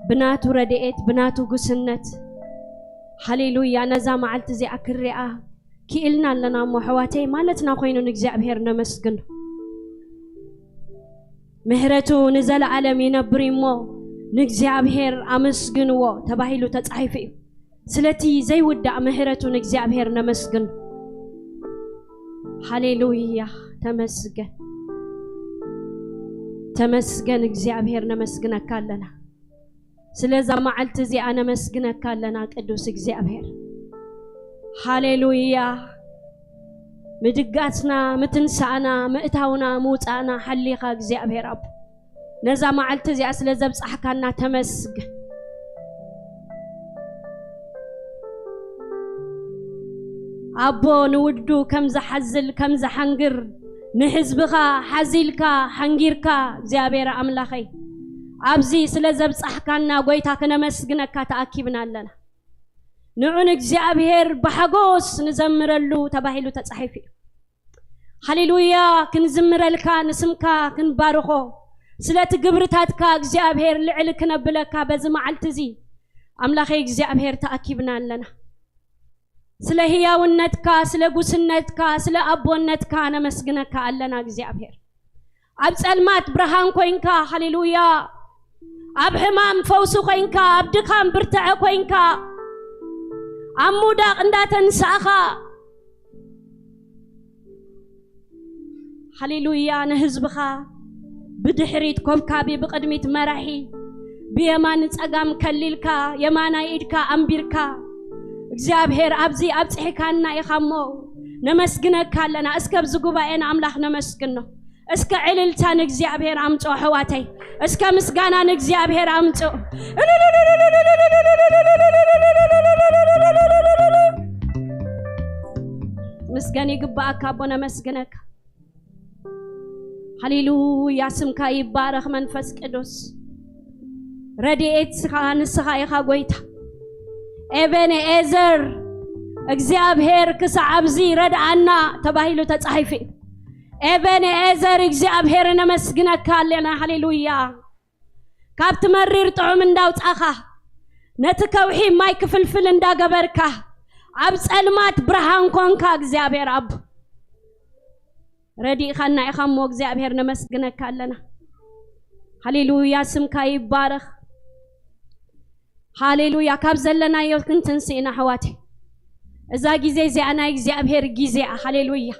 ብናቱ ረድኤት፣ ብናቱ ጉስነት፣ ሃሌሉያ፣ ነዛ መዓልቲ እዚኣ ክሪኣ ክኢልና ኣለና እሞ፣ ኣሕዋተይ፣ ማለትና ኮይኑ ንእግዚኣብሔር ነመስግን። ምሕረቱ ንዘለዓለም ይነብር እዩ እሞ፣ ንእግዚኣብሔር ኣመስግንዎ ተባሂሉ ተጻሒፉ እዩ። ስለቲ ዘይውዳእ ምሕረቱ ንእግዚኣብሔር ነመስግን። ሃሌሉያ፣ ተመስገን፣ ተመስገን እግዚኣብሔር፣ ነመስግነካ ኣለና። ስለዛ መዓልቲ እዚኣ ነመስግነካ ኣለና ቅዱስ እግዚኣብሔር። ሃሌሉያ። ምድጋስና፣ ምትንሳእና፣ ምእታውና፣ ምውጻእና ሓሊኻ እግዚኣብሔር ኣቦ፣ ነዛ መዓልቲ እዚኣ ስለ ዘብጻሕካና ተመስገን። ኣቦ ንውዱ ከም ዝሓዝል ከም ዝሓንግር ንህዝብኻ ሓዚልካ ሓንጊርካ እግዚኣብሔር ኣምላኸይ፣ ኣብዚ ስለ ዘብጻሕካና ጎይታ ክነመስግነካ ተኣኪብና ኣለና። ንዑ ንእግዚኣብሔር ብሓጎስ ንዘምረሉ ተባሂሉ ተጻሒፉ እዩ። ሃሌሉያ፣ ክንዝምረልካ፣ ንስምካ ክንባርኾ፣ ስለቲ ግብርታትካ እግዚኣብሔር ልዕል ክነብለካ በዚ መዓልቲ እዚ ኣምላኸይ እግዚኣብሔር ተኣኪብና ኣለና። ስለ ህያውነትካ፣ ስለ ጉስነትካ፣ ስለ ኣቦነትካ ነመስግነካ ኣለና እግዚኣብሔር። ኣብ ጸልማት ብርሃን ኮይንካ፣ ሃሌሉያ፣ ኣብ ሕማም ፈውሲ ኮይንካ፣ ኣብ ድኻም ብርትዐ ኮይንካ፣ ኣብ ምውዳቕ እንዳተንሳእኻ፣ ሃሌሉያ፣ ንህዝብኻ ብድሕሪት ኮብካቢ፣ ብቕድሚት መራሒ፣ ብየማን ጸጋም ከሊልካ፣ የማናይ ኢድካ ኣንቢርካ፣ እግዚኣብሔር ኣብዚ ኣብጽሒካና ኢኻ እሞ ነመስግነካ ኣለና። እስከ ኣብዚ ጉባኤ ንኣምላኽ ነመስግኖ። እስከ ዕልልታ ንእግዚኣብሔር ኣምጽኦ ኣሕዋተይ። እስከ ምስጋና ንእግዚኣብሔር ኣምጽኦ። ምስገን ይግባኣካ ኣቦ፣ ነመስግነካ። ሃሌሉያ፣ ስምካ ይባረኽ መንፈስ ቅዱስ። ረድኤትካ ንስኻ ኢኻ ጎይታ። ኤቤንኤዘር፣ እግዚኣብሔር ክሳዕ ኣብዚ ረድኣና ተባሂሉ ተጻሒፉ እዩ። ኤቤንኤዘር፣ እግዚኣብሔር ነመስግነካ ኣለና። ሃሌሉያ። ካብቲ መሪር ጥዑም እንዳውጻኻ፣ ነቲ ከውሒ ማይ ክፍልፍል እንዳገበርካ፣ ኣብ ጸልማት ብርሃን ኮንካ እግዚኣብሔር ኣቦ። ረዲእኻና ኢኻ እሞ እግዚኣብሔር ነመስግነካ ኣለና። ሃሌሉያ፣ ስምካ ይባረኽ። ሃሌሉያ፣ ካብ ዘለናዮ ክንትንስእ ኢና ኣሕዋተይ። እዛ ግዜ እዚኣ ናይ እግዚኣብሔር ግዜ እያ። ሃሌሉያ፣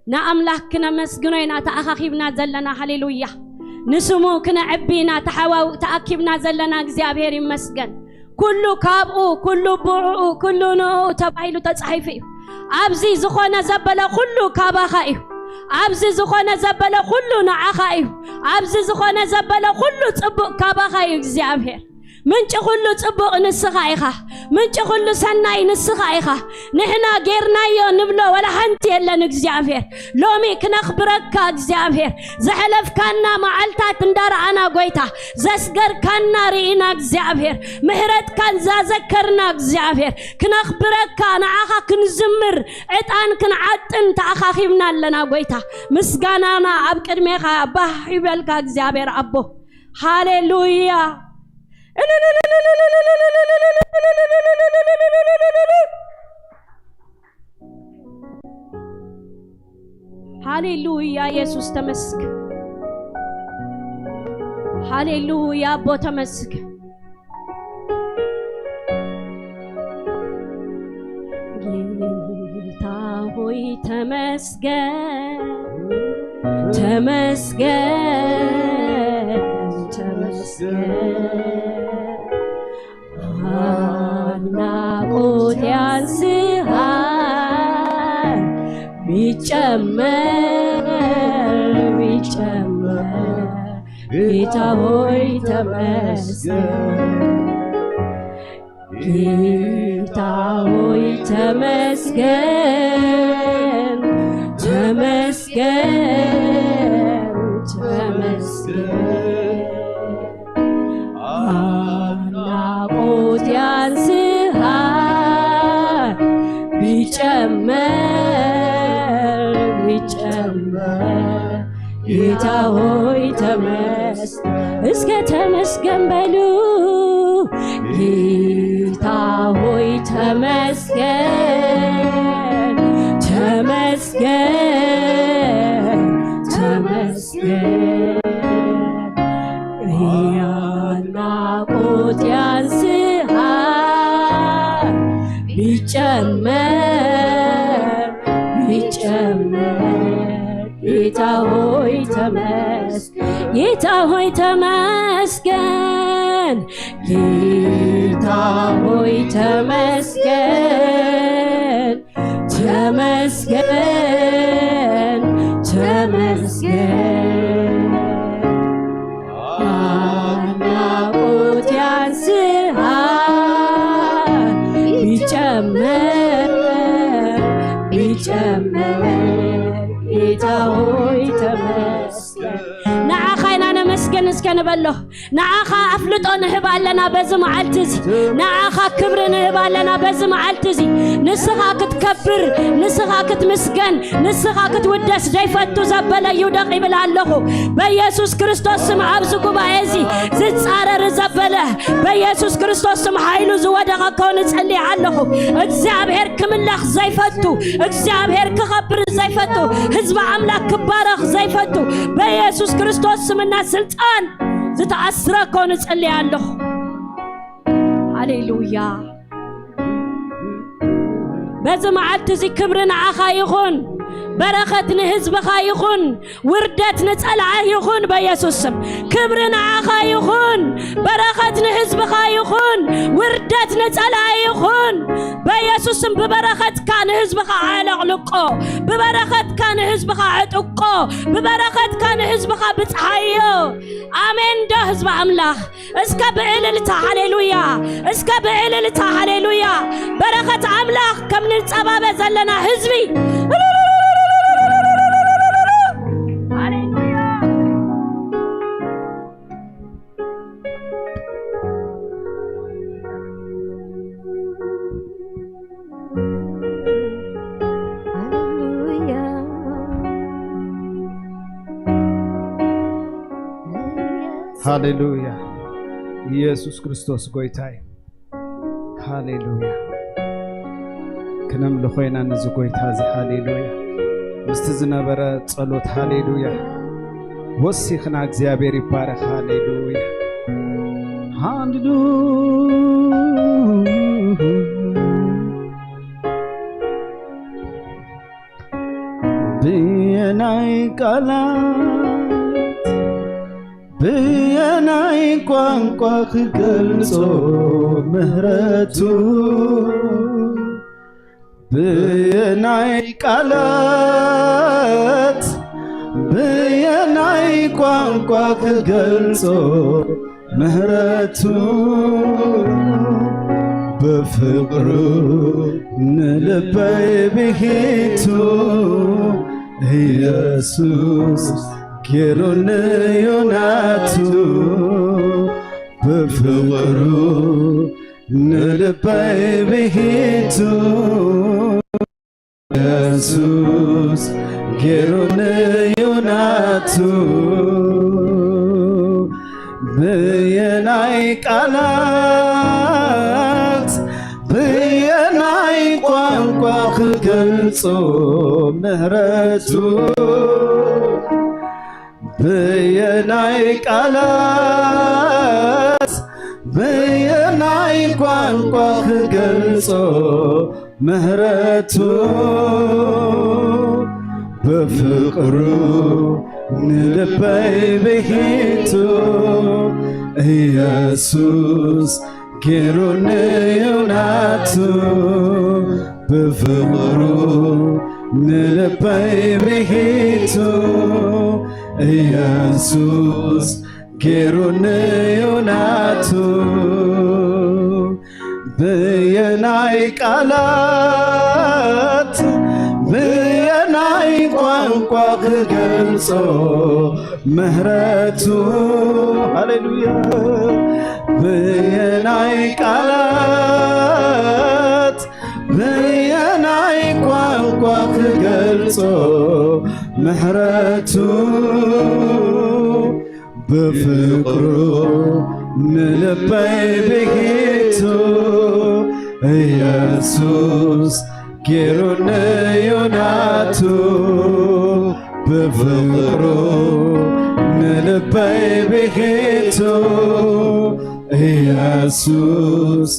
ንኣምላኽ ክነመስግኖ ኢና ተኣኻኺብና ዘለና። ሃሌሉያ፣ ንስሙ ክነዕቢ ኢና ተሓዋው-፣ ተኣኪብና ዘለና። እግዚኣብሔር ይመስገን። ኩሉ ካብኡ፣ ኩሉ ብዕኡ፣ ኩሉ ንኡ ተባሂሉ ተጻሒፉ እዩ። ኣብዚ ዝኾነ ዘበለ ኩሉ ካባኻ እዩ። ኣብዚ ዝኾነ ዘበለ ኩሉ ንዓኻ እዩ። ኣብዚ ዝኾነ ዘበለ ኩሉ ጽቡቕ ካባኻ እዩ እግዚኣብሔር። ምንጪ ኩሉ ጽቡቕ ንስኻ ኢኻ። ምንጪ ኩሉ ሰናይ ንስኻ ኢኻ። ንሕና ጌርናዮ ንብሎ ወላ ሓንቲ የለን እግዚኣብሔር። ሎሚ ክነኽብረካ እግዚኣብሔር። ዘሕለፍካና መዓልታት እንዳረኣና ጎይታ፣ ዘስገርካና ርኢና እግዚኣብሔር። ምሕረትካ ዛዘከርና እግዚኣብሔር። ክነኽብረካ፣ ንዓኻ ክንዝምር፣ ዕጣን ክንዓጥን ተኣኻኺብና ኣለና ጎይታ። ምስጋናና ኣብ ቅድሜኻ ባህ ይበልካ እግዚኣብሔር ኣቦ። ሃሌሉያ። ሃሌሉያ፣ ኢየሱስ ተመስገን። ሃሌሉያ፣ ኣቦ ተመስገን። ጌታ ሆይ ተመስገን፣ ተመስገን፣ ተመስገን። ኣድናቆት ያንስሃል ቢጨመር፣ ቢጨመር፣ ጌታ ሆይ ተመስገን። ጌታ ሆይ ተመስገን፣ ተመስገን፣ ተመስገን። ኣድናቆት ያንስሃል ቢጨመር፣ ቢጨመር፣ ጌታ ሆይ ተመስገን። እስከ ተመስገን በሉ። ጌታ ሆይ ተመስገን፣ ተመስገን፣ ተመስገን። ያድናቆት ያንስሃል፣ ቢጨመር፣ ቢጨመር። ጌታ ሆይ ተመስገን፣ ጌታ ሆይ ተመስገን፣ ጌታ ሆይ ተመስገን፣ ተመስገን፣ ተመስገን። አድናቆት ያንስሃል፣ ቢጨመር፣ ቢጨመር። ጌታ ሆይ ተመስገን። ንዓኻ ኢና ነመስገን እስከ ንበሎ። ንዓኻ ኣፍልጦ ንህብ ኣለና በዚ መዓልቲ እዚ። ንዓኻ ክብሪ ንህብ ኣለና በዚ መዓልቲ እዚ። ንስኻ ክትከብር፣ ንስኻ ክትምስገን፣ ንስኻ ክትውደስ ዘይፈቱ ዘበለ ይውደቕ ይብል ኣለኹ። በኢየሱስ ክርስቶስ ስም ኣብዚ ጉባኤ እዚ ዝጻረር ዘበለ በኢየሱስ ክርስቶስ ስም ሓይሉ ዝወደቐ ከውን እጸሊ ኣለኹ። እግዚኣብሔር ክምለኽ ዘይፈቱ፣ እግዚኣብሔር ክኸብር ዘይፈቱ፣ ህዝቢ ኣምላኽ ክባረኽ ዘይፈቱ በኢየሱስ ክርስቶስ ስምና ስልጣን ዝተኣስረ ከውን እጸሊ ኣለኹ። ሃሌሉያ። በዚ መዓልቲ እዚ ክብሪ ንዓኻ ይኹን፣ በረኸት ንህዝብኻ ይኹን፣ ውርደት ንጸላኢ ይኹን። በኢየሱስ ስም ክብሪ ንዓኻ ይኹን፣ በረኸት ንህዝብኻ ይኹን፣ ውርደት ንጸላኢ ይኹን። በኢየሱስ ስም ብበረኸትካ ንህዝብኻ ኣዕለቕልቆ፣ ብበረኸትካ ንህዝብኻ ዕጥቆ፣ ብበረኸትካ ንህዝብኻ ብጽሓዮ። ኣሜን ዶ ህዝቢ ኣምላኽ? እስከ ብእልልታ ሃሌሉያ፣ እስከ ብእልልታ ሃሌሉያ። በረኸት ኣምላኽ ከም ንጸባበ ዘለና ህዝቢ። ሃሌሉያ። ሃሌሉያ። ሃሌሉያ። ኢየሱስ ክርስቶስ ጎይታ እዩ። ሃሌሉያ። ክነምልኾ ኢና ነዚ ጎይታ እዚ። ሃሌሉያ። ምስቲ ዝነበረ ጸሎት ሃሌሉያ ወሲኽና እግዚኣብሔር ይባረኽ። ሃሌሉያ። ሃሌሉያ። ብየናይ ቃላት ብየናይ ቋንቋ ክገልጾ ምህረቱ ብየናይ ቃላት ብየናይ ቋንቋ ክገልጾ ምህረቱ ብፍቕሩ ንልበይ ብሂቱ ኢየሱስ ጌሩኒ እዩ ናቱ ብፍቕሩ ንልበይ ብሂቱ ኢየሱስ ጌሩኒ እዩ ናቱ ብየናይ ቃላት ብየናይ ቋንቋ ክገልጾ ምህረቱ ብየናይ ቃላት ብየናይ ቋንቋ ክገልጾ ምህረቱ ብፍቕሩ ንልበይ ብሂቱ ኢየሱስ ጌሩኒ እዩ ናቱ ብፍቕሩ ንልበይ ብሂቱ ኢየሱስ ጌሩኒ እዩ ናቱ ብየናይ ቃላት ብየናይ ቋንቋ ክገልጾ ምህረቱ ሃሌሉያ ብየናይ ቃላት ብየናይ ቋንቋ ክገልጾ ምህረቱ ብፍቕሩ ንልበይ ብሂቱ ኢየሱስ ጌሩኒ እዩ ናቱ፣ ብፍቕሩ ንልበይ ብሂቱ። ኢየሱስ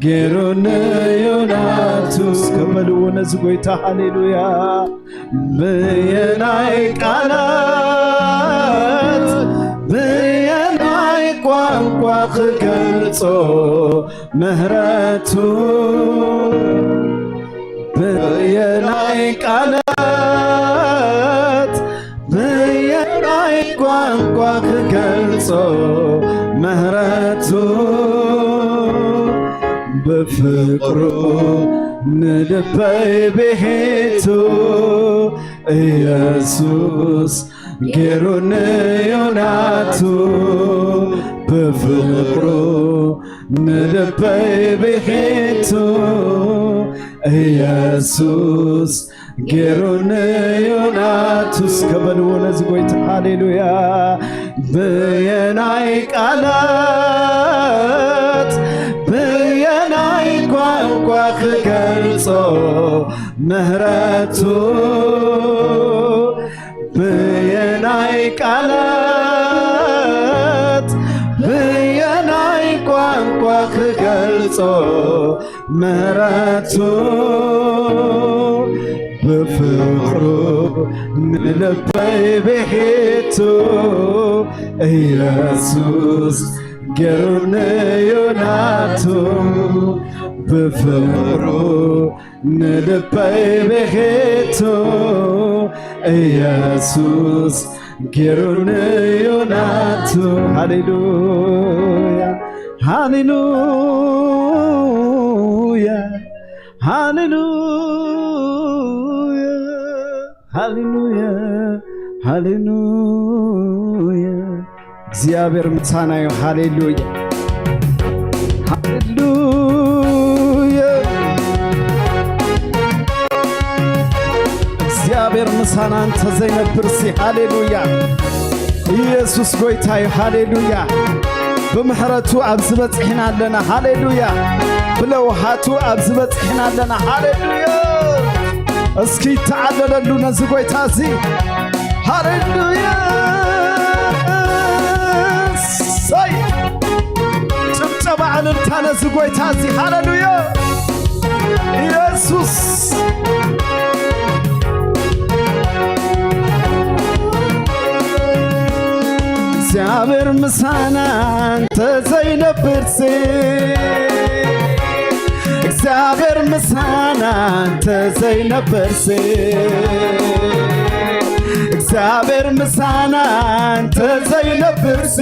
ጌሩኒ እዩ ናቱ። እስከ በልዎ ነዚ ጐይታ። ሃሌሉያ። ብየናይ ቃላት፣ ብየናይ ቋንቋ ክገልጾ ምህረቱ? ብየናይ ቃላት፣ ብየናይ ቋንቋ ክገልጾ ምህረቱ? ብፍቕሩ ንልበይ ብሂቱ፣ ኢየሱስ ጌሩኒ እዩ ናቱ። ብፍቕሩ ንልበይ ብሂቱ፣ ኢየሱስ ጌሩኒ እዩ ናቱ። እስከ በልዎ ነዚ ጐይታ። ሃሌሉያ። ብየናይ ቃላት፣ ብየናይ ቋንቋ ክገልጾ ምህረቱ? ብየናይ ቃላት፣ ብየናይ ቋንቋ ክገልጾ ምህረቱ? ብፍቕሩ ንልበይ ብሂቱ፣ ኢየሱስ ጌሩኒ እዩ ናቱ። ብፍቕሩ ንልበይ ብሂቱ፣ ኢየሱስ ጌሩኒ እዩ ናቱ። ሃሌሉያ፣ ሃሌሉያ፣ ሃሌሉያ፣ ሃሌሉያ፣ ሃሌሉያ። እግዚኣብሔር ምሳና እዩ። ሃሌሉያ፣ ሃሌሉያ። እግዚኣብሔር ምሳና እንተ ዘይነብርሲ፣ ሃሌሉያ። ኢየሱስ ጐይታ እዩ። ሃሌሉያ። ብምሕረቱ ኣብዚ በጺሕና ኣለና። ሃሌሉያ። ብለውሃቱ ኣብዚ በጺሕና ኣለና። ሃሌሉያ። እስኪ ይተዓለለሉ ነዚ ጐይታ እዚ። ሃሌሉያ። እሰይ። ጭብጨባ፣ እልልታ ነዚ ጐይታ እዚ። ሃሌሉያ። ኢየሱስ። እግዚኣብሔር ምሳና እንተ ዘይነብርሲ፣ እግዚኣብሔር ምሳና እንተ ዘይነብርሲ፣ እግዚኣብሔር ምሳና እንተ ዘይነብርሲ፣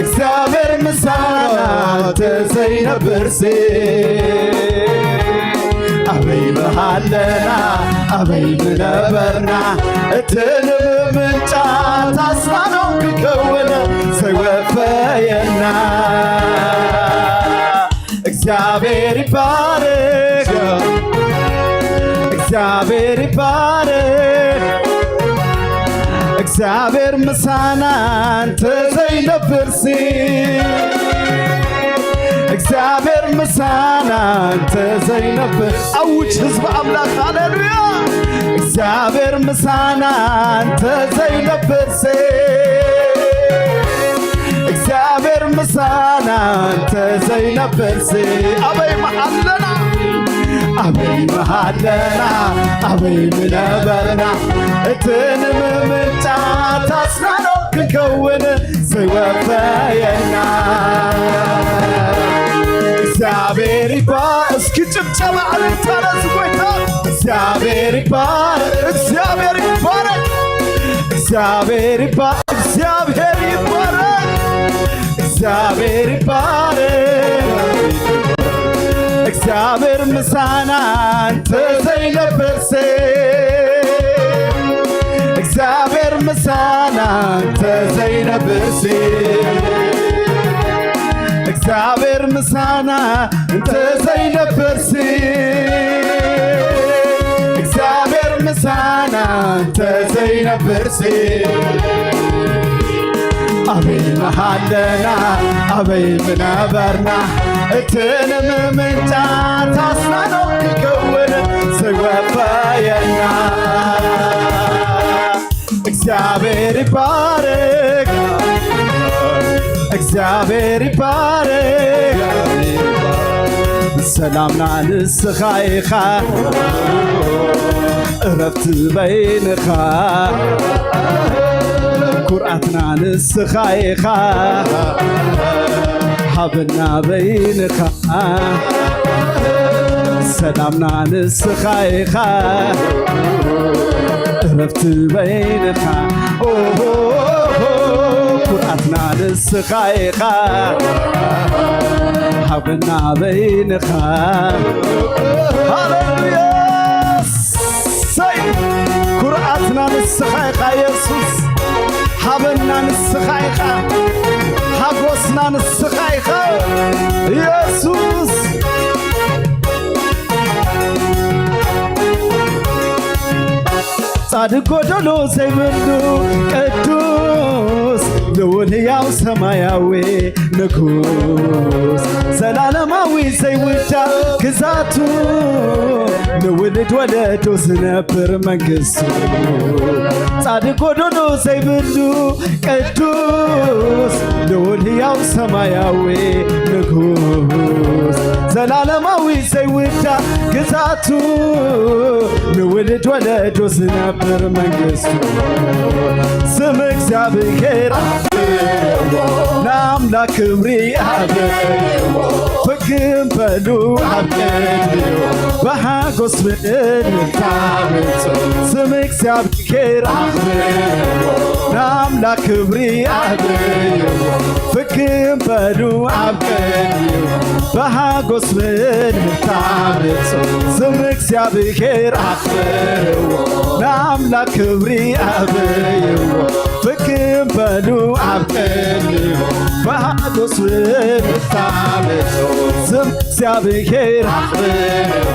እግዚኣብሔር ምሳና እንተ ዘይነብርሲ፣ ኣበይ ምሃለና፣ ኣበይ ምነበርና፣ እቲ ንምምንጫት ኣስማኖም ክከውን ዘይወፈየና። እግዚኣብሔር ይባረክ፣ እግዚኣብሔር ይባረክ። እግዚኣብሔር ምሳና እንተ ዘይነብርሲ፣ እግዚኣብሔር ምሳና እንተ ዘይነብር፣ ኣውጅ ህዝቢ ኣምላኽ፣ ሃሌሉያ። እግዚኣብሔር ምሳና እንተ ዘይነብርሲ፣ እግዚኣብሔር ምሳና እንተ ዘይነብርሲ፣ ኣበይ ምሃለና፣ ኣበይ ምሃለና፣ ኣበይ ምነበርና፣ እቲ ንምምንጫት ኣስናኖ ክንከውን ዘይወፈየና። እግዚኣብሔር ይባ-፣ እስኪ ጭብጨባ፣ ዕልልታ ነዚ ጐይታ። እግዚኣብሔር ይባረክ፣ እግዚኣብሔር ይባረክ፣ እግዚኣብሔር ይባ-፣ እግዚኣብሔር ይባረክ፣ እግዚኣብሔር ይባረክ። እግዚኣብሔር ምሳና እንተ ዘይነብርሲ፣ እግዚኣብሔር ምሳና እንተ ዘይነብርሲ፣ እግዚኣብሔር ምሳና እንተ ዘይነብርሲ፣ እግዚኣብሔር ምሳና እንተ ዘይነብርሲ፣ ኣበይ ምሃለና ኣበይ ምነበርና፣ እቲ ንምምንጫት ኣስናኖ ክከውን ዘይወፈየና። እግዚኣብሔር ይባረክ፣ እግዚኣብሔር ይባረክ። ሰላምና ንስኻ ኢኻ፣ እረፍቲ በይንኻ። ኩርዓትና ንስኻ ኢኻ፣ ሃበና በይንኻ። ሰላምና ንስኻ ኢኻ፣ እረፍቲ በይንኻ። ኦሆ፣ ኩርዓትና ንስኻ ኢኻ፣ ሃበና በይንኻ። ሃሌሉያ። ሰይ፣ ኩርዓትና ንስኻ ኢኻ የሱስ፣ ሃበና ንስኻ ኢኻ፣ ሓጎስና ንስኻ ኢኻ የሱስ። ጻድቅ ጎደሎ ዘይብሉ ቅዱስ፣ ልዑል ሕያው ሰማያዊ ንጉስ፣ ዘላለማዊ ዘይውዳእ ግዛቱ፣ ንውልድ ወለዶ ዝነብር መንግስቱ። ጻድቅ ጎደሎ ዘይብሉ ቅዱስ፣ ልዑል ሕያው ሰማያዊ ንጉስ፣ ዘላለማዊ ዘይውዳእ ግዛቱ፣ ንውልድ ወለዶ ዝነብር መንግስቱ። ስም እግዚኣብሔር ንኣምላኽ ክብሪ ኣብዎ፣ ፍግም በሉ ኣብ ቅድሚኡ፣ ብሓጎስ ብእልልታ ምጹ። ስም እግዚኣብሔር ንኣምላኽ ክብሪ ኣብዎ፣ ፍግም በሉ ኣብ ቅድሚኡ፣ ብሓጎስ ብእልልታ ምጹ። ስም እግዚኣብሔር ኣኽብርዎ፣ ንኣምላኽ ክብሪ ኣብይዎ፣ ፍግም በሉ ኣብ ቅድሚኡ፣ ብሓጎስ ብእልልታ ምጹ። ስም እግዚኣብሔር ኣኽብርዎ፣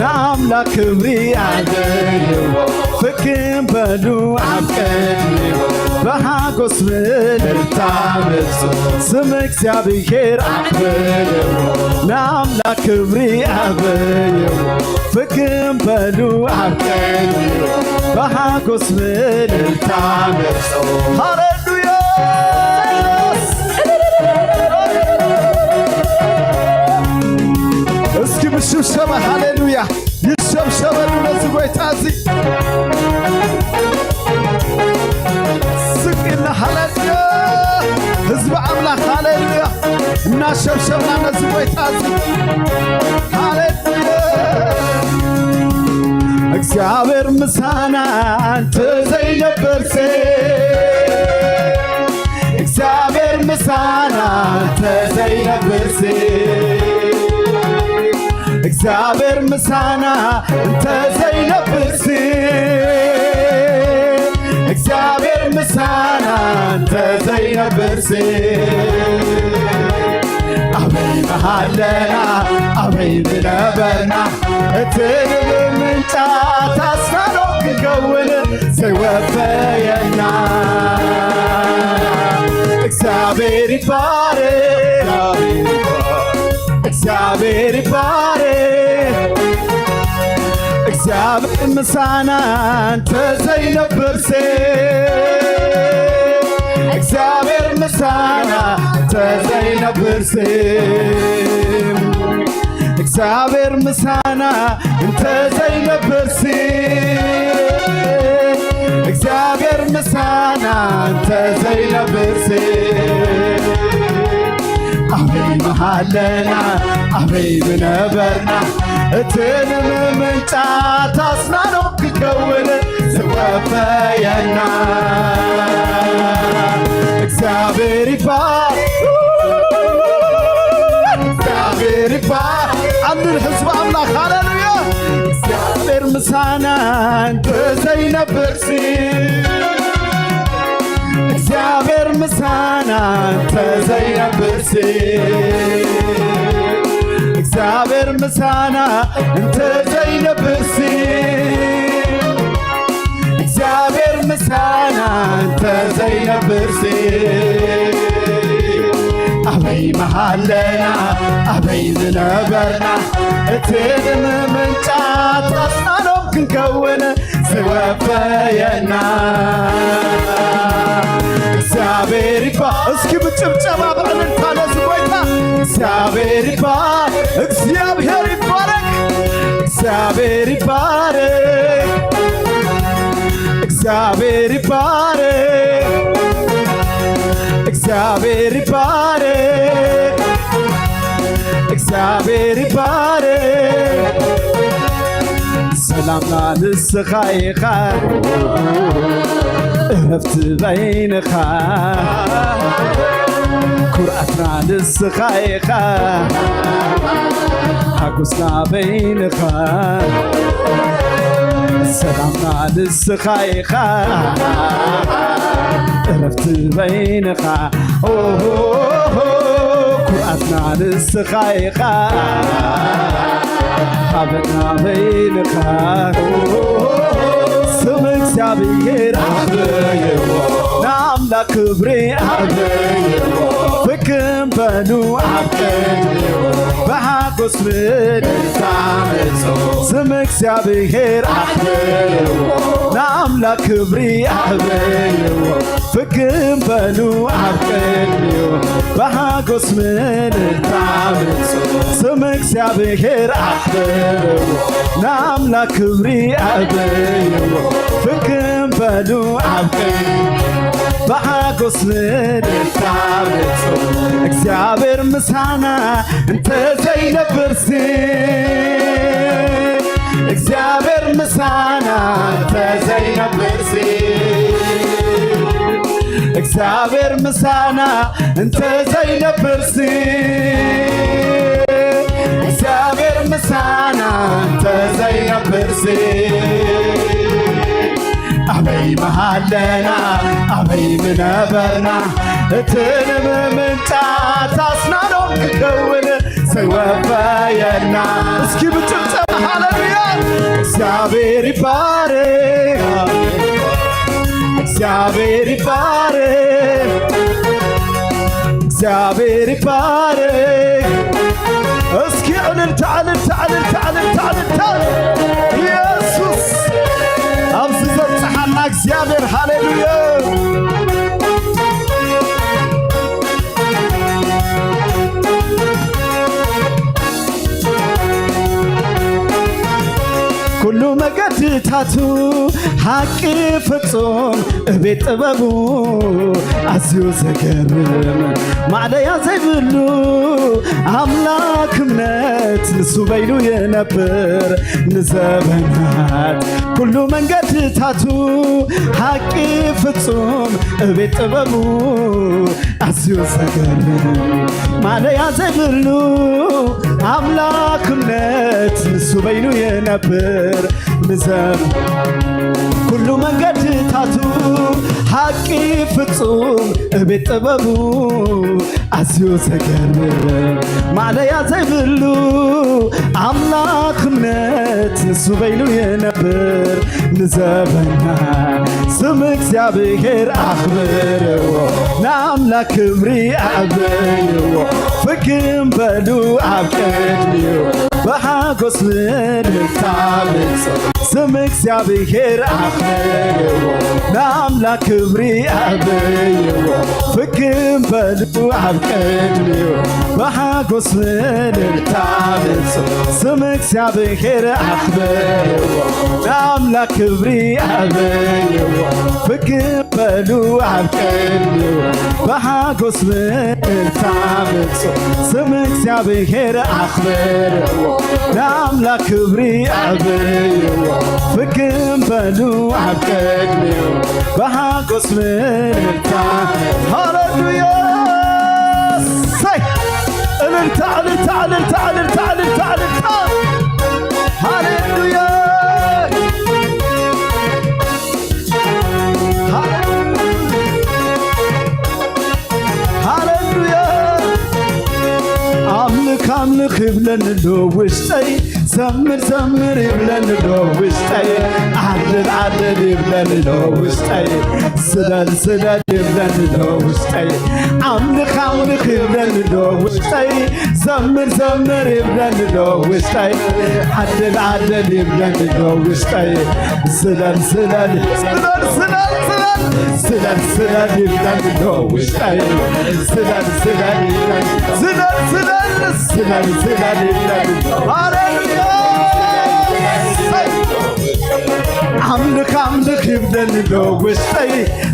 ንኣምላኽ ክብሪ ኣብይዎ፣ ፍግም በሉ ኣብ ቅድሚኡ፣ ብሓጎስ ብእልልታ ምጹ። ስም እግዚኣብሔር ኣኽብርዎ፣ ንኣምላኽ ክብሪ ኣብይዎ፣ ፍግም በሉ ኣብ ቅድሚኡ፣ ብሓጎስ ብእልልታ ምጹ። ሃሌሉያ። እስኪ ብሽብሸባ ሃሌሉያ ይሸብሸበሉ ነዚ ጎይታ እዚ። ስቅ ኢልና ሃሌሉያ። ህዝቢ ኣምላኽ ሃሌሉያ እናሸብሸብና ነዚ ጎይታ እዚ። ሃሌሉያ። እግዚኣብሔር ምሳና እንተዘይነበርሲ፣ እግዚኣብሔር ምሳና እንተዘይነበርሲ፣ እግዚኣብሔር ምሳና እንተዘይነበርሲ፣ እግዚኣብሔር ምሳና እንተዘይነበርሲ፣ ኣበይ ምሃለና ኣበይ ምነበርና፣ እቲ ንምምንጫት ኣስናኖ ክከውን ዘይወፈየና። እግዚኣብሔር ይባረክ፣ እግዚኣብሔር ይባረክ። እግዚኣብሔር ምሳና እንተዘይነበርሲ፣ እግዚኣብሔር ምሳና እንተዘይነበርሲ፣ እግዚኣብሔር ምሳና እንተዘይነበርሲ፣ እግዚኣብሔር ምሳና እንተዘይነበርሲ፣ ኣበይ ምሃለና ኣበይ ምነበርና፣ እቲ ንምምንጫት ኣስናኖ ክከውን ዝወፈየና። እግዚኣብሔር ይባረክ፣ እግዚኣብሔር ይባረክ። ኣምን ህዝቢ ኣምላኽ፣ ሃሌሉያ። እግዚኣብሔር ምሳና እንተዘይነበርሲ፣ እግዚኣብሔር ምሳና እንተዘይነበርሲ፣ እግዚኣብሔር ምሳና እንተዘይነበርሲ፣ እግዚኣብሔር ምሳና እንተዘይነብርሲ ኣበይ ምሃለና ኣበይ ዝነበርና እቲ ንምምንጫት ኣስናኖም ክንከውን ዝወፈየና እግዚኣብሔር ይባ እስኪ ብጭብጨባ ብዕልልታ ነዚ ጎይታ እግዚኣብሔር ይባ እግዚኣብሔር ይባረክ እግዚኣብሔር ይባረክ እግዚኣብሔር ይባረክ እግዚኣብሔር ይባረክ እግዚኣብሔር ይባረክ ሰላምና ንስኻ ኢኻ እረፍቲ በይንኻ ኩርዓትና ንስኻ ኢኻ ሓጎስና በይንኻ ሰላምና ንስኻ ኢኻ እረፍቲ በይንኻ ኩርዓትና ንስኻ ኢኻ ሓበና በይንኻ ስም እግዚኣብሔር ኣኽብርዎ ንኣምላኽ ክብሪ ኣኽብርዎ ፍክም በሉ ኣብ ቅድሚኡ ብሓጎስ ምልልታ ምጹ ስም እግዚኣብሔር ኣኽብርዎ ንኣምላኽ ክብሪ ኣኽብርዎ ፍክም በሉ ኣብ ቅድሚኡ ብሓጎስ ምልልታ ምጹ ስም እግዚኣብሔር ኣኽብርዎ ንኣምላኽ ክብሪ ኣኽብርዎ ፍክም በሉ ኣብ ቅድሚኡ ብሓጎስ ምልልታ ምጹ እግዚኣብሔር ምሳና እንተዘይነብርሲ እግዚኣብሔር ምሳና እንተዘይነብርሲ እግዚኣብሔር ምሳና እንተዘይነብርሲ እግዚኣብሔር ምሳና እንተዘይነብርሲ ኣበይ ምሃለና ኣበይ ምነበርና እቲ ንምምንጫት ኣስናኖም ክከውን ዘይወፈየና እስኪ ብጭብጨባ ሃለሉያ እግዚኣብሔር ይባረክ እግዚኣብሔር ይባረክ እግዚኣብሔር ይባረክ እስኪ ዕልልታ ዕልልታ ዕልልታ ዕልልታ ዕልልታ ኢየሱስ ኣብዚ ዘብጽሓና እግዚኣብሔር ሃሌሉያ ኩሉ መገድታቱ ሓቂ ፍጹም እቤት ጥበቡ ኣዝዩ ዘገርም ማዕለያ ዘይብሉ ኣምላክ እምነት ንሱ በይኑ ይነብር ንዘበናት ኩሉ መንገድታቱ ሓቂ ፍጹም እቤት ጥበቡ ኣዝዩ ዘገርም ማለያ ዘይብሉ ኣምላክ እምነት ንሱ በይኑ ይነብር ንዘብ ኩሉ መንገድታቱ ሓቂ ፍጹም እቤት ጥበቡ ኣዝዩ ዘገርም ማለያ ዘይብሉ ኣምላኽ እምነት ንሱ በይኑ ይነብር ንዘበና ስም እግዚኣብሔር ኣኽብርዎ ንኣምላኽ ክብሪ ኣዕብይዎ ፍክም በሉ ኣብ ቅድሚኡ ብሓጎስ ምልልታ ምጹ ስም እግዚኣብሔር ኣኽብርዎ ንኣምላኽ ክብሪ ኣዕብይዎ ፍክም በሉ ኣብ ቅድሚኡ ብሓጎስ ምልልታ ምጹ ስም እግዚኣብሔር ኣኽብርዎ ንኣምላኽ ክብሪ ኣዕብይዎ ፍክም በሉ ኣብ ቅድሚኡ ብሓጎስ ምልልታ ምጹ ስም እግዚኣብሔር ኣኽብርዎ ንኣምላኽ ክብሪ ኣዕብይዎ ፍክም በሉ ኣብ ቅድሚኡ ብሓጎስ ምልልታ ሃሌሉያ እሰይ እልልታ እልልታ እልልታ እልልታ እልልታ እልልታ ሃሌሉያ ሃሌሉያ ኣምልኽ ኣምልኽ ይብለኒ ኣሎ ውሽጠይ ዘምር ዘምር ይብለኒ ዶ ውሽጠይ፣ ዓልል ዓልል ይብለኒ ዶ ውሽጠይ፣ ስለል ስለል ይብለኒ ዶ ውሽጠይ፣ ኣምልኽ ኣምልኽ ይብለኒ ዶ ውሽጠይ፣ ዘምር ዘምር ይብለኒ ዶ ውሽጠይ፣ ዓልል ዓልል ይብለኒ ዶ ውሽጠይ፣ ስለል ስለል ስለል ስለል ስለል ስለል ስለል ይብለኒ ዶ ውሽጠይ፣ ስለል ስለል ይብለኒ፣ ስለል ስለል ስለል ስለል ይብለኒ። ሃሌሉያ! ኣምልኽ ኣምልኽ ይብለኒ ዶ ውሽጠይ፣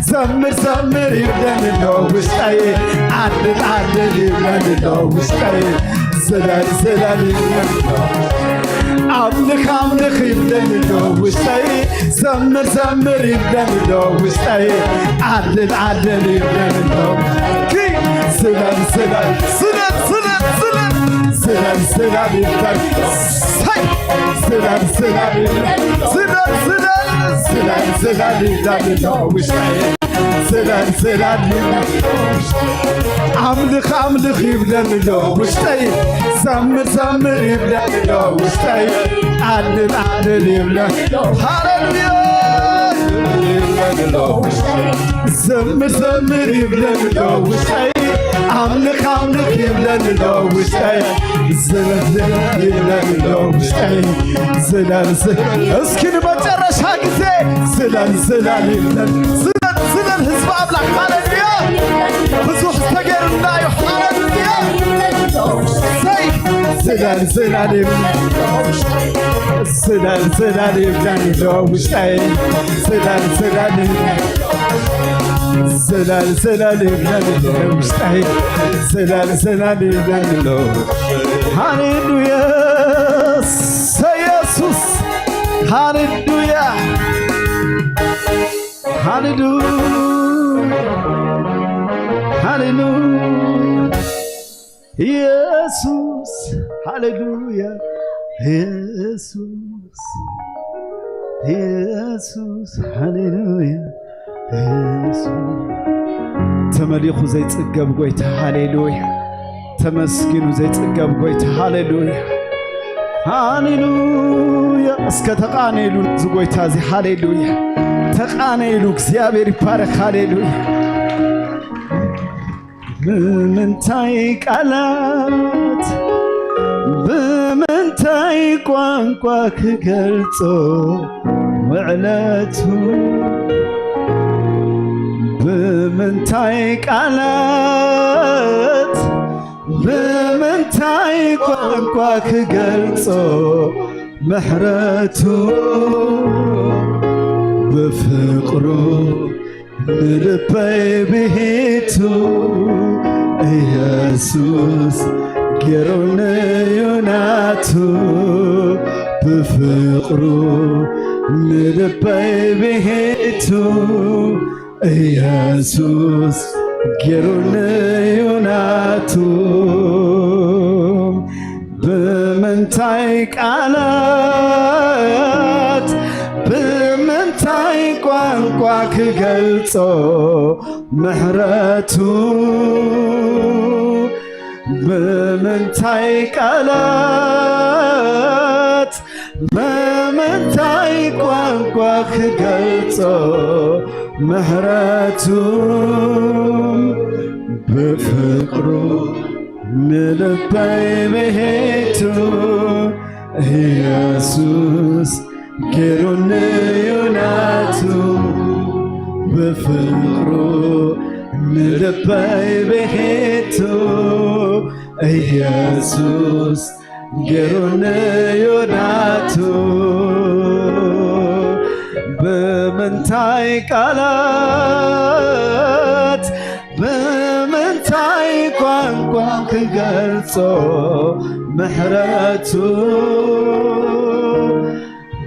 ዘምር ዘምር ይብለኒ ዶ ውሽጠይ፣ ዓልል ዓልል ይብለኒ ዶ ውሽጠይ፣ ስለል ስለል ይብለኒ ዶ፣ ኣምልኽ ኣምልኽ ይብለኒ ዶ ውሽጠይ፣ ዘምር ዘምር ይብለኒ ዶ ውሽጠይ፣ ዓልል ዓልል ይብለኒ ዶ። ኪ ስለል ስለል ስለል ስለል ስለል ስለል ይብለኒ። ሰይ ስለል ስለል ይብለኒ። ስለል ስለል ስለል ስለል ይብለኒ ዶ ውሽጠይ፣ ስለል ስለል ይብለኒ። ኣምልኽ ኣምልኽ ይብለኒ ዶ ውሽጠይ፣ ዘምር ዘምር ይብለኒ ዶ ውሽጠይ፣ ዓልል ዓልል ይብለኒ። ሃሌሉያ! ዘምር ዘምር ይብለኒ ዶ ውሽጠይ፣ ኣምልኽ ኣምልኽ ይብለኒ ዶ ውሽጠይ፣ ዘምር ይብለኒ ዶ ውሽጠይ፣ ስለል ስ-፣ እስኪ ንመጨረሻ ግዜ ስለል ስለል ይብለኒ፣ ስለል ስለል ህዝቢ ኣምላኽ። ሃሌሉያ! ብዙሕ ዝተገይሩና እዩ። ሃሌሉያ! ሰይ ስለል ስለል ይብለኒ፣ ስለል ስለል ይብለኒ ዶ ውሽጠይ፣ ስለል ስለል ይብለኒ፣ ስለል ስለል ይብለኒ ዶ ውሽጠይ፣ ስለል ስለል ይብለኒ ዶ። ሃሌሉያ! ሰይ ኢየሱስ! ሃሌሉያ! ሃሌሉያ! ሃሌሉያ! ኢየሱስ! ሃሌሉያ! ኢየሱስ! ኢየሱስ! ሃሌሉያ! ኢየሱስ! ተመሊኹ ዘይጽገብ ጎይታ፣ ሃሌሉያ! ተመስጊኑ ዘይጽገብ ጎይታ፣ ሃሌሉያ! ሃሌሉያ! እስከ ተቓነይሉ ነዚ ጎይታ እዚ፣ ሃሌሉያ! ተቓነይሉ፣ እግዚኣብሔር ይባረክ፣ ሃሌሉያ! ብምንታይ ቃላት፣ ብምንታይ ቋንቋ ክገልጾ ውዕለቱ? ብምንታይ ቃላት፣ ብምንታይ ቋንቋ ክገልጾ ምሕረቱ? ብፍቕሩ ንልበይ ብሂቱ፣ ኢየሱስ ገይሩኒ እዩ ናቱ። ብፍቕሩ ንልበይ ብሂቱ፣ ኢየሱስ ገይሩኒ እዩ ናቱ። ብምንታይ ቃላት፣ ብምንታይ ቋንቋ ክገልጾ ምሕረቱ? ብምንታይ ቃላት፣ ብምንታይ ቋንቋ ክገልጾ ምሕረቱ? ብፍቕሩ ንልበይ ብሂቱ፣ ኢየሱስ ገይሩኒ እዩ ናቱ። ብፍቕሩ ንልበይ ብሂቱ፣ ኢየሱስ ገይሩኒ እዩ ናቱ። ብምንታይ ቃላት፣ ብምንታይ ቋንቋ ክገልጾ ምሕረቱ?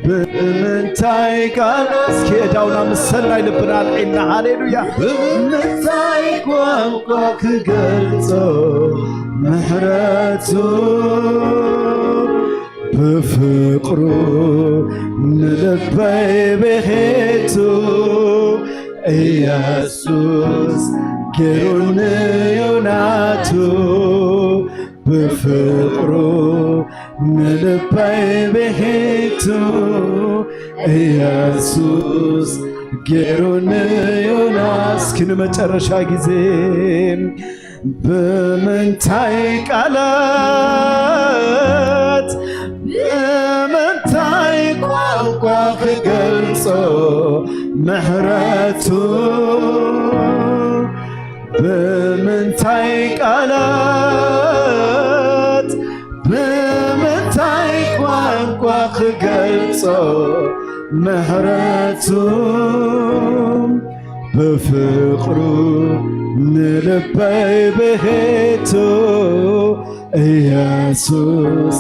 ብምንታይ ቃል፣ እስኪ እዳውና ምስ ሰናይ ልብና ኣልዒልና፣ ሃሌሉያ። ብምንታይ ቋንቋ ክገልጾ ምሕረቱ? ብፍቕሩ ንልበይ ብሂቱ፣ ኢየሱስ ገይሩኒ እዩ ናቱ። ፍቕሩ ንልበይ ብሂቱ ኢየሱስ ገይሩ ንዮናስ። እስኪ ንመጨረሻ ጊዜ ብምንታይ ቃላት ብምንታይ ቋንቋ ክገልጾ ምሕረቱ ብምንታይ ቃላት ብምንታይ ቋንቋ ክገልጾ ምሕረቱ ብፍቕሩ ንልበይ ብሄቱ ኢየሱስ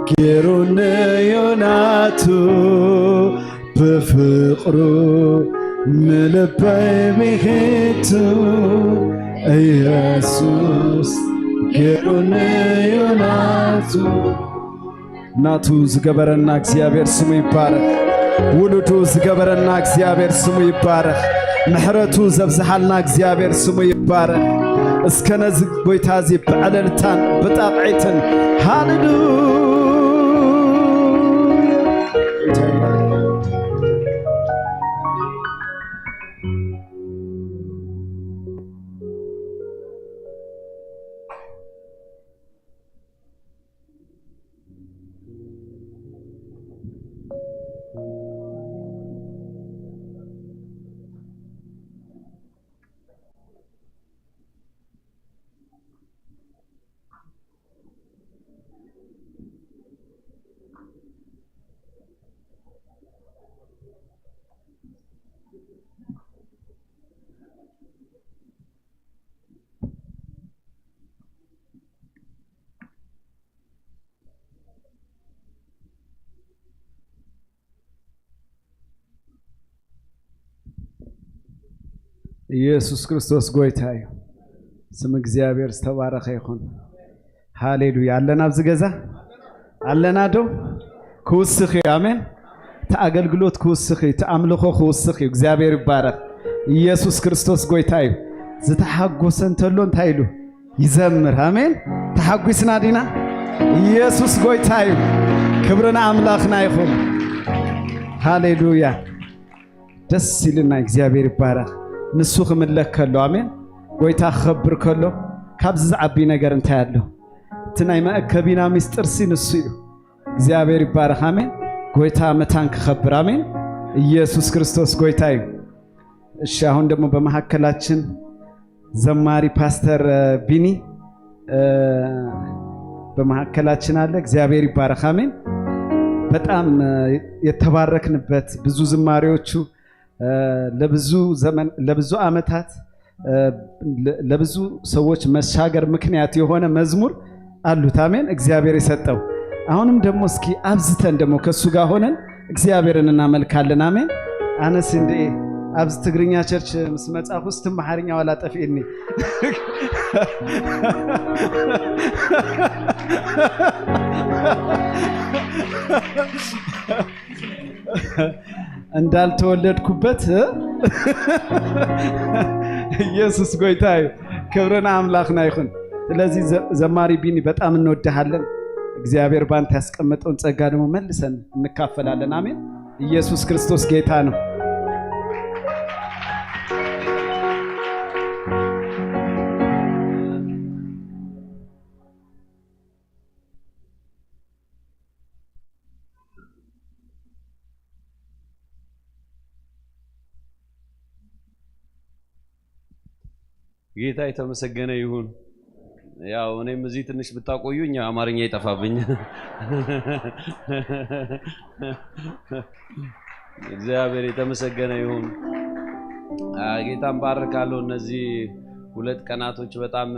ገይሩ ንዮናቱ ብፍቕሩ ንልበይ ብሄቱ ኢየሱስ ገይሩ ንዮናቱ ናቱ ዝገበረና እግዚኣብሔር ስሙ ይባረኽ። ውሉዱ ዝገበረና እግዚኣብሔር ስሙ ይባረኽ። ምሕረቱ ዘብዝሓልና እግዚኣብሔር ስሙ ይባረኽ። እስከ ነዚ ጎይታ እዚ ብዕልልታን ብጣቕዒትን ሃሌሉያ ኢየሱስ ክርስቶስ ጎይታ እዩ። ስም እግዚኣብሔር ዝተባረኸ ይኹን። ሃሌሉያ። ኣለና ኣብዚ ገዛ ኣለና ዶ? ክውስኽ እዩ። ኣሜን። እቲ ኣገልግሎት ክውስኽ እዩ። እቲ ኣምልኾ ክውስኽ እዩ። እግዚኣብሔር ይባረኽ። ኢየሱስ ክርስቶስ ጎይታ እዩ። ዝተሓጎሰ እንተሎ እንታይ ኢሉ ይዘምር? ኣሜን። ተሓጒስና ዲና? ኢየሱስ ጎይታ እዩ። ክብሪ ንኣምላኽና ይኹን። ሃሌሉያ። ደስ ኢልና። እግዚኣብሔር ይባረኽ። ንሱ ክምለክ ከሎ፣ ኣሜን፣ ጎይታ ክኸብር ከሎ ካብዚ ዝዓቢ ነገር እንታይ ኣሎ? እቲ ናይ መእከቢና ምስጢርሲ ንሱ እዩ። እግዚኣብሔር ይባረኽ። ኣሜን። ጎይታ መታን ክኸብር። ኣሜን። ኢየሱስ ክርስቶስ ጎይታ እዩ። እሺ፣ አሁን ደግሞ በመካከላችን ዘማሪ ፓስተር ቢኒ በመካከላችን አለ። እግዚአብሔር ይባረክ። አሜን። በጣም የተባረክንበት ብዙ ዝማሬዎቹ ለብዙ ዘመን ለብዙ ዓመታት ለብዙ ሰዎች መሻገር ምክንያት የሆነ መዝሙር አሉት። አሜን። እግዚአብሔር የሰጠው አሁንም ደግሞ እስኪ አብዝተን ደግሞ ከሱ ጋር ሆነን እግዚኣብሔርን እናመልካለን። አሜን። ኣነስ እንደ ኣብዚ ትግርኛ ቸርች ምስ መጻኹ ስትመሓርኛ ዋላ ጠፊእኒ። እንዳልተወለድኩበት ኢየሱስ ጎይታ እዩ። ክብርን ኣምላኽና ይኹን። ስለዚህ ዘማሪ ቢኒ በጣም እንወድሃለን። እግዚአብሔር ባንተ ያስቀመጠውን ጸጋ ደግሞ መልሰን እንካፈላለን። አሜን። ኢየሱስ ክርስቶስ ጌታ ነው። ጌታ የተመሰገነ ይሁን። ያው እኔም እዚህ ትንሽ ብታቆዩኝ አማርኛ ይጠፋብኛል። እግዚአብሔር የተመሰገነ ይሁን። ጌታን ባርካለሁ። እነዚህ ሁለት ቀናቶች በጣም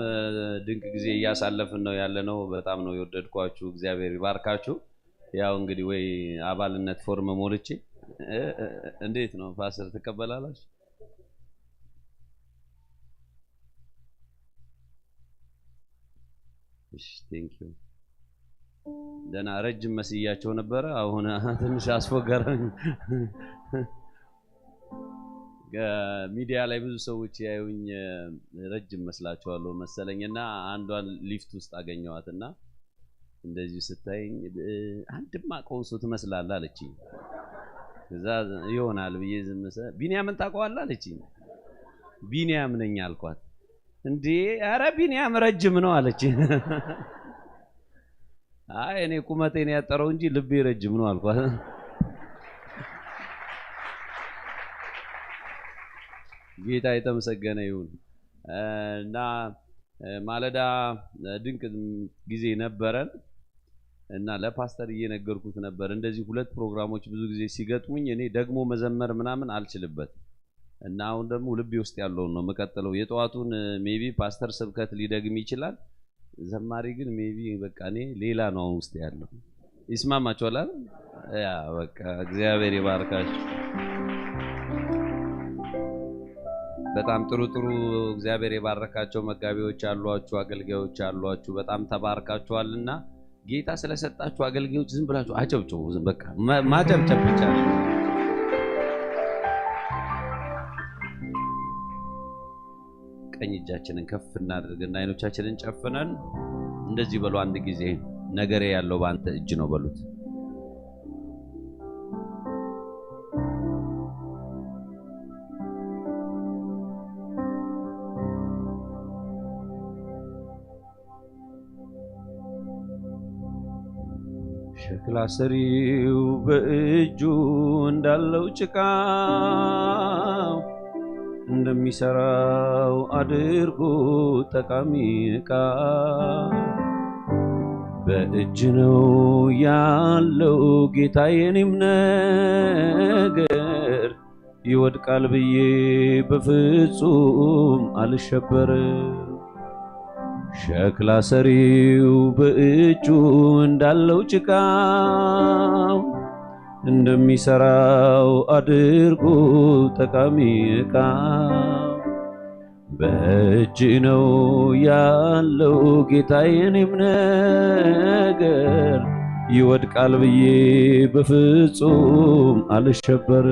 ድንቅ ጊዜ እያሳለፍን ነው ያለነው። በጣም ነው የወደድኳችሁ። እግዚአብሔር ይባርካችሁ። ያው እንግዲህ ወይ አባልነት ፎርም ሞልቼ እንዴት ነው ፓስተር ትቀበላላችሁ? እሺ፣ thank you። ደህና ረጅም መስያቸው ነበረ። አሁን ትንሽ አስፎገረኝ። ሚዲያ ላይ ብዙ ሰዎች ያዩኝ ረጅም መስላችኋለሁ መሰለኝና አንዷን ሊፍት ውስጥ አገኘዋትና እንደዚሁ ስታይኝ አንድማ ቀውሶ ትመስላለህ አለችኝ። እዛ ይሆናል ብዬ ዝም ስል ቢኒያምን ታውቀዋለህ አለችኝ። ቢኒያም ነኝ አልኳት። እንዴ ኧረ ቢኒያም ረጅም ነው አለች። አይ እኔ ቁመቴን ያጠረው እንጂ ልቤ ረጅም ነው አልኳት። ጌታ የተመሰገነ ይሁን። እና ማለዳ ድንቅ ጊዜ ነበረን እና ለፓስተር እየነገርኩት ነበር። እንደዚህ ሁለት ፕሮግራሞች ብዙ ጊዜ ሲገጥሙኝ እኔ ደግሞ መዘመር ምናምን አልችልበት እና አሁን ደግሞ ልቤ ውስጥ ያለውን ነው የምቀጥለው። የጠዋቱን maybe ፓስተር ስብከት ሊደግም ይችላል። ዘማሪ ግን maybe በቃ እኔ ሌላ ነው አሁን ውስጥ ያለው። ይስማማችኋል አይደል? ያ በቃ እግዚአብሔር ይባርካችሁ። በጣም ጥሩ ጥሩ እግዚአብሔር የባረካቸው መጋቢዎች አሏችሁ፣ አገልጋዮች አሏችሁ። በጣም ተባርካችኋልና ጌታ ስለሰጣችሁ አገልጋዮች ዝም ብላችሁ አጨብጭቡ። ዝም በቃ ማ- ማጨብጨብ ብቻ ነው። ቀኝ እጃችንን ከፍ እናድርግና አይኖቻችንን ጨፍነን እንደዚህ በሉ አንድ ጊዜ፣ ነገሬ ያለው በአንተ እጅ ነው በሉት። ሸክላ ሰሪው በእጁ እንዳለው ጭቃ እንደሚሰራው አድርጎ ጠቃሚ ዕቃ በእጅ ነው ያለው ጌታ። የኔም ነገር ይወድቃል ብዬ በፍጹም አልሸበር። ሸክላ ሰሪው በእጁ እንዳለው ጭቃ እንደሚሰራው አድርጎ ጠቃሚ ዕቃ በእጅ ነው ያለው ጌታ። የኔም ነገር ይወድቃል ብዬ በፍጹም አልሸበር።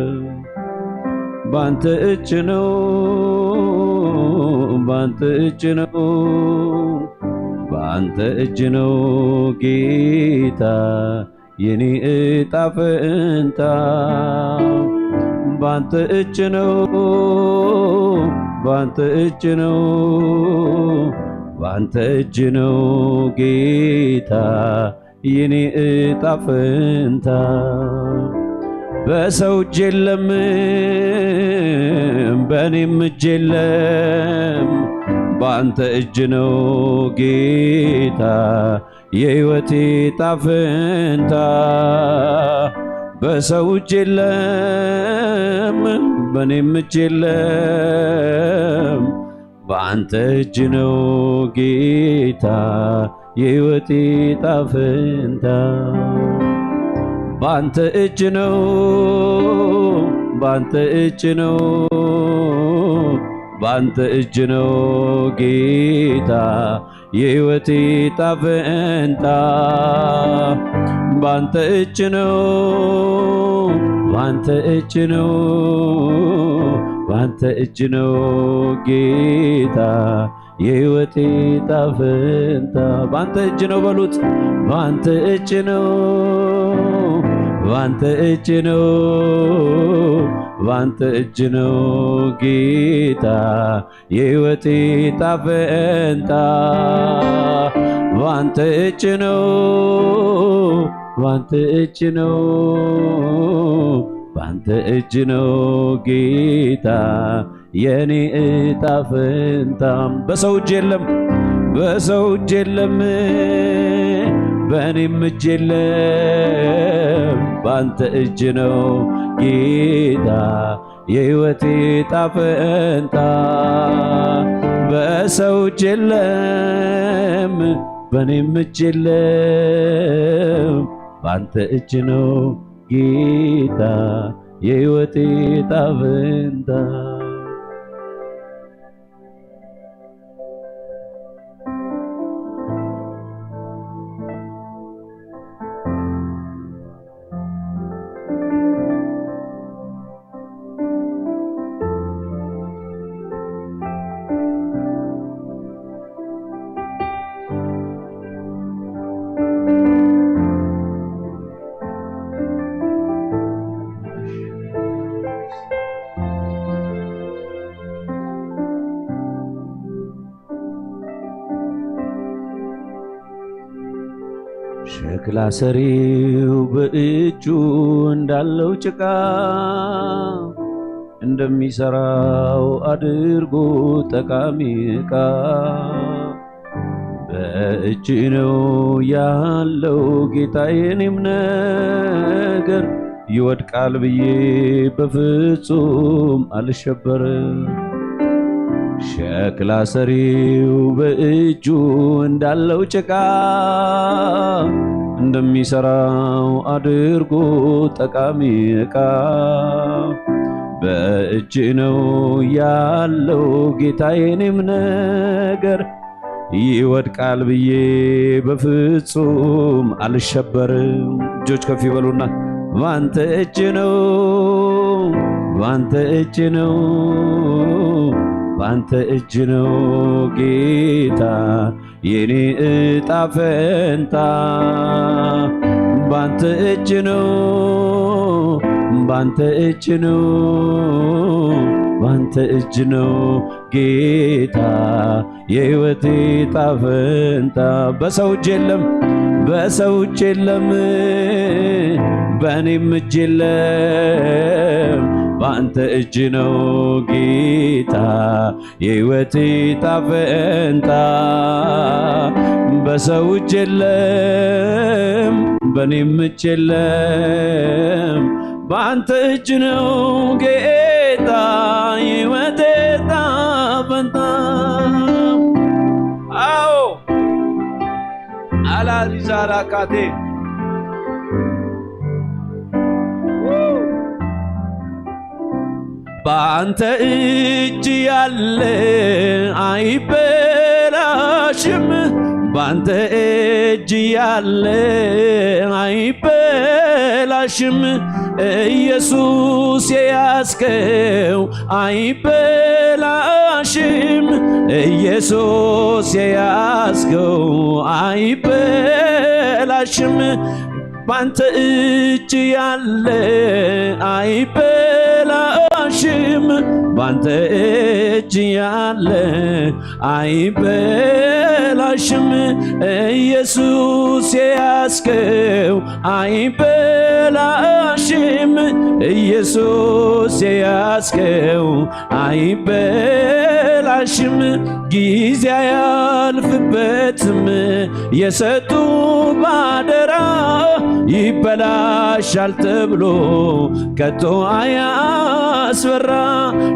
ባንተ እጅ ነው፣ ባንተ እጅ ነው፣ ባንተ እጅ ነው ጌታ የኔ እጣ ፈንታ። ባንተ እጅ ነው፣ ባንተ እጅ ነው፣ ባንተ እጅ ነው ጌታ የኔ እጣ ፈንታ። በሰው እጅ የለም፣ በኔም እጅ የለም፣ ባንተ እጅ ነው ጌታ የህይወቴ እጣ ፈንታ። በሰው እጅ የለም፣ በኔም እጅ የለም፣ በአንተ እጅ ነው ጌታ የህይወቴ እጣ ፈንታ። በአንተ እጅ ነው፣ በአንተ እጅ ነው፣ በአንተ እጅ ነው ጌታ የህይወቴ እጣ ፈንታ። በአንተ እጅ ነው፣ በአንተ እጅ ነው፣ በአንተ እጅ ነው ጌታ የህይወቴ እጣ ፈንታ። በአንተ እጅ ነው በሉት። በአንተ እጅ ነው፣ በአንተ እጅ ነው፣ በአንተ እጅ ነው ጌታ የህይወቴ እጣ ፈንታ። በአንተ እጅ ነው፣ በአንተ እጅ ነው፣ በአንተ እጅ ነው ጌታ የኔ እጣ ፈንታ። በሰው እጅ የለም፣ በሰው እጅ የለም፣ በእኔም እጅ የለም፣ በአንተ እጅ ነው ጌታ የህይወቴ እጣ ፈንታ። በሰው እጅ የለም፣ በእኔም እጅ የለም፣ በአንተ እጅ ነው ጌታ የህይወቴ እጣ ፈንታ። ሸክላ ሰሪው በእጁ እንዳለው ጭቃ እንደሚሰራው አድርጎ ጠቃሚ ዕቃ በእጅ ነው ያለው ጌታዬ። እኔም ነገር ይወድቃል ብዬ በፍጹም አልሸበርም። ሸክላ ሰሪው በእጁ እንዳለው ጭቃ እንደሚሰራው አድርጎ ጠቃሚ ዕቃ በእጅ ነው ያለው ጌታዬ። እኔም ነገር ይወድቃል ብዬ በፍጹም አልሸበርም። እጆች ከፍ ይበሉና ባንተ እጅ ነው፣ ባንተ እጅ ነው፣ ባንተ እጅ ነው ጌታ የኔ እጣ ፈንታ። ባንተ እጅ ነው፣ ባንተ እጅ ነው፣ ባንተ እጅ ነው ጌታ የህይወቴ ጣፈንታ። በሰው እጅ የለም፣ በሰው እጅ የለም፣ በእኔም እጅ የለም፣ በአንተ እጅ ነው ጌታ የህይወቴ ጣፈንታ። በሰው እጅ የለም፣ በእኔም እጅ የለም፣ በአንተ እጅ ነው ጌታ የህይወቴ ጣፈንታ። አዎ አላሪዛራ ካቴ በአንተ እጅ ያለ አይበላሽም፣ በአንተ እጅ ያለ አይበላሽም። ኢየሱስ የያዝከው አይበላሽም፣ ኢየሱስ የያዝከው አይበላሽም። ባንተ እጅ ያለ አይበላሽም፣ ባንተ እጅ ያለ አይበላሽም። ኢየሱስ የያዝከው አይበላሽም፣ ኢየሱስ የያዝከው አይበላሽም። ጊዜ አያልፍበትም የሰጡ ባደራ ይበላሻል ተብሎ ከቶ አያስፈራ።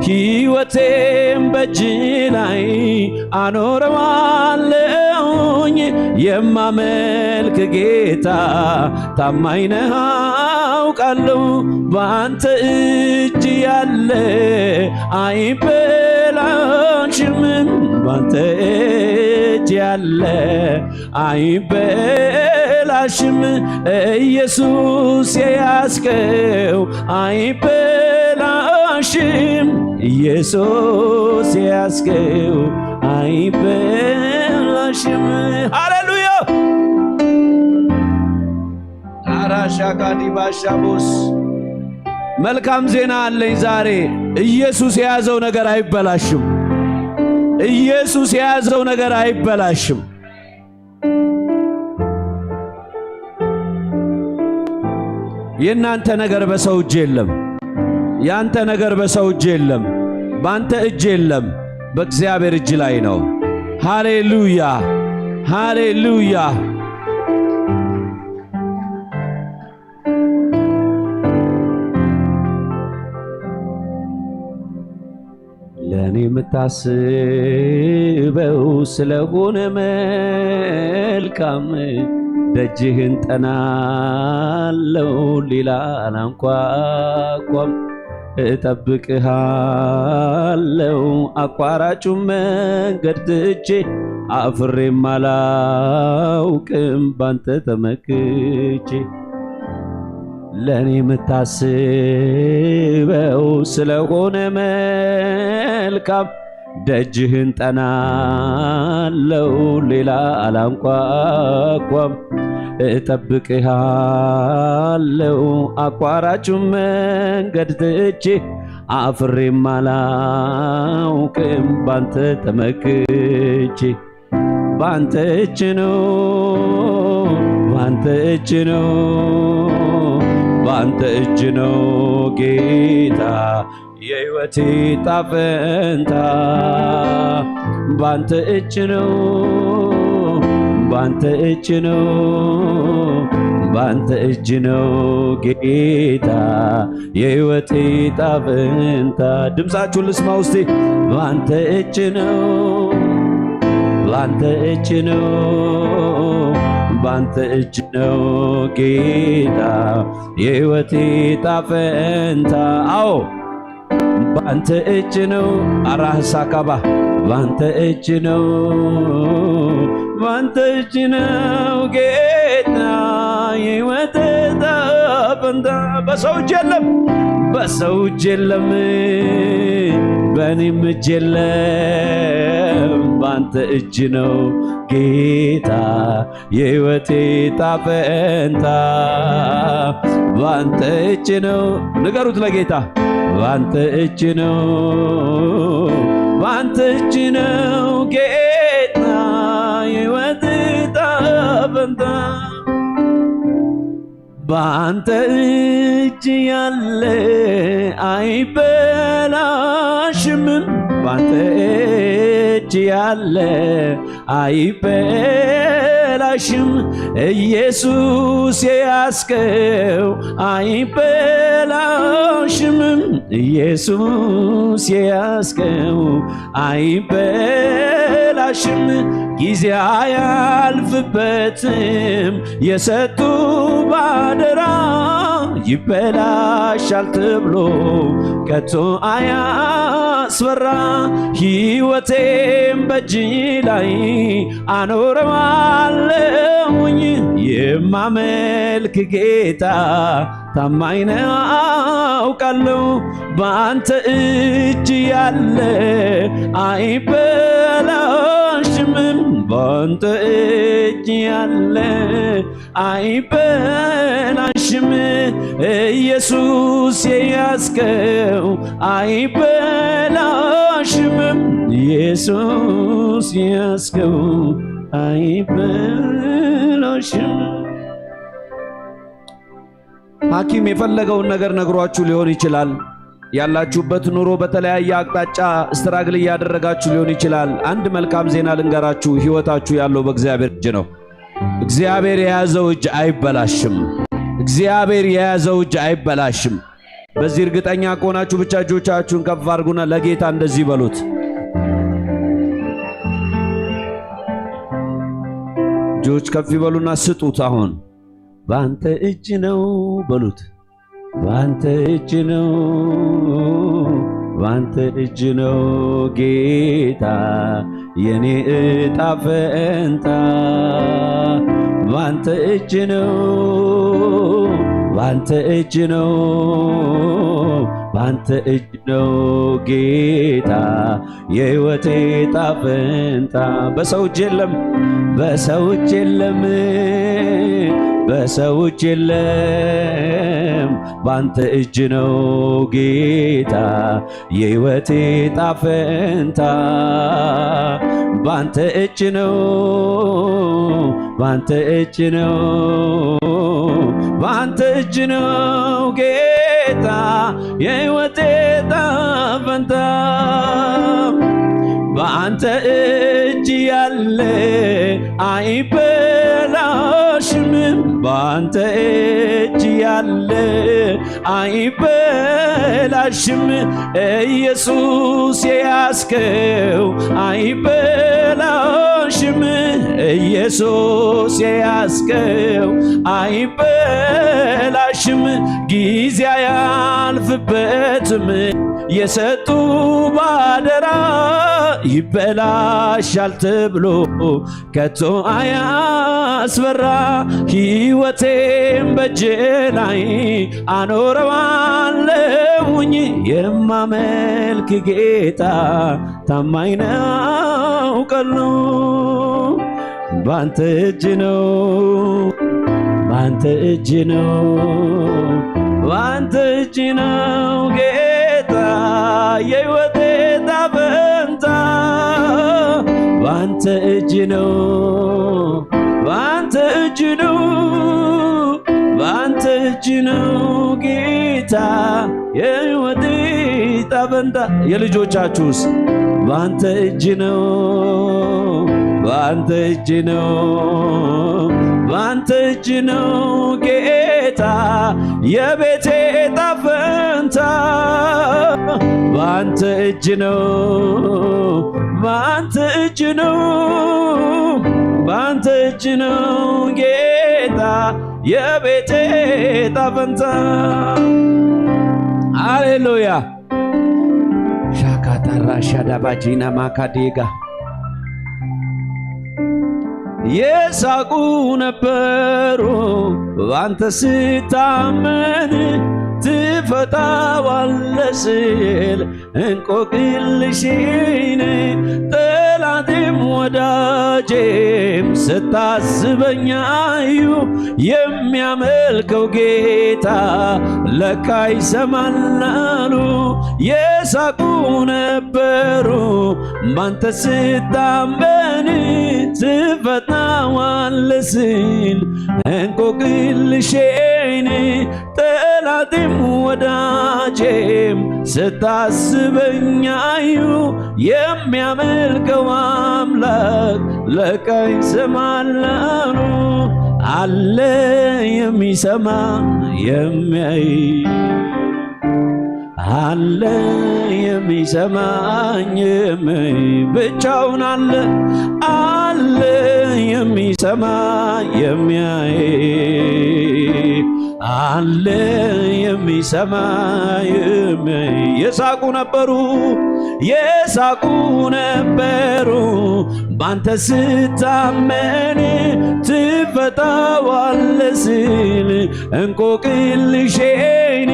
ሕይወቴም በእጅ ላይ አኖረዋለሁኝ የማመልክ ጌታ ታማኝ ነህ አውቃለሁ። በአንተ እጅ ያለ አይበላሽም፣ በአንተ እጅ ያለ አይበላሽም። ኢየሱስ የያዝከው አይበላሽም፣ ኢየሱስ የያዝከው አይበላሽም። ሃሌሉያ። አራሻ ጋዲ ባሻቦስ መልካም ዜና አለኝ ዛሬ። ኢየሱስ የያዘው ነገር አይበላሽም። ኢየሱስ የያዘው ነገር አይበላሽም። የእናንተ ነገር በሰው እጅ የለም። ያንተ ነገር በሰው እጅ የለም። ባንተ እጅ የለም። በእግዚአብሔር እጅ ላይ ነው። ሃሌሉያ፣ ሃሌሉያ። ለኔ የምታስበው ስለሆነ መልካም፣ ደጅህን ጠናለው ሌላ አላንኳኳም። እጠብቅሃለው አቋራጩ መንገድ ትቼ፣ አፍሬም አላውቅም ባንተ ተመክቼ። ለኔ የምታስበው ስለሆነ መልካም፣ ደጅህን ጠናለው ሌላ አላንኳኳም። እጠብቅሃለው አቋራጩ መንገድ ትቼ፣ አፍሬም አላውቅም ባንተ ተመክቼ። ባንተ እጅ ነው፣ አንተ እጅ ነው፣ በአንተ እጅ ነው ጌታ የህይወቴ ጣፈንታ። ባንተ እጅ ነው፣ ባንተ እጅ ነው፣ ባንተ እጅ ነው ጌታ የህይወቴ ጣፈንታ። ድምፃችሁን ልስማ ውስቲ። ባንተ እጅ ነው፣ ባንተ እጅ ነው፣ ባንተ እጅ ነው ጌታ የህይወቴ ጣፈንታ። አዎ ባንተ እጅ ነው። አራህሳ ካባ ባንተ እጅ ነው፣ ባንተ እጅ ነው ጌታ የህይወቴ ጣፈንታ። በሰው እጅ የለም፣ በሰው እጅ የለም፣ በእኔም እጅ የለም፣ ባንተ እጅ ነው ጌታ የህይወቴ ጣፈንታ። ባንተ እጅ ነው። ንገሩት ለጌታ። ባንተ እጅ ነው፣ ባንተ እጅ ነው ጌታ የህይወቴ ጣፈንታ። ባንተ እጅ ያለ አይበላሽም፣ ባንተ እጅ ያለ አይበላሽም። ኢየሱስ የያዝከው አይበላሽም፣ ኢየሱስ የያዝከው አይበላሽም። ጊዜ አያልፍበትም የሰጡ ባደራ ይበላሻል ተብሎ ከቶ አያስፈራ። ሕይወቴም በእጅ ላይ አኖረዋለሁኝ። የማመልክ ጌታ ታማኝ ነህ አውቃለሁ። በአንተ እጅ ያለ አይበላሽም፣ በአንተ እጅ ያለ አይበላሽም። ኢየሱስ የያዝከው አይበላሽም፣ ኢየሱስ የያዝከው አይበላሽም። ሐኪም የፈለገውን ነገር ነግሯችሁ ሊሆን ይችላል። ያላችሁበት ኑሮ በተለያየ አቅጣጫ ስትራግል እያደረጋችሁ ሊሆን ይችላል። አንድ መልካም ዜና ልንገራችሁ፣ ሕይወታችሁ ያለው በእግዚአብሔር እጅ ነው። እግዚአብሔር የያዘው እጅ አይበላሽም። እግዚአብሔር የያዘው እጅ አይበላሽም። በዚህ እርግጠኛ ከሆናችሁ ብቻ እጆቻችሁን ከፍ አድርጉና ለጌታ እንደዚህ በሉት። እጆች ከፍ ይበሉና ስጡት። አሁን ባንተ እጅ ነው በሉት። ባንተ እጅ ነው፣ ባንተ እጅ ነው ጌታ የኔ እጣ ፈንታ። ባንተ እጅ ነው፣ ባንተ እጅ ነው፣ ባንተ እጅ ነው ጌታ የህይወቴ ጣፈንታ። በሰው እጅ የለም፣ በሰው እጅ የለም፣ በሰው እጅ የለም፣ ባንተ እጅ ነው ጌታ የህይወቴ ጣፈንታ። ባንተ እጅ ነው፣ ባንተ እጅ ነው፣ ባንተ እጅ ነው ጌታ የህይወቴ ጣፈንታ። በአንተ እጅ ያለ አይበላሽም፣ በአንተ እጅ ያለ አይበላሽም። ኢየሱስ የያዝከው አይበላሽም፣ ኢየሱስ የያዝከው አይበላሽም። ጊዜ አያልፍበትም የሰጡ ባደራ ይበላሻል ተብሎ ከቶ አያስፈራ። ሕይወቴም በእጅ ላይ አኖረዋለሁኝ። የማመልክ ጌታ ታማኝ ነው አውቃለሁ። ባንተ እጅ ነው፣ ባንተ እጅ ነው፣ ባንተ እጅ ነው ጌታ የህይወቴ ጣፈንታ። ባንተ እጅ ነው፣ ባንተ እጅ ነው፣ ባንተ እጅ ነው ጌታ፣ የህይወቴ ዕጣ ፈንታ። የልጆቻችሁስ? ባንተ እጅ ነው፣ ባንተ እጅ ነው፣ ባንተ እጅ ነው ጌታ፣ የቤቴ ዕጣ ፈንታ። ባንተ እጅ ነው፣ ባንተ እጅ ነው፣ ባንተ እጅ ነው ጌታ፣ የቤቴ ዕጣ ፈንታ። ሃሌሉያ። ሻካታራ ሻዳባጂና ማካዴጋ የሳቁ ነበሩ፣ ባንተ ስታመን ትፈታዋለህ ስል እንቆቅልሽን። ጠላቴም ወዳጄም ስታስበኝ አዩ፣ የሚያመልከው ጌታ ለካ ይሰማል አሉ። የሳቁ ነበሩ፣ ባንተ ስታመን ትፈታዋለህ ስል እንቆቅልሼን። ጠላቴም ወዳጄም ስታስበኝ አዩ፣ የሚያመልከው አምላክ ለካ ይሰማል አሉ። አለ የሚሰማ የሚያይ፣ አለ የሚሰማኝ የሚያይ፣ ብቻውን አለ፣ አለ የሚሰማ የሚያይ፣ አለ የሚሰማ የሚያይ። የሳቁ ነበሩ፣ የሳቁ ነበሩ፣ ባንተ ስታመን ትፈታዋለህ ስል እንቆቅልሼን።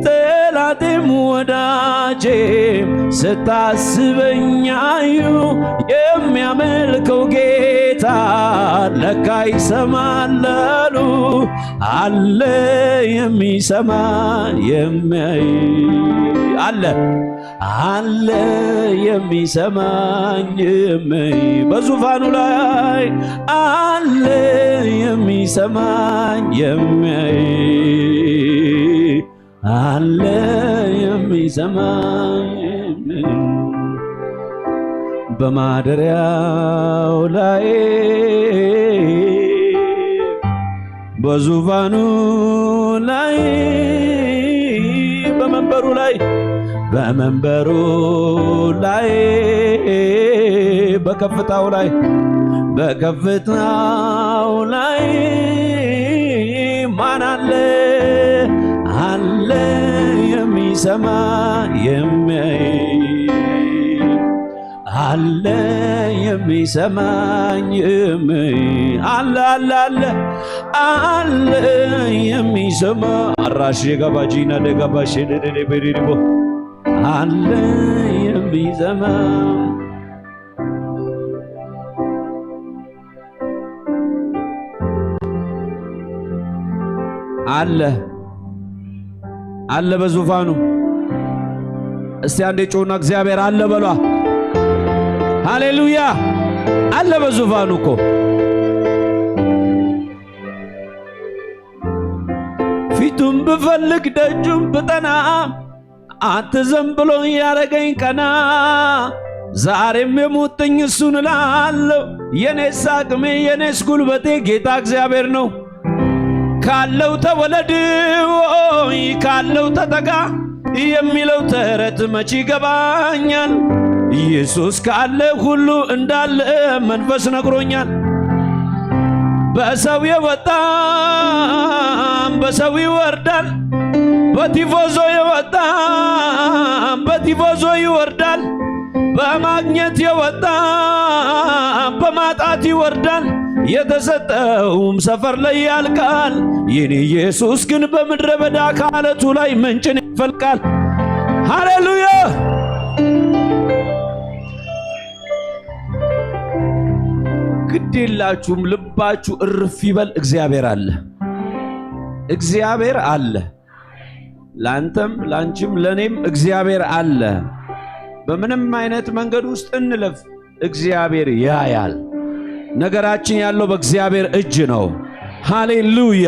ጠላቴም ወዳጄም ስታስበኝ አዩ፣ የሚያመልከው ጌታ ለካ ይሰማል አሉ። አለ የሚሰማ የሚያይ፣ አለ፣ አለ የሚሰማኝ የሚያይ፣ በዙፋኑ ላይ አለ የሚሰማኝ የሚያይ፣ አለ የሚሰማኝ የሚያይ። በማደሪያው ላይ፣ በዙፋኑ ላይ፣ በመንበሩ ላይ፣ በመንበሩ ላይ፣ በከፍታው ላይ፣ በከፍታው ላይ ማን አለ? አለ የሚሰማ የሚያይ፣ አለ የሚሰማኝ የሚ-፣ አለ፣ አለ፣ አለ፣ አለ የሚሰማ። አራሽ የጋባጂና ደጋባሽ ደደደ በሪሪቦ አለ የሚሰማ። አለ፣ አለ በዙፋኑ። እስቲ አንዴ ጩና እግዚአብሔር አለ በሏ። ሃሌሉያ! አለ በዙፋኑ እኮ። ፊቱን ብፈልግ ደጁን ብጠና፣ አትዘን ብሎ ያረገኝ ቀና። ዛሬም የሙጥኝ እሱን እላለሁ። የኔስ አቅሜ የኔስ ጉልበቴ ጌታ እግዚአብሔር ነው። ካለው ተወለድ ወይ ካለው ተጠጋ የሚለው ተረት መች ይገባኛል? ኢየሱስ ካለ ሁሉ እንዳለ መንፈስ ነግሮኛል። በሰው የወጣም በሰው ይወርዳል፣ በቲፎዞ የወጣም በቲፎዞ ይወርዳል፣ በማግኘት የወጣም በማጣት ይወርዳል። የተሰጠውም ሰፈር ላይ ያልቃል። የኔ ኢየሱስ ግን በምድረ በዳ ከዓለቱ ላይ ምንጭን ያፈልቃል። ሃሌሉያ! ግድ የላችሁም፣ ልባችሁ እርፍ ይበል። እግዚአብሔር አለ፣ እግዚአብሔር አለ። ላንተም ላንቺም ለኔም እግዚአብሔር አለ። በምንም አይነት መንገድ ውስጥ እንለፍ፣ እግዚአብሔር ያያል። ነገራችን ያለው በእግዚአብሔር እጅ ነው። ሃሌሉያ፣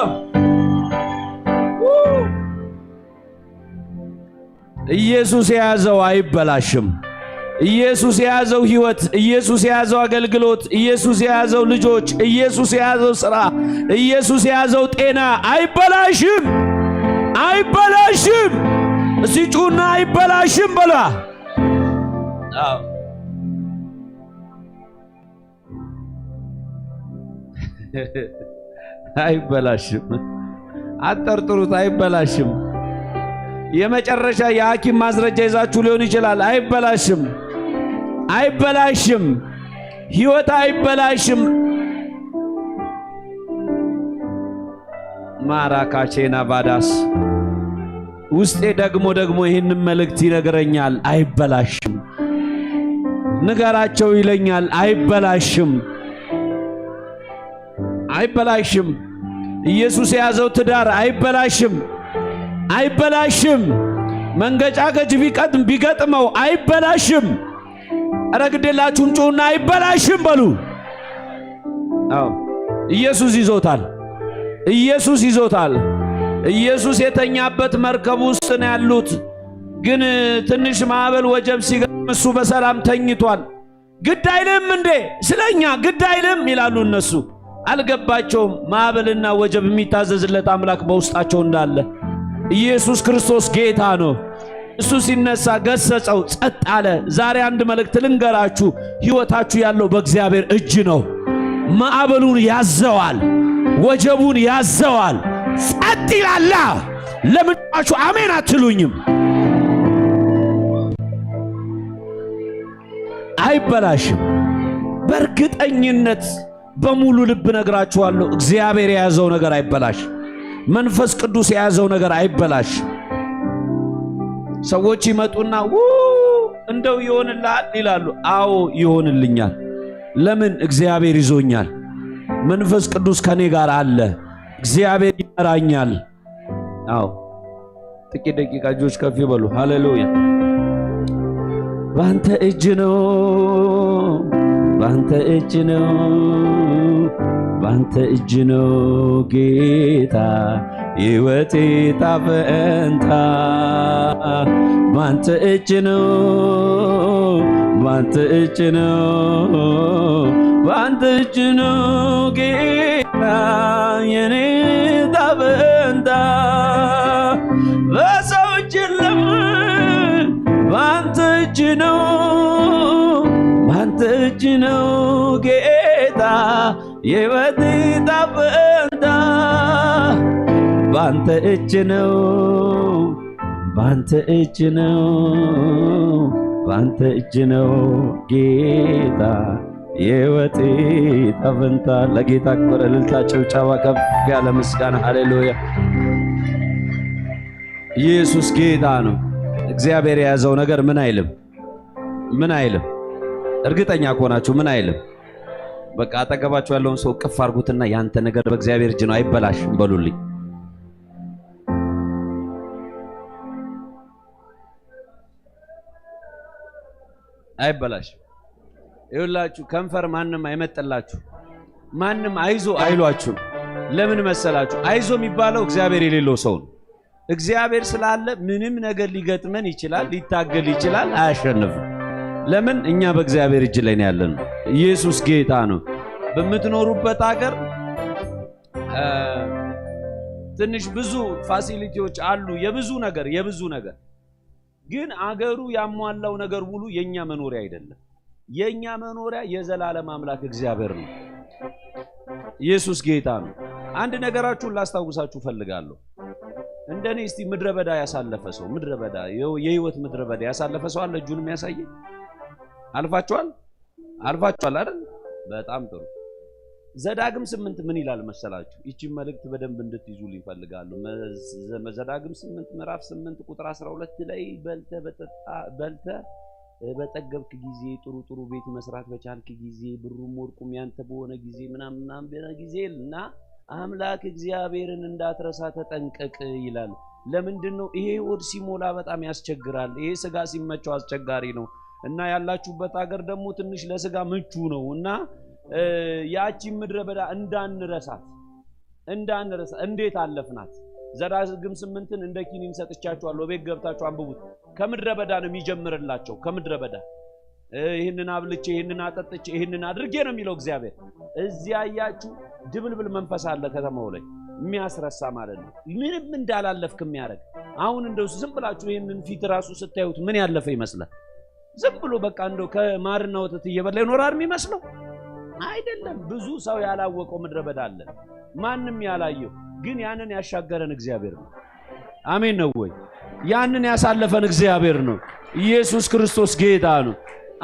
ኢየሱስ የያዘው አይበላሽም። ኢየሱስ የያዘው ህይወት፣ ኢየሱስ የያዘው አገልግሎት፣ ኢየሱስ የያዘው ልጆች፣ ኢየሱስ የያዘው ስራ፣ ኢየሱስ የያዘው ጤና አይበላሽም፣ አይበላሽም። እስቲ ጩና አይበላሽም በሏ። አዎ። አይበላሽም። አጠርጥሩት፣ አይበላሽም። የመጨረሻ የሐኪም ማስረጃ ይዛችሁ ሊሆን ይችላል። አይበላሽም፣ አይበላሽም። ህይወት አይበላሽም። ማራካቼና ባዳስ ውስጤ ደግሞ ደግሞ ይህንን መልእክት ይነግረኛል። አይበላሽም። ንገራቸው ይለኛል። አይበላሽም፣ አይበላሽም። ኢየሱስ የያዘው ትዳር አይበላሽም፣ አይበላሽም። መንገጫገጭ ቢቀጥም ቢገጥመው አይበላሽም። ኧረ ግዴላችሁም ጩሁና አይበላሽም በሉ። አዎ ኢየሱስ ይዞታል፣ ኢየሱስ ይዞታል። ኢየሱስ የተኛበት መርከብ ውስጥ ነው ያሉት። ግን ትንሽ ማዕበል ወጀብ ሲገጥም እሱ በሰላም ተኝቷል። «ግድ አይልም እንዴ ስለኛ ግድ አይልም?» ይላሉ እነሱ። አልገባቸውም ማዕበልና ወጀብ የሚታዘዝለት አምላክ በውስጣቸው እንዳለ። ኢየሱስ ክርስቶስ ጌታ ነው። እሱ ሲነሳ ገሰጸው፣ ጸጥ አለ። ዛሬ አንድ መልእክት ልንገራችሁ። ህይወታችሁ ያለው በእግዚአብሔር እጅ ነው። ማዕበሉን ያዘዋል፣ ወጀቡን ያዘዋል። ጸጥ ይላላ። ለምን ጮኻችሁ አሜን አትሉኝም? አይበላሽም። በእርግጠኝነት በሙሉ ልብ ነግራችኋለሁ፣ እግዚአብሔር የያዘው ነገር አይበላሽ። መንፈስ ቅዱስ የያዘው ነገር አይበላሽ። ሰዎች ይመጡና «ው፣ እንደው ይሆንልሃል» ይላሉ። አዎ ይሆንልኛል። ለምን? እግዚአብሔር ይዞኛል። መንፈስ ቅዱስ ከኔ ጋር አለ። እግዚአብሔር ይመራኛል። አዎ ጥቂት ደቂቃ እጆች ከፍ ይበሉ። ሃሌሉያ። ባንተ እጅ ነው፣ ባንተ እጅ ነው፣ ባንተ እጅ ነው ጌታ ሕይወቴ ጣፈንታ። ባንተ እጅ ነው፣ ባንተ እጅ ነው፣ ባንተ እጅ ነው ጌታ የኔ ጣፈንታ። በሰው እጅ የለም፣ ባንተ እጅ ነው፣ ባንተ እጅ ነው ጌታ የሕይወቴ ጣፈንታ። ባንተ እጅ ነው፣ ባንተ እጅ ነው፣ ባንተ እጅ ነው ጌታ የሕይወቴ ጣፈንታ። ለጌታ ክብር፣ እልልታ፣ ጭብጨባ፣ ከፍ ያለ ምስጋና። ሃሌሉያ። ኢየሱስ ጌታ ነው። እግዚአብሔር የያዘው ነገር ምን አይልም፣ ምን አይልም። እርግጠኛ ከሆናችሁ ምን አይልም። በቃ አጠገባችሁ ያለውን ሰው ቅፍ አድርጉትና «ያንተ ነገር በእግዚአብሔር እጅ ነው፣ አይበላሽም» በሉልኝ። አይበላሽም። ይኸውላችሁ ከንፈር ማንም አይመጥላችሁ፣ ማንም አይዞ አይሏችሁም። ለምን መሰላችሁ? አይዞ የሚባለው እግዚአብሔር የሌለው ሰው ነው። እግዚአብሔር ስላለ ምንም ነገር ሊገጥመን ይችላል፣ ሊታገል ይችላል፣ አያሸንፍም። ለምን? እኛ በእግዚአብሔር እጅ ላይ ነው ያለነው። ኢየሱስ ጌታ ነው። በምትኖሩበት ሀገር፣ እ፣ ትንሽ ብዙ ፋሲሊቲዎች አሉ፣ የብዙ ነገር፣ የብዙ ነገር። ግን አገሩ ያሟላው ነገር ሙሉ የኛ መኖሪያ አይደለም። የኛ መኖሪያ የዘላለም አምላክ እግዚአብሔር ነው። ኢየሱስ ጌታ ነው። አንድ ነገራችሁን ላስታውሳችሁ ፈልጋለሁ። እንደኔ እስቲ ምድረ በዳ ያሳለፈ ሰው፣ ምድረ በዳ፣ የው-፣ የህይወት ምድረ በዳ ያሳለፈ ሰው አለ? እጁን የሚያሳየኝ? አልፋችኋል? አልፋችኋል አይደል? በጣም ጥሩ። ዘዳግም ስምንት ምን ይላል መሰላችሁ? ይቺን መልእክት በደንብ እንድትይዙልኝ እፈልጋለሁ። መ-፣ ዘ-፣ ዘዳግም ስምንት ምዕራፍ ስምንት ቁጥር አስራ ሁለት ላይ «በልተ በጠጣ-፣ በልተ በጠገብክ ጊዜ፣ ጥሩ ጥሩ ቤት መስራት በቻልክ ጊዜ፣ ብሩም ወርቁም ያንተ በሆነ ጊዜ» ምናምን ምናምን በሆነ ጊዜ እና «አምላክ እግዚአብሔርን እንዳትረሳ ተጠንቀቅ» ይላል። ለምንድን ነው? ይሄ ሆድ ሲሞላ በጣም ያስቸግራል። ይሄ ስጋ ሲመቸው አስቸጋሪ ነው። እና ያላችሁበት ሀገር ደግሞ ትንሽ ለስጋ ምቹ ነው። እና ያቺን ምድረ በዳ እንዳንረሳት እንዳንረሳ እንዴት አለፍናት? ዘዳግም ስምንትን እንደ ኪኒን ሰጥቻችኋለሁ። ቤት ገብታችሁ አንብቡት። ከምድረ በዳ ነው የሚጀምርላቸው። ከምድረ በዳ ይህንን አብልቼ፣ ይህንን አጠጥቼ፣ ይህንን አድርጌ ነው የሚለው እግዚአብሔር። እዚያ ያያችሁ ድብልብል መንፈስ አለ ከተማው ላይ የሚያስረሳ ማለት ነው። ምንም እንዳላለፍክ የሚያደርግ። አሁን እንደው ዝም ብላችሁ ይህንን ፊት ራሱ ስታዩት ምን ያለፈ ይመስላል? ዝም ብሎ በቃ እንደው ከማርና ወተት እየበላ ይኖራል የሚመስለው አይደለም። ብዙ ሰው ያላወቀው ምድረ በዳ አለ፣ ማንም ያላየው ግን ያንን ያሻገረን እግዚአብሔር ነው። አሜን ነው ወይ? ያንን ያሳለፈን እግዚአብሔር ነው። ኢየሱስ ክርስቶስ ጌታ ነው።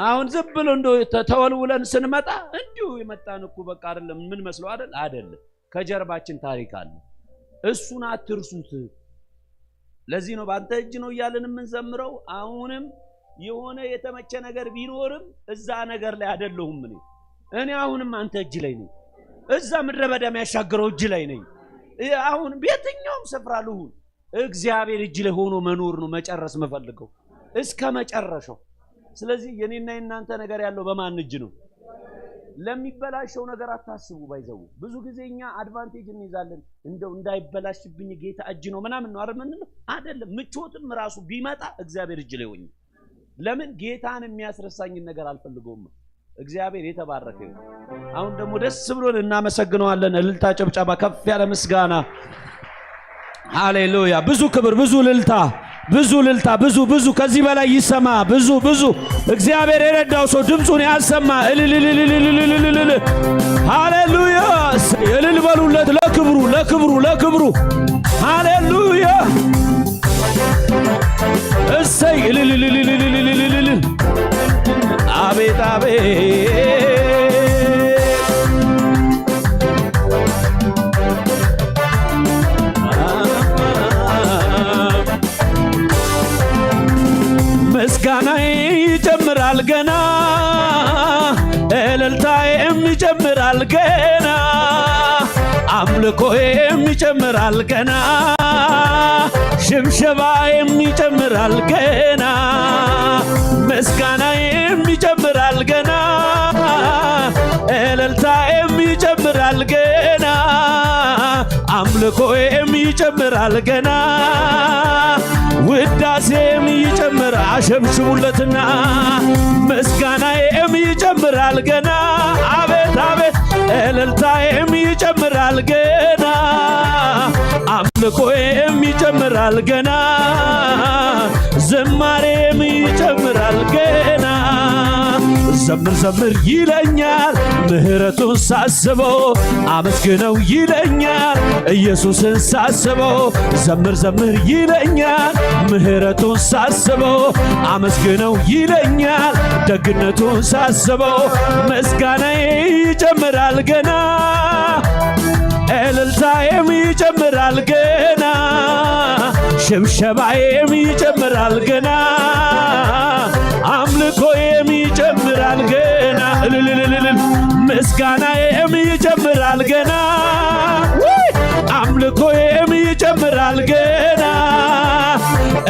አሁን ዝም ብሎ እንደው ተወልውለን ስንመጣ እንዲሁ የመጣን እኮ በቃ አይደለም ምን መስለው አይደል? አይደለም። ከጀርባችን ታሪክ አለ። እሱን አትርሱት። ለዚህ ነው በአንተ እጅ ነው እያልን የምንዘምረው። አሁንም የሆነ የተመቸ ነገር ቢኖርም እዛ ነገር ላይ አይደለሁም እኔ። እኔ አሁንም አንተ እጅ ላይ ነኝ። እዛ ምድረ በዳ የሚያሻግረው እጅ ላይ ነኝ። አሁን በየትኛውም ስፍራ ልሁን እግዚአብሔር እጅ ላይ ሆኖ መኖር ነው መጨረስ የምፈልገው እስከ መጨረሻው። ስለዚህ የኔና የእናንተ ነገር ያለው በማን እጅ ነው? ለሚበላሸው ነገር አታስቡ። ባይዘው ብዙ ጊዜ እኛ አድቫንቴጅ እንይዛለን። እንደው እንዳይበላሽብኝ ጌታ እጅ ነው ምናምን ነው አይደል የምንለው? አይደለም። ምቾትም ራሱ ቢመጣ እግዚአብሔር እጅ ላይ ሆኜ ለምን ጌታን የሚያስረሳኝን ነገር አልፈልገውም። እግዚአብሔር የተባረከ ይሁን። አሁን ደግሞ ደስ ብሎን እናመሰግነዋለን። እልልታ፣ ጭብጨባ፣ ከፍ ያለ ምስጋና። ሃሌሉያ! ብዙ ክብር፣ ብዙ እልልታ፣ ብዙ እልልታ፣ ብዙ ብዙ ከዚህ በላይ ይሰማ። ብዙ ብዙ እግዚአብሔር የረዳው ሰው ድምፁን ያሰማ። እልልልልልልልልልልል። ሃሌሉያ! እልል በሉለት ለክብሩ፣ ለክብሩ፣ ለክብሩ። ሃሌሉያ! እሰይ! እልልልልልልልልልል። አቤት አቤት! ምስጋናዬ ይጨምራል ገና፣ እልልታዬም ይጨምራል ገና፣ አምልኮዬም ይጨምራል ገና፣ ሽብሸባዬም ይጨምራል ገና፣ ምስጋናዬም ይጨምራል ገና፣ እልልታዬም ይጨምራል ገና፣ አምልኮዬም ይጨምራል ገና፣ ውዳሴም ይጨምራል። አሸብሽቡለትና ምስጋናዬም ይጨምራል ገና። አቤት አቤት፣ እልልታዬም ይጨምራል ገና፣ አምልኮዬም ይጨምራል ገና፣ ዝማሬም ይጨምራል ገና። ዘምር ዘምር ይለኛል ምህረቱን ሳስበው፣ አመስግነው ይለኛል ኢየሱስን ሳስበው። ዘምር ዘምር ይለኛል ምህረቱን ሳስበው፣ አመስግነው ይለኛል ደግነቱን ሳስበው። ምስጋናዬ ይጨምራል ገና፣ እልልታዬም ይጨምራል ገና፣ ሽብሸባዬም ይጨምራል ገና፣ አምልኮዬም ይጨምራል ገና። እልልልልልል። ምስጋናዬም ይጨምራል ገና፣ ውይ! አምልኮዬም ይጨምራል ገና፣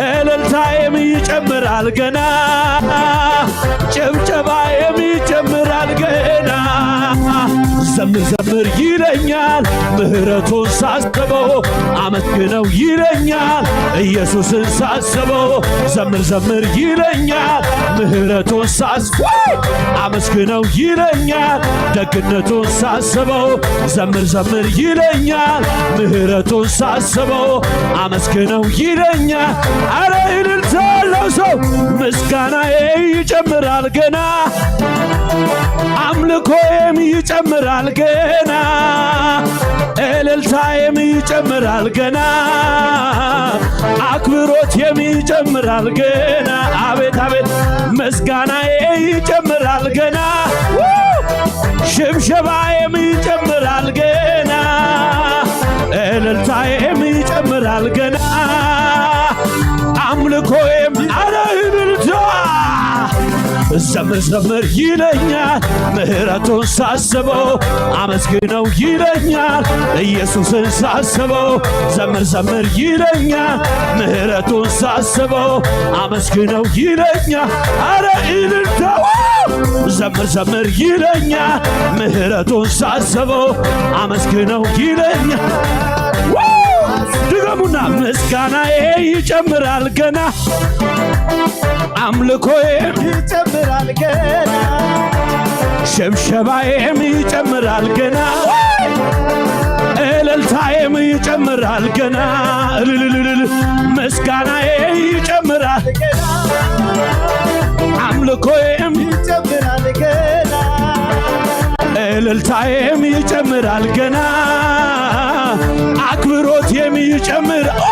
እልልታዬም ይጨምራል ገና፣ ጭብጨባዬም ይጨምራል ገና። ዘምር ዘምር ይለኛል ምህረቱን ሳስበው፣ አመስግነው ይለኛል ኢየሱስን ሳስበው። ዘምር ዘምር ይለኛል ምህረቱን ሳስበው፣ አመስግነው ይለኛል ደግነቱን ሳስበው። ዘምር ዘምር ይለኛል ምህረቱን ሳስበው፣ አመስግነው ይለኛል። አረ እልልታ ያለው ሰው ምስጋናዬ ይጨምራል ገና፣ አምልኮዬም ይጨምራል ገና፣ እልልታዬም ይጨምራል ገና፣ አክብሮቴም ይጨምራል ገና። አቤት አቤት፣ ምስጋናዬ ይጨምራል ገና፣ ሽብሸባዬም ይጨምራል ገና፣ እልልታዬም ይጨምራል ገና፣ አምልኮዬም፣ አረ እልልታ። ዘምር ዘምር ይለኛል ምህረቱን ሳስበው፣ አመስግነው ይለኛል ኢየሱስን ሳስበው። ዘምር ዘምር ይለኛል ምህረቱን ሳስበው፣ አመስግነው ይለኛል። አረ እልልታው ዘምር ዘምር ይለኛል ምህረቱን ሳስበው፣ አመስግነው ይለኛል። ድገሙና ምስጋናዬ ይጨምራል ገና አምልኮዬም ይጨምራል ገና፣ ሽብሸባዬም ይጨምራል ገና፣ እልልታዬም ይጨምራል ገና። እልልልልል ምስጋናዬ ይጨምራል ገና፣ አምልኮዬም ይጨምራል ገና፣ እልልታዬም ይጨምራል ገና፣ አክብሮቴም ይጨምራል።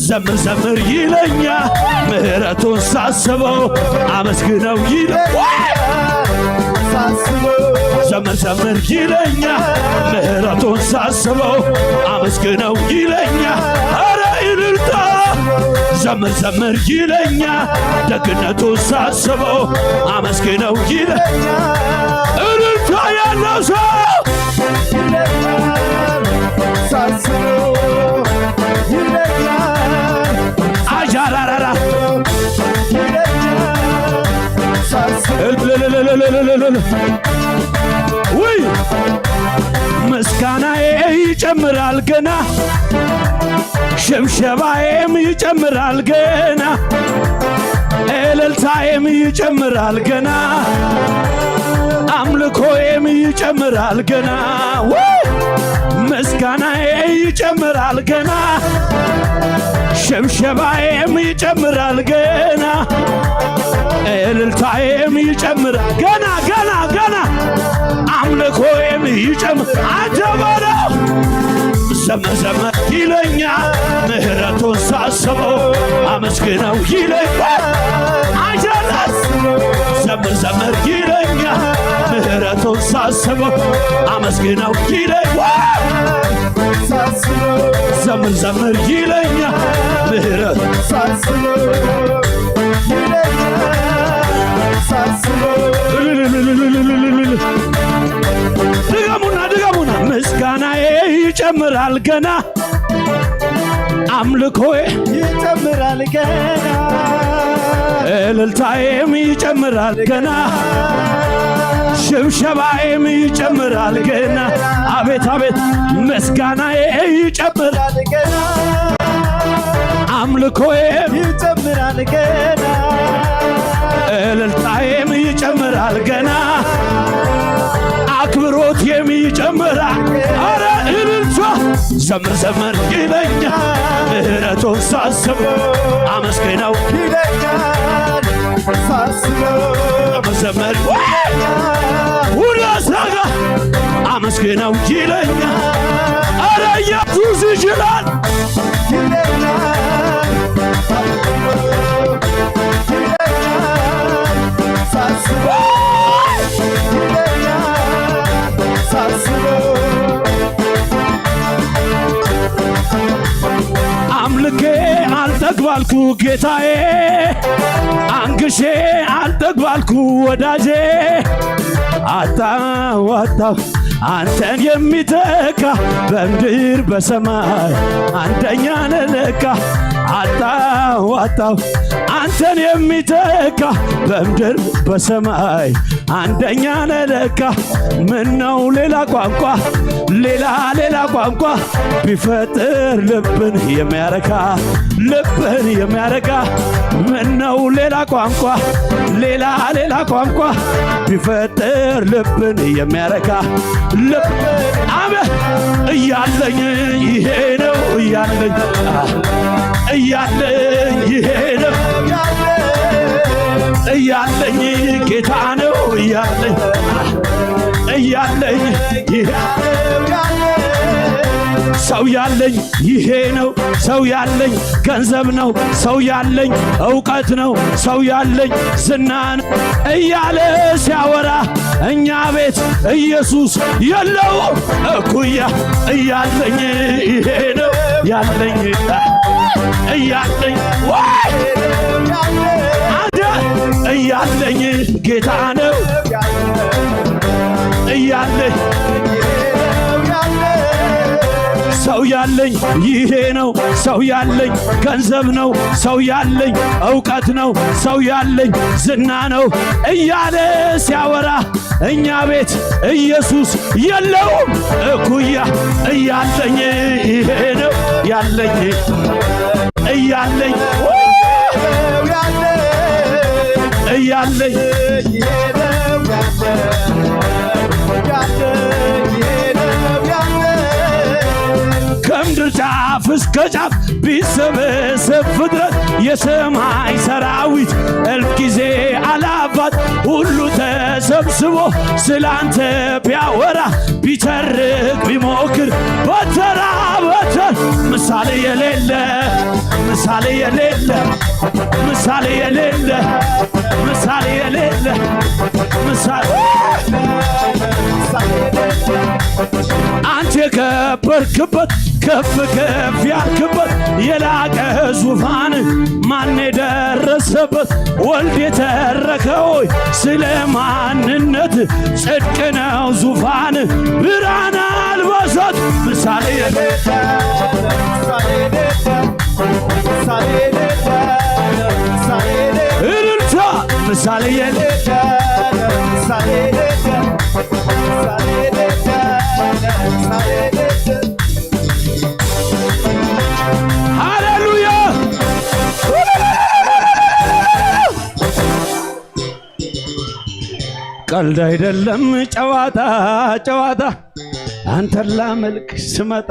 ዘምር ዘምር ይለኛ ምህረቱን ሳስበው፣ አመስግነው ይለ ዘምር ዘምር ይለኛ ምህረቱን ሳስበው፣ አመስግነው ይለኛ። አረ እልልታ ዘምር ዘምር ይለኛ ደግነቱን ሳስበው፣ አመስግነው ይለ እልልታ ያለው ሰው አጃራራራ እልልልልልልልልል። ውይ ምስጋናዬ ይጨምራል ገና፣ ሽብሸባዬም ይጨምራል ገና፣ እልልታዬም ይጨምራል ገና፣ አምልኮዬም ይጨምራል ገና። ውይ ምስጋናዬ ይጨምራል ገና፣ ሽብሸባዬም ይጨምራል ገና፣ እልልታዬም ይጨምራል ገና፣ ገና፣ ገና፣ አምልኮዬም ይጨምር። አጀባለሁ ዘመር ዘመር ይለኛል ምህረቱን ሳስበው፣ አመስግነው ይለኛል። አጀባለሁ ዘመር ዘመር ይለኛል ምህረቱን ሳስበው፣ አመስግነው ይለኛል። ዘምር ዘምር ይለኛል ምህረት ድገሙና ድገሙና ምስጋናዬ ይጨምራል ገና፣ አምልኮዬ ይጨምራል ገና፣ እልልታዬም ይጨምራል ገና፣ ሽብሸባዬም ይጨምራል ገና። አቤት አቤት ምስጋናዬ ይጨምራል ገና፣ አምልኮዬም ይጨምራል ገና፣ እልልታዬም ይጨምራል ገና፣ አክብሮቴም ይጨምራል። አረ እልልታ ዘምር ዘምር ይለኛል ምህረቱን ሳስበው፣ አመስግነው ይለኛል ሳስበው። ዘምር ዘምር ይለኛል። ሁሉ አስራጋ አመስግነው ይለኛል። አረ ኢየሱስ ይችላል። ይለኛል ሳስበው፣ ይለኛል ሳስበው። አምልኬ አልጠግባልኩ ጌታዬ፣ አንግሼ አልጠግባልኩ ወዳጄ። አጣው አጣው አንተን የሚተካ በምድር በሰማይ አንደኛ ነህ ለካ። አጣው አጣው አንተን የሚተካ በምድር በሰማይ አንደኛ ነህ ለካ። ምነው ሌላ ቋንቋ ሌላ ሌላ ቋንቋ ቢፈጥር ልብን የሚያረካ ልብን የሚያረካ ምነው ሌላ ቋንቋ ሌላ ሌላ ቋንቋ ቢፈጥር ልብን የሚያረካ ልብ አበ እያለኝ ይሄ ነው እያለኝ እያለኝ ይሄ ነው እያለኝ ጌታ ነው እያለኝ እያለኝ ይሄ ሰው ያለኝ ይሄ ነው ሰው ያለኝ ገንዘብ ነው ሰው ያለኝ እውቀት ነው ሰው ያለኝ ዝና ነው እያለ ሲያወራ እኛ ቤት ኢየሱስ የለው እኩያ እያለኝ ይሄ ነው ያለኝ እያለኝ ወይ አንተ እያለኝ ጌታ ነው እያለኝ ሰው ያለኝ ይሄ ነው ሰው ያለኝ ገንዘብ ነው ሰው ያለኝ እውቀት ነው ሰው ያለኝ ዝና ነው እያለ ሲያወራ እኛ ቤት ኢየሱስ የለውም እኩያ እያለኝ ይሄ ነው ያለኝ እያለኝ እያለኝ ከምድር ጫፍ እስከ ጫፍ ቢሰበሰብ ፍጥረት የሰማይ ሰራዊት እልፍ ጊዜ አላፋት ሁሉ ተሰብስቦ ስላንተ ቢያወራ ቢተርክ ቢሞክር በተራ በተር ምሳሌ የሌለ ምሳሌ የሌለ ምሳሌ የሌለ ምሳሌ የሌለ ምሳሌ አንተ የከበርክበት ከፍ ከፍ ያልክበት የላቀ ዙፋን ማን የደረሰበት ወልድ የተረከው ስለ ማንነት ጽድቅ ነው ዙፋን ብርሃን አልበሰት ምሳሌ እልልታ ምሳሌ የለ ሃሌሉያ ቀልድ አይደለም ጨዋታ ጨዋታ አንተን ላመልክ ስመጣ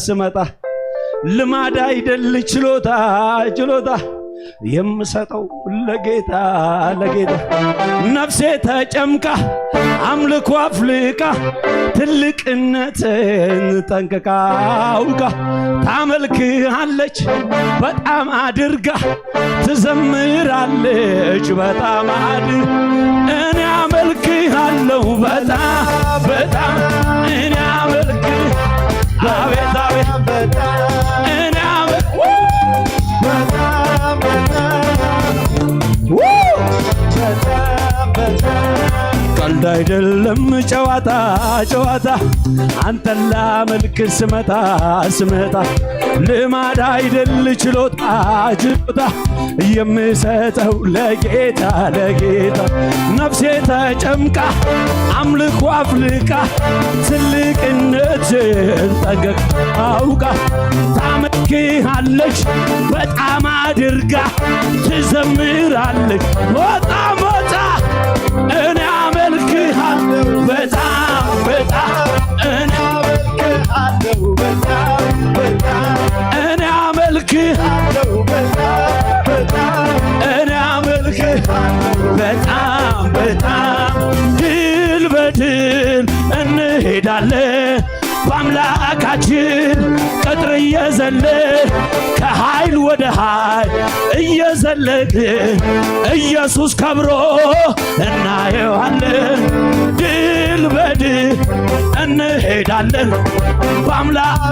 ስመጣ ልማድ አይደል ችሎታ ችሎታ የምሰጠው ለጌታ ለጌታ ነፍሴ ተጨምቃ አምልኮ አፍልቃ ትልቅነትን ጠንቅቃ አውቃ ታመልክሃለች በጣም አድርጋ ትዘምራለች በጣም አድ እኔ አመልክሃለሁ በጣም በጣም እኔ አመልክ አቤት አቤት እኔ አመልክ ቀልድ አይደለም ጨዋታ ጨዋታ አንተን ላመልክ ስመጣ ስመጣ ልማድ አይደል ችሎታ ችሎታ የምሰጠው ለጌታ ለጌታ ነፍሴ ተጨምቃ አምልኮ አፍልቃ ትልቅነትን ጠንቅቃ አውቃ ታመልክሃለች በጣም አድርጋ ትዘምራለች በጣም በጣም እኔ አመልክሃለሁ በጣም በጣም እኔ አመልክሃለሁ በጣም በጣም እኔ አመልክሃለሁ በጣም በጣም እኔ አመልክሃለሁ በጣም በጣም ድል በድል እንሄዳለን በአምላካችን ቅጥር እየዘለ ከኃይል ወደ ኃይል እየዘለቅ ኢየሱስ ከብሮ እናየዋለን ድል በድል እንሄዳለን በአምላክ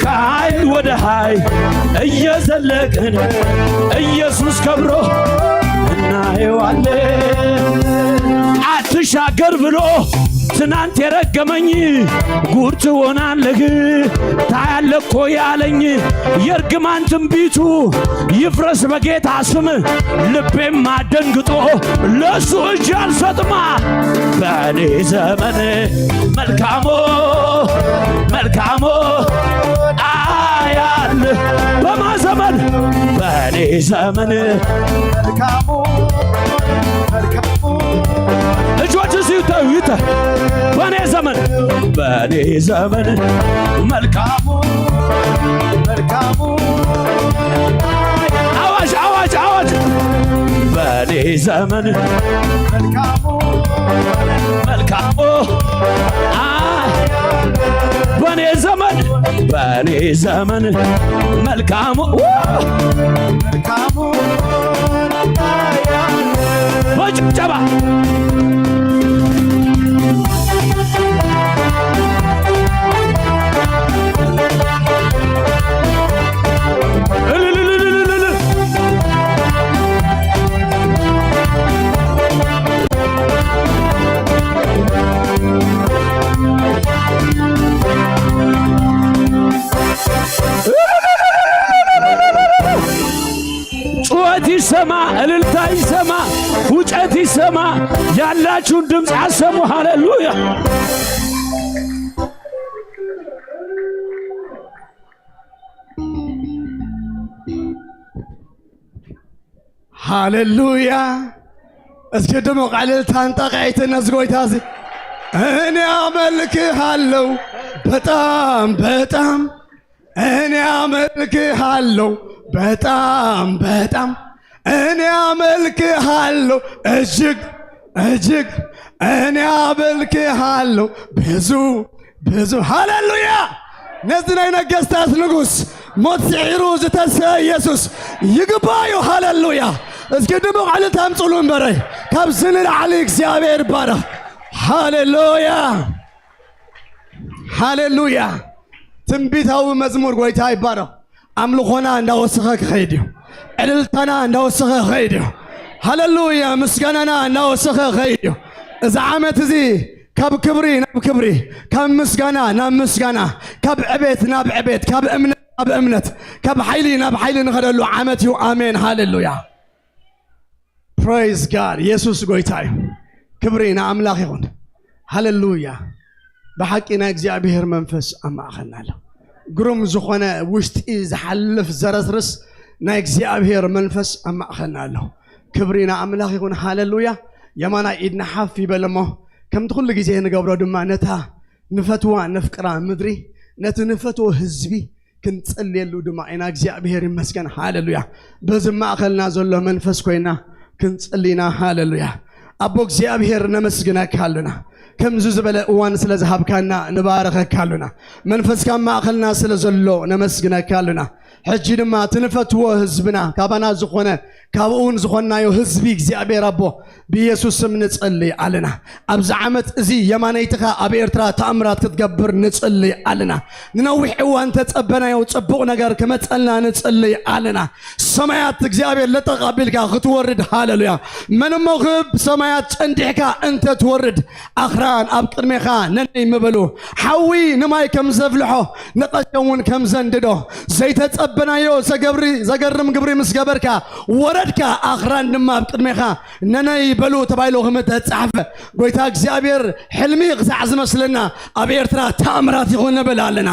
ከኃይል ወደ ኃይል እየዘለቅን ኢየሱስ ከብሮ እናየዋለን አትሻገር ብሎ ትናንት የረገመኝ ጉድ ትሆናለህ ታያለኮ ያለኝ የእርግማን ትንቢቱ ይፍረስ በጌታ ስም ልቤም አደንግጦ ለሱ እጅ አልሰጥማ በእኔ ዘመን መልካሞ መልካሞ አያል በማ ዘመን በእኔ ዘመን መልካሙ መልካሙ እጆች ሲተው ይተ በእኔ ዘመን በእኔ ዘመን መልካሙ መልካሙ አዋጅ አዋጅ አዋጅ በእኔ ዘመን መልካሙ መልካሙ አ በእኔ ዘመን በእኔ ዘመን መልካሙ ው! መልካሙ በጭብጨባ እልልልልልልል ይሰማ፣ እልልታ ይሰማ፣ ውጨት ይሰማ። ያላችሁን ድምፅ አሰሙ። ሃሌሉያ። ሃሌሉያ። እስኪ ድሙቕ ዕልልታን ጣቕዒትን ነዚ ጎይታ እዚ። እኔ አመልክሃለሁ በጣም በጣም፣ እኔ አመልክሃለሁ በጣም በጣም፣ እኔ አመልክሃለሁ እጅግ እጅግ፣ እኔ አመልክሃለሁ ብዙ ብዙ። ሃሌሉያ። ነዚ ናይ ነገስታት ንጉስ፣ ሞት ስዒሩ ዝተሰአ ኢየሱስ ይግባዩ። ሃሌሉያ። እስኪ ድሙቕ ዕልልታ ኣምጽሉ እምበረይ። ካብዚ ንላዕሊ እግዚኣብሔር ይባረኽ። ሃሌሉያ። ሃሌሉያ። ትንቢታዊ መዝሙር። ጎይታ ይባረኽ። ኣምልኾና እንዳወሰኸ ክኸይድ እዩ። ዕልልታና እንዳወሰኸ ክኸይድ እዩ። ሃሌሉያ። ምስጋናና እንዳወሰኸ ክኸይድ እዩ። እዚ ዓመት እዚ ካብ ክብሪ ናብ ክብሪ፣ ካብ ምስጋና ናብ ምስጋና፣ ካብ ዕቤት ናብ ዕቤት፣ ካብ እምነት ናብ እምነት፣ ካብ ሓይሊ ናብ ሓይሊ ንኸደሉ ዓመት እዩ። ኣሜን። ሃሌሉያ። ፕሬዝ ጋድ። ኢየሱስ ጎይታ እዩ። ክብሪ ንኣምላኽ ይኹን። ሃሌሉያ። ብሓቂ ናይ እግዚኣብሔር መንፈስ ኣብ ማእኸልና ኣሎ። ግሩም ዝኾነ ውሽጢ ዝሓልፍ ዘረስርስ ናይ እግዚኣብሔር መንፈስ ኣብ ማእኸልና ኣሎ። ክብሪ ንኣምላኽ ይኹን። ሃሌሉያ። የማናይ ኢድና ሓፍ ይበል እሞ፣ ከምቲ ኩሉ ግዜ ንገብሮ ድማ ነታ ንፈትዋ ነፍቅራ ምድሪ፣ ነቲ ንፈትዎ ህዝቢ ክንጽልየሉ ድማ ኢና። እግዚኣብሔር ይመስገን። ሃሌሉያ። በዚ ማእኸልና ዘሎ መንፈስ ኮይና ክንጽሊ ኢና። ሃሌሉያ። ኣቦ እግዚኣብሔር ነመስግነካ ኣሉና። ከምዚ ዝበለ እዋን ስለ ዝሃብካና ንባረኸካ ኣሉና። መንፈስካ ኣብ ማእኸልና ስለ ዘሎ ነመስግነካ ኣሉና። ሕጂ ድማ እቲ ንፈትዎ ህዝብና፣ ካባና ዝኾነ፣ ካብኡ እውን ዝኾንናዮ ህዝቢ እግዚኣብሔር ኣቦ ብኢየሱስ ስም ንጽሊ ኣለና። ኣብዚ ዓመት እዚ የማነይትኻ ኣብ ኤርትራ ተኣምራት ክትገብር ንጽሊ ኣለና። ንነዊሕ እዋን ተጸበናዮ ጽቡቕ ነገር ክመጸልና ንጽሊ ኣለና። ሰማያት እግዚኣብሔር ለጠቕ ኣቢልካ ክትወርድ፣ ሃሌሉያ። መን እሞ ክብ ሰማያት ጨንዲሕካ እንተ ትወርድ፣ ኣኽራን ኣብ ቅድሜኻ ነነይ ምበሉ። ሓዊ ንማይ ከም ዘፍልሖ፣ ንቐሸ እውን ከም ዘንድዶ፣ ዘይተጸበናዮ ዘገብሪ-፣ ዘገርም ግብሪ ምስ ገበርካ፣ ወረድካ፣ ኣኽራን ድማ ኣብ ቅድሜኻ ነነይ በሉ ተባሂሉ ከም እተጻሕፈ፣ ጎይታ እግዚኣብሔር፣ ሕልሚ ክሳዕ ዝመስለና ኣብ ኤርትራ ተኣምራት ይኹን ንብል ኣለና።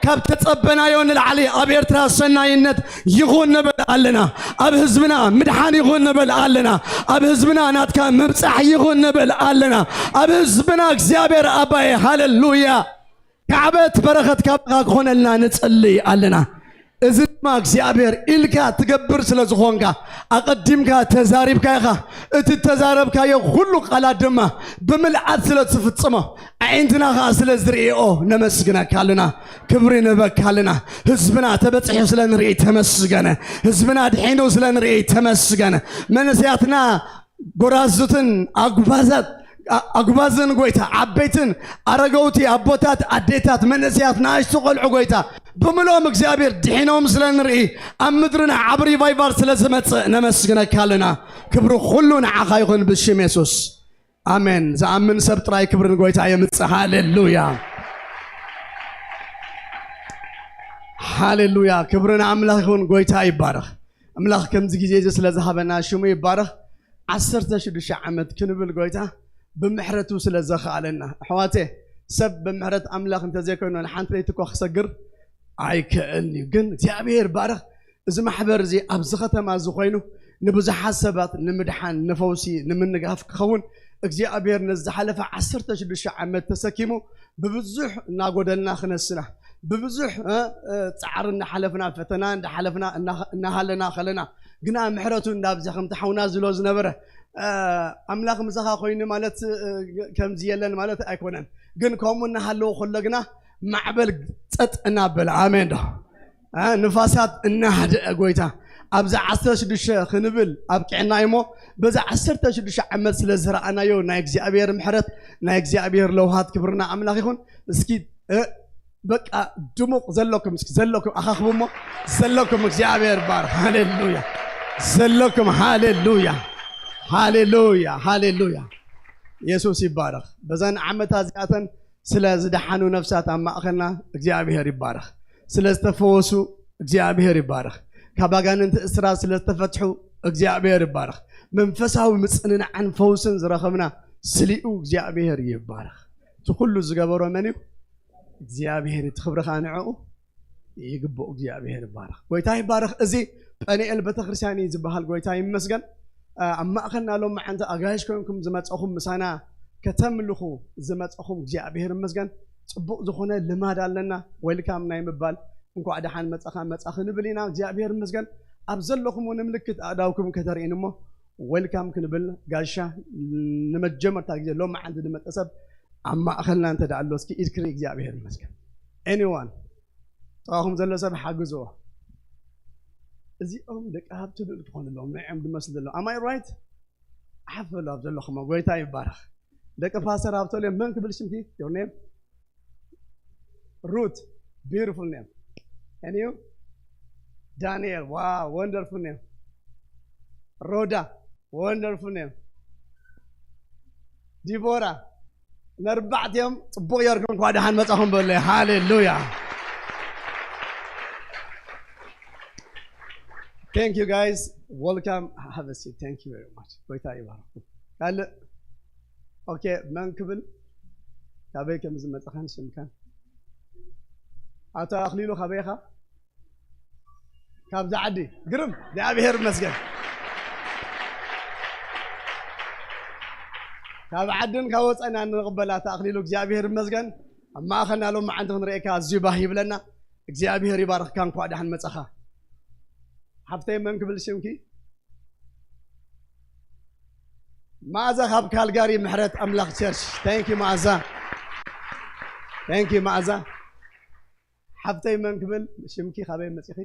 ካብ ተጸበናዮ ንላዕሊ ኣብ ኤርትራ ሰናይነት ይኹን ንብል ኣለና። ኣብ ህዝብና ምድሓን ይኹን ንብል ኣለና። ኣብ ህዝብና ናትካ ምብጻሕ ይኹን ንብል ኣለና። ኣብ ህዝብና እግዚኣብሔር ኣባይ፣ ሃሌሉያ፣ ካዕበት በረኸት ካባኻ ክኾነልና ንጽልይ ኣለና። እዚ ድማ እግዚኣብሔር ኢልካ ትገብር ስለ ዝኾንካ፣ ኣቐዲምካ ተዛሪብካ ኢኻ። እቲ ተዛረብካዮ ኩሉ ቃላት ድማ ብምልኣት ስለ ትፍጽሞ፣ ኣዒንትና ኸኣ ስለ ዝርእዮ ነመስግነካ ኣለና። ክብሪ ንህበካ ኣለና። ህዝብና ተበጺሑ ስለ ንርኢ ተመስገነ። ህዝብና ድሒኑ ስለ ንርኢ ተመስገነ። መንእሰያትና ጎራዙትን ኣጉባዛት-፣ ኣ-፣ ኣጉባዝን ጎይታ፣ ዓበይትን ኣረገውቲ፣ ኣቦታት፣ ኣዴታት፣ መንእሰያት፣ ንኣሽቱ ቆልዑ ጎይታ፣ ብምልኦም እግዚኣብሔር ድሒኖም ስለ ንርኢ፣ ኣብ ምድርና ዓቢ ሪቫይቫል ስለ ዝመጽእ ነመስግነካ ኣለና። ክብሪ ኩሉ ንዓኻ ይኹን ብሽም የሱስ። ኣሜን። ዝኣምን ሰብ ጥራይ ክብሪ ንጎይታ የምጽእ። ሃሌሉያ። ሃሌሉያ። ክብሪ ንኣምላኽ ይኹን። ጎይታ ይባረኽ። ኣምላኽ ከምዚ ግዜ እዚ ስለ ዝሃበና ሽሙ ይባረኽ። ዓሰርተ ሽዱሽተ ዓመት ክንብል ጎይታ ብምሕረቱ ስለ ዘኽኣለና። ኣሕዋቴ፣ ሰብ ብምሕረት ኣምላኽ እንተዘይኮይኑ ንሓንቲ ለይቲ እኳ ክሰግር ኣይክእልን እዩ። ግን እግዚኣብሔር ባረኽ። እዚ ማሕበር እዚ ኣብዚ ከተማ እዚ ኮይኑ ንብዙሓት ሰባት ንምድሓን፣ ንፈውሲ፣ ንምንጋፍ ክኸውን እግዚኣብሔር ነዚ ዝሓለፈ ዓሰርተ ሽዱሽተ ዓመት ተሰኪሙ ብብዙሕ እናጎደልና ክነስና፣ ብብዙሕ፣ እ፣ እ፣ ጻዕሪ እንዳሓለፍና፣ ፈተና እንዳሓለፍና፣ እና-፣ እናሃለና ከለና፣ ግና ምሕረቱ እንዳብዝሐ፣ ከምቲ ሓውና ዝሎ ዝነበረ፣ እ፣ ኣምላኽ ምሳኻ ኮይኑ ማለት፣ እ፣ ከምዚ የለን ማለት ኣይኮነን። ግን ከምኡ እናሃለወ ከሎ ግና ማዕበል ጸጥ እናበለ፣ ኣሜን ዶ? እ፣ ንፋሳት እናህደአ ጎይታ፣ ኣብዚ ዓሰርተ ሽዱሽተ ክንብል ኣብቂዕና እሞ፣ በዚ ዓሰርተ ሽዱሽተ ዓመት ስለ ዝረኣናዮ ናይ እግዚኣብሔር ምሕረት፣ ናይ እግዚኣብሔር ለውሃት ክብርና ኣምላኽ ይኹን። እስኪ፣ እ፣ በቃ ድሙቕ ዘለኩም፣ እስኪ ዘለኩም ኣኻኽቡ እሞ፣ ዘለኩም እግዚኣብሔር ይባረኽ። ሃሌሉያ። ዘለኩም፣ ሃሌሉያ፣ ሃሌሉያ፣ ሃሌሉያ። የሱስ ይባረኽ። በዘን ዓመታት እዚኣተን ስለ ዝደሓኑ ነፍሳት ኣብ ማእኸልና እግዚኣብሔር ይባረኽ። ስለ ዝተፈወሱ እግዚኣብሔር ይባረኽ። ካብ ኣጋንንቲ እስራት ስለ ዝተፈትሑ እግዚኣብሔር ይባረኽ። መንፈሳዊ ምጽንናዕን ፈውስን ዝረኸብና ስሊኡ እግዚኣብሔር ይባረኽ። እቲ ኩሉ ዝገበሮ መን እዩ? እግዚኣብሔር እዩ። እቲ ክብሪ ኸኣ ንዕኡ ይግብኦ። እግዚኣብሔር ይባረኽ። ጎይታ ይባረኽ። እዚ ጳኒኤል ቤተክርስትያን እዩ ዝበሃል። ጎይታ ይመስገን። ኣብ ማእኸልና ሎም መዓንቲ ኣጋይሽ ኮይንኩም ዝመፀኹም ምሳና ከተምልኹ ዝመፀኹም እግዚኣብሔር ይመስገን። ፅቡቕ ዝኾነ ልማድ ኣለና። ዌልካም ናይ ምባል፣ እንኳዕ ደሓን መፃኻ መፃኺ ንብል ኢና። እግዚኣብሔር ይመስገን። ኣብ ዘለኹም እውን ምልክት ኣእዳውኩም ከተርእን እሞ ዌልካም ክንብል፣ ጋሻ ንመጀመርታ ግዜ ሎም መዓንቲ ዝመፀ ሰብ ኣብ ማእኸልና እንተ ደኣ ኣሎ እስኪ ኢድ ክርኢ። እግዚኣብሔር ይመስገን። ኤኒዋን ጥቓኹም ዘሎ ሰብ ሓግዝዎ። እዚኦም ደቂ ሃብቲ ልኡል ክኾኑ ኣለዎም፣ ንዕኦም ዝመስሉ ዘለዉ። ኣማይ ራይት? ሓፍ በሉ ኣብ ዘለኹሞ። ጎይታ ይባረኽ። ደቂ ፓስተር ሃብተልዮም፣ መን ክብል ሽምኪ? Your name? ሩት። Beautiful name. And you? ዳንኤል። Wow, wonderful name. ሮዳ። Wonderful name. ዲቦራ። ነርባዕትዮም ጽቡቕ ጌርኩም እንኳዕ ደሓን መጻኹም በሉ። ሃሌሉያ። Thank you, guys. Welcome. Have a seat. Thank you very much. ጎይታ ይባርኩም። ካልእ? ኦኬ፣ መን ክብል? ካበይ ከም ዝመጻኻን ሽምካን? ኣቶ ኣኽሊሉ፣ ካበይ ኢኻ? ካብዛ ዓዲ። ግርም። እግዚኣብሔር ይመስገን። ካብ ዓድን ካብ ወፃእና ንቕበላ ኣቶ ኣኽሊሉ፣ እግዚኣብሔር ይመስገን። ኣብ ማእኸልና ሎም መዓንቲ ክንርእየካ ኣዝዩ ባህ ይብለና። እግዚኣብሔር ይባርኽካ፣ እንኳዕ ደሓን መጻኻ። ሓፍተይ፣ መን ክብል ሽምኪ? መኣዛ ካብ ካልጋሪ ምሕረት ኣምላኽ ቸርች። Thank you መኣዛ። Thank you መኣዛ። ሓፍተይ፣ መን ክብል ሽምኪ? ካበይ መጺኺ?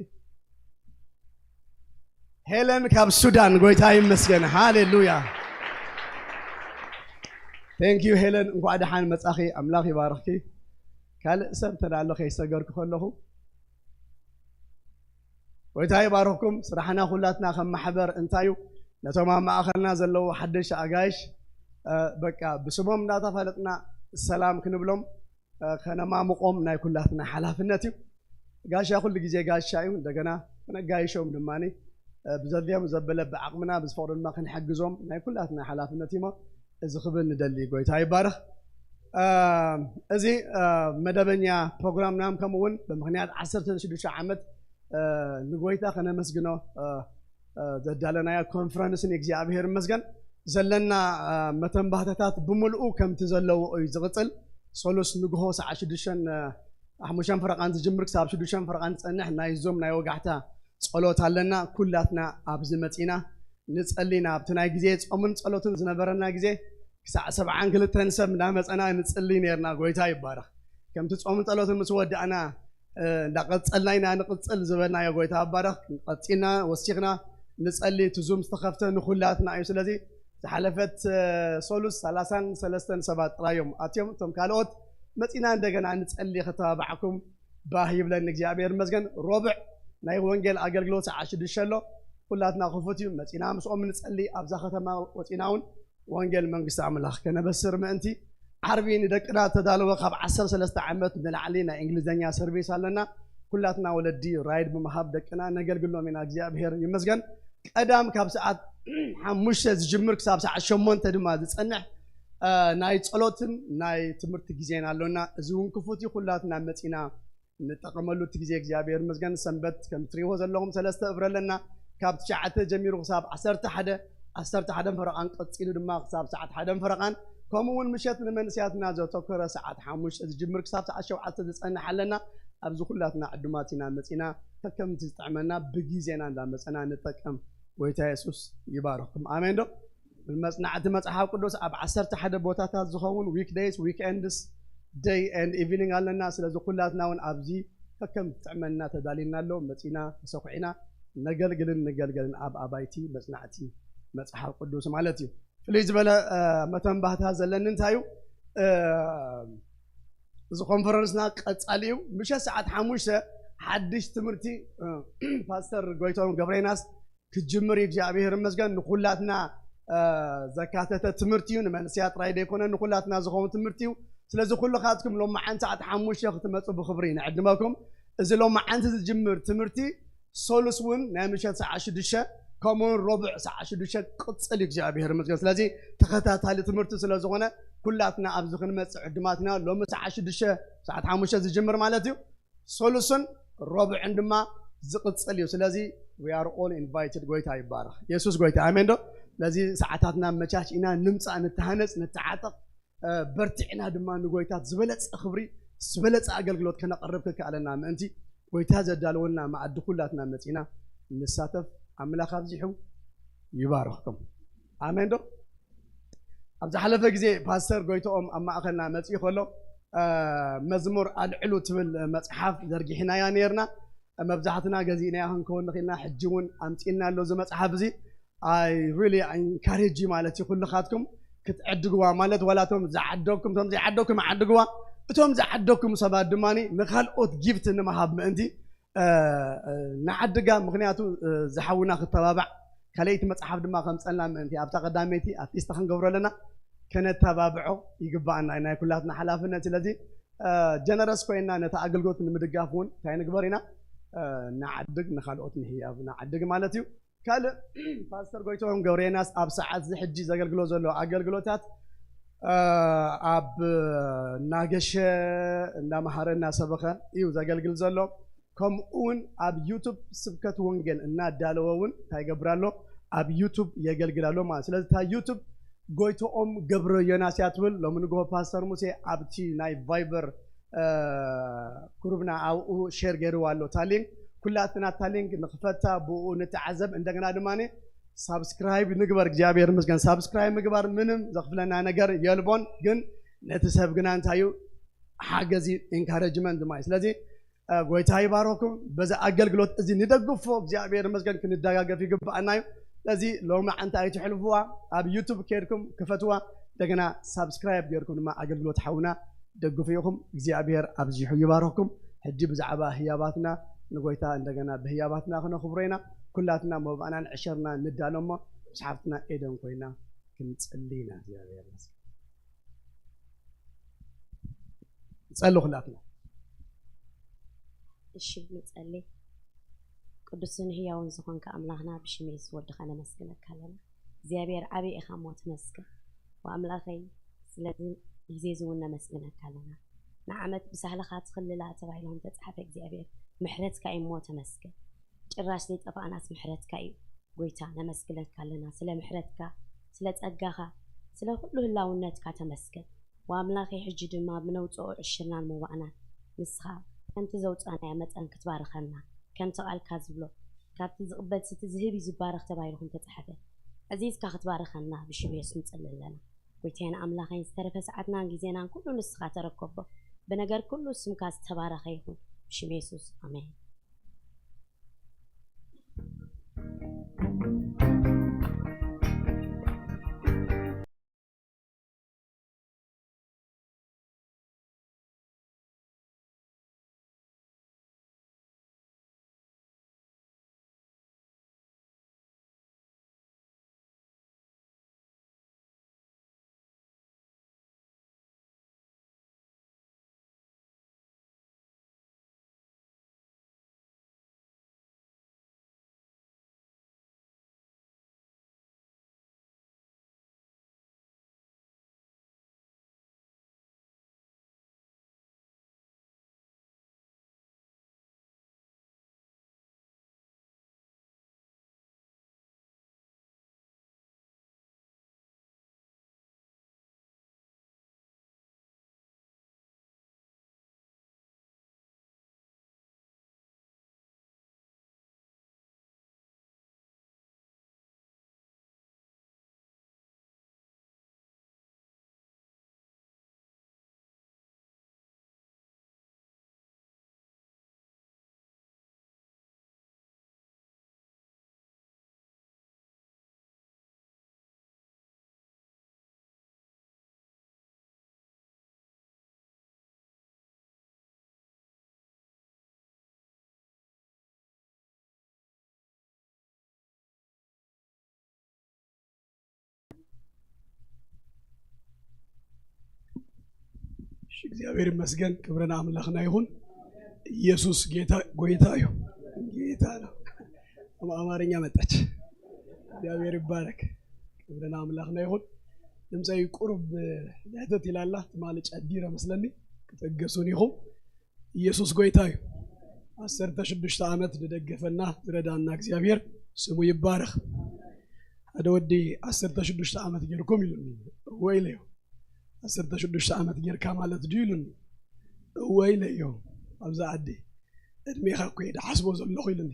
ሄለን ካብ ሱዳን። ጎይታ ይመስገን። ሃሌሉያ። Thank you ሄለን፣ እንኳዕ ደሓን መጻኺ። ኣምላኽ ይባርኽኪ። ካልእ ሰብ እንተ ኣሎ ከይሰገርኩ ከለኹ፣ ጎይታ ይባርኽኩም። ስራሕና ኩላትና ከም ማሕበር እንታይ እዩ? ነቶም ኣብ ማእኸልና ዘለዉ ሓደሽቲ ኣጋይሽ፣ እ፣ በቃ ብስሞም እንዳተፋለጥና ሰላም ክንብሎም፣ እ፣ ከነማሙቖም ናይ ኩላትና ሓላፍነት እዩ። ጋሻ ኩሉ ግዜ ጋሻ እዩ። እንደገና ከነጋይሾም ድማ፣ እ፣ ብዘድልዮም ዘበለ ብዓቕምና ብዝፈቕዶ ድማ ክንሕግዞም ናይ ኩላትና ሓላፍነት እዩ። እሞ እዚ ክብል ንደሊ። ጎይታ ይባረኽ። እ፣ እዚ፣ እ፣ መደበኛ ፕሮግራምና ከምኡ እውን ብምኽንያት ዓሰርተ ሽዱሽተ ዓመት፣ እ፣ ንጎይታ ከነመስግኖ፣ እ፣ እ፣ ዘዳለናዮ ኮንፈረንስ ንእግዚኣብሔር ይመስገን። ዘለና፣ እ፣ መተንባህታታት ብምልኡ ከምቲ ዘለዎ እዩ ዝቕጽል። ሰሉስ ንግሆ ሰዓት ሽዱሽተን፣ እ፣ ሓሙሽተን ፈረቓን ዝጅምር ክሳብ ሽዱሽተን ፈረቓን ዝጸንሕ ናይ ዞም ናይ ወጋሕታ ጸሎት ኣለና። ኩላትና ኣብዚ መጺና ንጸሊ። ናብቲ ናይ ግዜ ጾምን ጸሎትን ዝነበረና ግዜ ክሳዕ ሰብዓን ክልተን ሰብ እንዳመጸና ንጽሊ ነርና። ጎይታ ይባረኽ። ከምቲ ጾምን ጸሎትን ምስ ወዳእና፣ እ፣ እንዳቐጸልና ኢና ንቕጽል ዝበልናዮ። ጎይታ ይባረኽ። ቀጺልና ወሲኽና ንጸሊ። እቲ ዙም ዝተኸፍተ ንኹላትና እዩ። ስለዚ ዝሓለፈት፣ እ፣ ሰሉስ ሰላሳን ሰለስተን ሰባት ጥራይ እዮም ኣትዮም። እቶም ካልኦት መጺና እንደገና ንጸሊ ከተባባዕኩም ባህ ይብለኒ። እግዚኣብሔር ይመስገን። ሮብዕ ናይ ወንጌል ኣገልግሎት ሰዓት ሽዱሽተ ኣሎ። ኩላትና ክፉት እዩ። መጺና ምስኦም ንጸሊ። ኣብዛ ከተማ ወጺና እውን ወንጌል መንግስቲ ኣምላኽ ከነበስር ምእንቲ። ዓርቢ ንደቅና ተዳለወ። ካብ ዓሰርተ ሰለስተ ዓመት ንላዕሊ ናይ እንግሊዝኛ ሰርቪስ ኣለና። ኩላትና ወለዲ ራይድ ብምሃብ ደቅና ነገልግሎም ኢና። እግዚኣብሔር ይመስገን። ቀዳም ካብ ሰዓት ሓሙሽተ ዝጅምር ክሳብ ሰዓት ሸሞንተ ድማ ዝጸንሕ፣ እ፣ ናይ ጸሎትን ናይ ትምህርቲ ግዜን ኣሎና። እዚ እውን ክፉት እዩ። ኩላትና መጺና ንጠቐመሉ እቲ ግዜ። እግዚኣብሔር ይመስገን። ሰንበት ከም ትሪእዎ ዘለኹም ሰለስተ እብረ ኣለና። ካብ ትሽዓተ ጀሚሩ ክሳብ ዓሰርተ ሓደ፣ ዓሰርተ ሓደን ፈረቓን ቀጺሉ ድማ ክሳብ ሰዓት ሓደን ፈረቓን፣ ከምኡ እውን ምሸት ንመንስያትና ዘተኮረ ሰዓት ሓሙሽተ ዝጅምር ክሳብ ሰዓት ሸውዓተ ዝጸንሕ ኣለና። ኣብዚ ኩላትና ዕዱማት ኢና መጺና ከከምቲ ዝጥዕመና ብግዜና እንዳመጸና ንጠቀም። ጎይታ የሱስ ይባርኽኩም። ኣሜን ዶ? መጽናዕቲ መጽሓፍ ቅዱስ ኣብ ዓሰርተ ሓደ ቦታታት ዝኸውን ዊክ ደይስ፣ ዊክ ኤንድስ፣ ደይ ኤንድ ኢቪኒንግ ኣለና። ስለዚ ኩላትና እውን ኣብዚ ከከም ትጥዕመና ተዳሊልና ኣሎ። መጺና ተሰኩዒና ነገልግልን ንገልገልን ኣብ ኣባይቲ መጽናዕቲ መጽሓፍ ቅዱስ ማለት እዩ። ፍልይ ዝበለ፣ እ፣ መተንባህታ ዘለኒ እንታይ እዩ? እ፣ እዚ ኮንፈረንስና ቀጻሊ እዩ። ምሸት ሰዓት ሓሙሽተ ሓድሽ ትምህርቲ፣ እ፣ ፓስተር ጎይቶም ገብረይናስ ክጅምር እዩ። እግዚኣብሔር ይመስገን። ንኩላትና፣ እ፣ ዘካተተ ትምህርቲ እዩ። ንመንስያ ጥራይ ዘይኮነ ንኩላትና ዝኸውን ትምህርቲ እዩ። ስለዚ ኩልኻትኩም ሎማዓንቲ ሰዓት ሓሙሽተ ክትመጹ ብክብሪ ንዕድመኩም። እዚ ሎማዓንቲ ዝጅምር ትምህርቲ ሶሉስ እውን ናይ ምሸት ሰዓት ሽዱሽተ ከምኡ እውን ረቡዕ ሰዓት ሽዱሽተ ቅጽል እዩ እግዚኣብሔር ይመስገን። ስለዚ ተኸታታሊ ትምህርቲ ስለ ዝኾነ ኩላትና ኣብዚ ክንመጽእ ዕድማት ኢና። ሎሚ ሰዓት ሽዱሽተ ሰዓት ሓሙሽተ ዝጅምር ማለት እዩ። ሰሉስን ረቡዕን ድማ ዝቕጽል እዩ። ስለዚ we are all invited። ጎይታ ይባረኽ። የሱስ ጎይታ። ኣሜን ዶ? ስለዚ ሰዓታትና መቻች ኢና ንምጻእ፣ ንተሃነጽ፣ ንተዓጠቕ፣ በርቲዕና ድማ ንጎይታት ዝበለጸ ክብሪ ዝበለጸ ኣገልግሎት ከነቕርብ ክከኣለና ምእንቲ ጎይታ ዘዳለወና መኣዲ ኩላትና መጺና ንሳተፍ። ኣምላኽ ኣብዚሑ ይባርኽኩም። ኣሜን ዶ? ኣብ ዝሓለፈ ግዜ ፓስተር ጎይትኦም ኣብ ማእኸልና መጺኡ ከሎ መዝሙር ኣልዕሉ ትብል መጽሓፍ ዘርጊሕናያ ነርና። መብዛሕትና ገዚእናያ ክንከውን ንኽእልና፣ ሕጂ እውን ኣምጺእና ኣሎ እዚ መጽሓፍ እዚ። I really encourage ማለት እዩ ኩልኻትኩም ክትዕድግዋ፣ ማለት ዋላ እቶም ዝዓደግኩም፣ እቶም ዘይዓደግኩም ዓድግዋ፣ እቶም ዝዓደግኩም ሰባት ድማ ንካልኦት ጊፍት ንምሃብ ምእንቲ ንዓድጋ። ምክንያቱ ዝሓውና ክተባባዕ ካልኣይቲ መፅሓፍ ድማ ከምፀልና ምእንቲ ኣብታ ቀዳመይቲ ኣትሊስት ክንገብሮ ኣለና፣ ከነተባብዖ ይግባኣና፣ ናይ ኩላትና ሓላፍነት። ስለዚ ጀነረስ ኮይና ነቲ ኣገልግሎት ንምድጋፍ እውን እንታይ ንግበር ኢና? ንዓድግ፣ ንካልኦት ንህያብ ንዓድግ ማለት እዩ። ካልእ ፓስተር ጎይቶም ገብረየናስ ኣብ ሰዓት እዚ ሕጂ ዘገልግሎ ዘሎ ኣገልግሎታት ኣብ እናገሸ እናመሃረ እናሰበኸ እዩ ዘገልግል ዘሎ። ከምኡ እውን ኣብ ዩቱብ ስብከት ወንጌል እናዳለወ እውን እንታይ ይገብር ኣሎ? ኣብ ዩቱብ የገልግል ኣሎ ማለት። ስለዚ እታ ዩቱብ ጎይቶኦም ገብረ ዮናስ እያ ትብል። ሎሚ ንግሆ ፓስተር ሙሴ ኣብቲ ናይ ቫይበር ግሩብና ኣብኡ ሼር ገይርዋ ኣሎ እታ ሊንክ። ኩላትና እታ ሊንክ ንክፈታ፣ ብኡ ንተዓዘብ። እንደገና ድማ ሳብስክራይብ ንግበር። እግዚኣብሔር ይመስገን። ሳብስክራይብ ምግባር ምንም ዘኽፍለና ነገር የልቦን፣ ግን ነቲ ሰብ ግና እንታይ እዩ ሓገዚ፣ ኢንካረጅመንት ድማ እዩ። ስለዚ ጎይታ ይባረኩም። በዚ ኣገልግሎት እዚ ንደግፎ፣ እግዚኣብሔር ይመስገን፣ ክንደጋገፍ ይግባኣና እዩ። ስለዚ ሎሚ ዓንታ ኣይትሕልፍዋ፣ ኣብ ዩቱብ ከድኩም ክፈትዋ፣ እንደገና ሳብስክራይብ ገይርኩም ድማ ኣገልግሎት ሓውና ደግፉ ኢኹም። እግዚኣብሔር ኣብዚሑ ይባረኩም። ሕጂ ብዛዕባ ህያባትና ንጎይታ እንደገና ብህያባትና ክነኽብሮ ኢና። ኩላትና መባእናን ዕሸርና ንዳሎ እሞ ምስ ሓፍትና ኤደን ኮይና ክንጽሊ ኢና። እግዚኣብሔር ይመስገን። ንጸሊ ኩላትና። እሺ ንጸሊ። ቅዱስን ህያውን ዝኾንካ ኣምላኽና ብሽም የሱስ ወድኻ ነመስግነካ ኣለና። እግዚኣብሔር ዓብዪ ኢኻ እሞ ተመስገን። ወኣምላኸይ ስለዚ ግዜ እዚ እውን ነመስግነካ ኣለና። ንዓመት ብሳህልኻ ትኽልላ ተባሂሉ ከም ተጻሕፈ እግዚኣብሔር ምሕረትካ እዩ እሞ ተመስገን። ጭራሽ ዘይጠፋእናስ ምሕረትካ እዩ። ጎይታ ነመስግነካ ኣለና ስለ ምሕረትካ፣ ስለ ጸጋኻ፣ ስለ ኩሉ ህላውነትካ ተመስገን። ወኣምላኸይ ሕጂ ድማ ብነውጽኦ ዕሽርናን መባእናን ንስኻ ከምቲ ዘውጻናዮ መጠን ክትባርኸና፣ ከምቲ ቃልካ ዝብሎ ካብቲ ዝቕበል ስቲ ዝህብ እዩ ዝባረኽ ተባሂሉ ከም ተጻሕፈ፣ ዕዚዝካ ክትባርኸና ብሽም የሱስ ንጽሊ ኣለና። ጎይታዬን ኣምላኸይን ዝተረፈ ሰዓትናን ግዜናን ኩሉ ንስኻ ተረከቦ። ብነገር ኩሉ ስምካ ዝተባረኸ ይኹን። ብሽም የሱስ ኣሜን። እሺ፣ እግዚኣብሔር ይመስገን። ክብርን ኣምላኽና ይኹን። ኢየሱስ ጌታ፣ ጎይታ እዩ። ጌታ ነው። አማርኛ መጣች። እግዚኣብሔር ይባረክ። ክብሪ ንኣምላኽና ይኹን። ድምፀይ ቁሩብ ልሕትት ኢላላ ትማሊ ጨዲረ መስለኒ። ክትእገሱን ኢኹም። ኢየሱስ ጎይታ እዩ። ዓሰርተ ሽዱሽተ ዓመት ዝደገፈና ዝረዳና እግዚኣብሔር ስሙ ይባረኽ። ሓደ ወዲ ዓሰርተ ሽዱሽተ ዓመት ጌርኩም ኢሉኒ። እወ ኢለዮ። ዓሰርተ ሽዱሽተ ዓመት ጌርካ ማለት ድዩ ኢሉኒ። እወ ኢለዮ። ኣብዛ ዓዲ ዕድሜኻ እኮ እየ ዝሓስቦ ዘለኹ ኢሉኒ።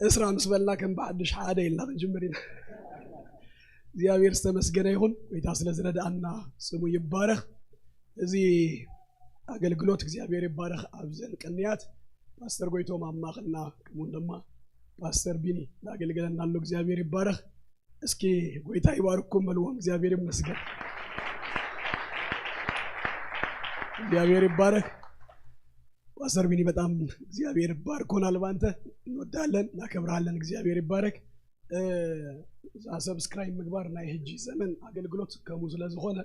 እስራ ምስ በልና ከም ብሓድሽ ሓደ ኢልና ክንጅምር ኢና። እግዚኣብሔር ዝተመስገነ ይኹን። ጎይታ ስለ ዝረድኣና ስሙ ይባረኽ። እዚ ኣገልግሎት እግዚኣብሔር ይባረኽ። ኣብዘን ቅንያት ፓስተር ጎይቶም ኣብ ማእኸልና፣ ከምኡውን ድማ ፓስተር ቢኒ እናገልገለና ኣሎ። እግዚኣብሔር ይባረኽ። እስኪ ጎይታ ይባርኩም በልዎም። እግዚኣብሔር ይመስገን። እግዚኣብሔር ይባረክ። ፓስተር ቢኒ በጣም እግዚኣብሔር ባርኮናል። ባንተ እንወዳለን፣ እናከብርሃለን። እግዚኣብሔር ይባረክ። እ፣ እዛ ሰብስክራይብ ምግባር ናይ ሕጂ ዘመን ኣገልግሎት ከምኡ ስለ ዝኾነ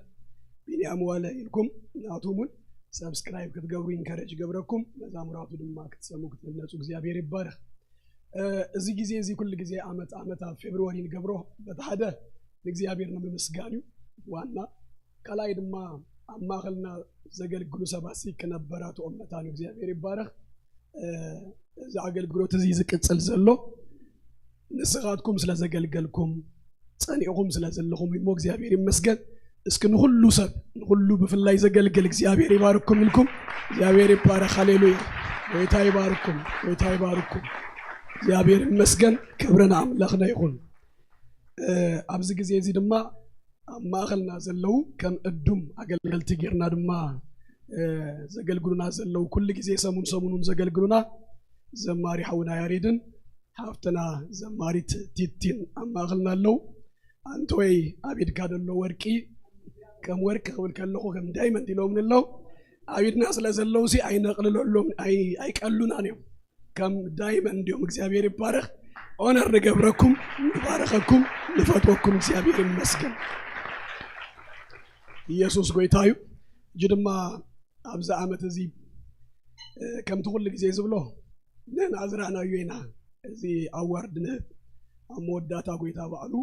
ቢንያም ዋለ ኢልኩም ናቱም እውን ሰብስክራይብ ክትገብሩ ኢንከረጅ ይገብረኩም። መዛሙራቱ ድማ ክትሰሙ ክትህነጹ እግዚኣብሔር ይባረኽ። እ፣ እዚ ግዜ እዚ ኩሉ ግዜ ዓመት ዓመት ኣብ ፌብርዋሪ ንገብሮ በቲ ሓደ ንእግዚኣብሔር ንምምስጋን እዩ ዋና። ካልኣይ ድማ ኣብ ማእኸልና ዘገልግሉ ሰባት ሲ ክነበራትኦም መታን እዩ። እግዚኣብሔር ይባረኽ። እ፣ እዚ ኣገልግሎት እዚ ዝቅጽል ዘሎ ንስኻትኩም ስለ ዘገልገልኩም ጸኒዕኹም ስለ ዘለኹም እሞ እግዚኣብሔር ይመስገን። እስኪ ንኹሉ ሰብ ንኹሉ ብፍላይ ዘገልግል እግዚኣብሔር ይባርኩም ኢልኩም። እግዚኣብሔር ይባረኽ። ሃሌሉያ። ጎይታ ይባርኩም። ጎይታ ይባርኩም። እግዚኣብሔር ይመስገን። ክብሪ ንኣምላኽና ይኹን። እ፣ ኣብዚ ግዜ እዚ ድማ ኣብ ማእኸልና ዘለዉ ከም እዱም ኣገልገልቲ ጌርና ድማ፣ እ፣ ዘገልግሉና ዘለዉ ኩሉ ግዜ ሰሙን ሰሙኑን ዘገልግሉና ዘማሪ ሓውና ያሬድን ሓፍትና ዘማሪት ቲቲን ኣብ ማእኸልና ኣለዉ። ኣንቶይ ኣብ ኢድካ ዘሎ ወርቂ ከም ወርቂ ክብል ከለኹ ከም ዳይመንድ ኢሎምኒ ኣለዉ። ኣብ ኢድና ስለ ዘለዉ ሲ ኣይነቕልለሎም፣ ኣይ-፣ ኣይቀሉናን እዮም። ከም ዳይመንድ እዮም። እግዚኣብሔር ይባረኽ። ኦነር ንገብረኩም፣ ንባረኸኩም፣ ንፈትወኩም። እግዚኣብሔር ይመስገን። ኢየሱስ ጎይታ እዩ። እጅ ድማ ኣብዚ ዓመት እዚ፣ እ፣ ከምቲ ኩሉ ግዜ ዝብሎ ንሕና ዝረኣናዮ ኢና። እዚ ኣዋርድ ንህብ ኣብ መወዳእታ ጎይታ ባዕሉ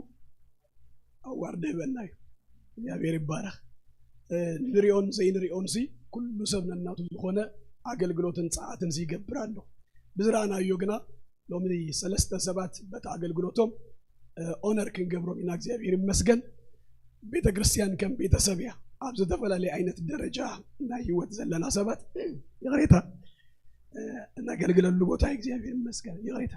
ኣዋርድ ህበና እዩ። እግዚኣብሔር ይባረኽ። እ፣ ንሪኦን ዘይንሪኦን ሲ ኩሉ ሰብ ነናቱ ዝኾነ ኣገልግሎትን ጸዓትን ሲ ይገብር ኣሎ። ብዝረኣናዮ ግና ሎሚ ሰለስተ ሰባት በቲ ኣገልግሎቶም፣ እ፣ ኦነር ክንገብሮም ኢና። እግዚኣብሔር ይመስገን። ቤተ ክርስቲያን ከም ቤተሰብ እያ። ኣብ ዝተፈላለየ ዓይነት ደረጃ ናይ ህይወት ዘለና ሰባት ይቕሬታ፣ እ፣ እነገልግለሉ ቦታ እዩ። እግዚኣብሔር ይመስገን። ይቕሬታ።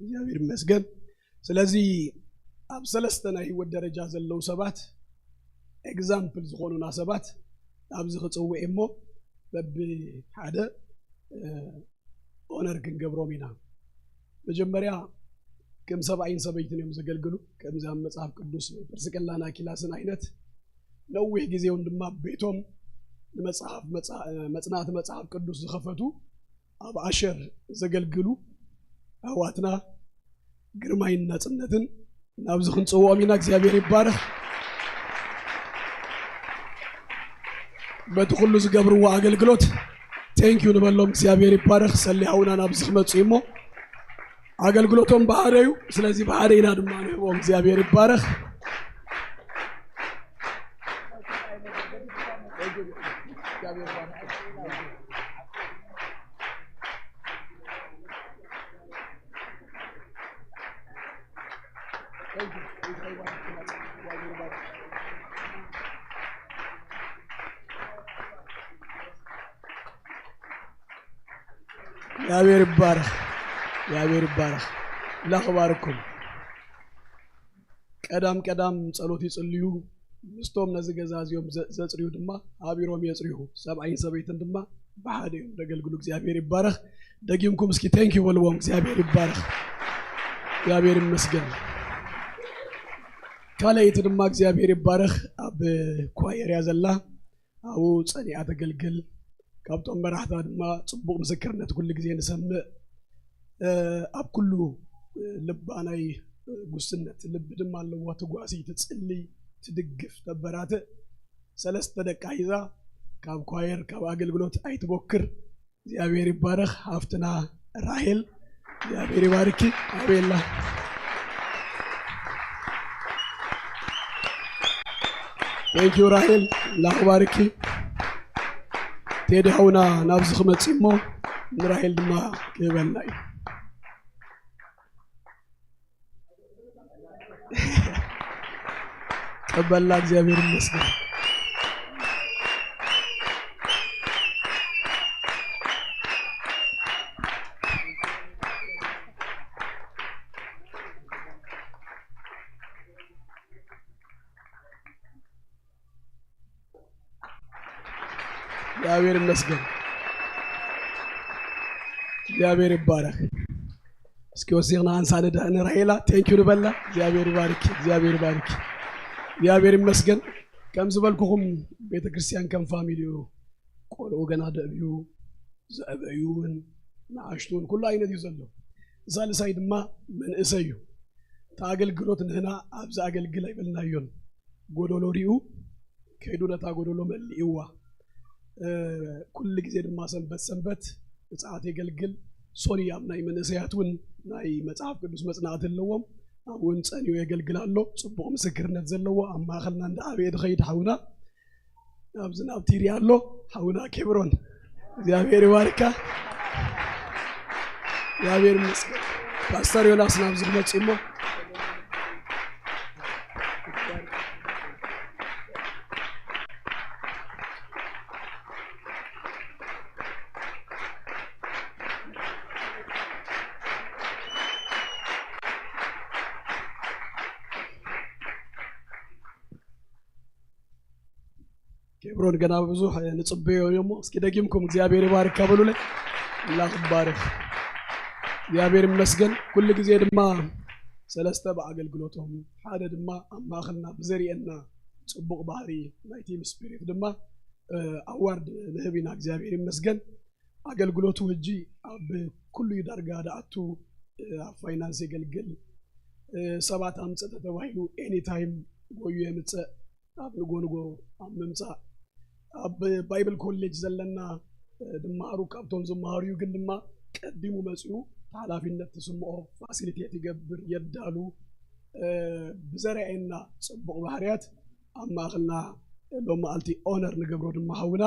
እግዚኣብሔር ይመስገን። ስለዚ ኣብ ሰለስተ ናይ ህይወት ደረጃ ዘለዉ ሰባት ኤግዛምፕል ዝኾኑና ሰባት ኣብዚ ክጽውዕ እሞ በብሓደ፣ እ፣ ኦነር ክንገብሮም ኢና። መጀመርያ ከም ሰብኣይን ሰበይትን እዮም ዘገልግሉ። ከምዚ ኣብ መጽሓፍ ቅዱስ ፕርስቅላን ኣኪላስን ዓይነት ነዊሕ ግዜውን ድማ ቤቶም ንመጽሓፍ መጽ-፣ መጽናዕቲ መጽሓፍ ቅዱስ ዝኸፈቱ ኣብ ኣሸር ዘገልግሉ ኣሕዋትና ግርማይን ናጽነትን ናብዚ ክንጽውዖም ኢና። እግዚኣብሔር ይባረኽ። በቲ ኩሉ ዝገብርዎ ኣገልግሎት ቴንክ ዩ ንበሎም። እግዚኣብሔር ይባረኽ። ሰሊ ሃውና ናብዚ ክመጹ እሞ ኣገልግሎቶም ብሓደ እዩ። ስለዚ ብሓደ ኢና ድማ ንህቦም። እግዚኣብሔር ይባረኽ። እግዚኣብሔር ይባረኽ። እግዚኣብሔር ይባረኽ። ኣምላኽ ይባርኩም። ቀዳም ቀዳም ጸሎት ይጽልዩ፣ ምስቶም ነዚ ገዛ እዚኦም ዘ-፣ ዘጽርዩ ድማ ሓቢሮም የጽርዩ። ሰብኣይን ሰበይትን ድማ ብሓደ እዮም ዘገልግሉ። እግዚኣብሔር ይባረኽ። ደጊምኩም እስኪ ቴንክ ዩ በልዎም። እግዚኣብሔር ይባረኽ። እግዚኣብሔር ይመስገን። ካልኣይቲ ድማ እግዚኣብሔር ይባረኽ ኣብ ኳየር እያ ዘላ። ኣብኡ ጸኒዓ ተገልግል። ካብቶም መራሕታ ድማ ጽቡቕ ምስክርነት ኩሉ ግዜ ንሰምዕ። እ፣ ኣብ ኩሉ፣ እ፣ ልባ ናይ ጉስነት ልቢ ድማ ኣለዋ። ትጓሲ፣ ትጽሊ፣ ትድግፍ፣ ተበራትእ። ሰለስተ ደቃ ሒዛ ካብ ኳየር ካብ ኣገልግሎት ኣይትቦክር። እግዚኣብሔር ይባረኽ። ሃፍትና ራሄል እግዚኣብሔር ይባርኪ። ኣቤላ፣ ቴንኪዩ ራሄል፣ ላኽባርኪ። ቴዲ ሓውና ናብዚ ክመጽእ እሞ ንራሄል ድማ ክህበልና እዩ። ቀበላ። እግዚኣብሔር ይመስገን። እግዚኣብሔር ይመስገን። እግዚኣብሔር ይባረክ። እስኪ ወሲኽና ኣንሳ ንዳ-፣ ንራሄላ ቴንኪዩ ንበላ። እግዚኣብሔር ይባርኪ፣ እግዚኣብሔር ይባርኪ፣ እግዚኣብሔር ይመስገን። ከም ዝበልኩኹም ቤተ ክርስቲያን ከም ፋሚሊ እዩ። ቆልዑ ገና ደዕብዩ፣ ዘዕበዩ እውን፣ ንኣሽቱ እውን፣ ኩሉ ዓይነት እዩ ዘሎ። ሳልሳይ ድማ መንእሰይ እዩ። እቲ ኣገልግሎት ንህና ኣብዚ ኣገልግል ኣይበልናዮን። ጎደሎ ሪኡ ከይዱ ነታ ጎደሎ መሊእዋ። እ፣ ኩሉ ግዜ ድማ ሰንበት ሰንበት ብጽዓት የገልግል። ሶኒ ኣብ ናይ መንእሰያት እውን ናይ መጽሓፍ ቅዱስ መጽናዕቲ ኣለዎም። ኣብኡ እውን ጸኒኡ የገልግል ኣሎ። ጽቡቕ ምስክርነት ዘለዎ፣ ኣብ ማእኸልና እንዳዓበየ ዝኸይድ ሓውና፣ ኣብዚ ናብቲ ይሪኣ ኣሎ ሓውና ኬብሮን። እግዚኣብሔር ይባርካ። እግዚኣብሔር ይመስገን። ፓስተር ዮናስ ናብዚ ክመጽእ እሞ። ኬብሮን ገና ብዙሕ ንጽበዮ እሞ እስኪ ደጊምኩም እግዚኣብሔር ይባርካ በሉለይ። ኣምላኽ ይባርክ። እግዚኣብሔር ይመስገን። ኩሉ ግዜ ድማ ሰለስተ ብኣገልግሎቶም፣ ሓደ ድማ ኣብ ማእኸልና ብዘርእየና ጽቡቕ ባህሪ ናይ ቲም ስፒሪት ድማ፣ እ፣ ኣዋርድ ንህብ ኢና። እግዚኣብሔር ይመስገን። ኣገልግሎቱ ሕጂ ኣብ ኩሉ ዳርጋ ደኣቱ፣ እ፣ ኣብ ፋይናንስ የገልግል፣ እ፣ ሰባት ኣምጽእ ተተባሂሉ ኤኒታይም ጎዩ የምጽእ፣ ኣብ ንጎ ንጎ ኣብ ምምጻእ፣ ኣብ ባይብል ኮሌጅ ዘለና፣ እ፣ ድማሩ ካብቶም ዝመሃሩ እዩ፣ ግን ድማ ቀዲሙ መጺኡ ሓላፊነት ትስምዖ፣ ፋሲሊቴት ይገብር፣ የዳሉ፣ እ፣ ብዘርኣየና ጽቡቕ ባህርያት ኣብ ማእኸልና ሎም መዓልቲ ኦነር ንገብሮ ድማ ሓውና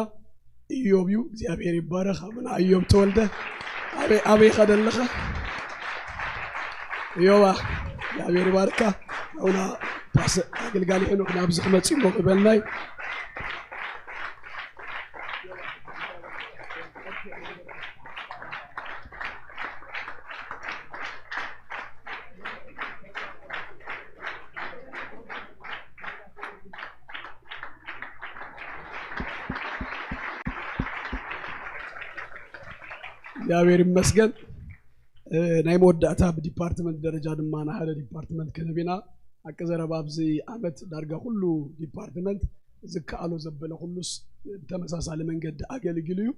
እዮብ እዩ። እግዚኣብሔር ይባረኽ። ሓውና እዮብ ተወልደ ኣበይ፣ ኣበይ ኸደ ኣለኻ? እዮባ፣ እግዚኣብሔር ይባርካ። ሓውና ፓስ ኣገልጋሊ ሄኖክ ናብዚ ክመጽእ እሞ ክበልናይ። እግዚኣብሔር ይመስገን። እ፣ ናይ መወዳእታ ብዲፓርትመንት ደረጃ ድማ ንሓደ ዲፓርትመንት ክንህብ ኢና። ሓቂ ዘረባ ኣብዚ ዓመት ዳርጋ ኩሉ ዲፓርትመንት ዝከኣሎ ዘበለ ኩሉስ ብተመሳሳሊ መንገዲ ኣገልጊሉ እዩ።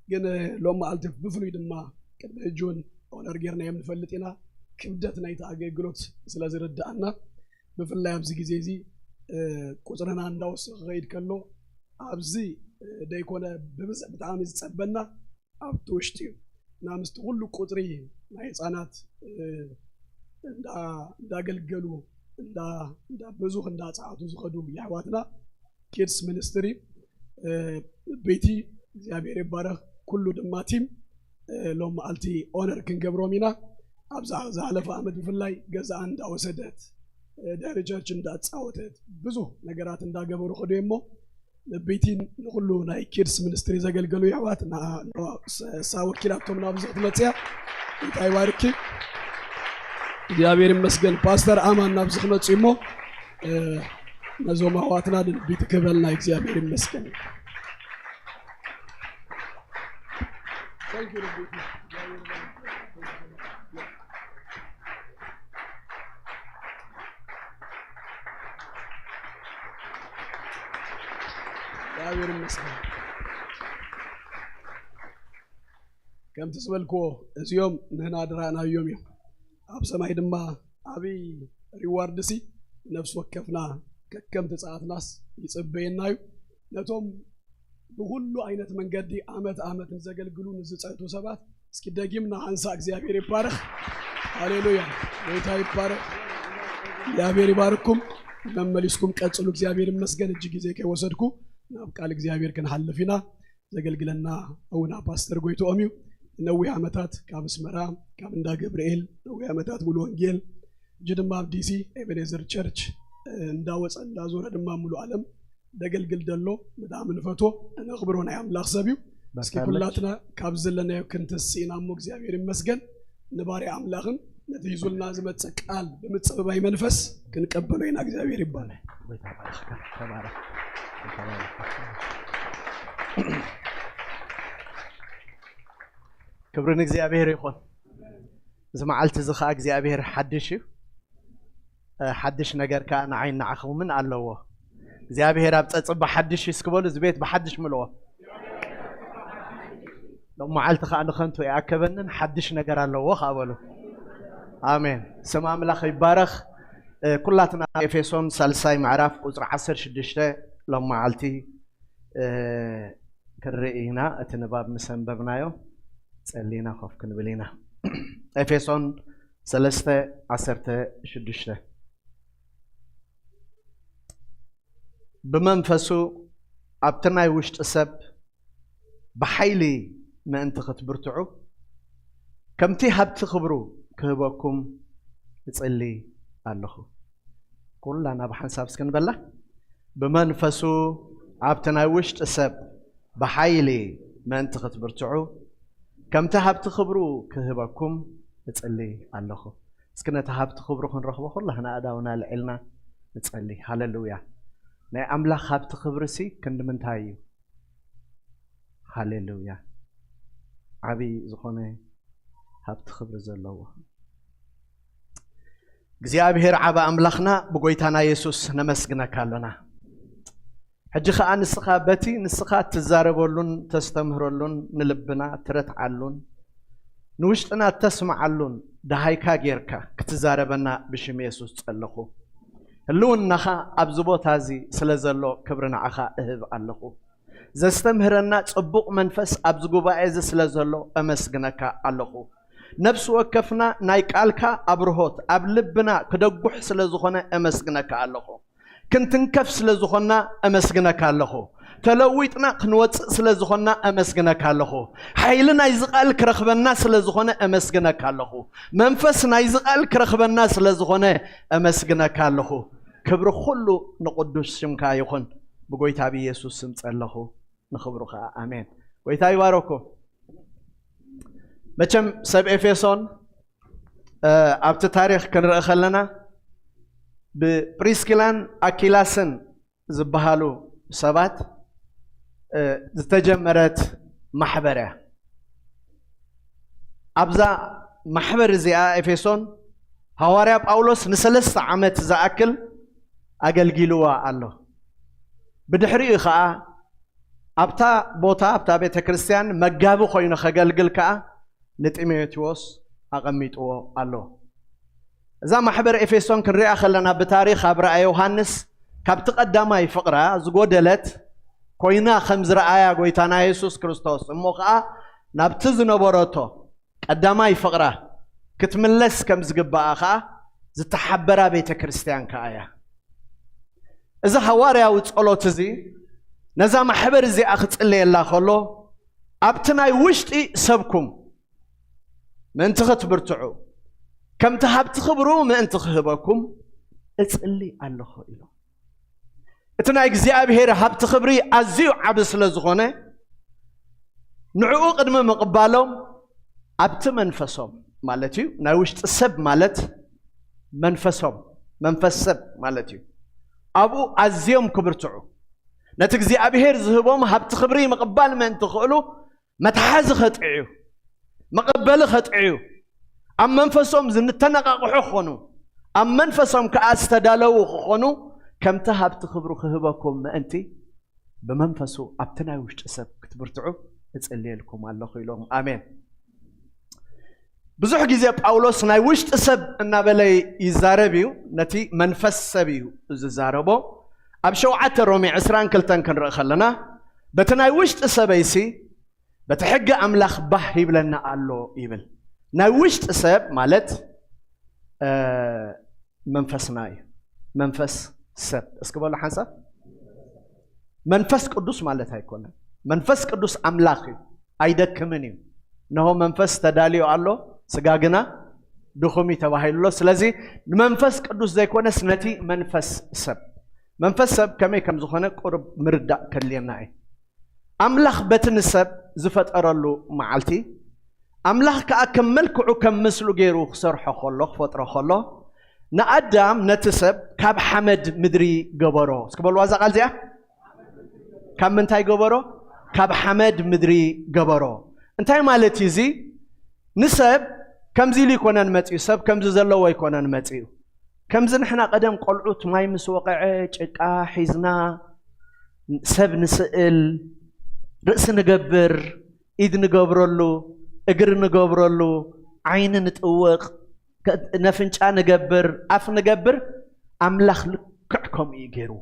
ግን፣ እ፣ ሎም መዓልቲ ብፍሉይ ድማ ቅድሚ ሕጂ እውን ኦነር ጌርናዮም ንፈልጥ ኢና። ክብደት ናይቲ ኣገልግሎት ስለ ዝርድኣና ብፍላይ ኣብዚ ግዜ እዚ፣ እ፣ ቁጽርና እንዳወሰኸ ክኸይድ ከሎ ኣብዚ፣ እ፣ ደይኮነ ብብዝሒ ብጣዕሚ ዝጸበና ኣብቲ ውሽጢ እዩ። እና ምስቲ ኩሉ ቁጽሪ ናይ ህጻናት፣ እ፣ እንዳ-፣ እንዳገልገሉ፣ እንዳ-፣ እንዳ ብዙኽ እንዳጸዓቱ ዝኸዱ የሕዋትና ኪድስ ሚኒስትሪ፣ እ፣ ቤቲ እግዚኣብሔር ይባረኽ፣ ኩሉ ድማ ቲም፣ እ፣ ሎም መዓልቲ ኦነር ክንገብሮም ኢና። ኣብዛ ዝሓለፈ ዓመት ብፍላይ ገዛኣ እንዳወሰደት፣ እ፣ ድሕሪ ቸርች እንዳጻወተት ብዙሕ ነገራት እንዳገበሩ ከዱ እሞ ንቤቲን ንኹሉ ናይ ኪድስ ሚኒስትሪ ዘገልገሉ የሕዋት ና-፣ ና-፣ ሳ ወኪላቶም ናብዚ ክትመጽያ እንታይ ባርኪ። እግዚኣብሔር ይመስገን። ፓስተር ኣማን ናብዚ ክመጽእ እሞ፣ እ፣ ነዞም ኣሕዋትና ንልቢ ትክበልና። እግዚኣብሔር ይመስገን። እግዚኣብሔር ይመስገን። ከምቲ ዝበልክዎ እዚኦም ንህና ድራእናዮም እዮም። ኣብ ሰማይ ድማ ዓብይ ሪዋርድ ሲ ነፍሲ ወከፍና ከከም ትፅኣትናስ ይፅበየና እዩ። ነቶም ብኩሉ ዓይነት መንገዲ ዓመት ዓመት ንዘገልግሉ ንዝፀቱ ሰባት እስኪ ደጊምና ሓንሳ እግዚኣብሔር ይባረክ። ሃሌሉያ፣ ጌታ ይባረክ። እግዚኣብሔር ይባርኩም። መመሊስኩም ቀጽሉ። እግዚኣብሔር ይመስገን። እጅ ጊዜ ከይወሰድኩ ናብ ቃል እግዚኣብሔር ክንሓልፍ ኢና። ዘገልግለና ኣውና ፓስተር ጎይትኦም እዩ። ነዊሕ ዓመታት ካብ ኣስመራ፣ ካብ እንዳ ገብርኤል፣ ነዊሕ ዓመታት ሙሉ ወንጌል፣ እጅ ድማ ኣብ ዲሲ ኤቤኔዘር ቸርች እንዳወፀ እንዳዞረ ድማ ሙሉ ዓለም ደገልግል ደሎ ብጣዕሚ ንፈትዎ፣ ነኽብሮ ናይ ኣምላኽ ሰብ እዩ። እስኪ ኩላትና ካብ ዘለናዮ ክንትስእ ኢና እሞ እግዚኣብሔር ይመስገን። ንባርያ ኣምላኽን ነቲ ሂዙልና ዝመጽእ ቃል ብምጽብባይ መንፈስ ክንቀበሎ ኢና። እግዚኣብሔር ይባረክ። ክብሪ ንእግዚኣብሔር ይኹን። እዚ መዓልቲ እዚ ኸዓ እግዚኣብሔር ሓድሽ እዩ። ሓድሽ ነገር ከዓ ንዓይ ንዓኹምን ኣለዎ። እግዚኣብሔር ኣብ ፀፅባ ሓድሽ እዩ እስኪ በሉ፣ እዚ ቤት ብሓድሽ ምልዎ። ሎም መዓልቲ ከዓ ንኸንቱ ኣይኣከበንን፣ ሓድሽ ነገር ኣለዎ ከዓ በሉ። ኣሜን። ስም ኣምላኽ ይባረኽ። ኩላትና ኤፌሶን ሳልሳይ ምዕራፍ ቁፅሪ ዓሰርተ ሽዱሽተ ሎም መዓልቲ ክንርኢ ኢና። እቲ ንባብ ምስ ኣንበብናዮ ጸሊና ኮፍ ክንብል ኢና። ኤፌሶን ሰለስተ ዓሰርተ ሽዱሽተ ብመንፈሱ ኣብቲ ናይ ውሽጢ ሰብ ብሓይሊ ምእንቲ ክትብርትዑ ከምቲ ሃብቲ ክብሩ ክህበኩም እጽሊ ኣለኹ። ኩላና ብሓንሳብ እስኪ ንበላ። ብመንፈሱ ኣብቲ ናይ ውሽጢ ሰብ ብሓይሊ ምእንቲ ክትብርትዑ ከምቲ ሃብቲ ክብሩ ክህበኩም እጽሊ ኣለኹ። እስኪ ነቲ ሃብቲ ክብሩ ክንረኽቦ ኩላህና ኣእዳውና ኣልዒልና ንጸሊ። ሃሌሉያ። ናይ ኣምላኽ ሃብቲ ክብሪ ሲ ክንዲ ምንታይ እዩ? ሃሌሉያ። ዓብዪ ዝኾነ ሃብቲ ክብሪ ዘለዎ እግዚኣብሔር ዓቢ ኣምላኽና ብጎይታና የሱስ ነመስግነካ ኣሎና። ሕጂ ኸኣ ንስኻ በቲ ንስኻ እትዛረበሉን ተስተምህረሉን ንልብና እትረትዓሉን ንውሽጥና እተስምዓሉን ደሃይካ ጌርካ ክትዛረበና ብሽም የሱስ ጸለኹ። ህልውናኻ ኣብዚ ቦታ እዚ ስለ ዘሎ ክብሪ ንዓኻ እህብ ኣለኹ። ዘስተምህረና ጽቡቕ መንፈስ ኣብዚ ጉባኤ እዚ ስለ ዘሎ እመስግነካ ኣለኹ። ነፍሲ ወከፍና ናይ ቃልካ ኣብርሆት ኣብ ልብና ክደጉሕ ስለ ዝኾነ እመስግነካ ኣለኹ። ክንትንከፍ ስለ ዝኾንና እመስግነካ ኣለኹ። ተለዊጥና ክንወጽእ ስለ ዝኾንና እመስግነካ ኣለኹ። ሓይሊ ናይዚ ቃል ክረኽበና ስለ ዝኾነ እመስግነካ ኣለኹ። መንፈስ ናይዚ ቃል ክረኽበና ስለ ዝኾነ እመስግነካ ኣለኹ። ክብሪ ኩሉ ንቕዱስ ሽምካ ይኹን። ብጎይታ ብኢየሱስ ስም ጸለኹ። ንኽብሩ ኸዓ ኣሜን። ጎይታ ይባረኩም። መቸም ሰብ ኤፌሶን ኣብቲ ታሪኽ ክንርኢ ከለና ብፕሪስኪላን ኣኪላስን ዝበሃሉ ሰባት ዝተጀመረት ማሕበር እያ። ኣብዛ ማሕበር እዚኣ ኤፌሶን ሃዋርያ ጳውሎስ ንሰለስተ ዓመት ዝኣክል ኣገልጊልዋ ኣሎ። ብድሕሪኡ ኸዓ ኣብታ ቦታ ኣብታ ቤተ ክርስቲያን መጋቢ ኮይኑ ከገልግል ከኣ ንጢሞቴዎስ ኣቐሚጥዎ ኣሎ። እዛ ማሕበር ኤፌሶን ክንሪኣ ከለና ብታሪኽ ኣብ ራእየ ዮሃንስ ካብቲ ቀዳማይ ፍቕራ ዝጎደለት ኮይና ከም ዝረኣያ ጎይታና የሱስ ክርስቶስ እሞ ከኣ ናብቲ ዝነበረቶ ቀዳማይ ፍቕራ ክትምለስ ከም ዝግባኣ ከኣ ዝተሓበራ ቤተ ክርስቲያን ከኣ እያ። እዚ ሃዋርያዊ ጸሎት እዚ ነዛ ማሕበር እዚኣ ክጽለየላ ከሎ ኣብቲ ናይ ውሽጢ ሰብኩም ምእንቲ ክትብርትዑ ከምቲ ሃብቲ ክብሩ ምእንቲ ክህበኩም እጽሊ ኣለኹ ኢሉ። እቲ ናይ እግዚኣብሔር ሃብቲ ክብሪ ኣዝዩ ዓቢ ስለ ዝኾነ ንዕኡ ቅድሚ ምቕባሎም ኣብቲ መንፈሶም ማለት እዩ። ናይ ውሽጢ ሰብ ማለት መንፈሶም መንፈስ ሰብ ማለት እዩ። ኣብኡ ኣዝዮም ክብርትዑ ነቲ እግዚኣብሔር ዝህቦም ሃብቲ ክብሪ ምቕባል ምእንቲ ክእሉ መትሓዚ ከጥዕዩ መቐበሊ ከጥዕዩ ኣብ መንፈሶም ዝተነቓቕሑ ክኾኑ ኣብ መንፈሶም ከኣ ዝተዳለዉ ክኾኑ ከምቲ ሃብቲ ክብሩ ክህበኩም ምእንቲ ብመንፈሱ ኣብቲ ናይ ውሽጢ ሰብ ክትብርትዑ እጽልየልኩም ኣለኹ ኢሎም። ኣሜን። ብዙሕ ግዜ ጳውሎስ ናይ ውሽጢ ሰብ እናበለ ይዛረብ እዩ። ነቲ መንፈስ ሰብ እዩ ዝዛረቦ። ኣብ ሸውዓተ ሮሜ ዕስራን ክልተን ክንርኢ ከለና፣ በቲ ናይ ውሽጢ ሰበይሲ በቲ ሕጊ ኣምላኽ ባህ ይብለና ኣሎ ይብል። ናይ ውሽጢ ሰብ ማለት መንፈስና እዩ። መንፈስ ሰብ እስኪ በሉ ሓንሳብ። መንፈስ ቅዱስ ማለት ኣይኮነን። መንፈስ ቅዱስ ኣምላኽ እዩ፣ ኣይደክምን እዩ። እነሆ መንፈስ ተዳልዮ ኣሎ፣ ስጋ ግና ድኹም እዩ ተባሂሉ ኣሎ። ስለዚ ንመንፈስ ቅዱስ ዘይኮነስ ነቲ መንፈስ ሰብ፣ መንፈስ ሰብ ከመይ ከም ዝኾነ ቁርብ ምርዳእ ከድልየና እዩ። ኣምላኽ በቲ ንሰብ ዝፈጠረሉ መዓልቲ፣ ኣምላኽ ከኣ ከም መልክዑ ከም ምስሉ ገይሩ ክሰርሖ ከሎ፣ ክፈጥሮ ከሎ፣ ንኣዳም ነቲ ሰብ ካብ ሓመድ ምድሪ ገበሮ። እስኪ በልዋ እዛ ቃል እዚኣ። ካብ ምንታይ ገበሮ? ካብ ሓመድ ምድሪ ገበሮ። እንታይ ማለት እዩ እዚ? ንሰብ ከምዚ ኢሉ ይኮነን መጺኡ፣ ሰብ ከምዚ ዘለዎ ይኮነን መጺኡ። ከምዚ ንሕና ቀደም ቆልዑት ማይ ምስ ወቐዐ ጭቃ ሒዝና ሰብ ንስእል፣ ርእሲ ንገብር፣ ኢድ ንገብረሉ፣ እግሪ ንገብረሉ፣ ዓይኒ ንጥውቕ፣ ከ-፣ ነፍንጫ ንገብር፣ ኣፍ ንገብር። ኣምላኽ ልክዕ ከምኡ እዩ ገይሩ።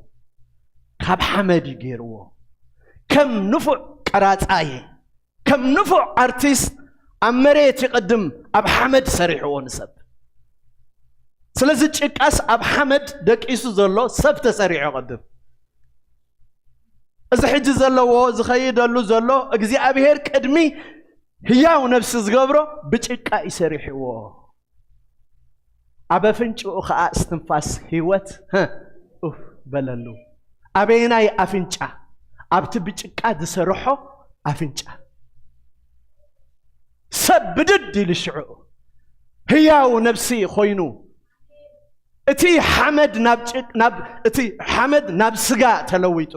ካብ ሓመድ እዩ ገይርዎ። ከም ንፉዕ ቀራጻይ፣ ከም ንፉዕ ኣርቲስት ኣብ መሬት ይቕድም፣ ኣብ ሓመድ ሰሪሕዎ ንሰብ። ስለዚ ጭቃስ ኣብ ሓመድ ደቂሱ ዘሎ ሰብ ተሰሪሑ ይቕድም። እዚ ሕጂ ዘለዎ፣ ዝኸይደሉ ዘሎ እግዚኣብሔር ቅድሚ ህያው ነፍሲ ዝገብሮ ብጭቃ እዩ ሰሪሕዎ። ኣብ ኣፍንጭኡ ኸኣ እስትንፋስ ህይወት፣ ህ፣ ኡፍ በለሉ። ኣበየናይ ኣፍንጫ? ኣብቲ ብጭቃ ዝሰርሖ ኣፍንጫ። ሰብ ብድድ ኢሉ ሽዑ ህያው ነፍሲ ኮይኑ፣ እቲ ሓመድ ናብ ጭቅ-፣ ናብ፣ እቲ ሓመድ ናብ ስጋ ተለዊጡ፣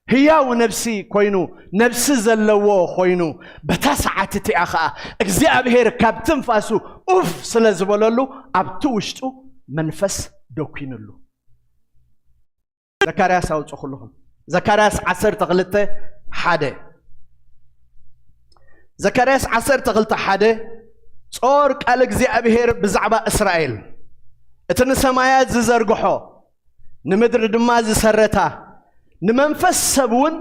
ህያው ነፍሲ ኮይኑ፣ ነፍሲ ዘለዎ ኮይኑ፣ በታ ሰዓት እቲኣ ኸኣ እግዚኣብሔር ካብ ትንፋሱ ኡፍ ስለ ዝበለሉ፣ ኣብቲ ውሽጡ መንፈስ ደኪኑሉ። ዘካርያስ ኣውጽኹልኹም። ዘካርያስ ዓሰርተ ክልተ ሓደ። ዘካርያስ ዓሰርተ ክልተ ሓደ፣ ጾር ቃል እግዚኣብሔር ብዛዕባ እስራኤል፣ እቲ ንሰማያት ዝዘርግሖ፣ ንምድሪ ድማ ዝሰረታ፣ ንመንፈስ ሰብ እውን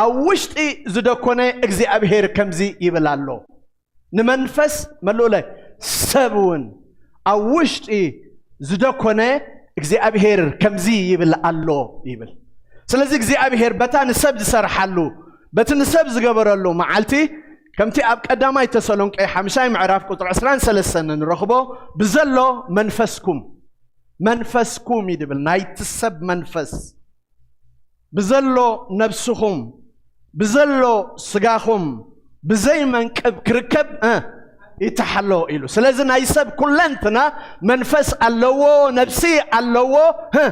ኣብ ውሽጢ ዝደኮነ እግዚኣብሔር ከምዚ ይብል ኣሎ። ንመንፈስ መልኡለ ሰብ እውን ኣብ ውሽጢ ዝደኮነ እግዚኣብሔር ከምዚ ይብል ኣሎ ይብል። ስለዚ እግዚኣብሔር በታ ንሰብ ዝሰርሓሉ፣ በቲ ንሰብ ዝገበረሉ መዓልቲ፣ ከምቲ ኣብ ቀዳማይ ተሰሎንቄ ሓምሻይ ምዕራፍ ቁጽሪ ዕስራን ሰለስተን ንረኽቦ፣ ብዘሎ መንፈስኩም፣ መንፈስኩም እዩ ድብል፣ ናይቲ ሰብ መንፈስ፣ ብዘሎ ነብስኹም፣ ብዘሎ ስጋኹም፣ ብዘይ መንቅብ ክርከብ፣ እ፣ ይተሓሎ ኢሉ። ስለዚ ናይ ሰብ ኩለንትና መንፈስ ኣለዎ፣ ነብሲ ኣለዎ፣ እ፣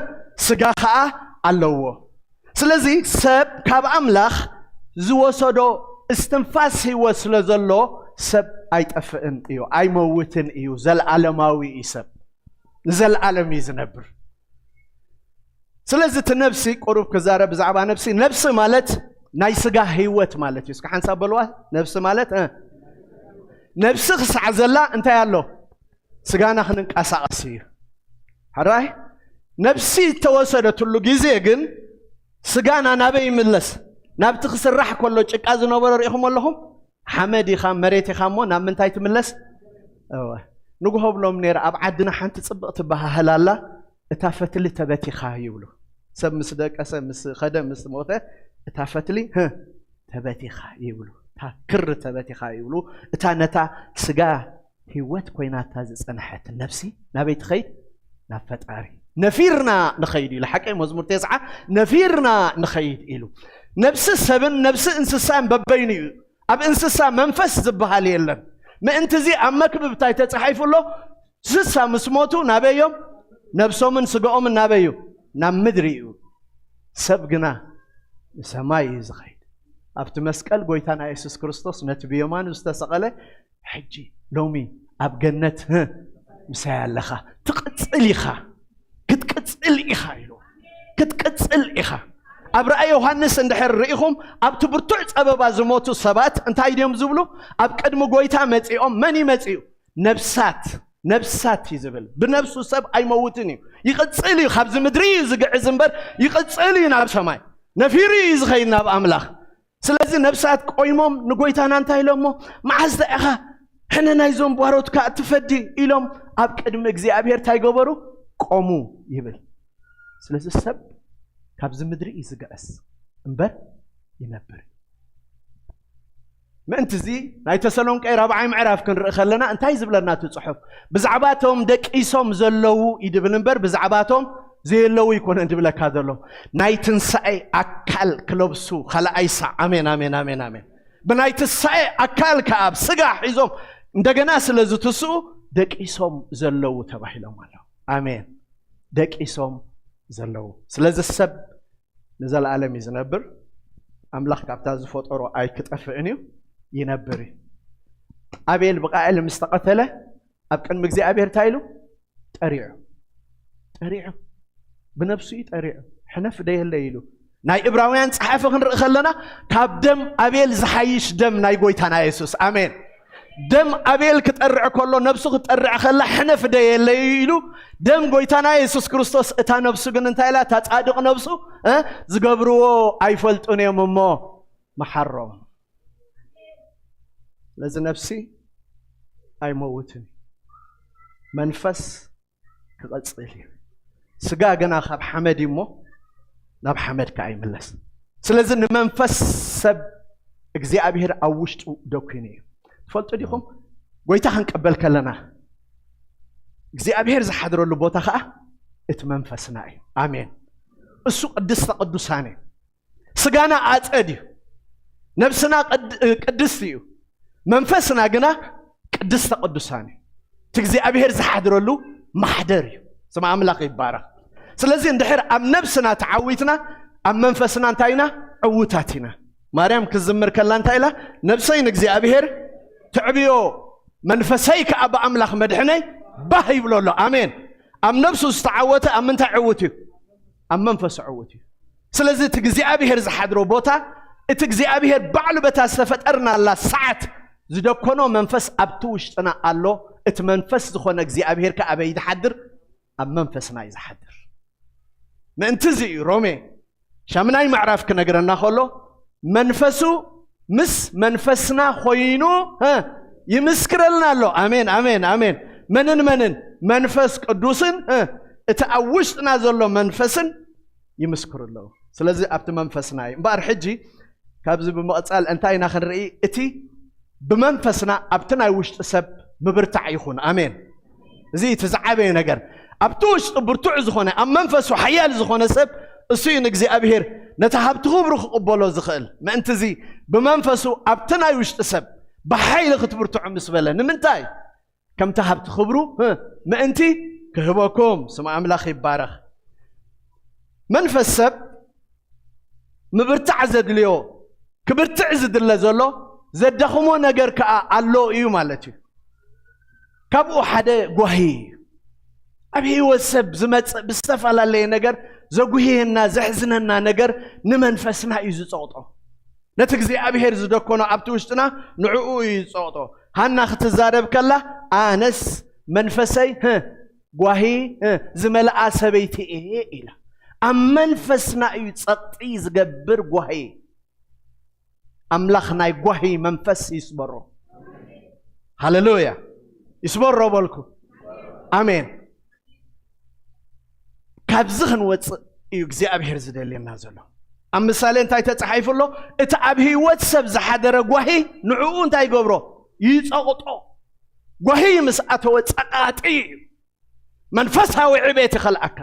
ስጋ ኸኣ ኣለዎ። ስለዚ ሰብ ካብ ኣምላኽ ዝወሰዶ እስትንፋስ ህይወት ስለ ዘሎ ሰብ ኣይጠፍእን እዩ፣ ኣይመውትን እዩ፣ ዘለዓለማዊ እዩ ሰብ። ንዘለዓለም እዩ ዝነብር። ስለዚ እቲ ነብሲ ቁሩብ ክዛረብ ብዛዕባ ነብሲ፣ ነብሲ ማለት ናይ ስጋ ህይወት ማለት እዩ። እስኪ ሓንሳብ በልዋ፣ ነብሲ ማለት፣ እ፣ ነብሲ ክሳዕ ዘላ እንታይ ኣሎ? ስጋና ክንንቀሳቐስ እዩ። ሕራይ ነብሲ እተወሰደትሉ ግዜ ግን ስጋና ናበይ ይምለስ? ናብቲ ክስራሕ ከሎ ጭቃ ዝነበሮ ርኢኹም ኣለኹም? ሓመድ ኢኻ፣ መሬት ኢኻ እሞ ናብ ምንታይ ትምለስ? እወ። ንግሆ ብሎም ነይረ፣ ኣብ ዓድና ሓንቲ ጽብቕቲ በሃህል ኣላ፣ እታ ፈትሊ ተበቲኻ ይብሉ። ሰብ ምስ ደቀሰ፣ ምስ ኸደ፣ ምስ ሞተ፣ እታ ፈትሊ፣ ህ፣ ተበቲኻ ይብሉ። እታ ክሪ ተበቲኻ ይብሉ። እታ ነታ ስጋ ህይወት ኮይናታ ዝጸንሐት ነፍሲ ናበይ ትኸይድ? ናብ ፈጣሪ። ነፊርና ንኸይድ ኢሉ። ሓቀይ መዝሙር ተስዓ፣ ነፊርና ንኸይድ ኢሉ። ነፍሲ ሰብን ነፍሲ እንስሳን በበይኑ እዩ። ኣብ እንስሳ መንፈስ ዝበሃል የለን። ምእንቲ እዚ ኣብ መክብብ እንታይ ተጻሒፉ ኣሎ? እንስሳ ምስ ሞቱ ናበይ እዮም? ነብሶምን ስጋኦምን ናበይ እዩ? ናብ ምድሪ እዩ። ሰብ ግና ንሰማይ እዩ ዝኸይድ። ኣብቲ መስቀል ጎይታና የሱስ ክርስቶስ ነቲ ብየማኑ ዝተሰቐለ፣ ሕጂ ሎሚ ኣብ ገነት፣ ህ፣ ምሳይ ኣለኻ፣ ትቕጽል ኢኻ፣ ክትቅጽል ኢኻ ኢሉ። ክትቅጽል ኢኻ። ኣብ ራእይ ዮሃንስ እንድሕር ርኢኹም፣ ኣብቲ ብርቱዕ ጸበባ ዝሞቱ ሰባት እንታይ ድዮም ዝብሉ? ኣብ ቅድሚ ጎይታ መጺኦም፣ መን እዩ መጺኡ? ነብሳት፣ ነብሳት እዩ ዝብል። ብነብሱ ሰብ ኣይመውትን እዩ፣ ይቕጽል እዩ፣ ካብዚ ምድሪ እዩ ዝግዕዝ እምበር ይቕጽል እዩ ናብ ሰማይ፣ ነፊሩ እዩ ዝኸይድ ናብ ኣምላኽ። ስለዚ ነብሳት ቆይሞም ንጎይታና እንታይ ኢሎሞ? "መዓስ ኢኻ ሕነ ናይዞም ጓሮትካ እትፈዲ?" ኢሎም ኣብ ቅድሚ እግዚኣብሔር እንታይ ገበሩ? ቆሙ ይብል። ስለዚ ሰብ ካብዚ ምድሪ እዩ ዝግዕዝ እምበር ይነብር። ምእንቲ እዚ ናይ ተሰሎንቄ ራብዓይ ምዕራፍ ክንርኢ ከለና እንታይ ዝብለና እቲ ጽሑፍ? ብዛዕባቶም ደቂሶም ዘለዉ ይድብል እምበር ብዛዕባቶም ዘየለዉ ይኮነን ዝብለካ ዘሎ። ናይ ትንሳኤ ኣካል ክለብሱ ካልኣይ ሳዕ። ኣሜን፣ ኣሜን፣ ኣሜን፣ ኣሜን። ብናይ ትንሳኤ ኣካል ከኣ ኣብ ስጋ ሒዞም እንደገና ስለ ዝትስኡ ደቂሶም ዘለዉ ተባሂሎም ኣለዉ። ኣሜን። ደቂሶም ዘለዉ። ስለዚ ሰብ ንዘለኣለም እዩ ዝነብር። ኣምላኽ ካብታ ዝፈጠሮ ኣይክጠፍእን እዩ፣ ይነብር እዩ። ኣቤል ብቃኤል ምስ ተቐተለ ኣብ ቅድሚ እግዚኣብሔር እንታይ ኢሉ? ጠሪዑ። ጠሪዑ። ብነብሱ እዩ ጠሪዑ። ሕነፍ ደየለይ ኢሉ። ናይ እብራውያን ጸሓፊ ክንርኢ ከለና ካብ ደም ኣቤል ዝሓይሽ ደም ናይ ጎይታና የሱስ። ኣሜን። ደም ኣቤል ክጠርዕ ከሎ፣ ነብሱ ክጠርዕ ከላ ሕነፍ ደየለይ ኢሉ፣ ደም ጎይታና የሱስ ክርስቶስ እታ ነብሱ ግን እንታይ ኢላ? እታ ጻድቕ ነብሱ፣ እ፣ "ዝገብርዎ ኣይፈልጡን እዮም እሞ መሓሮም." ስለዚ ነፍሲ ኣይመውትን እዩ። መንፈስ ክቐጽል እዩ። ስጋ ግና ካብ ሓመድ እዩ እሞ ናብ ሓመድ ከኣ ይምለስ። ስለዚ ንመንፈስ ሰብ እግዚኣብሔር ኣብ ውሽጡ ደኩኑ እዩ። ትፈልጡ ዲኹም? ጎይታ ክንቀበል ከለና እግዚኣብሔር ዝሓድረሉ ቦታ ከኣ እቲ መንፈስና እዩ። ኣሜን። እሱ ቅድስተ ቅዱሳን እዩ። ስጋና ኣጸድ እዩ። ነብስና ቅድ-፣ ቅድስቲ እዩ። መንፈስና ግና ቅድስተ ቅዱሳን እዩ። እቲ እግዚኣብሔር ዝሓድረሉ ማሕደር እዩ። ስም ኣምላኽ ይባረኽ። ስለዚ እንድሕር ኣብ ነብስና ተዓዊትና፣ ኣብ መንፈስና እንታይ ኢና? ዕዉታት ኢና። ማርያም ክዝምር ከላ እንታይ ኢላ? "ነብሰይ ንእግዚኣብሔር ትዕብዮ፣ መንፈሰይ ከኣ ብኣምላኽ መድሕነይ ባህ ይብሎ ኣሎ።" ኣሜን። ኣብ ነብሱ ዝተዓወተ ኣብ ምንታይ ዕዉት እዩ? ኣብ መንፈሱ ዕዉት እዩ። ስለዚ እቲ እግዚኣብሔር ዝሓድሮ ቦታ፣ እቲ እግዚኣብሔር ባዕሉ በታ ዝተፈጠርናላ ሰዓት ዝደኮኖ መንፈስ ኣብቲ ውሽጥና ኣሎ። እቲ መንፈስ ዝኾነ እግዚኣብሔር ከኣ ኣበይ ዝሓድር? ኣብ መንፈስና እዩ ዝሓድር። ምእንቲ እዚ እዩ ሮሜ ሻምናይ ምዕራፍ ክነግረና ከሎ፣ "መንፈሱ ምስ መንፈስና ኮይኑ፣ እ፣ ይምስክረልና ኣሎ።" ኣሜን፣ ኣሜን፣ ኣሜን። መንን መንን? መንፈስ ቅዱስን፣ እ፣ እቲ ኣብ ውሽጥና ዘሎ መንፈስን ይምስክሩ ኣለዉ። ስለዚ ኣብቲ መንፈስና እዩ እምበኣር። ሕጂ ካብዚ ብምቕጻል እንታይ ኢና ክንርኢ? እቲ ብመንፈስና ኣብቲ ናይ ውሽጢ ሰብ ምብርታዕ ይኹን። ኣሜን። እዚ እቲ ዝዓበየ ነገር። ኣብቲ ውሽጢ ብርቱዕ ዝኾነ፣ ኣብ መንፈሱ ሓያል ዝኾነ ሰብ፣ እሱ እዩ ንእግዚኣብሔር ነቲ ሃብቲ ክብሩ ክቕበሎ ዝኽእል። ምእንቲ እዚ ብመንፈሱ ኣብቲ ናይ ውሽጢ ሰብ ብሓይሊ ክትብርትዑ ምስ በለ፣ ንምንታይ? ከምቲ ሃብቲ ክብሩ፣ እ፣ ምእንቲ ክህበኩም። ስም ኣምላኽ ይባረኽ። መንፈስ ሰብ ምብርታዕ ዘድልዮ፣ ክብርትዕ ዝድለ ዘሎ፣ ዘዳኽሞ ነገር ከኣ ኣሎ እዩ ማለት እዩ። ካብኡ ሓደ ጓሂ እዩ። ኣብ ህይወት ሰብ ዝመጽእ ብዝተፈላለየ ነገር ዘጉህየና፣ ዘሕዝነና ነገር ንመንፈስና እዩ ዝጸቕጦ። ነቲ እግዚኣብሔር ዝደኮኖ ኣብቲ ውሽጥና ንዕኡ እዩ ዝጸቕጦ። ሃና ክትዛረብ ከላ፣ "ኣነስ መንፈሰይ፣ ህ፣ ጓሂ፣ ህ፣ ዝመልኣ ሰበይቲ እየ" ኢላ። ኣብ መንፈስና እዩ ጸቕጢ ዝገብር ጓሂ። ኣምላኽ ናይ ጓሂ መንፈስ ይስበሮ። ሃሌሉያ። ይስበሮ በልኩ። ኣሜን። ካብዚ ክንወፅእ እዩ እግዚኣብሔር ዝደልየና ዘሎ። ኣብ ምሳሌ እንታይ ተፃሒፉ ኣሎ? እቲ ኣብ ህይወት ሰብ ዝሓደረ ጓሂ ንዕኡ እንታይ ይገብሮ? ይፀቕጦ። ጓሂ ምስ ኣተወ ፀቓጢ እዩ። መንፈሳዊ ዕቤት ይኸልኣካ።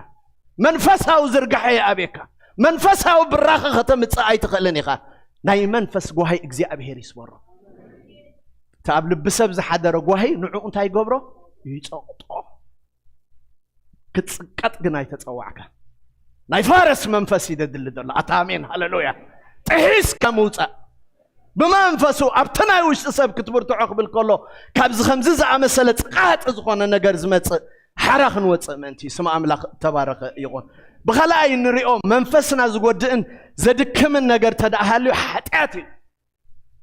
መንፈሳዊ ዝርጋሐ ይኣብየካ። መንፈሳዊ ብራኸ ከተምፅእ ኣይትኽእልን ኢኻ። ናይ መንፈስ ጓሂ እግዚኣብሔር ይስበሮ። እቲ ኣብ ልቢ ሰብ ዝሓደረ ጓሂ ንዕኡ እንታይ ይገብሮ? ይፀቕጦ። ክትፅቀጥ ግን ኣይተፀዋዕካ። ናይ ፋረስ መንፈስ ይደድሊ ዘሎ። ኣታ ኣሜን፣ ሃሌሉያ። ጥሒስካ ምውፃእ። ብመንፈሱ ኣብቲ ናይ ውሽጢ ሰብ ክትብርትዖ ክብል ከሎ፣ ካብዚ ከምዚ ዝኣመሰለ ፀቓጢ ዝኾነ ነገር ዝመፅእ ሓራ ክንወፅእ ምእንቲ ስም ኣምላኽ ተባረኸ ይኹን። ብኻልኣይ እንሪኦ መንፈስና ዝጎድእን ዘድክምን ነገር ተደኣ ሃልዩ ሓጢኣት እዩ።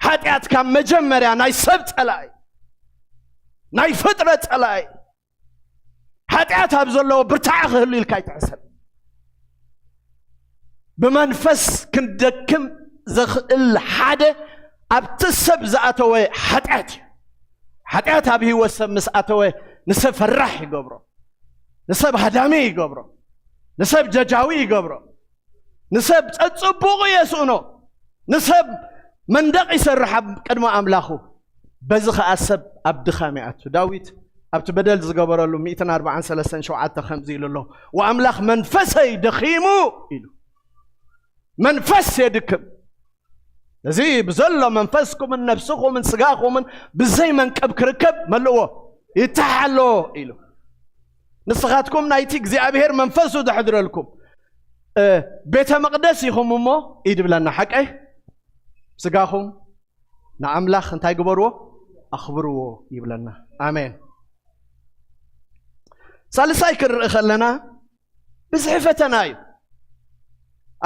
ሓጢኣት ካብ መጀመርያ ናይ ሰብ ፀላኢ። ናይ ፍጥረት ጸላኢ። ሓጢኣት ኣብ ዘለዎ ብርታዐ ክህሉ ኢልካ ኣይትሕሰብ። ብመንፈስ ክንደክም ዘኽእል ሓደ ኣብቲ ሰብ ዝኣተወ ሓጢኣት እዩ። ሓጢኣት ኣብ ህይወት ሰብ ምስ ኣተወ ንሰብ ፈራሕ ይገብሮ፣ ንሰብ ሃዳሚ ይገብሮ፣ ንሰብ ጀጃዊ ይገብሮ፣ ንሰብ ጸጽቡቑ የስእኖ፣ ንሰብ መንደቕ ይሰርሕ ኣብ ቅድሚ ኣምላኹ። በዚ ኸኣ ሰብ ኣብ ድኻም ይኣቱ። ዳዊት ኣብቲ በደል ዝገበረሉ ሚእትን ኣርባዓን ሰለስተን ሸውዓተ ከምዚ ኢሉ ኣሎ፣ "ወኣምላኽ መንፈሰይ ደኺሙ" ኢሉ። መንፈስ የድክም። እዚ ብዘሎ መንፈስኩምን ነፍስኹምን ስጋኹምን ብዘይ መንቀብ ክርከብ መልእዎ ይተሓሎ ኢሉ። ንስኻትኩም ናይቲ እግዚኣብሔር መንፈሱ ዘሕድረልኩም፣ እ፣ ቤተ መቕደስ ኢኹም እሞ ኢድ ብለና። ሓቀይ? ስጋኹም ንኣምላኽ እንታይ ግበርዎ? ኣኽብርዎ ይብለና። ኣሜን። ሳልሳይ ክንርኢ ከለና ብዝሒ ፈተና እዩ።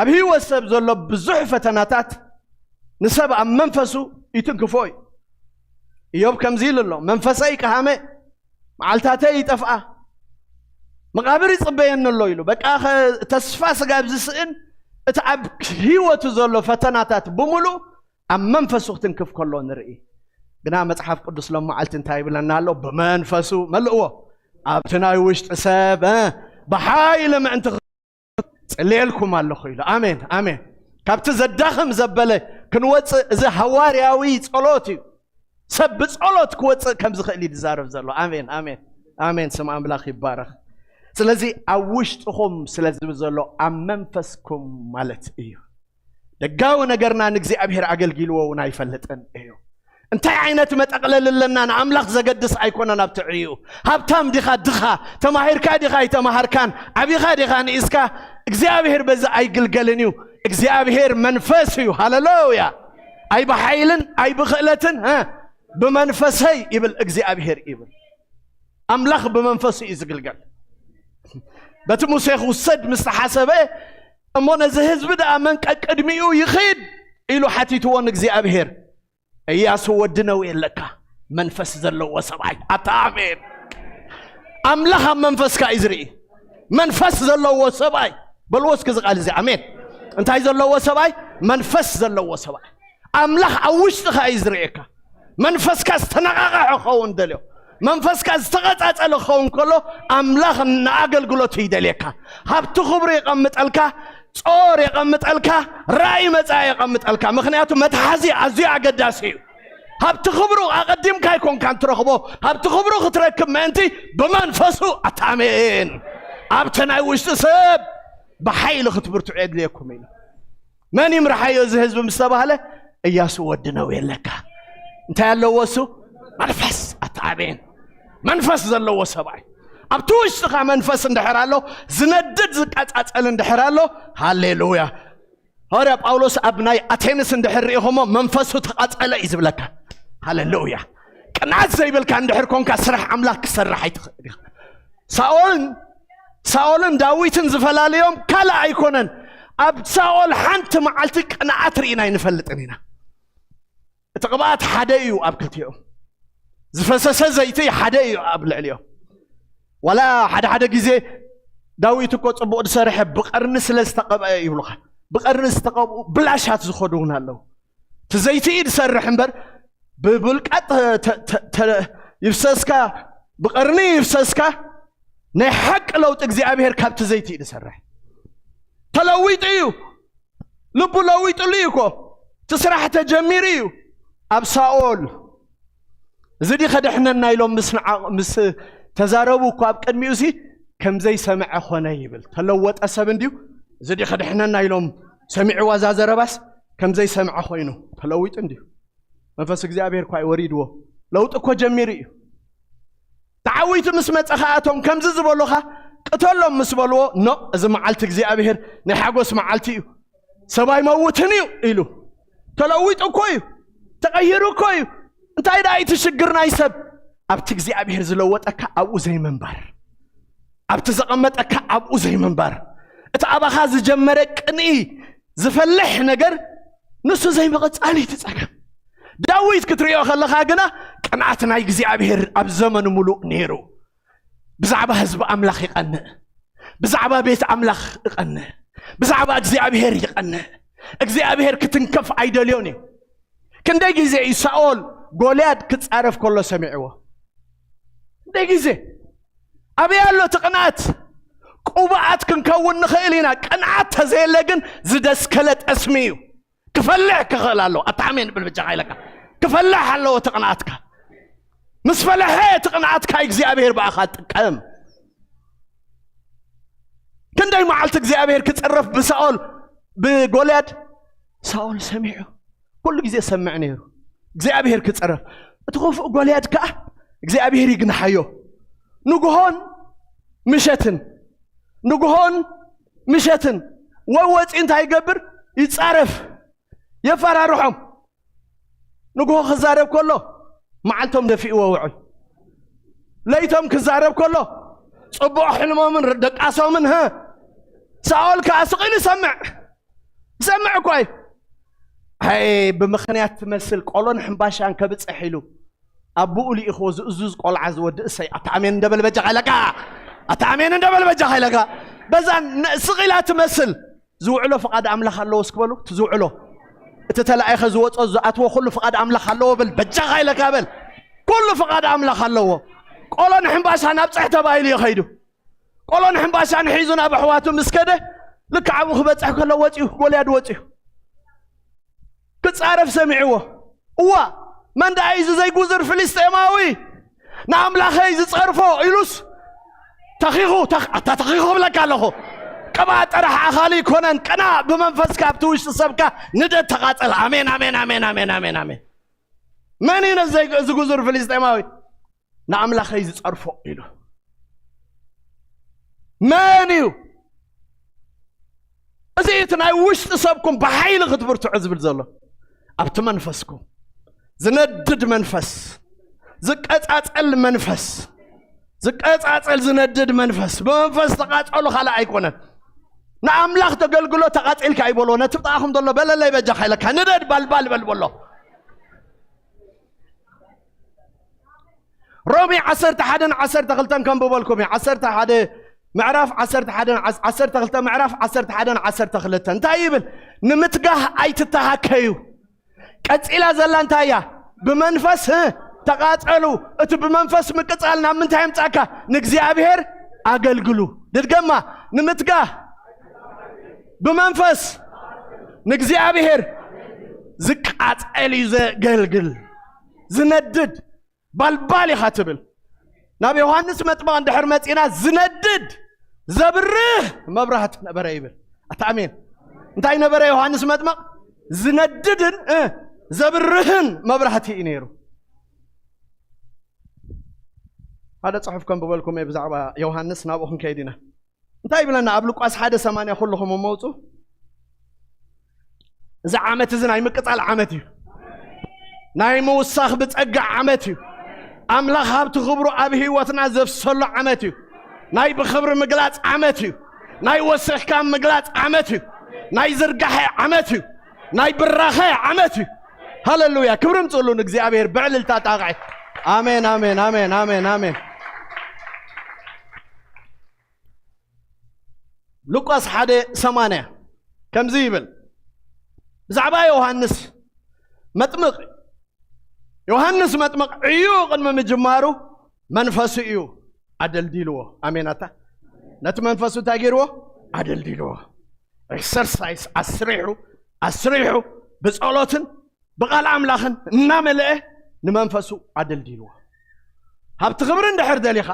ኣብ ህይወት ሰብ ዘሎ ብዙሕ ፈተናታት ንሰብ ኣብ መንፈሱ ይትንክፎ እዩ። ኢዮብ ከምዚ ኢሉ ኣሎ፣ "መንፈሰይ ቀሃመ፣ መዓልታተይ ይጠፍኣ፣ መቓብር ይጽበየኒ ኣሎ" ኢሉ። በቃ ኸ-፣ ተስፋ ስጋብ ዝስእን እቲ ኣብ ህይወቱ ዘሎ ፈተናታት ብምሉእ ኣብ መንፈሱ ክትንክፍ ከሎ ንርኢ። ግና መጽሓፍ ቅዱስ ሎም መዓልቲ እንታይ ይብለና ኣሎ? "ብመንፈሱ መልእዎ፣ ኣብቲ ናይ ውሽጢ ሰብ፣ እ፣ ብሓይሊ ምእንቲ ጽልየልኩም ኣለኹ" ኢሉ። ኣሜን፣ ኣሜን። ካብቲ ዘዳኽም ዘበለ ክንወጽእ፣ እዚ ሃዋርያዊ ጸሎት እዩ። ሰብ ብጸሎት ክወጽእ ከም ዝኽእል እዩ ዝዛረብ ዘሎ። ኣሜን፣ ኣሜን፣ ኣሜን። ስም ኣምላኽ ይባረኽ። ስለዚ ኣብ ውሽጥኹም ስለ ዝብል ዘሎ ኣብ መንፈስኩም ማለት እዩ። ደጋዊ ነገርና ንእግዚኣብሔር ኣገልጊልዎ እውን ኣይፈልጥን እዩ። እንታይ ዓይነት መጠቕለል ኣለና? ንኣምላኽ ዘገድስ ኣይኮነን። ኣብቲ ዕዩ ሃብታም ዲኻ ድኻ፣ ተማሂርካ ዲኻ ኣይተማሃርካን፣ ዓቢኻ ዲኻ ንኢስካ፣ እግዚኣብሔር በዚ ኣይግልገልን እዩ። እግዚኣብሔር መንፈስ እዩ። ሃሌሉያ። ኣይ ብሓይልን ኣይ ብኽእለትን፣ እ፣ ብመንፈሰይ ይብል እግዚኣብሔር ይብል። ኣምላኽ ብመንፈሱ እዩ ዝግልገል። በቲ ሙሴ ክውሰድ ምስ ተሓሰበ፣ "እሞ ነዚ ህዝቢ ደኣ መን ቀቅድሚኡ ይኽድ?" ኢሉ ሓቲትዎ ንእግዚኣብሔር። "እያሱ ወዲ ነዌ ኣለካ፣ መንፈስ ዘለዎ ሰብኣይ።" ኣታ ኣሜን። ኣምላኽ ኣብ መንፈስካ እዩ ዝርኢ። መንፈስ ዘለዎ ሰብኣይ። በልዎ እስኪ እዚ ቃል እዚ፣ ኣሜን። እንታይ ዘለዎ ሰብኣይ? መንፈስ ዘለዎ ሰብኣይ። ኣምላኽ ኣብ ውሽጥኻ እዩ ዝርእየካ። መንፈስካ ዝተነቓቐሐ ክኸውን ደልዮ። መንፈስካ ዝተቐጻጸለ ክኸውን ከሎ፣ ኣምላኽ ንኣገልግሎቱ ይደልየካ። ሃብቲ ክብሩ የቐምጠልካ፣ ጾር የቐምጠልካ፣ ራእይ መጻኢ የቐምጠልካ። ምኽንያቱ መትሓዚ ኣዝዩ ኣገዳሲ እዩ። ሃብቲ ክብሩ ኣቐዲምካ ኣይኮንካን ትረኽቦ፣ ሃብቲ ክብሩ ክትረክብ ምእንቲ ብመንፈሱ ኣታሜን። ኣብቲ ናይ ውሽጢ ሰብ ብሓይሊ ክትብርትዑ የድልየኩም ኢሉ። መን ይምርሓዮ እዚ ህዝቢ ምስ ተባህለ፣ እያሱ ወዲ ነዌ ኣለካ። እንታይ ኣለዎ እሱ? መንፈስ። ኣታሜን። መንፈስ ዘለዎ ሰብኣይ። ኣብቲ ውሽጥኻ መንፈስ እንድሕር ኣሎ፣ ዝነድድ ዝቃጻጸል እንድሕር ኣሎ፣ ሃሌሉያ። ሃዋርያ ጳውሎስ ኣብ ናይ ኣቴንስ እንድሕር ርኢኹሞ መንፈሱ ተቓጸለ እዩ ዝብለካ። ሃሌሉያ። ቅንዓት ዘይብልካ እንድሕር ኮንካ ስራሕ ኣምላኽ ክሰርሕ ኣይትኽእል ኢኻ። ሳኦልን፣ ሳኦልን ዳዊትን ዝፈላልዮም ካልእ ኣይኮነን። ኣብ ሳኦል ሓንቲ መዓልቲ ቅንዓት ርኢና ኣይንፈልጥን ኢና። እቲ ቅብኣት ሓደ እዩ ኣብ ክልቲኦም። ዝፈሰሰ ዘይቲ ሓደ እዩ ኣብ ልዕሊኦም። ዋላ ሓደ ሓደ ግዜ ዳዊት እኮ ጽቡቕ ዝሰርሐ ብቐርኒ ስለ ዝተቐብአ ይብሉኻ። ብቐርኒ ዝተቐብኡ ብላሻት ዝኸዱ እውን ኣለዉ። እቲ ዘይቲ እዩ ዝሰርሕ እምበር ብብልቃጥ ተ-፣ ተ-፣ ተ-፣ ይፍሰስካ፣ ብቐርኒ ይፍሰስካ። ናይ ሓቂ ለውጢ እግዚኣብሔር ካብቲ ዘይቲ እዩ ዝሰርሕ። ተለዊጡ እዩ። ልቡ ለዊጥሉ እዩ እኮ። እቲ ስራሕ ተጀሚሩ እዩ። ኣብ ሳኦል፣ "እዚ ድዩ ከድሕነና?" ኢሎም ምስ ንዓ-፣ ምስ ተዛረቡ እኮ ኣብ ቅድሚኡ ሲ ከም ዘይሰምዐ ኾነ ይብል። ተለወጠ ሰብ እንድዩ። "እዚ ድዩ ከድሕነና?" ኢሎም ሰሚዕዋ እዛ ዘረባስ ከም ዘይሰምዐ ኮይኑ ተለዊጡ እንድዩ። መንፈስ እግዚኣብሔር እኳ እዩ ወሪድዎ። ለውጢ እኮ ጀሚሩ እዩ። ተዓዊቱ ምስ መጸ ኸኣቶም ከምዚ ዝበሉኻ ቅተሎም ምስ በልዎ፣ "ኖ፣ እዚ መዓልቲ እግዚኣብሔር ናይ ሓጎስ መዓልቲ እዩ፣ ሰብ ኣይመውትን እዩ" ኢሉ። ተለዊጡ እኮ እዩ፣ ተቐይሩ እኮ እዩ። እንታይ ደኣ እቲ ሽግር ናይ ሰብ? ኣብቲ እግዚኣብሔር ዝለወጠካ ኣብኡ ዘይምንባር፣ ኣብቲ ዘቐመጠካ ኣብኡ ዘይምንባር። እቲ ኣባኻ ዝጀመረ ቅንኢ ዝፈልሕ ነገር ንሱ ዘይምቕጻል እዩ እቲ ጸገም። ዳዊት ክትሪኦ ከለኻ ግና ቅንኣት ናይ እግዚኣብሔር ኣብ ዘመኑ ሙሉእ ነይሩ። ብዛዕባ ህዝቢ ኣምላኽ ይቐንእ፣ ብዛዕባ ቤት ኣምላኽ ይቐንእ፣ ብዛዕባ እግዚኣብሔር ይቐንእ። እግዚኣብሔር ክትንከፍ ኣይደልዮን እዩ። ክንደይ ግዜ እዩ ሳኦል ጎልያድ ክጻረፍ ከሎ ሰሚዕዎ? ክንደይ ግዜ? ኣበይ ኣሎ እቲ ቅንኣት? ቅቡኣት ክንከውን ንኽእል ኢና። ቅንኣት ተዘየለ ግን ዝደስከለ ጠስሚ እዩ። ክፈልሕ ክኽእል ኣለዎ። ኣታ ኣሜን ብል በጃኻ ኢለካ። ክፈልሕ ኣለዎ እቲ ቅንኣትካ። ምስ ፈለሐ እቲ ቅንኣትካ እግዚኣብሔር ብኣኻ ጥቀም። ክንደይ መዓልቲ እግዚኣብሔር ክጽረፍ ብሳኦል ብጎልያድ ሳኦል ሰሚዑ። ኩሉ ግዜ ሰምዕ ነይሩ እግዚኣብሔር ክጽረፍ። እቲ ክፉእ ጎልያድ ከኣ እግዚኣብሔር ይግንሓዮ። ንግሆን ምሸትን፣ ንግሆን ምሸትን ወይ ወጺኡ እንታይ ይገብር? ይጻረፍ፣ የፈራርሖም። ንግሆ ክዛረብ ከሎ መዓልቶም ደፊእዎ ውዑል። ለይቶም ክዛረብ ከሎ ጽቡቕ ሕልሞምን ደቃሶምን፣ ህ፣ ሳኦል ከኣ ስቕ ኢሉ ይሰምዕ። ይሰምዕ እኳ እዩ። ኣይ፣ ብምኽንያት ትመስል ቆሎን ሕምባሻን ከብጽሕ ኢሉ ኣቦኡ ልኢኽዎ ዝእዙዝ ቆልዓ ዝወዲ እሰይ። ኣታ ኣሜን እንደበል በጃኻ ኢለካ። ኣታ ኣሜን እንደበል በጃኻ ኢለካ። በዛ ነ-፣ ስቕ ኢላ ትመስል ዝውዕሎ ፍቓድ ኣምላኽ ኣለዎ እስክበሉ። እቲ ዝውዕሎ፣ እቲ ተላኢኸ ዝወጾ ዝኣትዎ ኩሉ ፍቓድ ኣምላኽ ኣለዎ በል። በጃኻ ኢለካ በል። ኩሉ ፍቓድ ኣምላኽ ኣለዎ። ቆሎን ሕምባሻን ኣብጽሕ ተባሂሉ እዩ ኸይዱ። ቆሎን ሕምባሻን ሒዙ ናብ ኣሕዋቱ ምስ ከደ፣ ልክዕ ኣብኡ ክበጽሕ ከሎ ወጺኡ፣ ጎልያድ ወጺኡ። ክጻረፍ ሰሚዕዎ። እዋ፣ መን ደኣ እዩ እዚ ዘይጉዝር ፍልስጤማዊ? ንኣምላኸይ ዝጸርፎ ኢሉስ ተኺኹ፣ ተኽ-፣ ኣታ ተኺኹ እብለካ ኣለኹ። ቅብኣት ጥራሕ ኣኻሊ ይኮነን። ቅናእ ብመንፈስካ ኣብቲ ውሽጢ ሰብካ ንደድ ተቓጸል። ኣሜን፣ ኣሜን፣ ኣሜን፣ ኣሜን፣ ኣሜን፣ ኣሜን። መን እዩ ነዚ ዘይ-፣ ዝጉዝር ፍልስጤማዊ? ንኣምላኸይ ዝጸርፎ ኢሉ። መን እዩ? እዚ እቲ ናይ ውሽጢ ሰብኩም ብሓይሊ ክትብርትዑ ዝብል ዘሎ። ኣብቲ መንፈስኩም ዝነድድ መንፈስ፣ ዝቀጻጸል መንፈስ፣ ዝቀጻጸል ዝነድድ መንፈስ። ብመንፈስ ተቃጸሉ ካልእ ኣይኮነን። ንኣምላኽ ተገልግሎ ተቃጺልካ ኣይበሎ። ነቲ ብጣዕኹም ዘሎ በለለይ በጃኻ ኢለካ። ንደድ ባልባል በል በሎ። ሮሜ ዓሰርተ ሓደን ዓሰርተ ክልተን ከንብበልኩም እየ። ዓሰርተ ሓደ ምዕራፍ ዓሰርተ ሓደን ዓስ-፣ ዓሰርተ ክልተ ምዕራፍ ዓሰርተ ሓደን ዓሰርተ ክልተን እንታይ ይብል? ንምትጋህ ኣይትተሃከዩ። ቀጺላ ዘላ እንታይ እያ? ብመንፈስ፣ እ፣ ተቃጸሉ። እቲ ብመንፈስ ምቅጻል ናብ ምንታይ የምጻካ? ንእግዚኣብሔር ኣገልግሉ። ድድገማ፣ ንምትጋህ ብመንፈስ ንእግዚኣብሔር ዝቃጸል እዩ ዘገልግል። ዝነድድ ባልባል ኢኻ ትብል። ናብ ዮሃንስ መጥምቕ እንድሕር መጺና ዝነድድ ዘብርህ መብራህቲ ነበረ ይብል። ኣታ ኣሜን። እንታይ ነበረ ዮሃንስ መጥምቕ? ዝነድድን፣ እ፣ ዘብርህን መብራህቲ እዩ ነይሩ። ሓደ ጽሑፍ ከንብበልኩም እየ ብዛዕባ ዮሃንስ፣ ናብኡ ክንከይድ ኢና። እንታይ ይብለና ኣብ ሉቃስ ሓደ ሰማንያ? ኩልኹም መውጹ። እዚ ዓመት እዚ ናይ ምቅጻል ዓመት እዩ። ናይ ምውሳኽ ብጸጋ ዓመት እዩ። ኣምላኽ ሃብቲ ክብሩ ኣብ ህይወትና ዘፍሰሉ ዓመት እዩ። ናይ ብኽብሪ ምግላጽ ዓመት እዩ። ናይ ወሲኽካ ምግላጽ ዓመት እዩ። ናይ ዝርጋሐ ዓመት እዩ። ናይ ብራኸ ዓመት እዩ። ሃሌሉያ! ክብሪ ምጽሉ ንእግዚኣብሔር ብዕልልታ ጣቕዒ። ኣሜን፣ ኣሜን፣ ኣሜን፣ ኣሜን፣ ኣሜን። ሉቃስ ሓደ ሰማንያ ከምዚ ይብል፣ ብዛዕባ ዮሃንስ መጥምቕ፣ ዮሃንስ መጥምቕ ዕዩ ቅድሚ ምጅማሩ መንፈሱ እዩ ኣደልዲልዎ። ኣሜን ኣታ። ነቲ መንፈሱ እንታይ ገይርዎ? ኣደልዲልዎ። ኤክሰርሳይስ ኣስሪሑ፣ ኣስሪሑ ብጸሎትን ብቓል ኣምላኽን እናመልአ ንመንፈሱ ኣደልዲልዎ። ሃብቲ ክብሪ እንድሕር ደሊኻ፣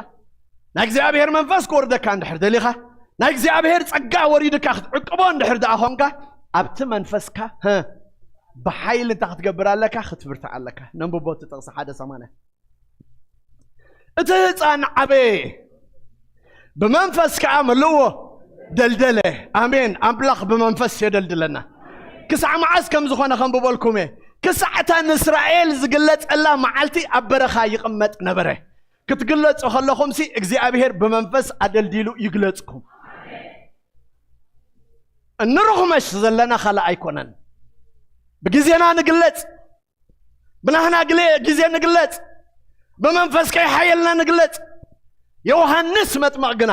ናይ እግዚኣብሔር መንፈስ ክወርደካ እንድሕር ደሊኻ፣ ናይ እግዚኣብሔር ጸጋ ወሪድካ ክትዕቅቦ እንድሕር ደኣ ኾንካ፣ ኣብቲ መንፈስካ፣ ሀ፣ ብሓይሊ እንታይ ክትገብር ኣለካ? ክትብርትዕ ኣለካ። ነንብቦ እቲ ጥቕሲ ሓደ ሰማንያ። እቲ ህፃን ዓበየ፣ ብመንፈስ ከዓ መልእዎ፣ ደልደለ። ኣሜን። ኣምላኽ ብመንፈስ የደልድለና። ክሳዕ መዓስ ከም ዝኾነ ከንብበልኩም እየ። ክሳዕ እታ ንእስራኤል ዝግለጸላ መዓልቲ ኣብ በረኻ ይቕመጥ ነበረ። ክትግለጹ ከለኹምሲ እግዚኣብሔር ብመንፈስ ኣደልዲሉ ይግለጽኩም። እንርኹመሽ ዘለና ካልእ ኣይኮነን። ብግዜና ንግለጽ። ብናህና ግዜ ንግለጽ፣ ብመንፈስ ከይሓየልና ንግለጽ። ዮሃንስ መጥመቕ ግና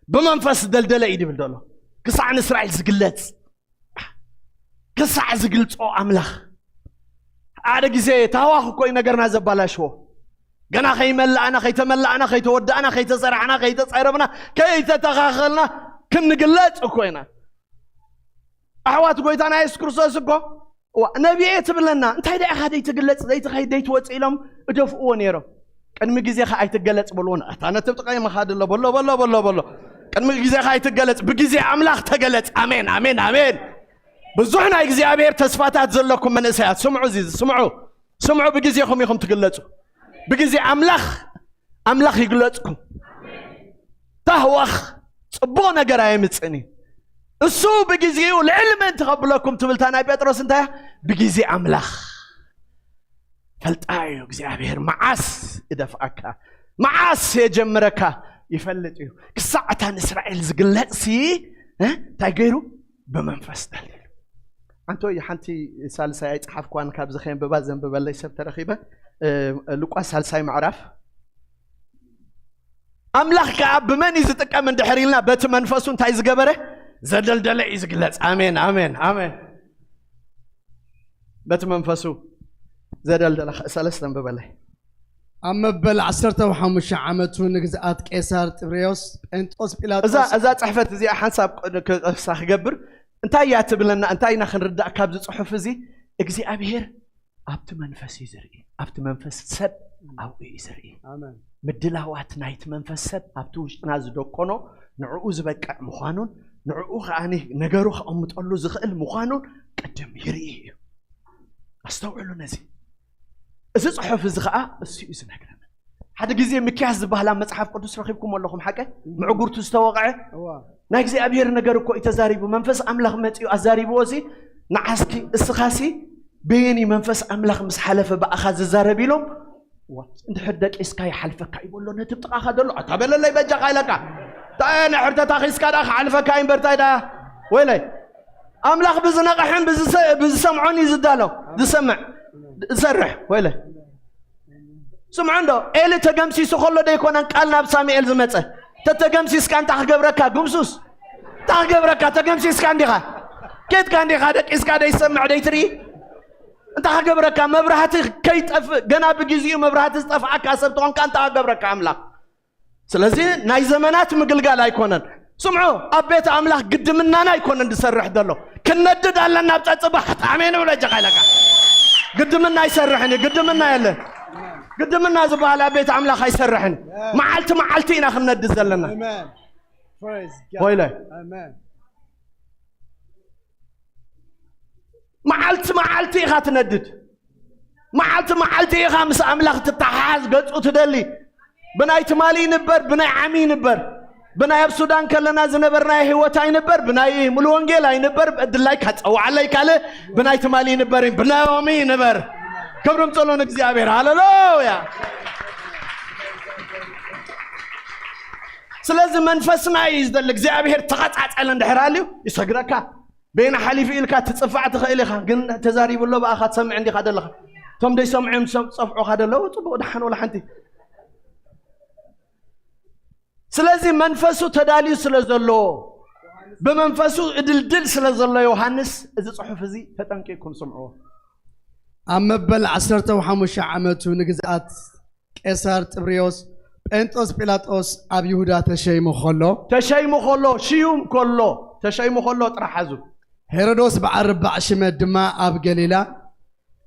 ብመንፈስ ደልደለ እዩ ድብል ደሎ። ክሳዕ ንእስራኤል ዝግለጽ፣ ክሳዕ ዝግልጾ ኣምላኽ። ሓደ ግዜ ታዋኽ እኮ እዩ ነገርና ዘባላሽዎ። ገና ከይመላእና፣ ከይተመላእና፣ ከይተወዳእና፣ ከይተሰራሕና፣ ከይተጸረብና፣ ከይተተኻኸልና ክንግለጽ እኮ ኢና። ኣሕዋት ጎይታና የሱስ ክርስቶስ እኮ፣ እዋ፣ ነቢየ ትብለና፣ እንታይ ደኣ ኢኻ ዘይትግለጽ፣ ዘይትኸይድ፣ ዘይትወጽእ ኢሎም እደፍእዎ ነይሮም። ቅድሚ ግዜኻ ኣይትገለጽ በልዎ። ኣታ ነቲ ብጥቓ ይመኻ ድሎ በሎ፣ በሎ፣ በሎ፣ በሎ። ቅድሚ ግዜኻ ኣይትገለጽ፣ ብግዜ ኣምላኽ ተገለጽ። ኣሜን፣ ኣሜን፣ ኣሜን። ብዙሕ ናይ እግዚኣብሔር ተስፋታት ዘለኩም መንእሰያት፣ ስምዑ፣ እዚ ስምዑ፣ ስምዑ። ብግዜኹም ኢኹም ትግለጹ። ብግዜ ኣምላኽ፣ ኣምላኽ ይግለጽኩም። ታህዋኽ ጽቡቕ ነገር ኣየምጽእን እዩ። እሱ ብግዜኡ ልዕሊ ምእንቲ ከብለኩም ትብልታ ናይ ጴጥሮስ እንታይ እያ? ብግዜ ኣምላኽ። ፈልጣ እዩ እግዚኣብሔር መዓስ እደፍኣካ፣ መዓስ የጀምረካ ይፈልጥ እዩ። ክሳዕ እታ ንእስራኤል ዝግለጽሲ፣ እ፣ እንታይ ገይሩ? ብመንፈስ ደልዲሉ። ኣንቶይ ሓንቲ ሳልሳይ ኣይጸሓፍኳን፣ ካብዚ ከየንብባ ዘንብበለይ ሰብ ተረኺበ። እ፣ ሉቃስ ሳልሳይ ምዕራፍ። ኣምላኽ ከኣ ብመን እዩ ዝጥቀም እንድሕር ኢልና፣ በቲ መንፈሱ እንታይ ዝገበረ? ዘደልደለ እዩ ዝግለጽ። ኣሜን፣ ኣሜን፣ ኣሜን። በቲ መንፈሱ ዘደልደለ። ሰለስተ ኣንብበለይ። ኣብ መበል ዓሰርተ ሓሙሽተ ዓመቱ ንግዝኣት ቄሳር ጥብርዮስ ጴንጦስ ጲላጦስ እዛ፣ እዛ ጽሕፈት እዚኣ ሓንሳብ ቅ-፣ ክ-፣ ክሳ ክገብር፣ እንታይ እያ ትብለና? እንታይ ኢና ክንርዳእ ካብዚ ጽሑፍ እዚ? እግዚኣብሔር ኣብቲ መንፈስ እዩ ዝርኢ። ኣብቲ መንፈስ ሰብ ኣብኡ እዩ ዝርኢ። ኣሜን። ምድላዋት ናይቲ መንፈስ ሰብ ኣብቲ ውሽጥና ዝደኮኖ ንዕኡ ዝበቅዕ ምዃኑን ንዕኡ ከኣ ነገሩ ከቐምጠሉ ዝኽእል ምዃኑን ቅድም ይርኢ እዩ። ኣስተውዕሉ ነዚ። እዚ ጽሑፍ እዚ ከኣ እሱ እዩ ዝነግረና። ሓደ ግዜ ሚክያስ ዝበሃል ኣብ መጽሓፍ ቅዱስ ረኺብኩም ኣለኹም፣ ሓቀ? ምዕጉርቱ ዝተወቕዐ እዋ። ናይ እግዚኣብሔር ነገር እኮ እዩ ተዛሪቡ። መንፈስ ኣምላኽ መጺኡ ኣዛሪብዎ፣ እዚ ንዓስኪ እስኻሲ በየኒ መንፈስ ኣምላኽ ምስ ሓለፈ ብኣኻ ዝዛረብ ኢሎም፣ ዋ፣ እንድሕር ደቂስካ ይሓልፈካ እዩ በሎ ነቲ ብጥቓኻ ዘሎ። ኣታ በለለይ በጃኻ ኢለካ። እንታይ ናይ ሕርተታ ኺስካ ደኣ ክሓልፈካ እዩ እምበር እንታይ ደኣ? ወይለይ። ኣምላኽ ብዝነቕሕን ብዝሰ-፣ ብዝሰምዖን እዩ ዝዳሎ። ዝሰምዕ፣ ዝሰርሕ። ወይለይ። ስምዑ እንዶ፣ ኤሊ ተገምሲሱ ከሎ ዶ ኣይኮነን ቃል ናብ ሳሙኤል ዝመጸ? ተተገምሲስካ እንታይ ክገብረካ? ግምሱስ። እንታይ ክገብረካ? ተገምሲስካ እንዲኻ። ኬድካ እንዲኻ፣ ደቂስካ ደይሰምዕ ደይትርኢ? እንታይ ክገብረካ? መብራህቲ ከይጠፍእ፣ ገና ብግዜኡ መብራህቲ ዝጠፍኣካ ሰብ ተኾንካ እንታይ ክገብረካ ኣምላኽ? ስለዚ ናይ ዘመናት ምግልጋል ኣይኮነን። ስምዑ፣ ኣብ ቤት ኣምላኽ ግድምናና ኣይኮነን ዝሰርሕ ዘሎ። ክንነድድ ኣለና ኣብ ጸጽባሕ። ኣሜን ብሎ እጃኻ ኢለካ። ግድምና ኣይሰርሕን እዩ፣ ግድምና የለን። ግድምና ዝበሃል ኣብ ቤት ኣምላኽ ኣይሰርሕን። መዓልቲ መዓልቲ ኢና ክንነድድ ዘለና። ኣሜን። Praise God። ኮይለ። ኣሜን። መዓልቲ መዓልቲ ኢኻ ትነድድ። መዓልቲ መዓልቲ ኢኻ ምስ ኣምላኽ ትተሓሓዝ፣ ገጹ ትደሊ። ብናይ ትማሊ ይንበር፣ ብናይ ዓሚ ይንበር። ብናይ ኣብ ሱዳን ከለና ዝነበርናዮ ህይወት ኣይንበር፣ ብናይ ሙሉ ወንጌል ኣይንበር፣ ድላይካ ጸውዓለይ ካልእ፣ ብናይ ትማሊ ይንበር፣ ብናይ ሎሚ ይንበር። ክብሪ ምጽኡ ንእግዚኣብሔር። ሃሌሉያ። ስለዚ መንፈስና እዩ ዝደሊ። እግዚኣብሔር ተቐጻጸለ እንድሕር ኣልዩ ይሰግረካ። በይና ሓሊፉ ኢልካ ትጽፋዕ ትኽእል ኢኻ፣ ግን ተዛሪቡ ኣሎ ብኣኻ ትሰምዕ እንዲኻ ዘለኻ። እቶም ደይሰምዑ እዮም ዝሰም-፣ ዝጸፍዑኻ ዘለዉ፣ ጽቡቕ ደሓን ወላ ሓንቲ። ስለዚ መንፈሱ ተዳልዩ ስለ ዘሎ፣ ብመንፈሱ እድልድል ስለ ዘሎ ዮሃንስ፣ እዚ ጽሑፍ እዚ ተጠንቂቕኩም ስምዕዎ። ኣብ መበል ዓሰርተ ሓሙሽተ ዓመቱ ንግዝኣት ቄሳር ጥብርዮስ ጴንጦስ ጲላጦስ ኣብ ይሁዳ ተሸይሙ ከሎ፣ ተሸይሙ ከሎ፣ ሽዩም ከሎ፣ ተሸይሙ ከሎ ጥራሕ ሓዙ። ሄሮዶስ በዓል ርባዕ ሽመት ድማ ኣብ ገሊላ፣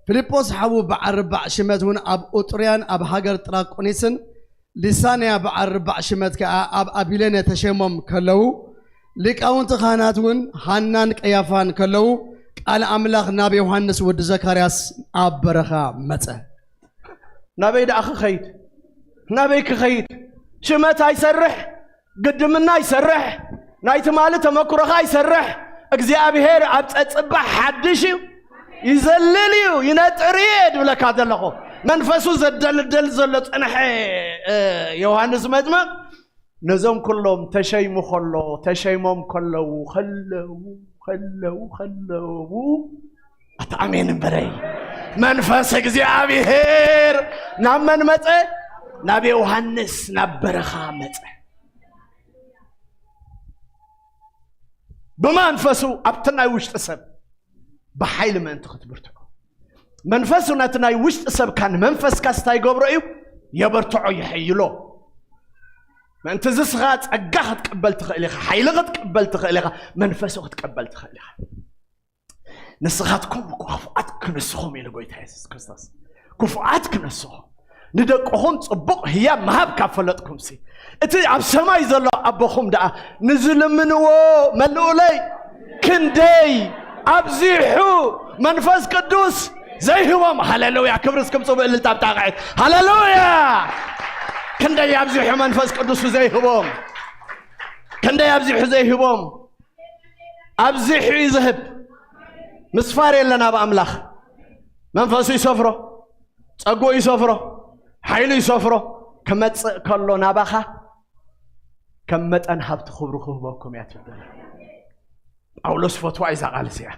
ፊልጶስ ሓዉ በዓል ርባዕ ሽመት እውን ኣብ ኡጥርያን ኣብ ሃገር ጥራቆኒስን፣ ሊሳንያ በዓል ርባዕ ሽመት ከኣ ኣብ ኣቢለነ ተሸይሞም ከለዉ፣ ሊቃውንቲ ካህናት እውን ሃናን ቀያፋን ከለዉ፣ ቃል ኣምላኽ ናብ ዮሃንስ ወዲ ዘካርያስ ኣብ በረኻ መጸ። ናበይ ደኣ ክኸይድ? ናበይ ክኸይድ? ሽመት ኣይሰርሕ፣ ግድምና ኣይሰርሕ፣ ናይ ትማሊ ተመክሮኻ ኣይሰርሕ። እግዚኣብሔር ኣብ ጸጽባሕ ሓድሽ እዩ፣ ይዘልል እዩ፣ ይነጥር እየ ድብለካ ዘለኹ። መንፈሱ ዘደልደል ዘሎ ጸንሐ፣ እ፣ ዮሃንስ መጥምቕ ነዞም ኩሎም ተሸይሙ ከሎ፣ ተሸይሞም ከለዉ፣ ከለዉ፣ ከለዉ፣ ከለዉ፣ ኣታ ኣሜን እምበረይ። መንፈስ እግዚኣብሔር ናብ መን መጸ? ናብ ዮሃንስ ናብ በረኻ መጸ። ብመንፈሱ ኣብቲ ናይ ውሽጢ ሰብ ብሓይሊ ምእንቲ ክትብርትዖ። መንፈሱ ነቲ ናይ ውሽጢ ሰብካ ንመንፈስካ ስታይ ይገብሮ እዩ፣ የበርትዖ፣ ይሕይሎ። ምእንቲ ዝስኻ ጸጋ ክትቅበል ትኽእል ኢኻ፣ ሓይሊ ክትቅበል ትኽእል ኢኻ፣ መንፈሱ ክትቀበል ትኽእል ኢኻ። ንስኻትኩም እኮ ክፉኣት ክንስኹም ኢሉ ጎይታ የሱስ ክርስቶስ። ክፉኣት ክንስኹም፣ ንደቅኹም ጽቡቕ ህያብ ምሃብ ካብ ፈለጥኩም ሲ፣ እቲ ኣብ ሰማይ ዘሎ ኣቦኹም ደኣ ንዝልምንዎ መልኡለይ ክንደይ ኣብዚሑ መንፈስ ቅዱስ ዘይህቦም። ሃሌሉያ! ክብሪ እስክም ጽቡእ እልልታ ብጣቕዒ። ሃሌሉያ! ክንደይ ኣብዚሑ መንፈስ ቅዱሱ ዘይህቦም፣ ክንደይ ኣብዚሑ ዘይህቦም። ኣብዚሑ እዩ ዝህብ። ምስፋር የለን ኣብ ኣምላኽ። መንፈሱ ይሰፍሮ፣ ጸግኡ ይሰፍሮ፣ ሓይሉ ይሰፍሮ። ክመጽእ ከሎ ናባኻ ከም መጠን ሃብቲ ክብሩ ክህበኩም እያ ትብል። ጳውሎስ ፈትዋ እዛ ቃል እዚኣ።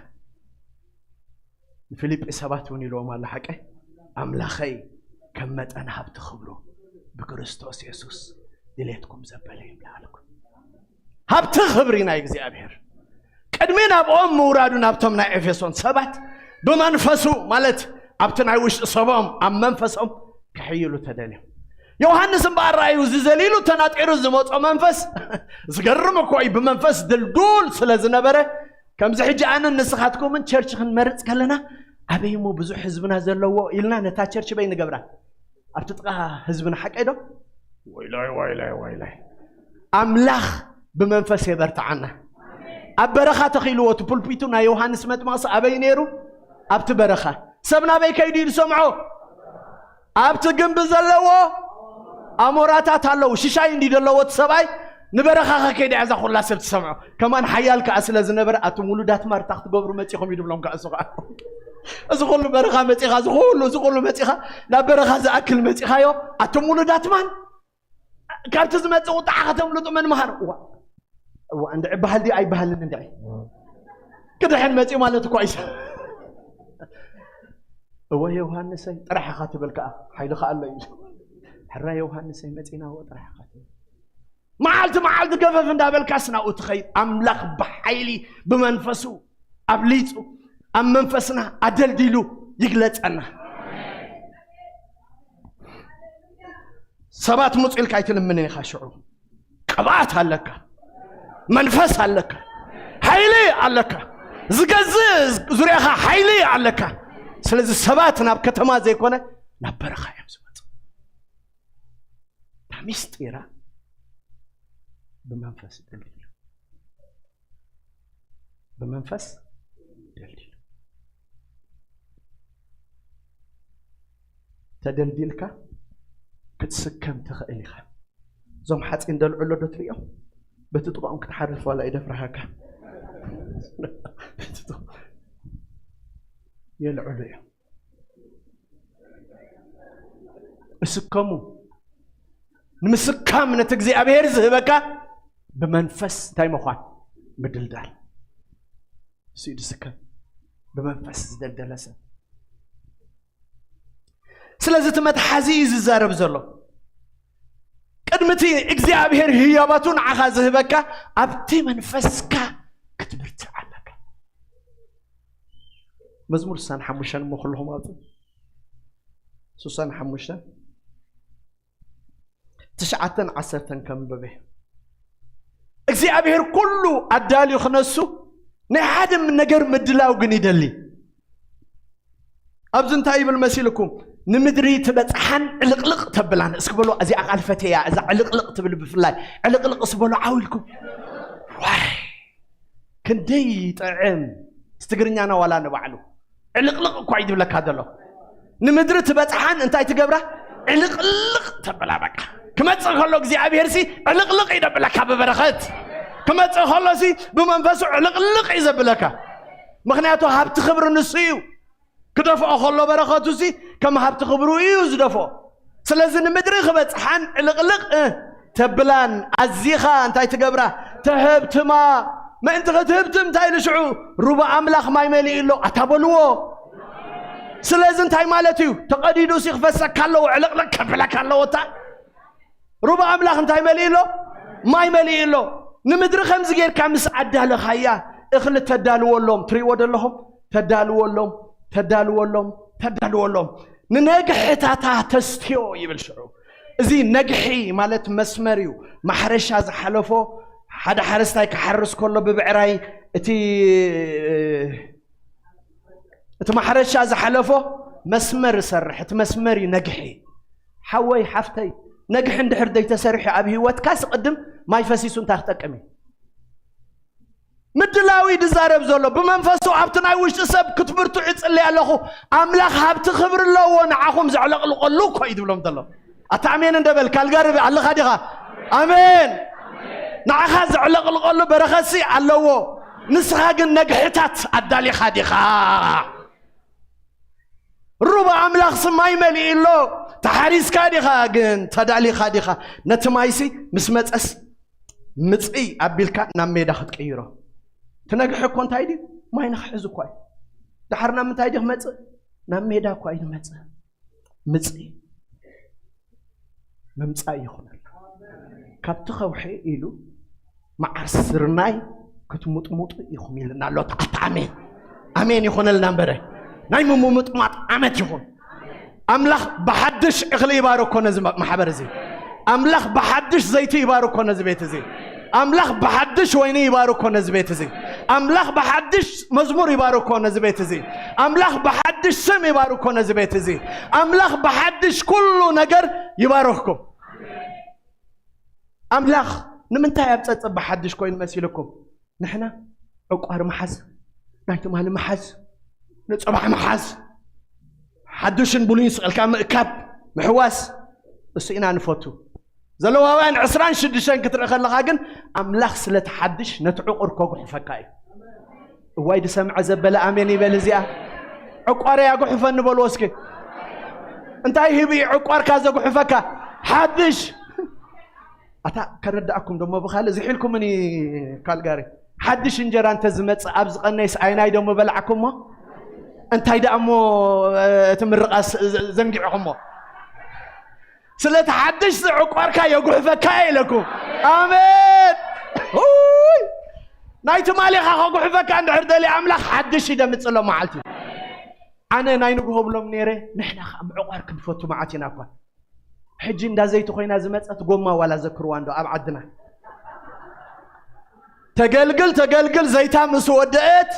ንፊልጲ ሰባት እውን ኢልዎም ኣሎ ሓቀ፣ ኣምላኸይ ከም መጠን ሃብቲ ክብሩ ብክርስቶስ የሱስ ድሌትኩም ዘበለ ይብልሃልኩም። ሃብቲ ክብሪ ናይ እግዚኣብሔር ቅድሚ ናብኦም ምውራዱ ናብቶም ናይ ኤፌሶን ሰባት ብመንፈሱ፣ ማለት ኣብቲ ናይ ውሽጢ ሰቦም ኣብ መንፈሶም ክሕይሉ ተደልዮም። ዮሃንስ እምበኣር ራእዩ እዚ ዘሊሉ ተናጢሩ ዝመጾ መንፈስ ዝገርም እኮ እዩ። ብመንፈስ ድልዱል ስለ ዝነበረ ከምዚ ሕጂ ኣነን ንስኻትኩምን ቸርች ክንመርጽ ከለና ኣበይ እሞ ብዙሕ ህዝብና ዘለዎ ኢልና ነታ ቸርች በይ ንገብራ? ኣብቲ ጥቓ ህዝብና ሓቀይ ዶ? ወይላይ ወይላይ ወይላይ። ኣምላኽ ብመንፈስ የበርትዓና። ኣብ በረኻ ተኺልዎ እቲ ፑልፒቱ ናይ ዮሃንስ መጥመቕሲ ኣበይ ነይሩ? ኣብቲ በረኻ። ሰብ ናበይ ከይዱ ኢሉ ሰምዖ? ኣብቲ ግንቢ ዘለዎ ኣሞራታት ኣለዉ። ሽሻይ እንዲ ዘለዎ እቲ ሰብኣይ ንበረኻ ከከይዳ እዛ ኩላ ሰብ ትሰምዖ። ከማን ሓያል ከኣ ስለ ዝነበረ ኣቱም ውሉዳት ማርታ ክትገብሩ መጺኹም እዩ ድብሎም ከኣ እሱ ከኣ። እዚ ኩሉ በረኻ መጺኻ፣ እዚ ኩሉ፣ እዚ ኩሉ መጺኻ፣ ናብ በረኻ ዝኣክል መጺኻዮ፣ ኣቱም ውሉዳት ማን ካብቲ ዝመጽእ ቁጥዓ ከተምልጡ መን ምሃር? እዋ፣ እዋ፣ እንድዒ ባህል ድዩ ኣይበሃልን እንድዒ? ክድሕን መጺኡ ማለት እኮ ኣይሰ-፣ እወ ዮሃንሰይ፣ ጥራሕ ኢኻ ትብል ከኣ፣ ሓይልኻ ኣሎ ኢሉ። ሕራይ ዮሃንሰይ፣ መጺና፣ እወ፣ ጥራሕ ኢኻ ትብል። መዓልቲ መዓልቲ ገፈፍ እንዳበልካስ ናብኡ ትኸይድ። ኣምላኽ ብሓይሊ፣ ብመንፈሱ ኣብሊጹ፣ ኣብ መንፈስና ኣደልዲሉ ይግለጸና። ሰባት ምጹ ኢልካ ኣይትልምንን ኢኻ ሽዑ። ቅብኣት ኣለካ፣ መንፈስ ኣለካ፣ ሓይሊ ኣለካ፣ ዝገዝእ ዙርያኻ ሓይሊ ኣለካ። ስለዚ ሰባት ናብ ከተማ ዘይኮነ ናብ በረኻ እዮም ዝመጹ። እታ ሚስጢራ ብመንፈስ ደልዲሉ፣ ብመንፈስ ደልዲሉ። ተደልዲልካ ክትስከም ትኽእል ኢኻ። እዞም ሓፂን ደልዑሎ ዶ ትሪኦም? በቲ ጥቓኦም ክትሓርፍ ዋላ ይደፍርሃካ። በቲ ጥቕ-፣ የልዕሉ እዮም። እስከሙ። ንምስካም ነቲ እግዚኣብሔር ዝህበካ ብመንፈስ እንታይ ምዃን? ምድልዳል። እሱ እዩ ዝስከም። ብመንፈስ ዝደልደለ ሰብ። ስለዚ እቲ መትሓዚ እዩ ዝዛረብ ዘሎ። ቅድሚ እቲ እግዚኣብሔር ህያባቱ ንዓኻ ዝህበካ ኣብቲ መንፈስካ ክትብርትዕ ኣለካ። መዝሙር ስሳን ሓሙሽተን እሞ ኩልኹም ኣውፅኡ። ስሳን ሓሙሽተን ትሽዓተን ዓሰርተን ከንብበ። እግዚኣብሔር ኩሉ ኣዳልዩ ክነሱ ናይ ሓደ ነገር ምድላው ግን ይደሊ። ኣብዚ እንታይ ይብል መሲልኩም? ንምድሪ ትበጽሓን ዕልቕልቕ ተብላን። እስኪ በሉ፣ እዚኣ ቃል ፈትያ፣ እዛ ዕልቕልቕ ትብል ብፍላይ። ዕልቕልቕ እስኪ በሉ ዓው ኢልኩም። ዋይ፣ ክንደይ ይጥዕም። እዚ ትግርኛና ዋላ ንባዕሉ። ዕልቕልቕ እኳ እዩ ዝብለካ ዘሎ። ንምድሪ ትበጽሓን እንታይ ትገብራ? ዕልቕልቕ ተብላ በቃ። ክመጽእ ከሎ እግዚኣብሔር ሲ ዕልቕልቕ እዩ ዘብለካ ብበረኸት። ክመጽእ ከሎ ሲ ብመንፈሱ ዕልቕልቕ እዩ ዘብለካ። ምኽንያቱ ሃብቲ ክብሪ ንሱ እዩ። ክደፍኦ ከሎ በረኸቱ ሲ ከም ሃብቲ ክብሩ እዩ ዝደፍኦ። ስለዚ ንምድሪ ክበጽሓን ዕልቕልቕ፣ እ፣ ተብላን ኣዚኻ እንታይ ትገብራ? ተህብትማ። ምእንቲ ክትህብትም እንታይ ኢሉ ሽዑ? ሩባ ኣምላኽ ማይ መሊኡ ኣሎ። ኣታ በልዎ። ስለዚ እንታይ ማለት እዩ? ተቐዲዱ ሲ ክፈሰካ ኣለዎ፣ ዕልቕልቕ ከብለካ ኣለዎ። እታ ሩባ ኣምላኽ እንታይ መሊኡ ኣሎ? ማይ መሊኡ ኣሎ። ንምድሪ ከምዚ ጌርካ ምስ ኣዳለኻያ፣ እኽሊ ተዳልወሎም፣ ትሪእዎ ደለኹም? ተዳልወሎም፣ ተዳልወሎም፣ ተዳልወሎም። ንነግሕታታ ተስትዮ ይብል ሽዑ። እዚ ነግሒ ማለት መስመር እዩ። ማሕረሻ ዝሓለፎ፣ ሓደ ሓረስታይ ክሓርስ ከሎ ብብዕራይ እቲ እቲ ማሕረሻ ዝሓለፎ መስመር ይሰርሕ። እቲ መስመር እዩ ነግሒ። ሓወይ ሓፍተይ፣ ነግሒ እንድሕር ዘይተሰሪሑ ኣብ ህይወትካ ስቕድም ማይ ፈሲሱ እንታይ ክጠቅም እዩ? ምድላዊ ድዛረብ ዘሎ ብመንፈሱ ኣብቲ ናይ ውሽጢ ሰብ ክትብርትዑ ይጽሊ ኣለኹ። ኣምላኽ ሃብቲ ክብሪ ኣለዎ፣ ንዓኹም ዘዕለቕልቐሉ እኮ እዩ ዝብሎም ዘሎ። ኣታ ኣሜን እንደበል። ካልጋሪ ኣለኻ ዲኻ? ኣሜን። ንዓኻ ዘዕለቕልቐሉ በረኸትሲ ኣለዎ። ንስኻ ግን ነግሕታት ኣዳሊኻ ዲኻ? ሩባ ኣምላኽ ስማይ መሊኡ ኣሎ። ተሓሪስካ ዲኻ ግን ተዳሊኻ ዲኻ? ነቲ ማይሲ ምስ መጸስ ምጽኢ ኣቢልካ ናብ ሜዳ ክትቅይሮ። ትነግሒ እኮ እንታይ ድዩ? ማይ ንኽሕዝ እኳ እዩ። ድሓር ናብ ምንታይ ድዩ ክመጽእ? ናብ ሜዳ እኳ እዩ ዝመጽእ። ምጽኢ ምምጻእ ይኹነልና። ካብቲ ከውሒ ኢሉ መዓር ስርናይ ክትሙጥሙጡ ኢኹም ኢልና ኣሎ። ኣታ ኣሜን ኣሜን ይኹነልና እምበረ። ናይ ምሙጥማጥ ዓመት ይኹን። ኣምላኽ ብሓድሽ እኽሊ ይባርኮ ነዚ ማ- ማሕበር እዚ። ኣምላኽ ብሓድሽ ዘይቲ ይባርኮ ነዚ ቤት እዚ። ኣምላኽ ብሓድሽ ወይኒ ይባርኮ ነዚ ቤት እዚ። ኣምላኽ ብሓድሽ መዝሙር ይባርኮ ነዚ ቤት እዚ። ኣምላኽ ብሓድሽ ስም ይባርኮ ነዚ ቤት እዚ። ኣምላኽ ብሓድሽ ኩሉ ነገር ይባርኽኩም። ኣምላኽ ንምንታይ ኣብ ጸጸ ብሓድሽ ኮይኑ መሲልኩም? ንሕና ዕቋር ምሓዝ፣ ናይ ትማሊ ምሓዝ፣ ንጽባሕ ምሓዝ፣ ሓዱሽን ብሉይን ስቕልካ ምእካብ፣ ምሕዋስ፣ እሱ ኢና ንፈቱ። ዘለዋውያን ዕስራን ሽዱሽተን ክትርኢ ከለኻ ግን ኣምላኽ ስለ ትሓድሽ ነቲ ዕቑር ከጉሕፈካ እዩ። እዋይ ድሰምዐ ዘበለ ኣሜን ይበል። እዚኣ ዕቋረይ ኣጉሕፈኒ በልዎ እስኪ። እንታይ ሂቡ እዩ ዕቋርካ ዘጉሕፈካ? ሓድሽ ኣታ ከረዳእኩም ደሞ ብኻልእ ዝሒልኩምኒ ካልጋሪ ሓድሽ እንጀራ እንተ ዝመጽእ ኣብ ዝቐነይስ ኣይናይ ደሞ በላዕኩሞ? እንታይ ደኣ እሞ እቲ ምርቓስ ዘንጊዕኹሞ? ስለቲ ሓድሽ ዝዕቋርካ የጉሕፈካ እየ ኢለኩም። ኣሜን። ውይ! ናይ ትማሊኻ ከጉሕፈካ እንድሕር ደልየ ኣምላኽ ሓድሽ እዩ ደምጽእ ሎም መዓልቲ። ኣነ ናይ ንግሆ ብሎም ነይረ። ንሕና ከዓ ምዕቋር ክንፈቱ መዓት ኢና እኳ። ሕጂ እንዳ ዘይቲ ኮይና ዝመጸት ጎማ ዋላ ዘክርዋ እንዶ ኣብ ዓድና። ተገልግል ተገልግል ዘይታ ምስ ወደአት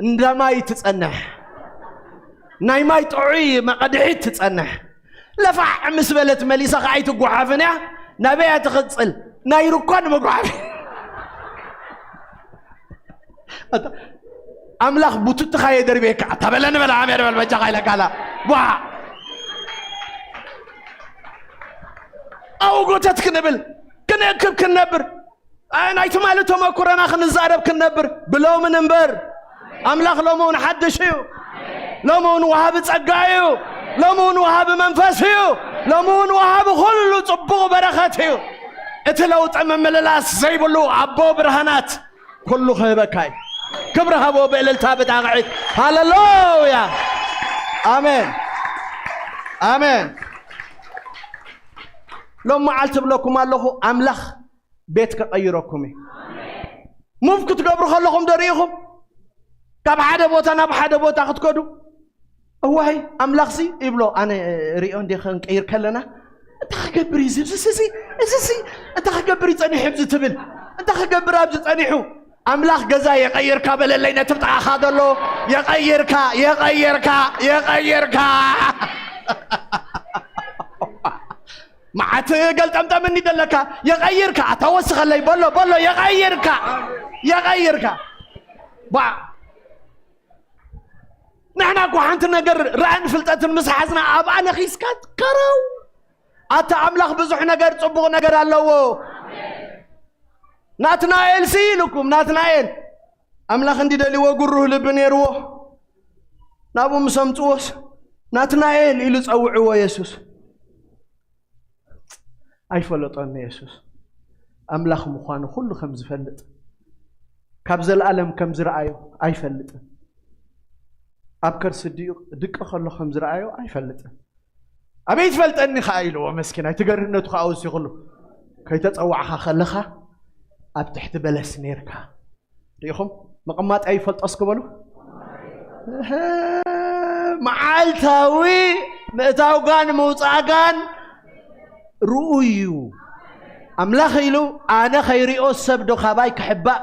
እንዳ ማይ ትጸንሕ። ናይ ማይ ጥዑይ መቐድሒት ትጸንሕ። ለፋዕ ምስ በለት መሊሳ ከዓ ኣይትጓሓፍን እያ። ናበያ ትቕጽል? ናይ ሩኳ ንምጉሓፍ። ኣምላኽ ቡትትኻ የደርቤካ። ኣታ በለኒ በላ ኣሜን በል በጃኻ ኢለካ ኣላ። ቧ! ኣብኡ ጎተት ክንብል፣ ክንእክብ ክንነብር፣ ኣይ፣ ናይ ትማሊ ተመኩሮና ክንዛረብ ክንነብር፣ ብሎምን እምበር። ኣምላኽ ሎሚ እውን ሓድሽ እዩ። ሎሚ እውን ወሃቢ ጸጋ እዩ። ሎሚ እውን ወሃቢ መንፈስ እዩ። ሎሚ እውን ወሃቢ ኩሉ ጽቡቕ በረኸት እዩ። እቲ ለውጢ ምምልላስ ዘይብሉ ኣቦ ብርሃናት ኩሉ ክህበካ እዩ። ክብሪ ሃቦ ብእልልታ ብጣቕዒት። ሃሌሉያ! ኣሜን። ኣሜን። ሎም መዓልቲ እብለኩም ኣለኹ፣ ኣምላኽ ቤት ከቐይረኩም እዩ። ሙቭ ክትገብሩ ከለኹም ዶ ርኢኹም? ካብ ሓደ ቦታ ናብ ሓደ ቦታ ክትከዱ፣ እዋይ ኣምላኽሲ ይብሎ፣ ኣነ ሪኦ እንዴ ክንቅይር ከለና፣ እንታይ ክገብር እዩ እዚ፣ እዚ፣ እዚ፣ እዚ፣ እዚ፣ እንታይ ክገብር እዩ ጸኒሑ ኣብዚ ትብል፣ እንታይ ክገብር ኣብዚ ጸኒሑ? ኣምላኽ ገዛ የቐይርካ በለለይ፣ ነቲ ብጥቓኻ ዘሎ የቐይርካ፣ የቐይርካ፣ የቐይርካ። መዓት ገልጠምጠምኒ ዘለካ፣ የቐይርካ፣ ኣታ ወስኸለይ፣ በሎ፣ በሎ፣ የቐይርካ፣ የቐይርካ። ባ ንሕና እኮ ሓንቲ ነገር ራእን ፍልጠትን ምስ ሓዝና ኣብኣ ነኺስካ ትከረው። ኣታ ኣምላኽ ብዙሕ ነገር ጽቡቕ ነገር ኣለዎ። ናትናኤል ሲ ኢልኩም፣ ናትናኤል ኣምላኽ እንዲ ደልዎ ግሩህ ልቢ ነይርዎ። ናብኡ ምስ ኣምጽዎስ ናትናኤል ኢሉ ጸውዕዎ የሱስ። ኣይፈለጦን የሱስ ኣምላኽ ምዃኑ ኩሉ ከም ዝፈልጥ፣ ካብ ዘለኣለም ከም ዝረኣዮ ኣይፈልጥን። ኣብ ከርሲ ድዩ ድቂ ከሎ ከም ዝረኣዮ ኣይፈልጥን። ኣበይ ትፈልጠኒ ከኣ ኢልዎ መስኪናይ፣ ትገርህነቱ ከኣ ወሲኹሉ። ከይተጸዋዕኻ ከለኻ ኣብ ትሕቲ በለስ ኔርካ። ርኢኹም? ምቕማጥ ኣይፈልጦ እስኪ በሉ። እህ፣ መዓልታዊ ምእታውጋን ምውጻእጋን ርኡይ እዩ። ኣምላኽ ኢሉ፣ ኣነ ከይሪኦ ሰብ ዶ ካባይ ክሕባእ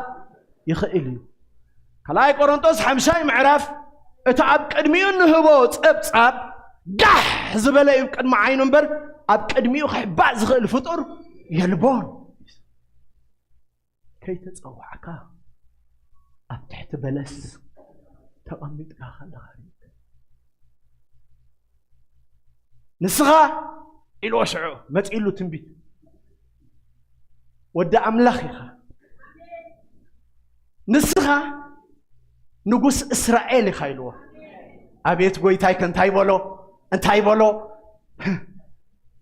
ይኽእል እዩ? ካልኣይ ቆሮንቶስ ሓምሻይ ምዕራፍ፣ እቲ ኣብ ቅድሚኡ ንህቦ ጸብጻብ ጋሕ ዝበለ እዩ ቅድሚ ዓይኑ እምበር፣ ኣብ ቅድሚኡ ክሕባእ ዝኽእል ፍጡር የልቦን። ከይተጸዋዕካ ኣብ ትሕቲ በለስ ተቐሚጥካ ከለኻ ርኢካ። ንስኻ ኢልዎ ሽዑ መጺእሉ ትንቢት፣ ወዲ ኣምላኽ ኢኻ፣ ንስኻ ንጉስ እስራኤል ኢኻ ኢልዎ። ኣቤት ጎይታይ ከ እንታይ በሎ፣ እንታይ በሎ።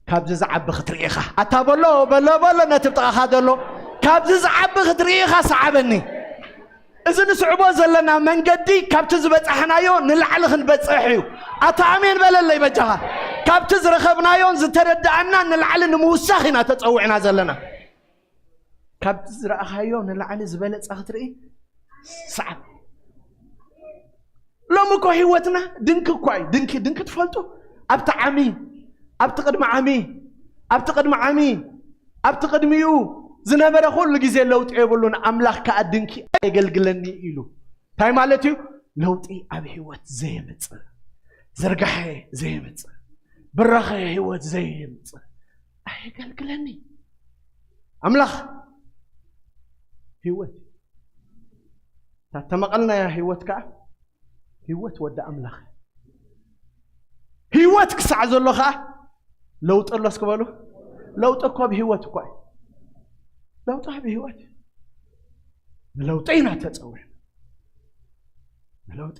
ካብዚ ዝዓቢ ክትርኢ ኢኻ። ኣታ በሎ፣ በሎ፣ በሎ፣ ነቲ ብጥቓኻ ዘሎ፣ ካብዚ ዝዓቢ ክትርኢ ኢኻ፣ ሰዓበኒ። እዚ ንስዕቦ ዘለና መንገዲ ካብቲ ዝበጻሕናዮ ንላዕሊ ክንበጽሕ እዩ። ኣታ ኣሜን በለለይ በጃኻ። ካብቲ ዝረኸብናዮን ዝተረዳእናን ንላዕሊ ንምውሳኽ ኢና ተጸዊዕና ዘለና። ካብቲ ዝረኣኻዮ ንላዕሊ ዝበለጸ ክትርኢ ሰዓብ። ሎሚ እኮ ህይወትና ድንኪ እኳ እዩ። ድንኪ፣ ድንኪ ትፈልጡ? ኣብቲ ዓሚ፣ ኣብቲ ቅድሚ ዓሚ፣ ኣብቲ ቅድሚ ዓሚ፣ ኣብቲ ቅድሚኡ ዝነበረ ኩሉ ግዜ ለውጢ የብሉን። ኣምላኽ ከኣ ድንኪ ኣየገልግለኒ ኢሉ። እንታይ ማለት እዩ? ለውጢ ኣብ ህይወት ዘየምጽእ፣ ዝርጋሐ ዘየምጽእ፣ ብራኸ ህይወት ዘየምጽእ ኣየገልግለኒ። ኣምላኽ ህይወት እዩ። እታ ተመቐልናያ ህይወት ከኣ ህይወት ወዲ ኣምላኽ። ህይወት ክሳዕ ዘሎ ከኣ ለውጢ ኣሎ እስኪ በሉ። ለውጢ እኮ ኣብ ህይወት እኮ እዩ። ለውጢ ኣብ ህይወት እዩ። ንለውጢ ኢና ተጸዊዕና። ንለውጢ።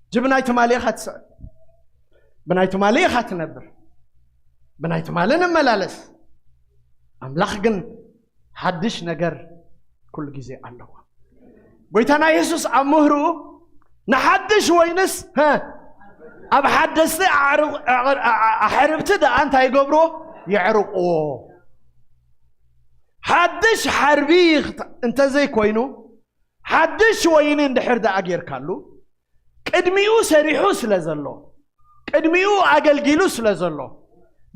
ሕጂ ብናይ ትማሊ ኢኻ ትስዕር፣ ብናይ ትማሊ ኢኻ ትነብር፣ ብናይ ትማሊ ንመላለስ። ኣምላኽ ግን ሓድሽ ነገር ኩሉ ግዜ ኣለዎ። ጎይታና የሱስ ኣብ ምህርኡ ንሓድሽ ወይንስ፣ ሀ፣ ኣብ ሓደስቲ ኣዕርቕ-፣ ኣዕር-፣ ኣ-፣ ኣ-፣ ኣሕርብቲ ደኣ እንታይ ይገብርዎ? የዕርቕዎ። ሓድሽ ሓርቢ ክት-፣ እንተዘይኮይኑ፣ ሓድሽ ወይኒ እንድሕር ደኣ ጌርካሉ፣ ቅድሚኡ ሰሪሑ ስለ ዘሎ፣ ቅድሚኡ ኣገልጊሉ ስለ ዘሎ፣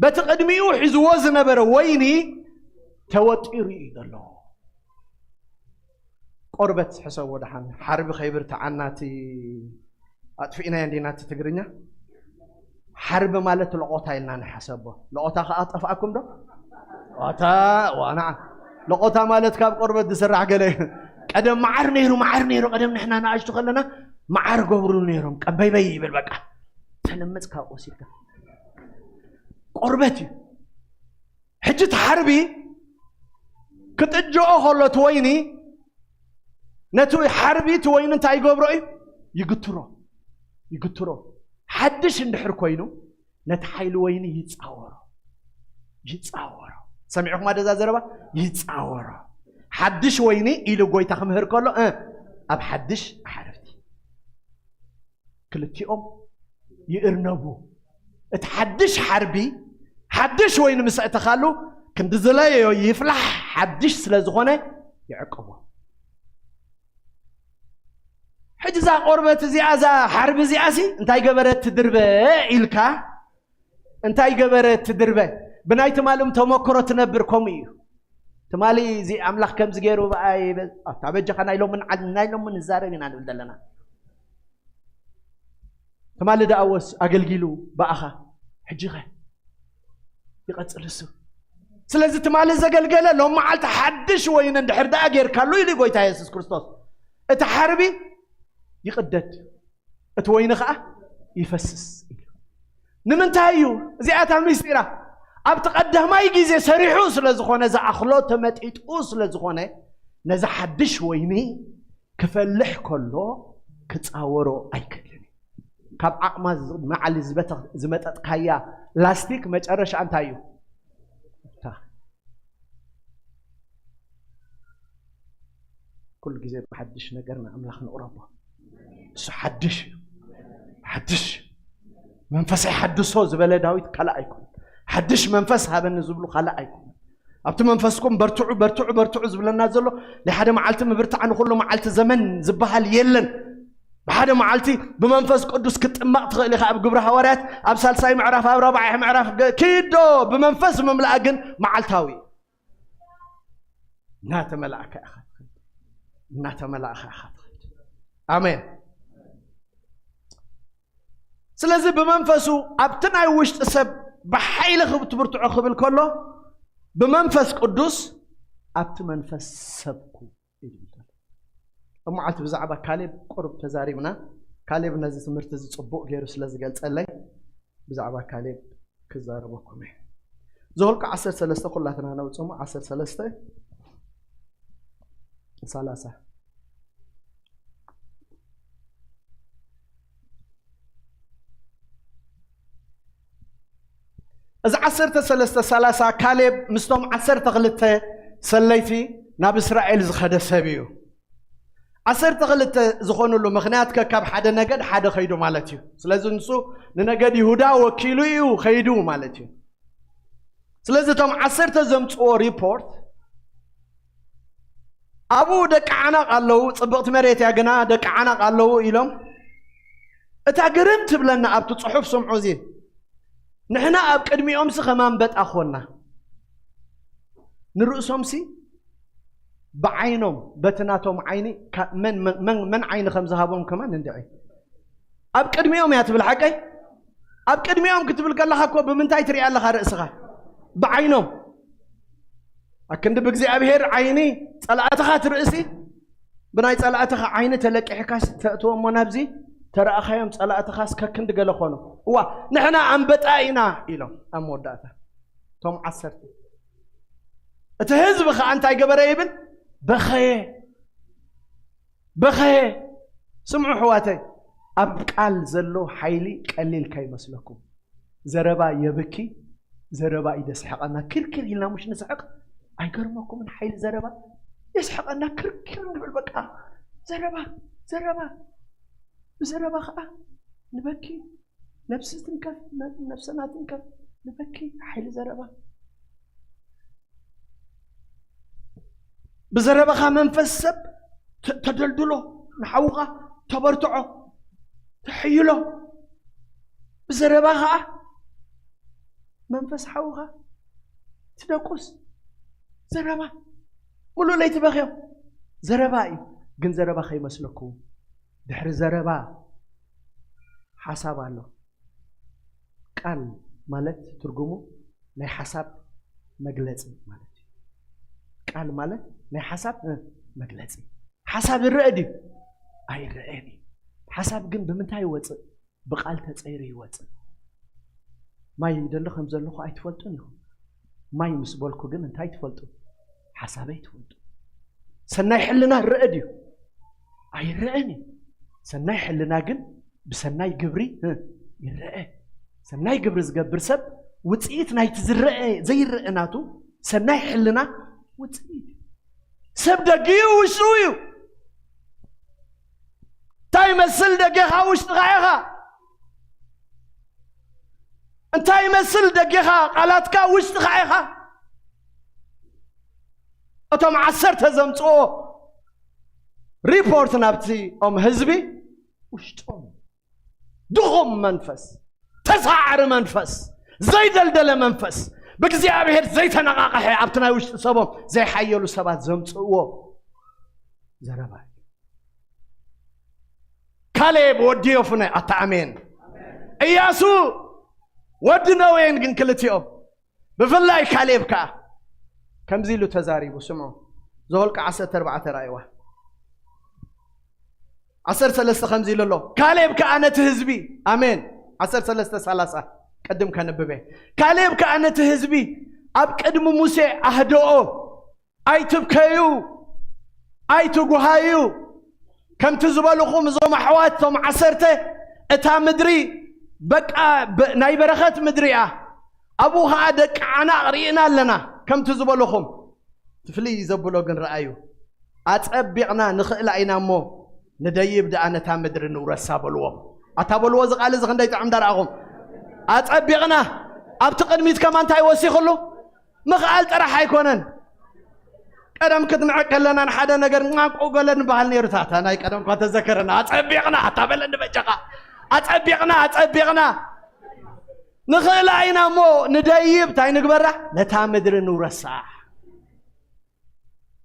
በቲ ቅድሚኡ ሒዝዎ ዝነበረ ወይኒ ተወጢሩ እዩ ዘሎ። ቆርበት ሕሰቦ ደሓን፣ ሓርቢ ከይብርትዓና እቲ ኣጥፊእናዮ እንዲና እቲ ትግርኛ። ሓርቢ ማለት ለቖታ ኢልና ንሓሰቦ። ለቖታ ከኣ ጠፍኣኩም ዶ? ለቖታ፣ ዋና ለቖታ ማለት ካብ ቆርበት ዝስራሕ ገለ እዩ። ቀደም መዓር ነይሩ፣ መዓር ነይሩ። ቀደም ንሕና ንኣሽቱ ከለና መዓር ገብሩ ነይሮም። ቀበይበይ ይብል በቃ። ተለምጽ ካብ ወሲድካ። ቆርበት እዩ። ሕጂ እቲ ሓርቢ ክጥጅኦ ከሎ እቲ ወይኒ፣ ነቲ ሓርቢ እቲ ወይኒ እንታይ ይገብሮ እዩ? ይግትሮ። ይግትሮ። ሓድሽ እንድሕር ኮይኑ ነቲ ሓይሊ ወይኒ ይጻወሮ። ይጻወሮ። ሰሚዕኹም ኣደዛ ዘረባ? ይጻወሮ። ሓድሽ ወይኒ ኢሉ ጎይታ ክምህር ከሎ፣ እ፣ ኣብ ሓድሽ ኣሕርብቲ። ክልቲኦም ይእርነቡ። እቲ ሓድሽ ሓርቢ፣ ሓድሽ ወይኒ ምስ ኣእተኻሉ፣ ክንዲ ዝለዮ ይፍላሕ፣ ሓድሽ ስለ ዝኾነ ይዕቀቦ። ሕጂ እዛ ቆርበት እዚኣ፣ እዛ ሓርቢ እዚኣሲ እንታይ ገበረት ትድርበ ኢልካ፣ እንታይ ገበረት ትድርበ? ብናይ ትማልም ተመክሮ ትነብር ከምኡ እዩ። ትማሊ እዚ ኣምላኽ ከምዚ ገይሩ ብኣይ በ-፣ ኣታ በጃኻ ናይ ሎምን ዓል-፣ ናይ ሎምን ንዛረብ ኢና ንብል ዘለና። ትማሊ ደኣ ወስ ኣገልጊሉ ብኣኻ፣ ሕጂኸ ይቐጽል እሱ። ስለዚ ትማሊ ዘገልገለ ሎም መዓልቲ ሓድሽ ወይኒ እንድሕር ደኣ ጌርካሉ ኢሉ ጎይታ የሱስ ክርስቶስ፣ እቲ ሓርቢ ይቕደድ፣ እቲ ወይኒ ኸኣ ይፈስስ ኢሉ። ንምንታይ እዩ? እዚኣታ ምስጢራ። ኣብቲ ቀዳማይ ግዜ ሰሪሑ ስለ ዝኾነ፣ ዝኣኽሎ ተመጢጡ ስለ ዝኾነ፣ ነዚ ሓድሽ ወይኒ ክፈልሕ ከሎ ክጻወሮ ኣይክእልን እዩ። ካብ ዓቕማ ዝ-፣ ንዓሊ ዝበተ-፣ ዝመጠጥካያ ላስቲክ መጨረሻ እንታይ እዩ? እታ። ኩሉ ግዜ ብሓድሽ ነገር ንኣምላኽ ንቕረቦ። እሱ ሓድሽ እዩ። ሓድሽ መንፈስ ሓድሶ ዝበለ ዳዊት ካልእ ኣይኮነን። ሓድሽ መንፈስ ሃበኒ ዝብሉ ካልእ ኣይኮነን። ኣብቲ መንፈስኩም በርትዑ፣ በርትዑ፣ በርትዑ ዝብለና ዘሎ ናይ ሓደ መዓልቲ ምብርታዕ ንኹሉ መዓልቲ ዘመን ዝበሃል የለን። ብሓደ መዓልቲ ብመንፈስ ቅዱስ ክትጥመቕ ትኽእል ኢኻ። ኣብ ግብሪ ሃዋርያት ኣብ ሳልሳይ ምዕራፍ፣ ኣብ ራብዓይ ምዕራፍ ገ-፣ ኪዶ ብመንፈስ ምምላእ ግን መዓልታዊ እዩ። እናተመላእካ ኢኻ ትኸይድ። እናተመላእካ ኢኻ ትኸይድ። ኣሜን። ስለዚ ብመንፈሱ ኣብቲ ናይ ውሽጢ ሰብ ብሓይሊ ክትብርትዖ ክብል ከሎ፣ ብመንፈስ ቅዱስ ኣብቲ መንፈስ ሰብኩ እዩ ዝብል ዘሎ። ኣብ መዓልቲ ብዛዕባ ካሌብ ቁሩብ ተዛሪብና። ካሌብ ነዚ ትምህርቲ እዚ ጽቡቕ ገይሩ ስለ ዝገልጸለይ ብዛዕባ ካሌብ ክዛረበኩም እየ። ዘኍልቁ ዓሰርተ ሰለስተ ኩላትና ነውጽሞ፣ ዓሰርተ ሰለስተ ሰላሳ። እዚ ዓሰርተ ሰለስተ ሰላሳ ካሌብ ምስቶም ዓሰርተ ክልተ ሰለይቲ ናብ እስራኤል ዝኸደ ሰብ እዩ። ዓሰርተ ክልተ ዝኾኑሉ ምኽንያት ከካብ ሓደ ነገድ ሓደ ኸይዱ ማለት እዩ። ስለዚ ንሱ ንነገድ ይሁዳ ወኪሉ እዩ ኸይዱ ማለት እዩ። ስለዚ እቶም ዓሰርተ ዘምጽዎ ሪፖርት፣ ኣብኡ ደቂ ዓናቕ ኣለዉ፣ ጽብቕቲ መሬት እያ ግና ደቂ ዓናቕ ኣለዉ ኢሎም። እታ ግርም ትብለና ኣብቲ ጽሑፍ ስምዑ እዚ፣ ንሕና ኣብ ቅድሚኦምሲ ከም ኣንበጣ ኾንና። ንርእሶምሲ ብዓይኖም፣ በቲ ናቶም ዓይኒ፣ ካ-፣ መን፣ መን፣ መን፣ መን ዓይኒ ከም ዝሃቦም ከማን እንድዒ። ኣብ ቅድሚኦም እያ ትብል ሓቀይ? ኣብ ቅድሚኦም ክትብል ከለኻ እኮ ብምንታይ ትሪኣ ኣለኻ ርእስኻ? ብዓይኖም። ኣክንዲ ብእግዚኣብሔር ዓይኒ ጸላእትኻ ትርእሲ፣ ብናይ ጸላእትኻ ዓይኒ ተለቂሕካስ ተእትዎ እሞ ናብዚ ተረኣኻዮም ጸላእትኻስ ከክንዲ ገለ ኾኑ። እዋ፣ ንሕና ኣንበጣ ኢና ኢሎም ኣብ መወዳእታ። እቶም ዓሰርተ። እቲ ህዝቢ ኸኣ እንታይ ገበረ ይብል? በኸየ። በኸየ። ስምዑ ኣሕዋተይ፣ ኣብ ቃል ዘሎ ሓይሊ ቀሊል ከይመስለኩም። ዘረባ የብኪ፣ ዘረባ እዩ ደስሕቐና። ክርክር ኢልና ሙሽ ንስሕቕ፣ ኣይገርመኩምን? ሓይሊ ዘረባ የስሕቐና። ክርክር ንብል በቃ። ዘረባ፣ ዘረባ፣ ብዘረባ ኸዓ ንበኪ። ነብሲ ትንከፍ፣ ነ-፣ ነብሰና ትንከፍ። ንበኪ፣ ሓይሊ ዘረባ። ብዘረባኻ መንፈስ ሰብ ተ-፣ ተደልድሎ፣ ንሓውኻ ተበርትዖ፣ ተሕይሎ። ብዘረባ ኸዓ መንፈስ ሓውኻ ትደቁስ። ዘረባ። ሙሉእ ለይቲ በኽዮም። ዘረባ እዩ። ግን ዘረባ ከይመስለኩም። ድሕሪ ዘረባ ሓሳብ ኣሎ። ቃል ማለት ትርጉሙ ናይ ሓሳብ መግለጺ ማለት እዩ። ቃል ማለት ናይ ሓሳብ፣ እ፣ መግለጺ። ሓሳብ ይረአ ድዩ? ኣይረአን እዩ። ሓሳብ ግን ብምንታይ ይወጽእ? ብቃል ተጸይሩ ይወጽእ። ማይ ይደሊ ከም ዘለኹ ኣይትፈልጡን ኢኹም። ማይ ምስ በልኩ ግን እንታይ ትፈልጡ? ሓሳበይ ትፈልጡ። ሰናይ ሕልና ይረአ ድዩ? ኣይረአን እዩ። ሰናይ ሕልና ግን ብሰናይ ግብሪ፣ እ፣ ይረአ። ሰናይ ግብሪ ዝገብር ሰብ ውጽኢት ናይቲ ዝረአ፣ ዘይረአ ናቱ ሰናይ ሕልና ውጽኢት እዩ። ሰብ ደጊኡ ውሽጡ እዩ። እንታይ ይመስል ደገኻ ውሽጥኻ ኢኻ? እንታይ ይመስል ደገኻ ቃላትካ ውሽጥኻ ኢኻ? እቶም ዓሰርተ ዘምጽኦ ሪፖርት ናብቲ ኦም ህዝቢ ውሽጦም ድኹም መንፈስ፣ ተሳዓሪ መንፈስ፣ ዘይደልደለ መንፈስ፣ ብእግዚኣብሔር ዘይተነቓቐሐ ኣብቲ ናይ ውሽጢ ሰቦም ዘይሓየሉ ሰባት ዘምጽእዎ ዘረባ እዩ። ካሌብ ወዲ ዮፍነ፣ ኣታ ኣሜን። እያሱ ወዲ ነዌን ግን ክልቲኦም፣ ብፍላይ ካሌብ ከኣ ከምዚ ኢሉ ተዛሪቡ፣ ስምዑ። ዘኍልቁ ዓሰርተ ኣርባዕተ ራእይዋ። ዓሰርተ ሰለስተ ከምዚ ኢሉ ኣሎ። ካሌብ ከኣ ነቲ ህዝቢ፣ ኣሜን። ዓሰርተ ሰለስተ ሰላሳ ቅድም ከንብበ። ካሌብ ከኣ ነቲ ህዝቢ፣ ኣብ ቅድሚ ሙሴ ኣህደኦ። ኣይትብከዩ፣ ኣይትጉሃዩ። ከምቲ ዝበልኹም እዞም ኣሕዋት እቶም ዓሰርተ፣ እታ ምድሪ በቃ በ-፣ ናይ በረኸት ምድሪ እያ። ኣብኡ ኸዓ ደቂ ዓናቕ ርኢና ኣለና። ከምቲ ዝበልኹም እቲ ፍልይ ዘብሎ ግን ረኣዩ። ኣጸቢቕና ንኽእላ ኢና እሞ፣ ንደይብ ደኣ ነታ ምድሪ ንውረሳ በልዎ። ኣታ በልዎ፣ እዚ ቃል እዚ ክንደይ ጥዕም ደኣ ረኣኹም። ኣጸቢቕና፣ ኣብቲ ቅድሚት ከማን እንታይ ወሲኽሉ? ምኽኣል ጥራሕ ኣይኮነን። ቀደም ክትንዕቅ ከለና ንሓደ ነገር እናቆ ገለ ንበሃል ነይሩ። ታታ ናይ ቀደም እኳ ተዘከረና። ኣጸቢቕና፣ ኣታ በለኒ በጃኻ። ኣጸቢቕና፣ ኣጸቢቕና። ንኽእላ ኢና እሞ፣ ንደይብ እንታይ ንግበራ? ነታ ምድሪ ንውረሳ።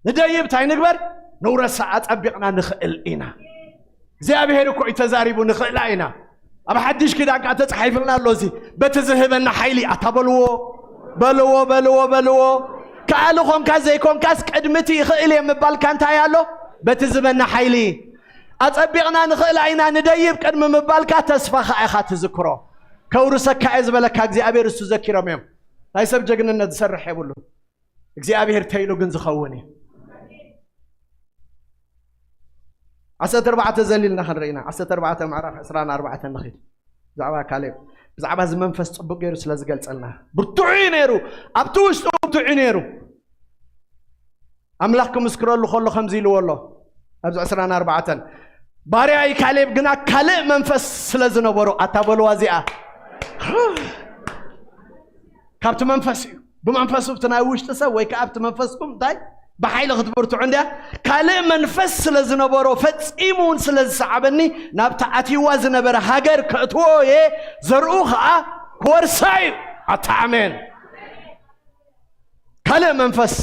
ንደይብ እንታይ ንግበር? ንውረሳ። ኣጸቢቕና ንኽእል ኢና። እግዚኣብሔር እኮ እዩ ተዛሪቡ፣ ንኽእላ ኢና። ኣብ ሓድሽ ኪዳን ከኣ ተጻሒፍልና ኣሎ። እዚ በቲ ዝህበና ሓይሊ፣ ኣታ በልዎ፣ በልዎ፣ በልዎ፣ በልዎ። ከኣሊ ኾንካ ዘይኮንካስ ቅድሚ እቲ ይኽእል እየ ምባልካ እንታይ ኣሎ? በቲ ዝህበና ሓይሊ። ኣጸቢቕና ንኽእላ ኢና ንደይብ ቅድሚ ምባልካ ተስፋ ኸኣ ኢኻ ትዝክሮ። ከውርሰካ እየ ዝበለካ እግዚኣብሔር እሱ ዘኪሮም እዮም። ናይ ሰብ ጀግንነት ዝሰርሕ የብሉ። እግዚኣብሔር ተይሉ ግን ዝኸውን እዩ። ዓሰርተ ኣርባዕተ ዘሊልና ክንርኢና፣ ዓሰርተ ኣርባዕተ ምዕራፍ ዕስራን ኣርባዕተን ንኺድ። ብዛዕባ ካሌብ፣ ብዛዕባ እዚ መንፈስ ጽቡቕ ገይሩ ስለ ዝገልጸልና። ብርቱዕ እዩ ነይሩ፣ ኣብቲ ውሽጡ ብርቱዕ እዩ ነይሩ። ኣምላኽ ክምስክረሉ ከሎ ከምዚ ኢልዎ ኣሎ፣ ኣብዚ ዕስራን ኣርባዕተን፣ "ባርያይ ካሌብ ግና ካልእ መንፈስ ስለ ዝነበሮ"፣ ኣታ በልዋ እዚኣ። ካብቲ መንፈስ እዩ። ብመንፈሱ፣ ብቲ ናይ ውሽጢ ሰብ ወይ ከኣ ኣብቲ መንፈስኩም እንታይ ብሓይሊ ክትብርትዑ እንድያ። "ካልእ መንፈስ ስለ ዝነበሮ፣ ፈጺሙ እውን ስለ ዝሰዓበኒ፣ ናብቲ ኣትይዋ ዝነበረ ሃገር ከእትዎ እየ፣ ዘርኡ ኸኣ ክወርሳ እዩ።" ኣታ ኣሜን። ካልእ መንፈስ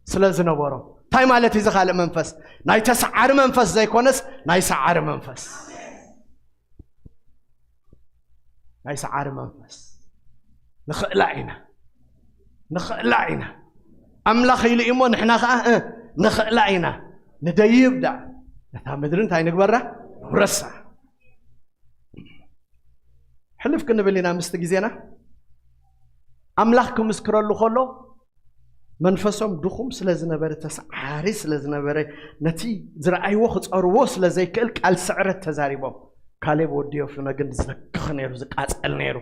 ስለ ዝነበሮ። እንታይ ማለት እዩ እዚ ካልእ መንፈስ? ናይ ተሰዓሪ መንፈስ ዘይኮነስ፣ ናይ ሰዓሪ መንፈስ። ናይ ሰዓሪ መንፈስ። ንኽእላ ኢና። ንኽእላ ኢና። ኣምላኽ ኢሉ እዩ እሞ፣ ንሕና ኸኣ፣ እ፣ ንኽእላ ኢና። ንደይብ ደኣ። ነታ ምድሪ እንታይ ንግበራ? ንውረሳ። ሕልፍ ክንብል ኢና ምስቲ ግዜና። ኣምላኽ ክምስክረሉ ከሎ፣ መንፈሶም ድኹም ስለ ዝነበረ፣ ተሰዓሪ ስለ ዝነበረ፣ ነቲ ዝረኣይዎ ክጸርዎ ስለ ዘይክእል፣ ቃል ስዕረት ተዛሪቦም። "ካሌብ ወዲ ዮፍነ ግን ዝዘክኽ ነይሩ፣ ዝቃጸል ነይሩ።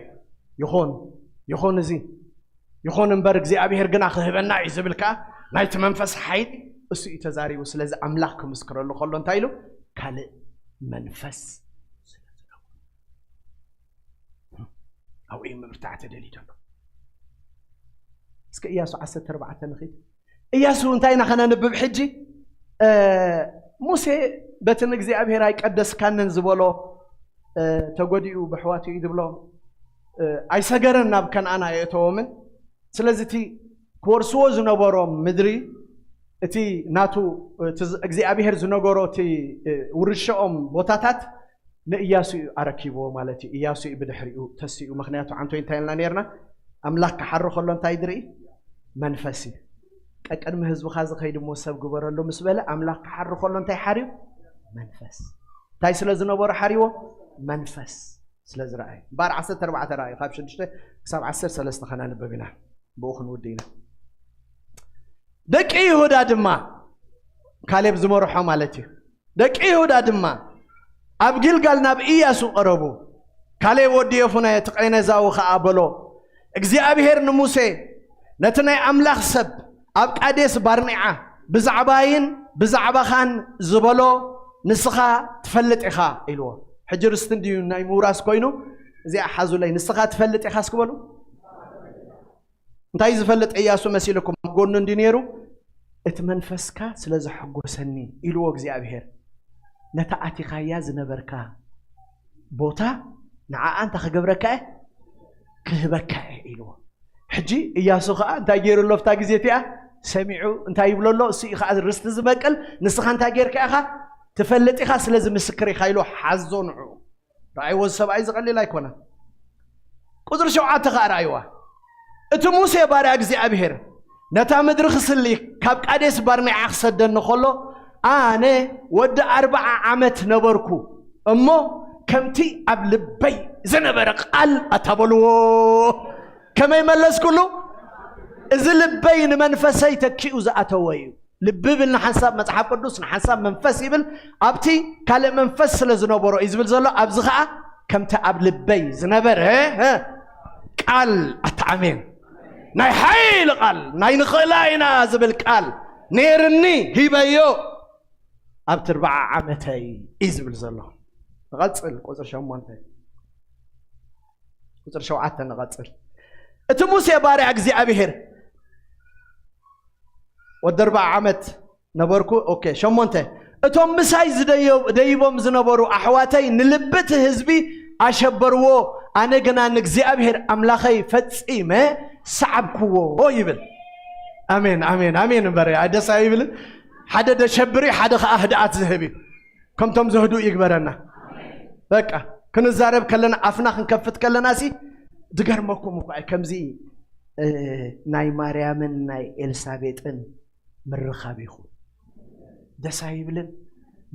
ይኹን፣ ይኹን፣ እዚ ይኹን እምበር፣ እግዚኣብሔር ግና ክህበና እዩ" ዝብል ከኣ፣ ናይቲ መንፈስ ሓይሊ እሱ እዩ ተዛሪቡ። ስለዚ ኣምላኽ ክምስክረሉ ከሎ እንታይ ኢሉ? "ካልእ መንፈስ ስለ ዝነበሮ" ኣብኡ እዩ ምብርታዕ ተደልዩ ዘሎ። እስከ ኢያሱ ዓሰርተ ኣርባዕተ ንኺድ። ኢያሱ እንታይ ኢና ከነንብብ ሕጂ? እ፣ ሙሴ በቲ ንእግዚኣብሔር "ኣይቀደስካንን" ዝበሎ፣ እ፣ ተጎዲኡ ብኣሕዋቱ እዩ ዝብሎ፣ እ፣ ኣይሰገረን፣ ናብ ከነኣን ኣየእተዎምን። ስለዚ እቲ ክወርስዎ ዝነበሮም ምድሪ፣ እቲ ናቱ፣ እቲ ዝ-፣ እግዚኣብሔር ዝነገሮ እቲ፣ እ፣ ውርሻኦም ቦታታት ንእያሱ እዩ ኣረኪብዎ ማለት እዩ። እያሱ እዩ ብድሕሪኡ ተሲኡ። ምኽንያቱ ዓንቶይ እንታይ ኢልና ነርና? ኣምላኽ ክሓሪ ከሎ እንታይ ድርኢ? መንፈስ እዩ። "ቀቅድሚ ህዝብኻ ዝኸይድ እሞ ሰብ ግበረሉ" ምስ በለ፣ ኣምላኽ ክሓሪ ከሎ እንታይ ሓርዩ? መንፈስ። እንታይ ስለ ዝነበሮ ሓርዎ? መንፈስ ስለ ዝረኣዩ። እምበኣር ዓሰርተ ኣርባዕተ ረኣዩ፣ ካብ ሽዱሽተ ክሳብ ዓሰርተ ሰለስተ ከነንብብ ኢና። ብኡ ክንውዲ ኢና። ደቂ ይሁዳ ድማ፣ ካሌብ ዝመርሖ ማለት እዩ። ደቂ ይሁዳ ድማ ኣብ ጊልጋል ናብ ኢያሱ ቀረቡ። ካሌብ ወዲ የፉነ እቲ ቄነዛዊ ኸኣ በሎ፣ እግዚኣብሔር ንሙሴ፣ "ነቲ ናይ ኣምላኽ ሰብ ኣብ ቃዴስ ባርኔዓ ብዛዕባይን ብዛዕባኻን ዝበሎ ንስኻ ትፈልጥ ኢኻ" ኢልዎ። ሕጂ ርስቲ እንድዩ ናይ ምውራስ ኮይኑ፣ እዚኣ ሓዙለይ፣ "ንስኻ ትፈልጥ ኢኻ" እስኪ በሉ። እንታይ ዝፈልጥ ኢያሱ መሲልኩም? ኣብ ጎኑ እንዲ ነይሩ፣ "እቲ መንፈስካ ስለ ዘሐጎሰኒ" ኢልዎ እግዚኣብሔር። "ነታ ኣቲኻያ ዝነበርካ ቦታ ንዓኣ እንታይ ክገብረካ እየ? ክህበካ እየ" ኢልዎ። ሕጂ ኢያሱ ኸኣ እንታይ ገይሩ ኣሎ ኣብታ ግዜ እቲኣ? ሰሚዑ እንታይ ይብሎ ኣሎ? እሱ እዩ ኸኣ ርስቲ ዝበቅል። "ንስኻ እንታይ ጌርካ ኢኻ? ትፈልጥ ኢኻ፣ ስለዚ ምስክር ኢኻ" ኢሉ ሓዞ ንዕኡ። ረኣይዎ፣ እዚ ሰብኣይ እዚ ቀሊል ኣይኮነን። ቁጽሪ ሸውዓተ ኸኣ ረኣይዋ። እቲ ሙሴ ባርያ እግዚኣብሔር ነታ ምድሪ ክስሊ ካብ ቃዴስ ባርኔዓ ክሰደኒ ከሎ፣ ኣነ ወዲ ኣርብዓ ዓመት ነበርኩ፣ እሞ ከምቲ ኣብ ልበይ ዝነበረ ቃል ኣታ በልዎ። ከመይ መለስኩሉ? እዚ ልበይ ንመንፈሰይ ተኪኡ ዝኣተወ እዩ። ልቢ ይብል ንሓንሳብ መጽሓፍ ቅዱስ፣ ንሓንሳብ መንፈስ ይብል። ኣብቲ ካልእ መንፈስ ስለ ዝነበሮ እዩ ዝብል ዘሎ። ኣብዚ ኸኣ ከምቲ ኣብ ልበይ ዝነበረ፣ እ፣ ቃል፣ ኣታ ኣሜን፣ ናይ ሓይሊ ቃል፣ ናይ ንኽእላ ኢና ዝብል ቃል፣ ነይርኒ፣ ሂበዮ ኣብቲ ኣርብዓ ዓመተይ እዩ ዝብል ዘሎ። ንቐጽል፣ ቁጽሪ ሸሞንተ፣ ቁጽሪ ሸውዓተ ንቐጽል። እቲ ሙሴ ባርያ እግዚኣብሔር፣ ወዲ ኣርብዓ ዓመት ነበርኩ። ኦኬ፣ ሸሞንተ። እቶም ምሳይ ዝደዮ-፣ ደይቦም ዝነበሩ ኣሕዋተይ ንልቢ እቲ ህዝቢ ኣሸበርዎ፣ ኣነ ግና ንእግዚኣብሔር ኣምላኸይ ፈጺመ ሰዓብክዎ ይብል። ኣሜን፣ ኣሜን፣ ኣሜን እምበር፣ ኣይ ደስ ኣይብልን? ሓደ ደሸብር እዩ፣ ሓደ ኸዓ ህድኣት ዝህብ እዩ። ከምቶም ዘህድኡ ይግበረና። በቃ፣ ክንዛረብ ከለና፣ ኣፍና ክንከፍት ከለና ሲ፣ ድገርመኩም እኳ እዩ። ከምዚ፣ እ፣ ናይ ማርያምን ናይ ኤልሳቤጥን ምርኻብ ይኹን። ደስ ኣይብልን?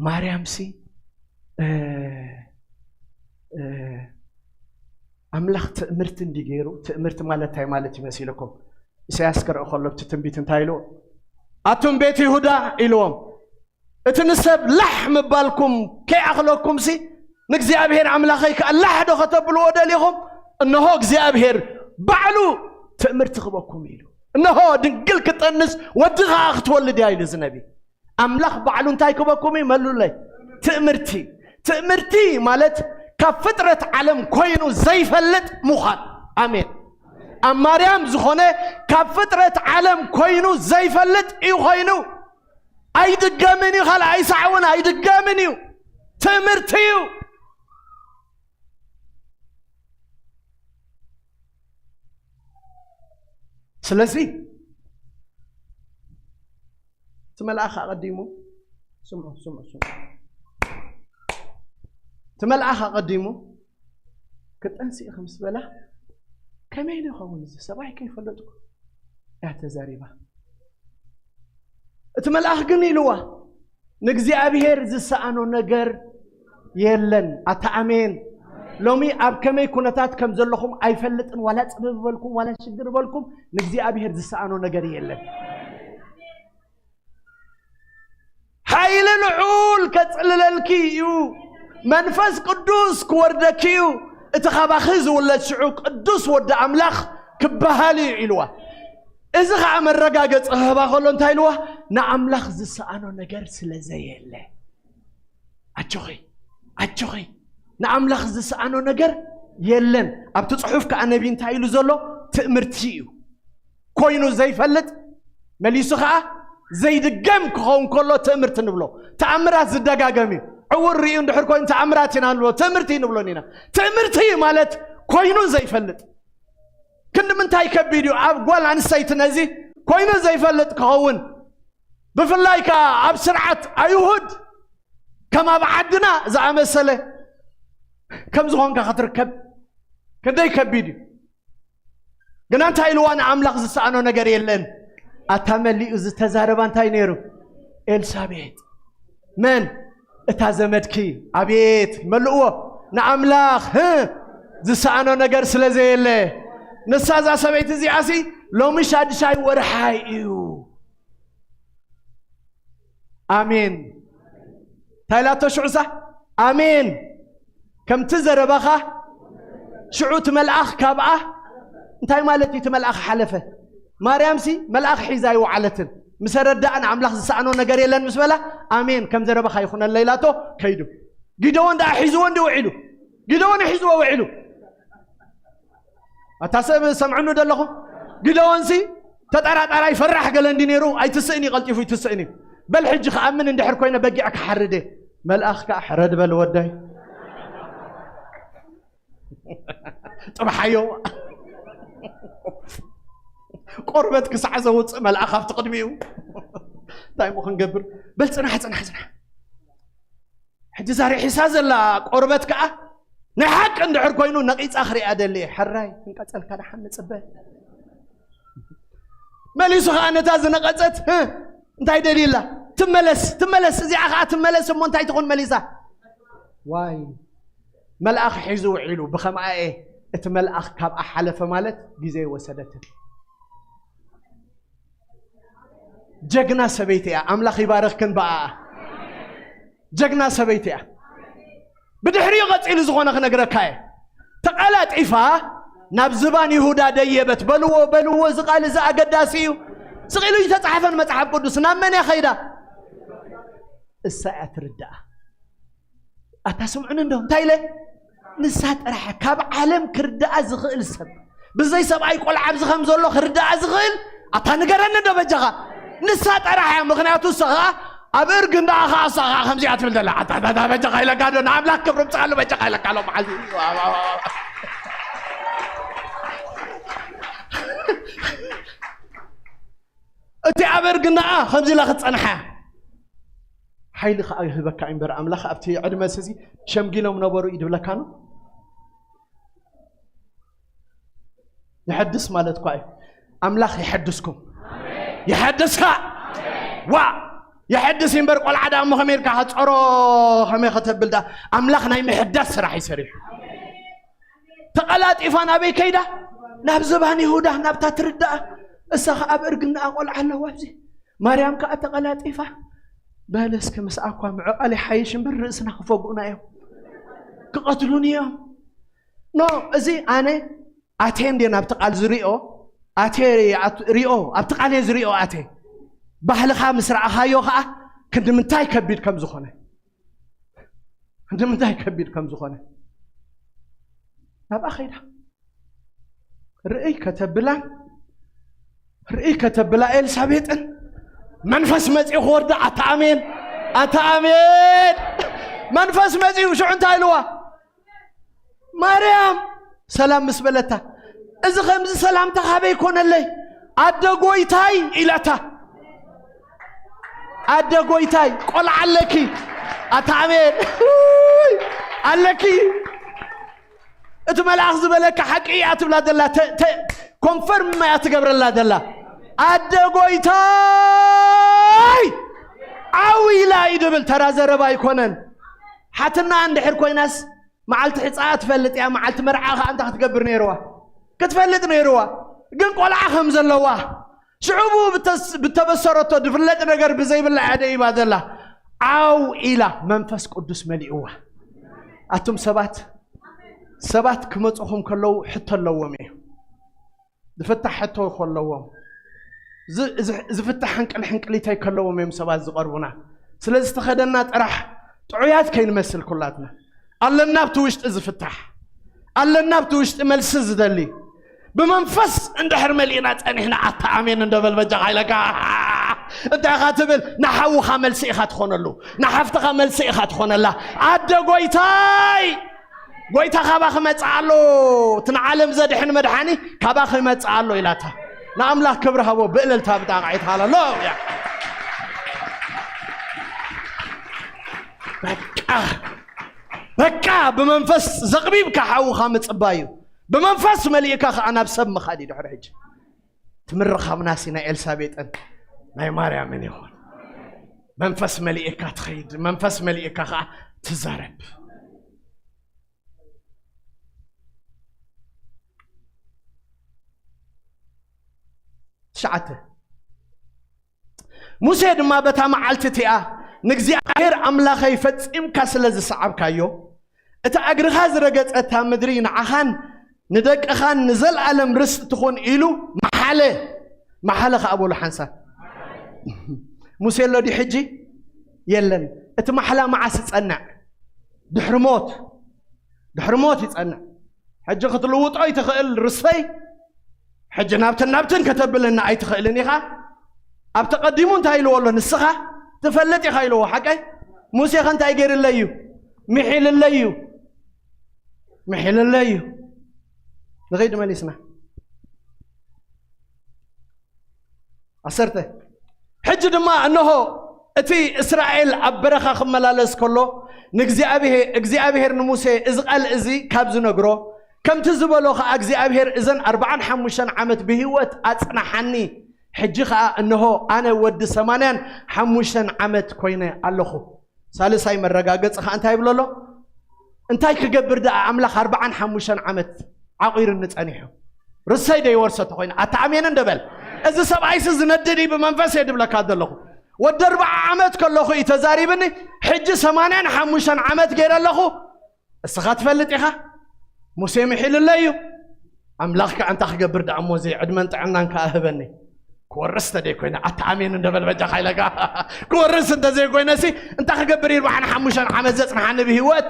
ማርያምሲ፣ እ፣ እ፣ ኣምላኽ ትእምርቲ እንዲ ገይሩ፣ ትእምርቲ ማለት እንታይ ማለት ይመሲልኩም? ኢሳያስ ክርኢ ከሎ፣ እቲ ትንቢት እንታይ ኢሉ? "ኣቱም ቤት ይሁዳ" ኢልዎም፣ "እቲ ንሰብ ላሕ ምባልኩም ከይኣኽለኩምሲ፣ ንእግዚኣብሔር ኣምላኸይ ከኣ ላሕ ዶ ከተብልዎ ደሊኹም? እንሆ፣ እግዚኣብሔር ባዕሉ ትእምርቲ ክበኩም" ኢሉ። "እንሆ፣ ድንግል ክትጠንስ፣ ወዲ ኸኣ ክትወልድ እያ" ኢሉ እዚ ነቢ። ኣምላኽ ባዕሉ እንታይ ክበኩም እዩ? መሉለይ። ትእምርቲ። ትእምርቲ ማለት ካብ ፍጥረት ዓለም ኮይኑ ዘይፈልጥ ምዃን። ኣሜን። ኣብ ማርያም ዝኾነ ካብ ፍጥረት ዓለም ኮይኑ ዘይፈልጥ እዩ ኮይኑ። ኣይድገምን እዩ፣ ካልኣይ ሳዕ እውን ኣይድገምን እዩ። ትእምርቲ እዩ። ስለዚ እቲ መልኣኽ ኣቐዲሙ፣ ስምዑ፣ ስምዑ፣ ስምዑ። እቲ መልኣኽ ኣቐዲሙ፣ "ክትጠንሲ ኢኺ" ምስ በላ፣ "ከመይ ኢሉ ይኸውን እዚ? ሰብኣይ ከይፈለጥኩ?" እያ ተዛሪባ። እቲ መልኣኽ ግን ኢልዋ፣ "ንእግዚኣብሔር ዝሰኣኖ ነገር የለን።" ኣታ ኣሜን። ሎሚ ኣብ ከመይ ኩነታት ከም ዘለኹም ኣይፈልጥን፣ ዋላ ጽብብ በልኩም፣ ዋላ ሽግር በልኩም፣ ንእግዚኣብሔር ዝሰኣኖ ነገር የለን። ሓይሊ ልዑል ከጽልለልኪ እዩ። መንፈስ ቅዱስ ክወርደኪ እዩ። እቲ ካባኺ ዝውለድ ሽዑ ቅዱስ ወዲ ኣምላኽ ክበሃል እዩ ኢልዋ። እዚ ኸዓ መረጋገጺ ክህባ ከሎ እንታይ ኢልዋ? ንኣምላኽ ዝሰኣኖ ነገር ስለ ዘየለ። ኣጆኺ፣ ኣጆኺ፣ ንኣምላኽ ዝሰኣኖ ነገር የለን። ኣብቲ ጽሑፍ ከኣ ነቢ እንታይ ኢሉ ዘሎ? ትእምርቲ እዩ። ኮይኑ ዘይፈልጥ መሊሱ ኸኣ ዘይድገም ክኸውን ከሎ ትእምርቲ ንብሎ። ተኣምራት ዝደጋገም እዩ። ዕውር ርእዩ እንድሕር ኮይኑ ተኣምራት ኢና ንብሎ፣ ትእምርቲ ንብሎን ኢና። ትእምርቲ ማለት ኮይኑ ዘይፈልጥ። ክንዲ ምንታይ ከቢድ እዩ ኣብ ጓል ኣንስተይቲ ነዚ ኮይኑ ዘይፈልጥ ክኸውን። ብፍላይ ከኣ ኣብ ስርዓት ኣይሁድ ከም ኣብ ዓድና ዝኣመሰለ ከም ዝኾንካ ክትርከብ ክንደይ ከቢድ እዩ። ግና እንታይ ኢልዋ? ንኣምላኽ ዝሰኣኖ ነገር የለን። ኣታ መሊኡ ዝተዛረባ እንታይ ነይሩ? ኤልሳቤጥ። መን? እታ ዘመድኪ። ኣቤት መልእዎ። ንኣምላኽ፣ ህ፣ ዝሰኣኖ ነገር ስለ ዘየለ። ንሳ እዛ ሰበይቲ እዚኣሲ ሎሚ ሻድሻይ ወርሓይ እዩ። ኣሜን። እንታይ ኢላቶ ሽዑሳ? ኣሜን። ከምቲ ዘረባኻ ሽዑ እቲ መልኣኽ ካብኣ እንታይ ማለት እዩ? እቲ መልኣኽ ሓለፈ። ማርያምሲ መልኣኽ ሒዛ ኣይወዓለትን። ምስ ኣረዳኣ ንኣምላኽ ዝሰኣኖ ነገር የለን ምስ በላ፣ ኣሜን፣ ከም ዘረባኻ ይኹነለይ ኢላቶ ከይዱ። ጊደዎን ደኣ ሒዝዎ እንዲ ውዒሉ። ጊደዎን ሒዝዎ ውዒሉ። ኣታ ሰብ ሰምዕኑ ደለኹም? ጊደዎንሲ ተጠራጣራይ ፈራሕ ገለ እንዲ ነይሩ፣ ኣይትስእን እዩ፣ ቀልጢፉ ይትስእን እዩ። በል ሕጂ ክኣምን እንድሕር ኮይነ በጊዕ ክሓርድ እየ። መልኣኽ ከኣ ሕረድ በል ወዳይ። ጥብሓዮ። ቆርበት ክሳዕ ዘውፅእ መልኣኽ ኣብቲ ቅድሚኡ። እንታይ እሞ ክንገብር? በል ፅናሕ፣ ፅናሕ፣ ፅናሕ። ሕጂ እዛ ርሒሳ ዘላ ቆርበት ከኣ ናይ ሓቂ እንድሕር ኮይኑ ነቒጻ ክሪኣ ደሊ እየ። ሕራይ ክንቀጸልካ ደሓን ንጽበ። መሊሱ ከኣ ነታ ዝነቐጸት፣ ህ፣ እንታይ ደልዩላ? ትመለስ፣ ትመለስ፣ እዚኣ ከኣ ትመለስ እሞ እንታይ ትኹን መሊሳ? ዋይ፣ መልኣኽ ሒዙ ውዒሉ፣ ብኸምኣ እየ እቲ መልኣኽ ካብኣ ሓለፈ ማለት ግዜ ወሰደትን። ጀግና ሰበይቲ እያ። ኣምላኽ ይባርኽክን ብኣኣ። ጀግና ሰበይቲ እያ። ብድሕሪኡ ቀጺሉ ዝኾነ ክነግረካ እየ። ተቐላጢፋ ናብ ዝባን ይሁዳ ደየበት። በልዎ፣ በልዎ፣ እዚ ቃል እዚ ኣገዳሲ እዩ። ስቕ ኢሉ እዩ ተጻሓፈን መጽሓፍ ቅዱስ። ናብ መን እያ ኸይዳ? እሳ እያ ትርዳኣ። ኣታ ስምዑኒ እንዶ እንታይ ኢለ? ንሳ ጥራሕ ካብ ዓለም ክርዳኣ ዝኽእል ሰብ፣ ብዘይ ሰብኣይ ቆልዓ ኣብዚ ከም ዘሎ ክርዳኣ ዝኽእል ኣታ ንገረኒ እንዶ በጃኻ። ንሳ ጥራሕ እያ። ምኽንያቱ እሳ ኸዓ ኣብ እርግንዳኣ ኸዓ እሳ ኸዓ ከምዚኣ ትብል ዘላ። ኣታ ኣታ ኣታ በጃኻ ኢለካ ዶ ንኣምላኽ ክብሪ ምጽኣሉ በጃኻ ኢለካ ኣሎ መዓልቲ። እቲ ኣብ እርግናኣ ከምዚ ኢላ ክትጸንሓ ሓይሊ ከኣ ይህበካ እምበር ኣምላኽ ኣብቲ ዕድመ እዚ ሸምጊሎም ነበሩ እዩ ድብለካ ነው። ይሐድስ ማለት እኳ እዩ። ኣምላኽ ይሐድስኩም። ይሐድስካ። ዋ፣ ይሐድስ እምበር ቆልዓ ደኣ እሞ ከመይ ኢልካ ጸሮ ከመይ ከተብል ደኣ ኣምላኽ ናይ ምሕዳስ ስራሕ እዩ ሰሪሑ። ተቐላጢፋ ናበይ ከይዳ? ናብ ዝባን ይሁዳ፣ ናብታ ትርዳኣ። እሳ ኸኣ ኣብ እርግናኣ ቆልዓ ኣለዋ ኣብዚ። ማርያም ከኣ ተቐላጢፋ፣ በል እስኪ ምስኣ እኳ ምዕቓል ይሓይሽ እምበር ርእስና ክፈግኡና እዮም፣ ክቐትሉኒ እዮም። ኖ፣ እዚ ኣነ ኣቴ እንድየ ናብቲ ቃል ዝሪኦ፣ ኣቴ ኣት-፣ ሪኦ፣ ኣብቲ ቃል እየ ዝሪኦ ኣቴ። ባህልኻ ምስ ረኣኻዮ ኸኣ ክንዲ ምንታይ ከቢድ ከም ዝኾነ። ክንዲ ምንታይ ከቢድ ከም ዝኾነ ናብኣ ኸይዳ ርእይ ከተብላን ርእይ ከተብላ ኤልሳቤጥን መንፈስ መጺኡ ክወርዳ። ኣታ ኣሜን፣ ኣታ ኣሜን። መንፈስ መጺኡ ሽዑ እንታይ ኢልዋ? ማርያም ሰላም ምስ በለታ፣ እዚ ኸምዚ ሰላምታ ካበይ ኮነለይ? ኣደ ጎይታይ ኢላታ። ኣደ ጎይታይ፣ ቆልዓ ኣለኪ። ኣታ ኣሜን። ኣለኪ። እቲ መልኣኽ ዝበለካ ሓቂ እያ ትብላ ዘላ፣ ተ-፣ ተ-፣ ኮንፈርም እያ ትገብረላ ዘላ። ኣደ ጎይታይ ዓው ኢላ እዩ ድብል፣ ተራ ዘረባ ኣይኮነን። ሓትና እንድሕር ኮይናስ፣ መዓልቲ ሕጻ ትፈልጥ እያ፣ መዓልቲ መርዓ ኸኣ እንታይ ክትገብር ነይርዋ? ክትፈልጥ ነይርዋ። ግን ቆልዓ ከም ዘለዋ፣ ሽዑ ብኡ ብተስ-፣ ብተበሰረቶ ዝፍለጥ ነገር ብዘይብላ እያ ደይባ ዘላ። ዓው ኢላ መንፈስ ቅዱስ መሊእዋ። ኣቱም ሰባት፣ ሰባት ክመጹኹም ከለዉ ሕቶ ኣለዎም እዩ። ዝፍታሕ ሕቶ ከለዎም፣ ዝ-፣ ዝ-፣ ዝፍታሕ ሕንቅል ሕንቅሊተይ ከለዎም እዮም ሰባት ዝቐርቡና። ስለዚ ዝተኸደና ጥራሕ ጥዑያት ከይንመስል ኩላትና። ኣለና ኣብቲ ውሽጢ ዝፍታሕ፣ ኣለና ኣብቲ ውሽጢ መልሲ ዝደሊ። ብመንፈስ እንድሕር መሊእና ጸኒሕና፣ ኣታ ኣሜን እንዶ በል በጃኻ ኢለካ። እንታይ ኢኻ ትብል? ንሓውኻ መልሲ ኢኻ ትኾነሉ፣ ንሓፍትኻ መልሲ ኢኻ ትኾነላ። ኣደ ጎይታይ፣ ጎይታ ካባ ክመጽእ ኣሎ፣ እቲ ንዓለም ዘድሕን መድሓኒ ካባ ክመጽእ ኣሎ ኢላታ። ንኣምላኽ ክብሪ ሃቦ ብእልልታ ብጣቕዒት። ሃሌሉያ። በቃ፣ በቃ ብመንፈስ ዘቕቢብካ ሓውኻ ምጽባዩ፣ ብመንፈስ መሊእካ ኸኣ ናብ ሰብ ምኻድ እዩ ድሕሪ ሕጂ። ትምርኻብናሲ ናይ ኤልሳቤጥን ናይ ማርያምን ይኹን። መንፈስ መሊእካ ትኸይድ፣ መንፈስ መሊእካ ኸኣ ትዛረብ። ትሽዓተ። ሙሴ ድማ በታ መዓልቲ እቲኣ ንእግዚኣብሔር ኣምላኸይ ፈጺምካ ስለ ዝሰዓብካዮ፣ እታ እግርኻ ዝረገጸታ ምድሪ ንዓኻን ንደቅኻን ንዘለኣለም ርስቲ ትኹን ኢሉ መሓለ። መሓለ ኸኣ በሉ ሓንሳብ። ሙሴ ኣሎ ድዩ ሕጂ? የለን። እቲ ማሕላ መዓስ ይጸንዕ? ድሕሪ ሞት። ድሕሪ ሞት ይጸንዕ። ሕጂ ክትልውጦ ኣይትኽእል ርስተይ። ሕጂ ናብትን ናብትን ከተብለና ኣይትኽእልን ኢኻ። ኣብ ተቐዲሙ እንታይ ኢልዎ ኣሎ? ንስኻ ትፈልጥ ኢኻ ኢልዎ። ሓቀይ? ሙሴ ኸ እንታይ ገይርለይ እዩ? ምሒልለይ እዩ። ምሒልለይ እዩ። ንኸይድ መሊስና። ዓሰርተ። ሕጂ ድማ እንሆ እቲ እስራኤል ኣብ በረኻ ክመላለስ ከሎ ንእግዚኣብሄ-፣ እግዚኣብሄር ንሙሴ እዚ ቃል እዚ ካብ ዝነግሮ፣ ከምቲ ዝበሎ ኸኣ እግዚኣብሄር እዘን ኣርብዓን ሓሙሽተን ዓመት ብህይወት ኣጽንሓኒ። ሕጂ ኸኣ እንሆ ኣነ ወዲ ሰማንያን ሓሙሽተን ዓመት ኮይነ ኣለኹ። ሳልሳይ መረጋገጺ ኸኣ እንታይ ይብሎ ኣሎ? እንታይ ክገብር ደኣ ኣምላኽ ኣርብዓን ሓሙሽተን ዓመት ዓቒሩኒ ጸኒሑ? ርሰይ ዶ ይወርሶ ተኾይኑ? ኣታ ኣሜን እንዶ በል። እዚ ሰብኣይሲ ዝነድድ እዩ ብመንፈስ እየ ድብለካ ዘለኹ። ወዲ ኣርብዓ ዓመት ከለኹ እዩ ተዛሪብኒ፣ ሕጂ ሰማንያን ሓሙሽተን ዓመት ገይረ ኣለኹ። እስኻ ትፈልጥ ኢኻ? ሙሴ ምሒልለይ እዩ። ኣምላኽ ከኣ እንታይ ክገብር ደኣ እሞ እዚ ዕድመን ጥዕናን ከኣ ህበኒ። ክወርስ እንተዘይኮይነ ኣታ ኣሜን እንደበል በጃኻ ኢለካ። ክወርስ እንተዘይኮይነሲ እንታይ ክገብር እዩ ኣርብዓን ሓሙሽተን ዓመት ዘጽንሓኒ ብህይወት?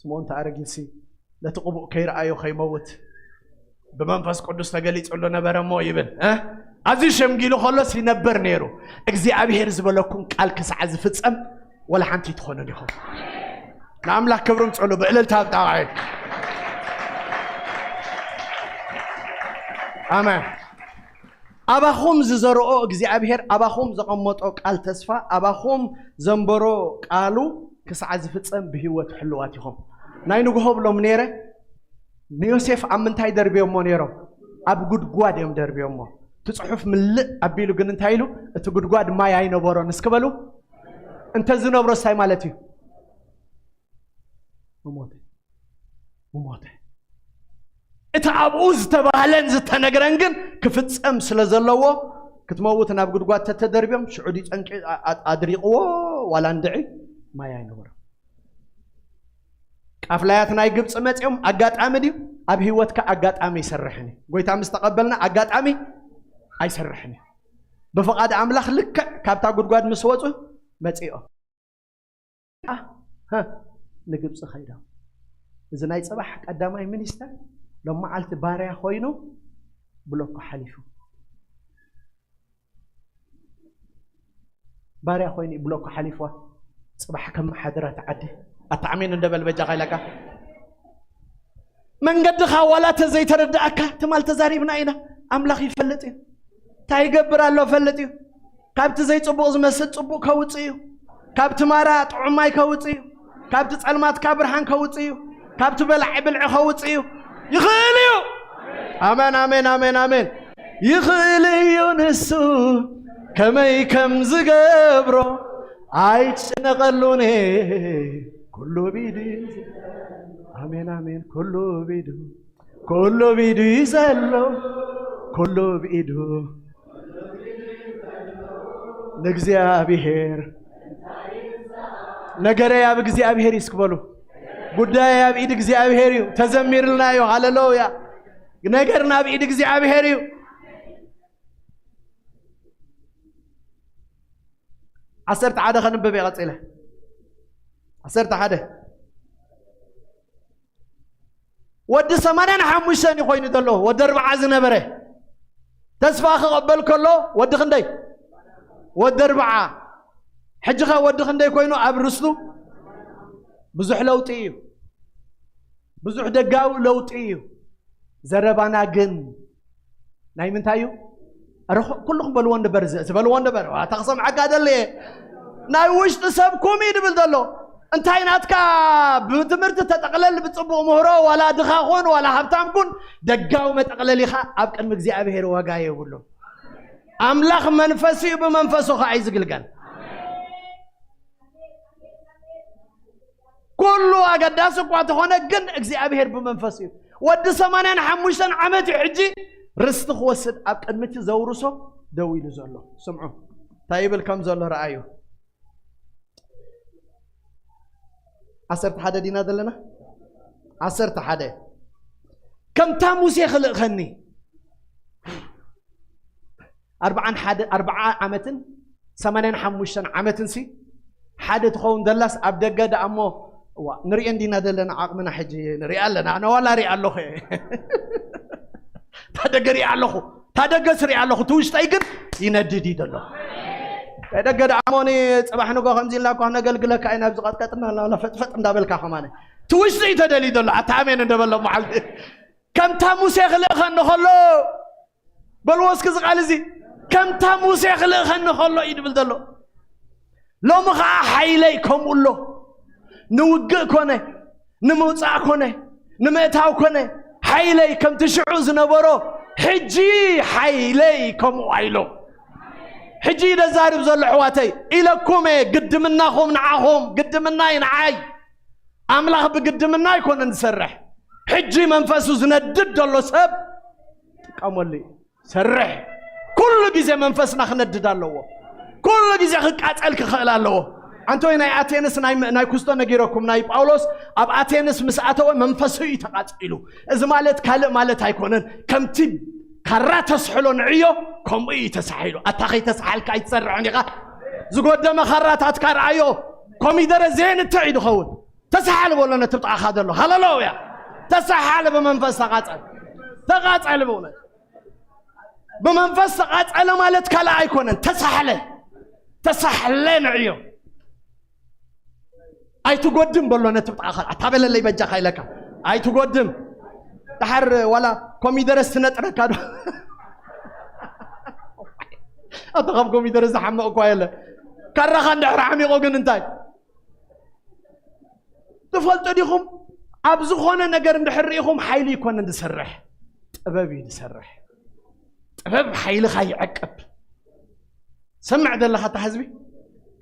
ስምዖን ተኣረጊሲ ነቲ ቅቡእ ከይረኣዮ ከይመውት ብመንፈስ ቅዱስ ተገሊጹሉ ነበረ እሞ ይብል እ? ኣዝዩ ሸምጊሉ ከሎስ ይነብር ነይሩ። እግዚኣብሔር ዝበለኩም ቃል ክሳዕ ዝፍጸም ወላ ሓንቲ ትኾኑ ዲኹም። ንኣምላኽ ክብሪ ምጽሉ ብእልልታ ብጣቕዒ። ኣሜን። ኣባኹም ዝዘርኦ እግዚኣብሔር ኣባኹም ዘቐመጦ ቃል ተስፋ ኣባኹም ዘንበሮ ቃሉ ክሳዕ ዝፍጸም ብህይወት ሕልዋት ኢኹም። ናይ ንግሆ ብሎም ነይረ ንዮሴፍ ኣብ ምንታይ ደርብዮሞ ነይሮም? ኣብ ጉድጓድ እዮም ደርብዮሞ። እቲ ጽሑፍ ምልእ ኣቢሉ ግን እንታይ ኢሉ? እቲ ጉድጓድ ማይ ኣይነበሮን እስኪ በሉ። እንተዝነብሮ እንታይ ማለት እዩ? ምሞተ። ምሞተ። እቲ ኣብኡ ዝተባህለን ዝተነግረን ግን ክፍጸም ስለ ዘለዎ ክትመውት ናብ ጉድጓድ ተተደርብዮም ሽዑ ድዩ ጸንቂ ኣ- ኣ- ኣድሪቕዎ ዋላ እንድዒ ማይ ኣይነበሮም። ቃፍላያት ናይ ግብፂ መፂኦም ኣጋጣሚ ድዩ? ኣብ ህይወትካ ኣጋጣሚ ይሰርሕን እዩ። ጎይታ ምስ ተቐበልና ኣጋጣሚ ኣይሰርሕን እዩ። ብፍቓድ ኣምላኽ ልክዕ ካብታ ጉድጓድ ምስ ወፁ መፂኦም ኣ- ሀ፣ ንግብፂ ከይዶም። እዚ ናይ ፅባሕ ቀዳማይ ሚኒስተር ሎም መዓልቲ ባርያ ኮይኑ ብሎኮ ሓሊፉ ባርያ ኮይኑ እዩ ብሎኮ ሓሊፍዋ። ፅባሕ ከመሓድራ እቲ ዓዲ ኣታ ኣሜን እንደበል በጃኻ ኢለካ። መንገድኻ ዋላ ተዘይተረዳእካ ትማል ተዛሪብና ኢና። ኣምላኽ ይፈልጥ እዩ። እንታይ ይገብር ኣሎ ፈልጥ እዩ። ካብቲ ዘይፅቡቕ ዝመስል ፅቡቕ ከውፅእ እዩ። ካብቲ ማራ ጥዑም ማይ ከውፅእ እዩ። ካብቲ ጸልማትካ ብርሃን ከውፅእ እዩ። ካብቲ በላዒ ብልዒ ከውፅእ እዩ። ይኽእል እዩ። ኣሜን፣ ኣሜን፣ ኣሜን፣ ኣሜን። ይኽእል እዩ ንሱ ከመይ ከም ዝገብሮ ኣይጨነቐሉን። ኩሉ ብኢዱ እዩ። ኣሜን፣ ኣሜን። ኩሉ ብኢዱ፣ ኩሉ ብኢዱ እዩ ዘሎ። ኩሉ ብኢዱ ንእግዚኣብሔር ነገረይ ኣብ እግዚኣብሔር እዩ እስክበሉ። ጉዳይ ኣብ ኢድ እግዚኣብሔር እዩ። ተዘሚርልና እዩ። ሃሌሉያ። ነገር ናብ ኢድ እግዚኣብሔር እዩ። ዓሰርተ ሓደ ከንብብ እየ ቀጺለ። ዓሰርተ ሓደ ወዲ ሰማንያን ሓሙሽተን እዩ ኮይኑ ዘሎ። ወዲ ኣርብዓ ዝነበረ ተስፋ ክቐበል ከሎ ወዲ ክንደይ? ወዲ ኣርብዓ። ሕጂ ኸ ወዲ ክንደይ ኮይኑ ኣብ ርስቱ? ብዙሕ ለውጢ እዩ። ብዙሕ ደጋዊ ለውጢ እዩ። ዘረባና ግን ናይ ምንታይ እዩ? ኣረ ኩ- ኩልኹም በልዎ ንበር ዝ- ዝበልዎ ንበር ኣታ ክሰምዓካ ደልየ ናይ ውሽጢ ሰብ ኩም እዩ ድብል ዘሎ። እንታይ ናትካ ብትምህርቲ ተጠቕለል ብፅቡቕ ምህሮ ዋላ ድኻ ኩን ዋላ ሃብታም ኩን ደጋዊ መጠቕለሊኻ ኣብ ቅድሚ እግዚኣብሔር ዋጋ የብሉ። ኣምላኽ መንፈስ እዩ፣ ብመንፈሱ ከዓ እዩ ዝግልገል። ኩሉ ኣገዳሲ እኳ ተኾነ ግን እግዚኣብሔር ብመንፈስ እዩ። ወዲ ሰማንያን ሓሙሽተን ዓመት እዩ ሕጂ ርስቲ ክወስድ ኣብ ቅድሚ እቲ ዘውርሶ ደው ኢሉ ዘሎ። ስምዑ እንታይ ይብል ከም ዘሎ ረኣዩ። ዓሰርተ ሓደ ዲና ዘለና ዓሰርተ ሓደ ከምታ ሙሴ ክልእኸኒ ኣርብዓን ሓደ ኣርብዓ ዓመትን ሰማንያን ሓሙሽተን ዓመትን ሲ ሓደ ትኸውን ደላስ ኣብ ደገ ደኣ እሞ እዋ ንሪኦ እንዲና ዘለና ዓቕምና ሕጂ ንሪኣ ኣለና ኣነ ዋላ ሪኣ ኣለኹ እየ እታ ደገ ሪኣ ኣለኹ እታ ደገ ስሪኣ ኣለኹ እቲ ውሽጠይ ግን ይነድድ እዩ ዘሎ እንታይ ደገ ደኣ እሞ ኒ ፅባሕ ንጎ ከምዚ ኢልና እኳ ነገልግለካ ኢና ኣብዚ ቀጥቀጥና ኣለና ፈጥፈጥ እንዳበልካ ከማነ እቲ ውሽጢ እዩ ተደልዩ ዘሎ ኣታ ኣሜን እንደበሎ መዓልቲ ከምታ ሙሴ ክልእኸኒ ከሎ በልዎ እስኪ እዚ ቃል እዚ ከምታ ሙሴ ክልእኸኒ ከሎ እዩ ድብል ዘሎ ሎሚ ከዓ ሓይለይ ከምኡ ኣሎ ንውግእ ኮነ ንምውፃእ ኮነ ንምእታው ኮነ ሓይለይ ከምቲ ሽዑ ዝነበሮ ሕጂ ሓይለይ ከምኡ ኣይሎ ሕጂ ደዛርብ ዘሎ ኣሕዋተይ ኢለኩም እየ ግድምናኹም ንዓኹም ግድምናይ ንዓይ ኣምላኽ ብግድምና ኣይኮነን ዝሰርሕ ሕጂ መንፈሱ ዝነድድ ዘሎ ሰብ ጥቀመሉ እዩ ሰርሕ ኩሉ ግዜ መንፈስና ክነድድ ኣለዎ ኩሉ ግዜ ክቃጸል ክኽእል ኣለዎ ኣንቶይ ናይ ኣቴንስ ናይ ናይ ኩስቶ ነጊረኩም፣ ናይ ጳውሎስ ኣብ ኣቴንስ ምስ ኣተወ መንፈሱ እዩ ተቓጺሉ። እዚ ማለት ካልእ ማለት ኣይኮነን። ከምቲ ካራ ተስሕሎ ንዕዮ ከምኡ እዩ ተሳሒሉ። ኣታ ከይተሳሓልካ ኣይትሰርሕን ኢኻ። ዝጎደመ ካራታትካ ርኣዮ። ኮሚደረ ዘየንትዕ እዩ ዝኸውን። ተሳሓል በሎ ነቲ ብጣዕኻ ዘሎ። ሃሌሉያ። ተሳሓል ብመንፈስ ተቓጸል። ተቓጸል ብእውነት። ብመንፈስ ተቓጸለ ማለት ካልእ ኣይኮነን። ተሳሕለ። ተሳሕለ ንዕዮ። ኣይትጎድም በሎ ነቲ ብጣዕኻ። ኣታ በለለይ በጃኻ ኢለካ። ኣይትጎድም። ደሓር ዋላ ኮሚደረስ ትነጥረካ ዶ? ኣታ ካብ ኮሚደረ ዝሓመቕ እኳ የለ። ካራኻ እንድሕር ሓሚቑ ግን እንታይ? ትፈልጡ ዲኹም? ኣብ ዝኾነ ነገር እንድሕር ርኢኹም ሓይሊ ይኮነን ዝሰርሕ፣ ጥበብ እዩ ዝሰርሕ። ጥበብ ሓይልኻ ይዕቅብ። ሰምዕ ዘለኻ እታ ህዝቢ፣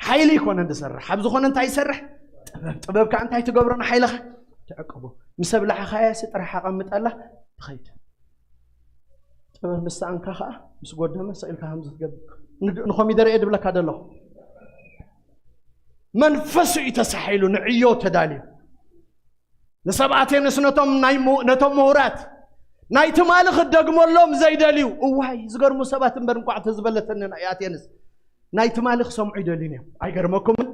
ሓይሊ ይኮነን ዝሰርሕ። ኣብ ዝኾነ እንታይ ይሰርሕ? ጥበብ። ጥበብ ከዓ እንታይ ትገብሮ ንሓይልኻ? ትዕቅቦ። ምስ ኣብላዕኻያ ሲ ጥራሕ ኣቐምጠላ ትኸይድ። ጥበብ ምስ ሰኣንካ ከዓ ምስ ጎደመ ስቕ ኢልካ ከምዚ ትገብር። ንድ-፣ ንኮሚደረ እየ ድብለካ ዘለኹ። መንፈሱ እዩ ተሳሒሉ፣ ንዕዮ ተዳልዩ። ንሰብ ኣቴንስ ነቶም ናይ ሙ-፣ ነቶም ምሁራት ናይ ትማሊ ክደግመሎም ዘይደልዩ፣ እዋይ ዝገርሙ ሰባት እምበር እንቋዕ ተዝበለተኒ ናይ ኣቴንስ ናይ ትማሊ ክሰምዑ ይደልዩን እዮም። ኣይገርመኩምን?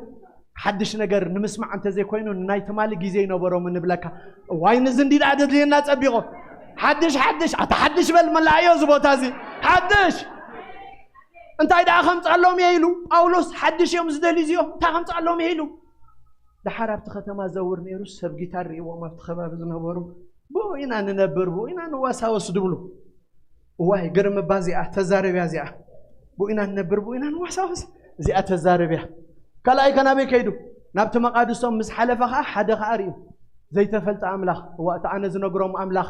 ሓድሽ ነገር ንምስማዕ እንተዘይኮይኑ ናይ ትማሊ ግዜ ይነበሮም ንብለካ። እዋይ ንዚ እንዲ ደኣ ደድልየና ጸቢቑ። ሓድሽ ሓድሽ ኣታ ሓድሽ በል መላእዮ እዚ ቦታ እዚ ሓድሽ እንታይ ደኣ ከምጻሎም እየ ኢሉ ጳውሎስ ሓድሽ እዮም ዝደልዩ እዚኦም እንታይ ከምጻሎም እየ ኢሉ። ደሓር ኣብቲ ከተማ ዘውር ነይሩ ሰብ ጊታር ርእይዎም ኣብቲ ከባቢ ዝነበሩ ብኡ ኢና ንነብር ብኡ ኢና ንዋሳወስ ድብሉ። እዋይ ግርም እባ እዚኣ ተዛረብያ እዚኣ ብኡ ኢና ንነብር ብኡ ኢና ንዋሳወስ እዚኣ ተዛረብያ። ካልኣይ ከናበይ ከይዱ ናብቲ መቓድሶም ምስ ሓለፈ ኸዓ ሓደ ኸዓ ርእዩ ዘይተፈልጠ ኣምላኽ እዋ እቲ ኣነ ዝነግሮም ኣምላኽ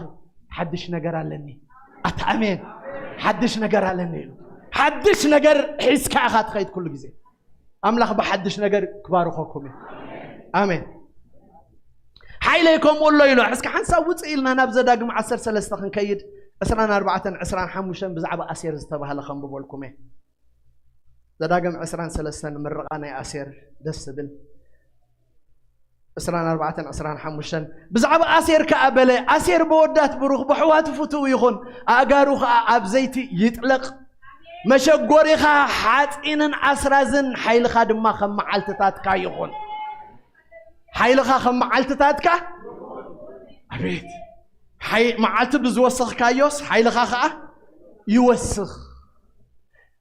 ሓድሽ ነገር ኣለኒ። ኣታ ኣሜን። ሓድሽ ነገር ኣለኒ ኢሉ። ሓድሽ ነገር ሒዝካ ኢኻ ትኸይድ ኩሉ ግዜ። ኣምላኽ ብሓድሽ ነገር ክባርኸኩም እዩ። ኣሜን። ሓይለይ ከምኡ ኣሎ ኢሎ። እስኪ ሓንሳብ ውፅእ ኢልና ናብ ዘዳግም ዓሰርተ ሰለስተ ክንከይድ ዕስራን ኣርባዕተን ዕስራን ሓሙሽተን ብዛዕባ ኣሴር ዝተባህለ ከንብበልኩም እየ። ዘዳግም ዕስራን ሰለስተን ምርቓ ናይ ኣሴር ደስ ዝብል። ዕስራን ኣርባዕተን ዕስራን ሓሙሽተን ብዛዕባ ኣሴር ከኣ በለ፣ ኣሴር ብወዳት ብሩኽ፣ ብሕዋቱ ፍቱው ይኹን፣ ኣእጋሩ ኸኣ ኣብ ዘይቲ ይጥለቕ። መሸጎሪኻ ሓጺንን ኣስራዝን፣ ሓይልኻ ድማ ከም መዓልትታትካ ይኹን። ሓይልኻ ከም መዓልትታትካ፣ ኣቤት፣ ሓይ-፣ መዓልቲ ብዝወሰኽካዮስ ሓይልኻ ኸኣ ይወስኽ።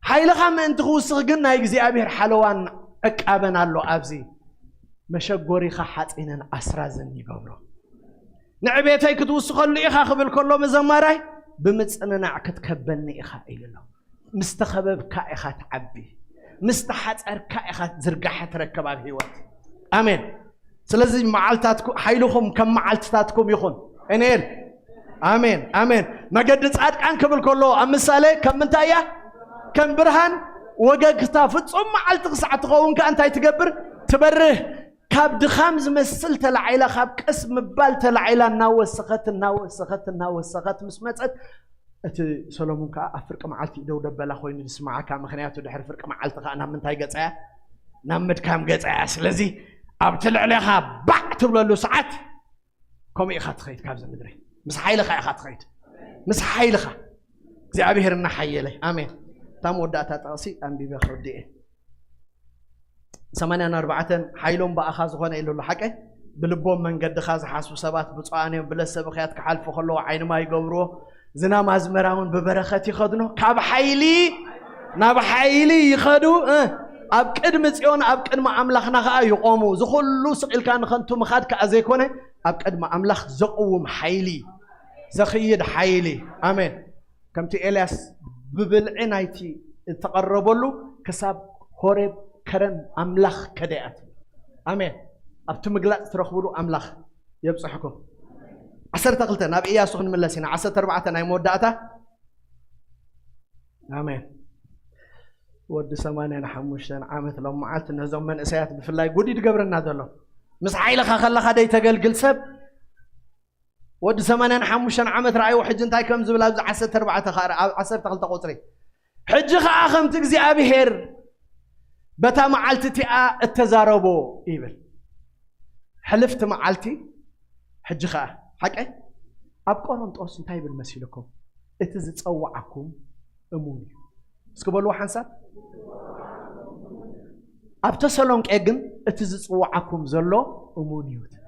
ሓይልኻ ምእንቲ ክውስኽ ግን ናይ እግዚኣብሔር ሓለዋን ዕቃበን ኣሎ። ኣብዚ መሸጎሪኻ ሓጺንን ኣስራዝን ይገብሮ። ንዕቤተይ ክትውስኸሉ ኢኻ ክብል ከሎ መዘማራይ ብምጽንናዕ ክትከበኒ ኢኻ ኢሉ ኣሎ። ምስ ተኸበብካ ኢኻ ትዓቢ፣ ምስ ተሓጸርካ ኢኻ ዝርጋሐ ትረክብ ኣብ ህይወት። ኣሜን። ስለዚ መዓልታትኩ-፣ ሓይልኹም ከም መዓልትታትኩም ይኹን። ጴንኤል። ኣሜን፣ ኣሜን። መገዲ ጻድቃን ክብል ከሎ ኣብ ምሳሌ ከም ምንታይ እያ? ከም ብርሃን ወገግታ ፍጹም መዓልቲ ክሳዕ ትኸውን ከኣ እንታይ ትገብር? ትበርህ። ካብ ድኻም ዝመስል ተላዒላ፣ ካብ ቀስ ምባል ተላዒላ እናወሰኸት፣ እናወሰኸት፣ እናወሰኸት ምስ መጸት፣ እቲ ሰሎሞን ከኣ ኣብ ፍርቂ መዓልቲ ደው ደበላ ኮይኑ ዝስምዓካ፣ ምኽንያቱ ድሕሪ ፍርቂ መዓልቲ ከኣ ናብ ምንታይ ገጻ እያ? ናብ ምድካም ገጻ እያ። ስለዚ ኣብቲ ልዕሌኻ ባዕ ትብለሉ ሰዓት ከምኡ ኢኻ ትኸይድ ካብዚ ምድሪ። ምስ ሓይልኻ ኢኻ ትኸይድ። ምስ ሓይልኻ። እግዚኣብሔር እናሓየለ። ኣሜን። እታ መወዳእታ ጥቕሲ ኣንቢበ ክርድእ እየ። ሰማንያን ኣርባዕተን ሓይሎም ብኣኻ ዝኾነ ኢሉ ኣሎ። ሓቀይ? ብልቦም መንገድኻ ዝሓስቡ ሰባት ብፁዓን እዮም። ብለት ሰብ ብኽያት ክሓልፉ ከለዉ ዓይኒ ማይ ይገብርዎ። ዝናም ኣዝመራ እውን ብበረኸት ይኸድኖ። ካብ ሓይሊ ናብ ሓይሊ ይኸዱ። እ፣ ኣብ ቅድሚ ጽዮን ኣብ ቅድሚ ኣምላኽና ኸኣ ይቖሙ። እዚ ኹሉ ስቕ ኢልካ ንኸንቱ ምኻድ ከኣ ዘይኮነ፣ ኣብ ቅድሚ ኣምላኽ ዘቕውም ሓይሊ፣ ዘኽይድ ሓይሊ። ኣሜን። ከምቲ ኤልያስ ብብልዒ ናይቲ እተቐረበሉ ክሳብ ሆሬብ ከረን ኣምላኽ ከደ እያ ትብል። ኣሜን። ኣብቲ ምግላጽ ትረኽብሉ ኣምላኽ የብጽሕኩም። ዓሰርተ ክልተ ናብ ኢያሱ ክንምለስ ኢና። ዓሰርተ ኣርባዕተ ናይ መወዳእታ። ኣሜን። ወዲ ሰማንያን ሓሙሽተን ዓመት ሎም መዓልቲ ነዞም መንእሰያት ብፍላይ ጉድ እዩ ዝገብረና ዘሎ። ምስ ሓይልኻ ከለኻ ደይተገልግል ሰብ ወዲ ሰማንያን ሓሙሽተን ዓመት ረኣይዎ ሕጂ እንታይ ከም ዝብል ኣብዚ ዓሰርተ ኣርባዕተ ከኣ ርኣ-፣ ኣብ ዓሰርተ ክልተ ቁጽሪ። ሕጂ ኸኣ ከምቲ እግዚኣብሄር በታ መዓልቲ እቲኣ እተዛረቦ ይብል። ሕልፍቲ መዓልቲ ሕጂ ኸኣ ሓቀይ ኣብ ቆሮንጦስ እንታይ ይብል መሲልኩም? እቲ ዝጸውዓኩም እሙን እዩ። እስኪ በልዎ ሓንሳብ። ኣብ ተሰሎንቄ ግን እቲ ዝጽውዓኩም ዘሎ እሙን እዩ ትብል።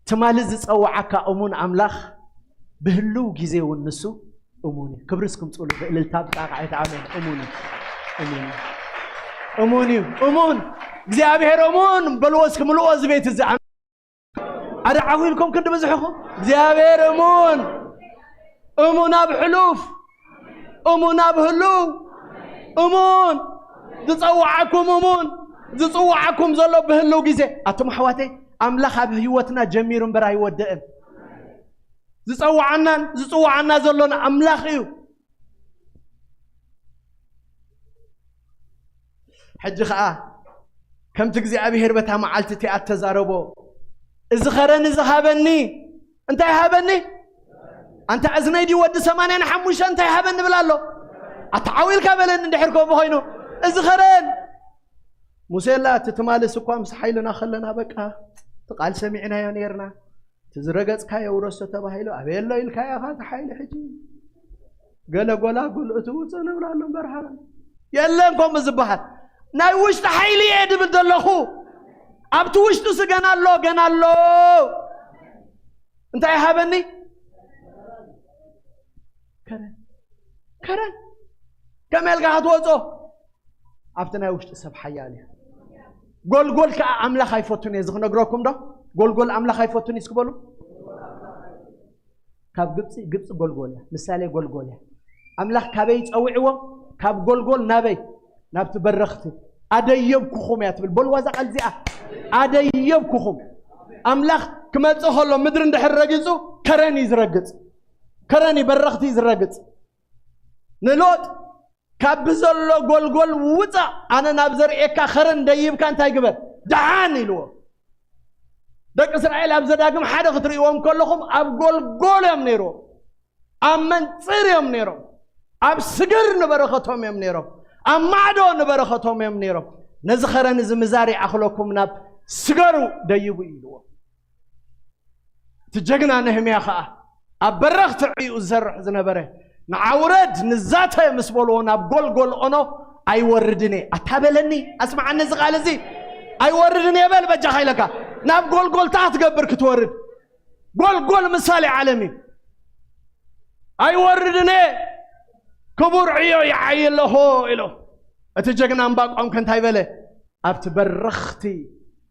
ትማሊ ዝጸውዓካ እሙን ኣምላኽ ብህልው ግዜ እውን ንሱ እሙን እዩ። ክብሪ እስክምጽሉ ብእልልታ ብጣቕዓት ኣሜን። እሙን እዩ። እሙን እዩ። እሙን እዩ። እሙን። እግዚኣብሔር እሙን በልዎ እስኪ ምልኦ እዚ ቤት እዚ። ኣደ ዓው ኢልኩም ክንዲ ብዝሕኹም እግዚኣብሔር እሙን። እሙን ኣብ ሕሉፍ፣ እሙን ኣብ ህሉው፣ እሙን ዝጸውዓኩም፣ እሙን ዝጽውዓኩም ዘሎ ብህሉው ግዜ። ኣቱም ኣሕዋተይ፣ ኣምላኽ ኣብ ህይወትና ጀሚሩ እምበር ኣይወደእን። ዝጸውዓናን ዝጽውዓና ዘሎን ኣምላኽ እዩ። ሕጂ ኸኣ ከምቲ እግዚኣብሔር በታ መዓልቲ እቲኣ እተዛረቦ፣ እዚ ኸረን እዚ ሃበኒ። እንታይ ሃበኒ? ኣንታ እዝነይ ድዩ ወዲ ሰማንያን ሓሙሽተ እንታይ ሃበኒ ብላ ኣሎ? ኣታ ዓው ኢልካ በለኒ እንድሕር ከምኡ ኾይኑ። እዚ ኸረን ሙሴ ኣላ እቲ ትማልስ እኳ ምስ ሓይልና ኸለና በቃ እቲ ቃል ሰሚዕናዮ ነርና። እቲ ዝረገጽካዮ ውረሶ ተባሂሉ ኣበይ ኣሎ ኢልካዮ ኢኻ እቲ ሓይሊ ሕጂ? ገለ ጎላጉል እቲ ውፅእ ንብላሉ እምበር ሃበን የለን ከምኡ ዝበሃል። ናይ ውሽጢ ሓይሊ እየ ድብል ዘለኹ። ኣብቲ ውሽጡ ሲ ገና ኣሎ፣ ገና ኣሎ። እንታይ ሃበኒ? ከረን፣ ከረን። ከመይ ኢልካ ክትወጾ? ኣብቲ ናይ ውሽጢ ሰብ ሓያል እዩ። ጎልጎል ከኣ ኣምላኽ ኣይፈቱን እየ ዝኽነግረኩም ዶ? ጎልጎል ኣምላኽ ኣይፈቱን እዩ እስኪ በሉ። ካብ ግብፂ፣ ግብፂ ጎልጎል እያ። ምሳሌ ጎልጎል እያ። ኣምላኽ ካበይ ጸዊዕዎም? ካብ ጎልጎል ናበይ? ናብቲ በረኽቲ። ኣደየብኩኹም እያ ትብል። በልዋ እዛ ቃል እዚኣ። ኣደየብኩኹም። ኣምላኽ ክመጽእ ከሎ ምድሪ እንድሕር ረጊጹ ከረን እዩ ዝረግጽ። ከረን እዩ በረኽቲ እዩ ዝረግጽ። ንሎጥ ካብ ብዘሎ ጎልጎል ውጻእ፣ ኣነ ናብ ዘርእየካ ኸረን ደይብካ እንታይ ግበር? ደሓን ኢልዎ። ደቂ እስራኤል ኣብ ዘዳግም ሓደ ክትርእይዎም ከለኹም ኣብ ጎልጎል እዮም ነይሮም። ኣብ መንጽር እዮም ነይሮም። ኣብ ስግር ንበረኸቶም እዮም ነይሮም። ኣብ ማዕዶ ንበረኸቶም እዮም ነይሮም። ነዚ ኸረን እዚ ምዛር ይኣኽለኩም ናብ ስገሩ ደይቡ ኢልዎ። እቲ ጀግና ነህምያ ኸኣ ኣብ በረኽቲ ዕዩ ዝሰርሕ ዝነበረ ንዓውረድ ንዛተ ምስ በልዎ ናብ ጎልጎል ኦኖ ኣይወርድን እየ። ኣታ በለኒ፣ ኣስምዓኒ እዚ ቃል እዚ። ኣይወርድን እየ በል በጃኻ ኢለካ። ናብ ጎልጎልታ ክትገብር ክትወርድ። ጎልጎል ምሳሌ ዓለም እዩ። ኣይወርድን እየ፣ ክቡር ዕዮ ይዓዪ ኣለኹ ኢሎ። እቲ ጀግና እምባቆም ከ እንታይ በለ? ኣብቲ በረኽቲ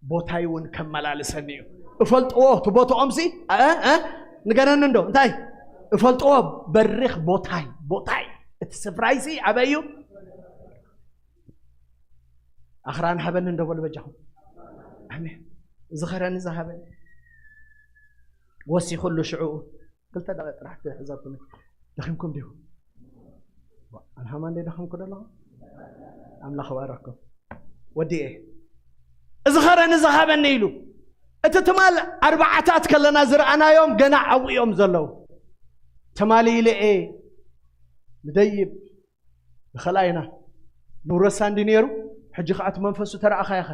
ቦታይ እውን ከመላልሰኒ እዩ። እፈልጥዎ እቲ ቦትኦም ሲ፣ እ፣ እ፣ ንገረኒ እንዶ፣ እንታይ? እፈልጥዎ በሪኽ ቦታይ፣ ቦታይ። እቲ ስፍራይ ሲ ኣበይ እዩ? ኣኽራን ሃበኒ እንዶ በሉ በጃኹም። ኣሜን። እዚ ኸረን እዚ ሃበኒ። ወሲኹሉ ሽዑኡ ክልተ ደቂቕ ጥራሕ ክሕዘኩም። ደኺምኩም ዲኹም? ኣልሃማ እንደ ደኸምኩ ደለኹ? ኣምላኽ ይባረኩም። ወዲኤ። እዚ ኸረን እዚ ሃበኒ ኢሉ። እቲ ትማል ኣርባዓታት ከለና ዝረኣናዮም ገና ኣብኡ እዮም ዘለዉ። ትማሊ ኢለ እየ ንደይብ ንኸላይና ንውረሳ እንዲ ነይሩ፣ ሕጂ ኸዓ እቲ መንፈሱ ተረኣኻዮ ኸ?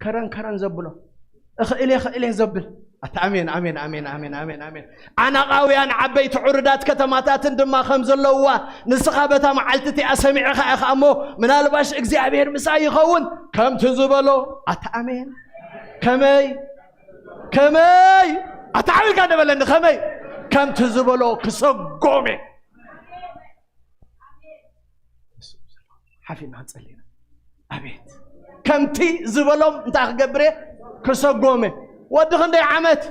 ከረን ከረን ዘብሎ። እኽእል እየ፣ እኽእል እየ ዘብል። ኣታ ኣሜን፣ ኣሜን፣ ኣሜን፣ ኣሜን፣ ኣሜን፣ ኣሜን። ዓናቓውያን ዓበይቲ ዕሩዳት ከተማታትን ድማ ከም ዘለውዋ፣ ንስኻ በታ መዓልቲ እቲኣ ሰሚዕኻ ኢኻ እሞ፣ ምናልባሽ እግዚኣብሔር ምሳይ ይኸውን፣ ከምቲ ዝበሎ። ኣታ ኣሜን። ከመይ? ከመይ? ኣታ ዓው ኢልካ እንደ በለኒ፣ ከመይ? ከምቲ ዝበሎ ክሰጎም እየ። ሓፊና ክንጸሊ ኢና። ኣቤት ከምቲ ዝበሎም እንታይ ክገብር እየ? ክሰጎም እየ። ወዲ ክንደይ ዓመት?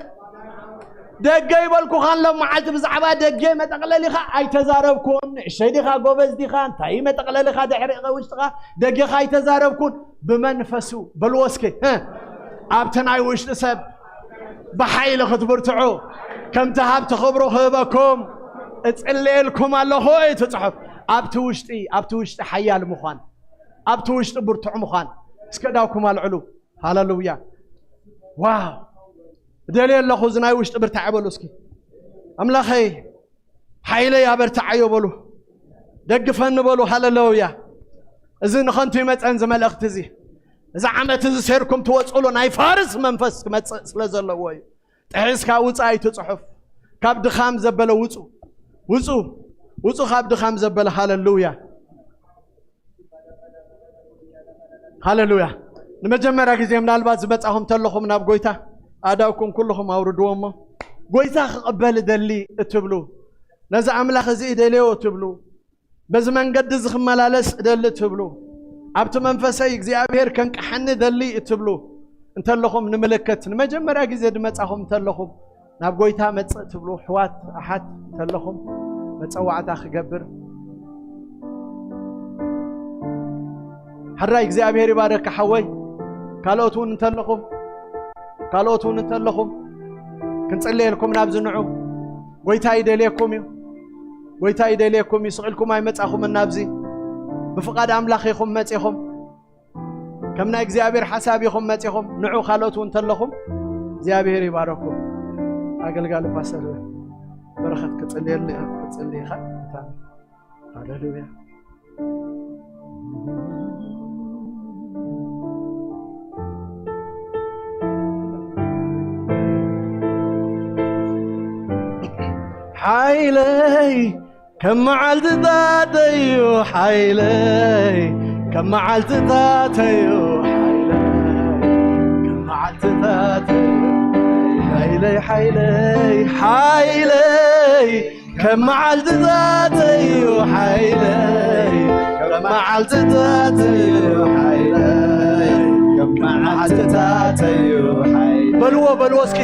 ደገ ይበልኩኻን ሎም መዓልቲ ብዛዕባ ደገ መጠቕለሊኻ ኣይተዛረብኩን። ንእሸይ ዲኻ ጎበዝ ዲኻ እንታይ መጠቕለሊኻ ድሕሪ ውሽጥኻ ደገኻ ኣይተዛረብኩን። ብመንፈሱ በልዎ እስኪ፣ እ፣ ኣብቲ ናይ ውሽጢ ሰብ ብሓይሊ ክትብርትዑ ከምቲ ሃብቲ ክብሩ ክህበኩም እጽልየልኩም ኣለኹ እዩ እቲ ጽሑፍ። ኣብቲ ውሽጢ፣ ኣብቲ ውሽጢ ሓያል ምዃን፣ ኣብቲ ውሽጢ ብርቱዕ ምዃን። እስከ እዳውኩም ኣልዕሉ። ሃሌሉያ። ዋው። እደልየ ኣለኹ እዚ ናይ ውሽጢ ብርታዕ በሉ እስኪ። ኣምላኸይ ሓይለይ ኣበርትዓዮ በሉ። ደግፈኒ በሉ። ሃሌሉያ። እዚ ንኸንቱ ይመጸን እዚ መልእኽቲ እዚ። እዚ ዓመት እዚ ሴርኩም ትወጽእሉ ናይ ፋርስ መንፈስ ክመጽእ ስለ ዘለዎ እዩ። ጥሒስካ ውጻእ እዩ እቲ ጽሑፍ። ካብ ድኻም ዘበለ ውጹ። ውጹ። ውጹ ካብ ድኻም ዘበለ። ሃሌሉያ። ሃሌሉያ። ንመጀመርያ ግዜ ምናልባት ዝመጻኹም ተለኹም ናብ ጎይታ ኣእዳውኩም ኩልኹም ኣውርድዎ እሞ ጎይታ ክቕበል እደሊ እትብሉ፣ ነዚ ኣምላኽ እዚ እደልዮ እትብሉ፣ በዚ መንገዲ እዚ ክመላለስ እደሊ እትብሉ፣ ኣብቲ መንፈሰይ እግዚኣብሔር ከንቅሓኒ እደሊ እትብሉ እንተለኹም ንምልክት ንመጀመርያ ግዜ ዝመጻኹም እንተለኹም ናብ ጎይታ መጽእ ትብሉ ኣሕዋት ኣሓት እንተለኹም መጸዋዕታ ክገብር። ሕራይ እግዚኣብሔር ይባረካ ሓወይ። ካልኦት እውን እንተለኹም ካልኦት እውን እንተለኹም ክንጽልየልኩም ናብዚ ንዑ። ጎይታ ይደልየኩም እዩ። ጎይታ ይደልየኩም እዩ። ስቕ ኢልኩም ኣይመጻኹምን ናብዚ። ብፍቓድ ኣምላኽ ኢኹም መጺኹም። ከም ናይ እግዚኣብሔር ሓሳብ ኢኹም መጺኹም። ንዑ ካልኦት እውን እንተለኹም እግዚኣብሔር ይባረኩም። ኣገልጋሊ ፓስተር በረኸት ክጽልየልና ኢኻ፣ ክጽልይ ኢኻ። ሃሌሉያ። ሓይለይ ከም መዓልትታተዩ ሓይለይ፣ ከም መዓልትታተዩ ሓይለይ፣ ከም መዓልትታተዩ ሓይለይ፣ ሓይለይ፣ ሓይለይ፣ ከም መዓልትታተዩ ሓይለይ፣ ከም መዓልትታተዩ ሓይለይ፣ ከም መዓልትታተዩ ሓይለይ። በልዎ፣ በልዎ እስኪ።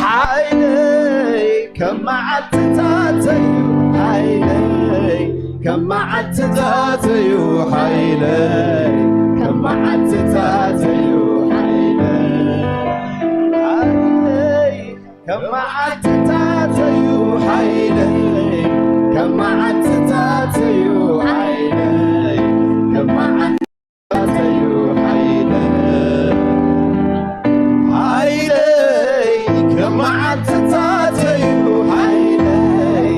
ሓይለይ ከም መዓልትታተዩ ሓይለይ፣ ከም መዓልትታተዩ ሓይለይ፣ ከም መዓልትታተዩ ሓይለይ። ሓይለይ ከም መዓልትታተዩ ሓይለይ፣ ከም መዓልትታተዩ ሓይለይ፣ ከም መዓልትታተዩ ሓይለይ። ሓይለይ ከም መዓልትታተዩ ሓይለይ፣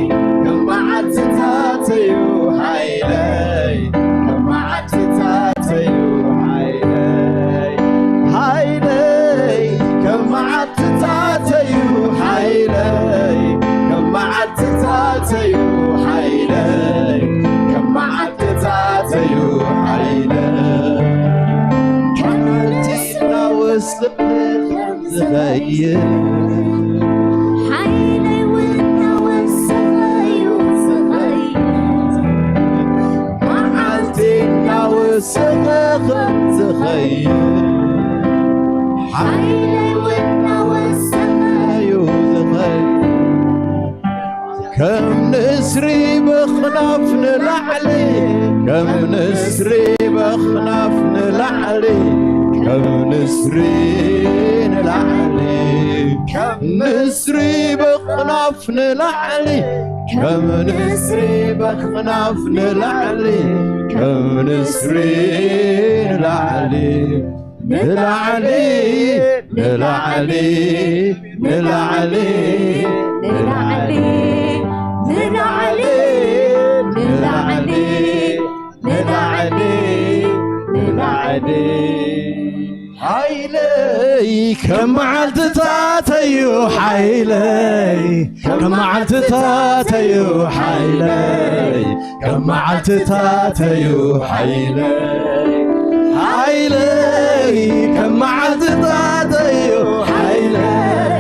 ከም መዓልትታተዩ ሓይለይ፣ ከም መዓልትታተዩ ሓይለይ። ሓይለይ ከም መዓልትታተዩ ሓይለይ፣ ከም መዓልትታተዩ ሓይለይ፣ ከም መዓልትታተዩ ሓይለይ። ከም ንስር እናወሰኸ ከም ዝኸይድ፣ ሓይለይ እውን እናወሰኸ እዩ ዝኸይድ። መዓልቲ እናወሰኸ ከም ዝኸይድ፣ ሓይለይ እውን እናወሰኸ እዩ ዝኸይድ። ከም ንስሪ በኽናፍ ንላዕሊ፣ ከም ንስሪ በኽናፍ ንላዕሊ፣ ከም ንስሪ ንላዕሊ፣ ከም ንስሪ በኽናፍ ንላዕሊ፣ ከም ንስሪ በኽናፍ ንላዕሊ፣ ከም ንስሪ ንላዕሊ፣ ንላዕሊ፣ ንላዕሊ፣ ንላዕሊ፣ ንላዕሊ፣ ንላዕሊ፣ ንላዕሊ፣ ንላዕሊ፣ ንላዕሊ። ሓይለይ ከም መዓልትታተዩ ሓይለይ፣ ከም መዓልትታተዩ ሓይለይ፣ ከም መዓልትታተዩ ሓይለይ፣ ሓይለይ ከም መዓልትታተዩ ሓይለይ፣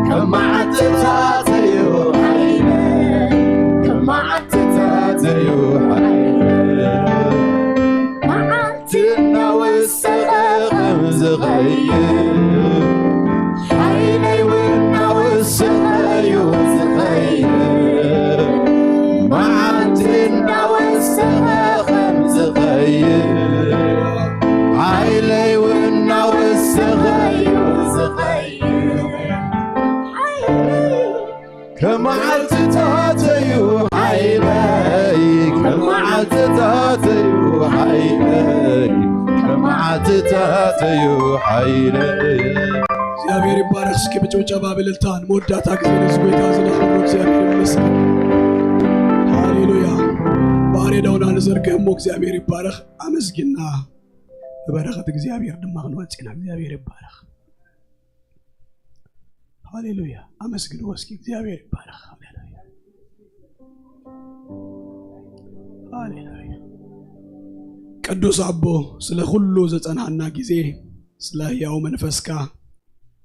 ከም መዓልትታተዩ ሓይለይ፣ ከም መዓልትታተዩ ሓይለይ። መዓልቲ እናወሰኸ ከም ዝኸይድ፣ ሓይለይ እውን እናወሰኸ እዩ ዝኸይድ። መዓልቲ እናወሰኸ ከም ዝኸይድ፣ ሓይለይ እውን እናወሰኸ እዩ ዝኸይድ። ሓይለይ ከም መዓልትታተዩ ሓይለይ፣ ከም መዓልትታተዩ ሓይለይ፣ ከም መዓልትታተዩ ሓይለይ። እግዚኣብሔር ይባረክ። እስኪ ብጭብጨባ ብልልታ ንመወዳእታ ግዜ ነዚ ጎይታ እዚ ነኽብሮ። እግዚኣብሔር ይመስገን። ሃሌሉያ። ባህሪ ኢደውና ንዘርግሕ እሞ እግዚኣብሔር ይባረኽ። ኣመስጊና ብበረኸት እግዚኣብሔር ድማ ክንወፅና እግዚኣብሔር ይባረኽ። ሃሌሉያ። ኣመስግንዎ እስኪ፣ እግዚኣብሔር ይባረኽ። ሃሌሉያ። ሃሌሉያ። ቅዱስ ኣቦ፣ ስለ ኩሉ ዘጸናና ግዜ፣ ስለ ህያው መንፈስካ፣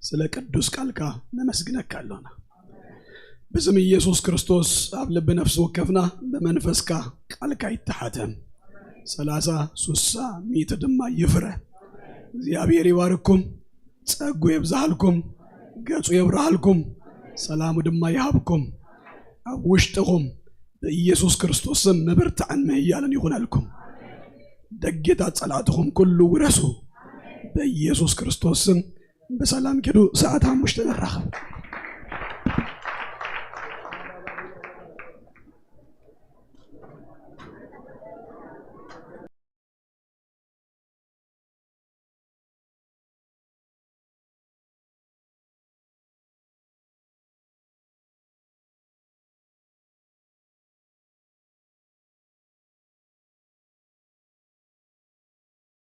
ስለ ቅዱስ ቃልካ ነመስግነካ ኣሎና። ብስም ኢየሱስ ክርስቶስ ኣብ ልቢ ነፍሲ ወከፍና ብመንፈስካ ቃልካ ይተሓተም። ሰላሳ፣ ሱሳ፣ ሚእቲ ድማ ይፍረ። እግዚኣብሔር ይባርኩም፣ ጸጉ የብዝሃልኩም፣ ገጹ የብርሃልኩም፣ ሰላሙ ድማ ይሃብኩም። ኣብ ውሽጥኹም ብኢየሱስ ክርስቶስ ስም ምብርታዕን ምህያልን ይኹነልኩም። ደጌታት ጸላእትኹም ኩሉ ውረሱ። ብኢየሱስ ክርስቶስ ስም ብሰላም ኪዱ። ሰዓት ሓሙሽተ ንራኸብ።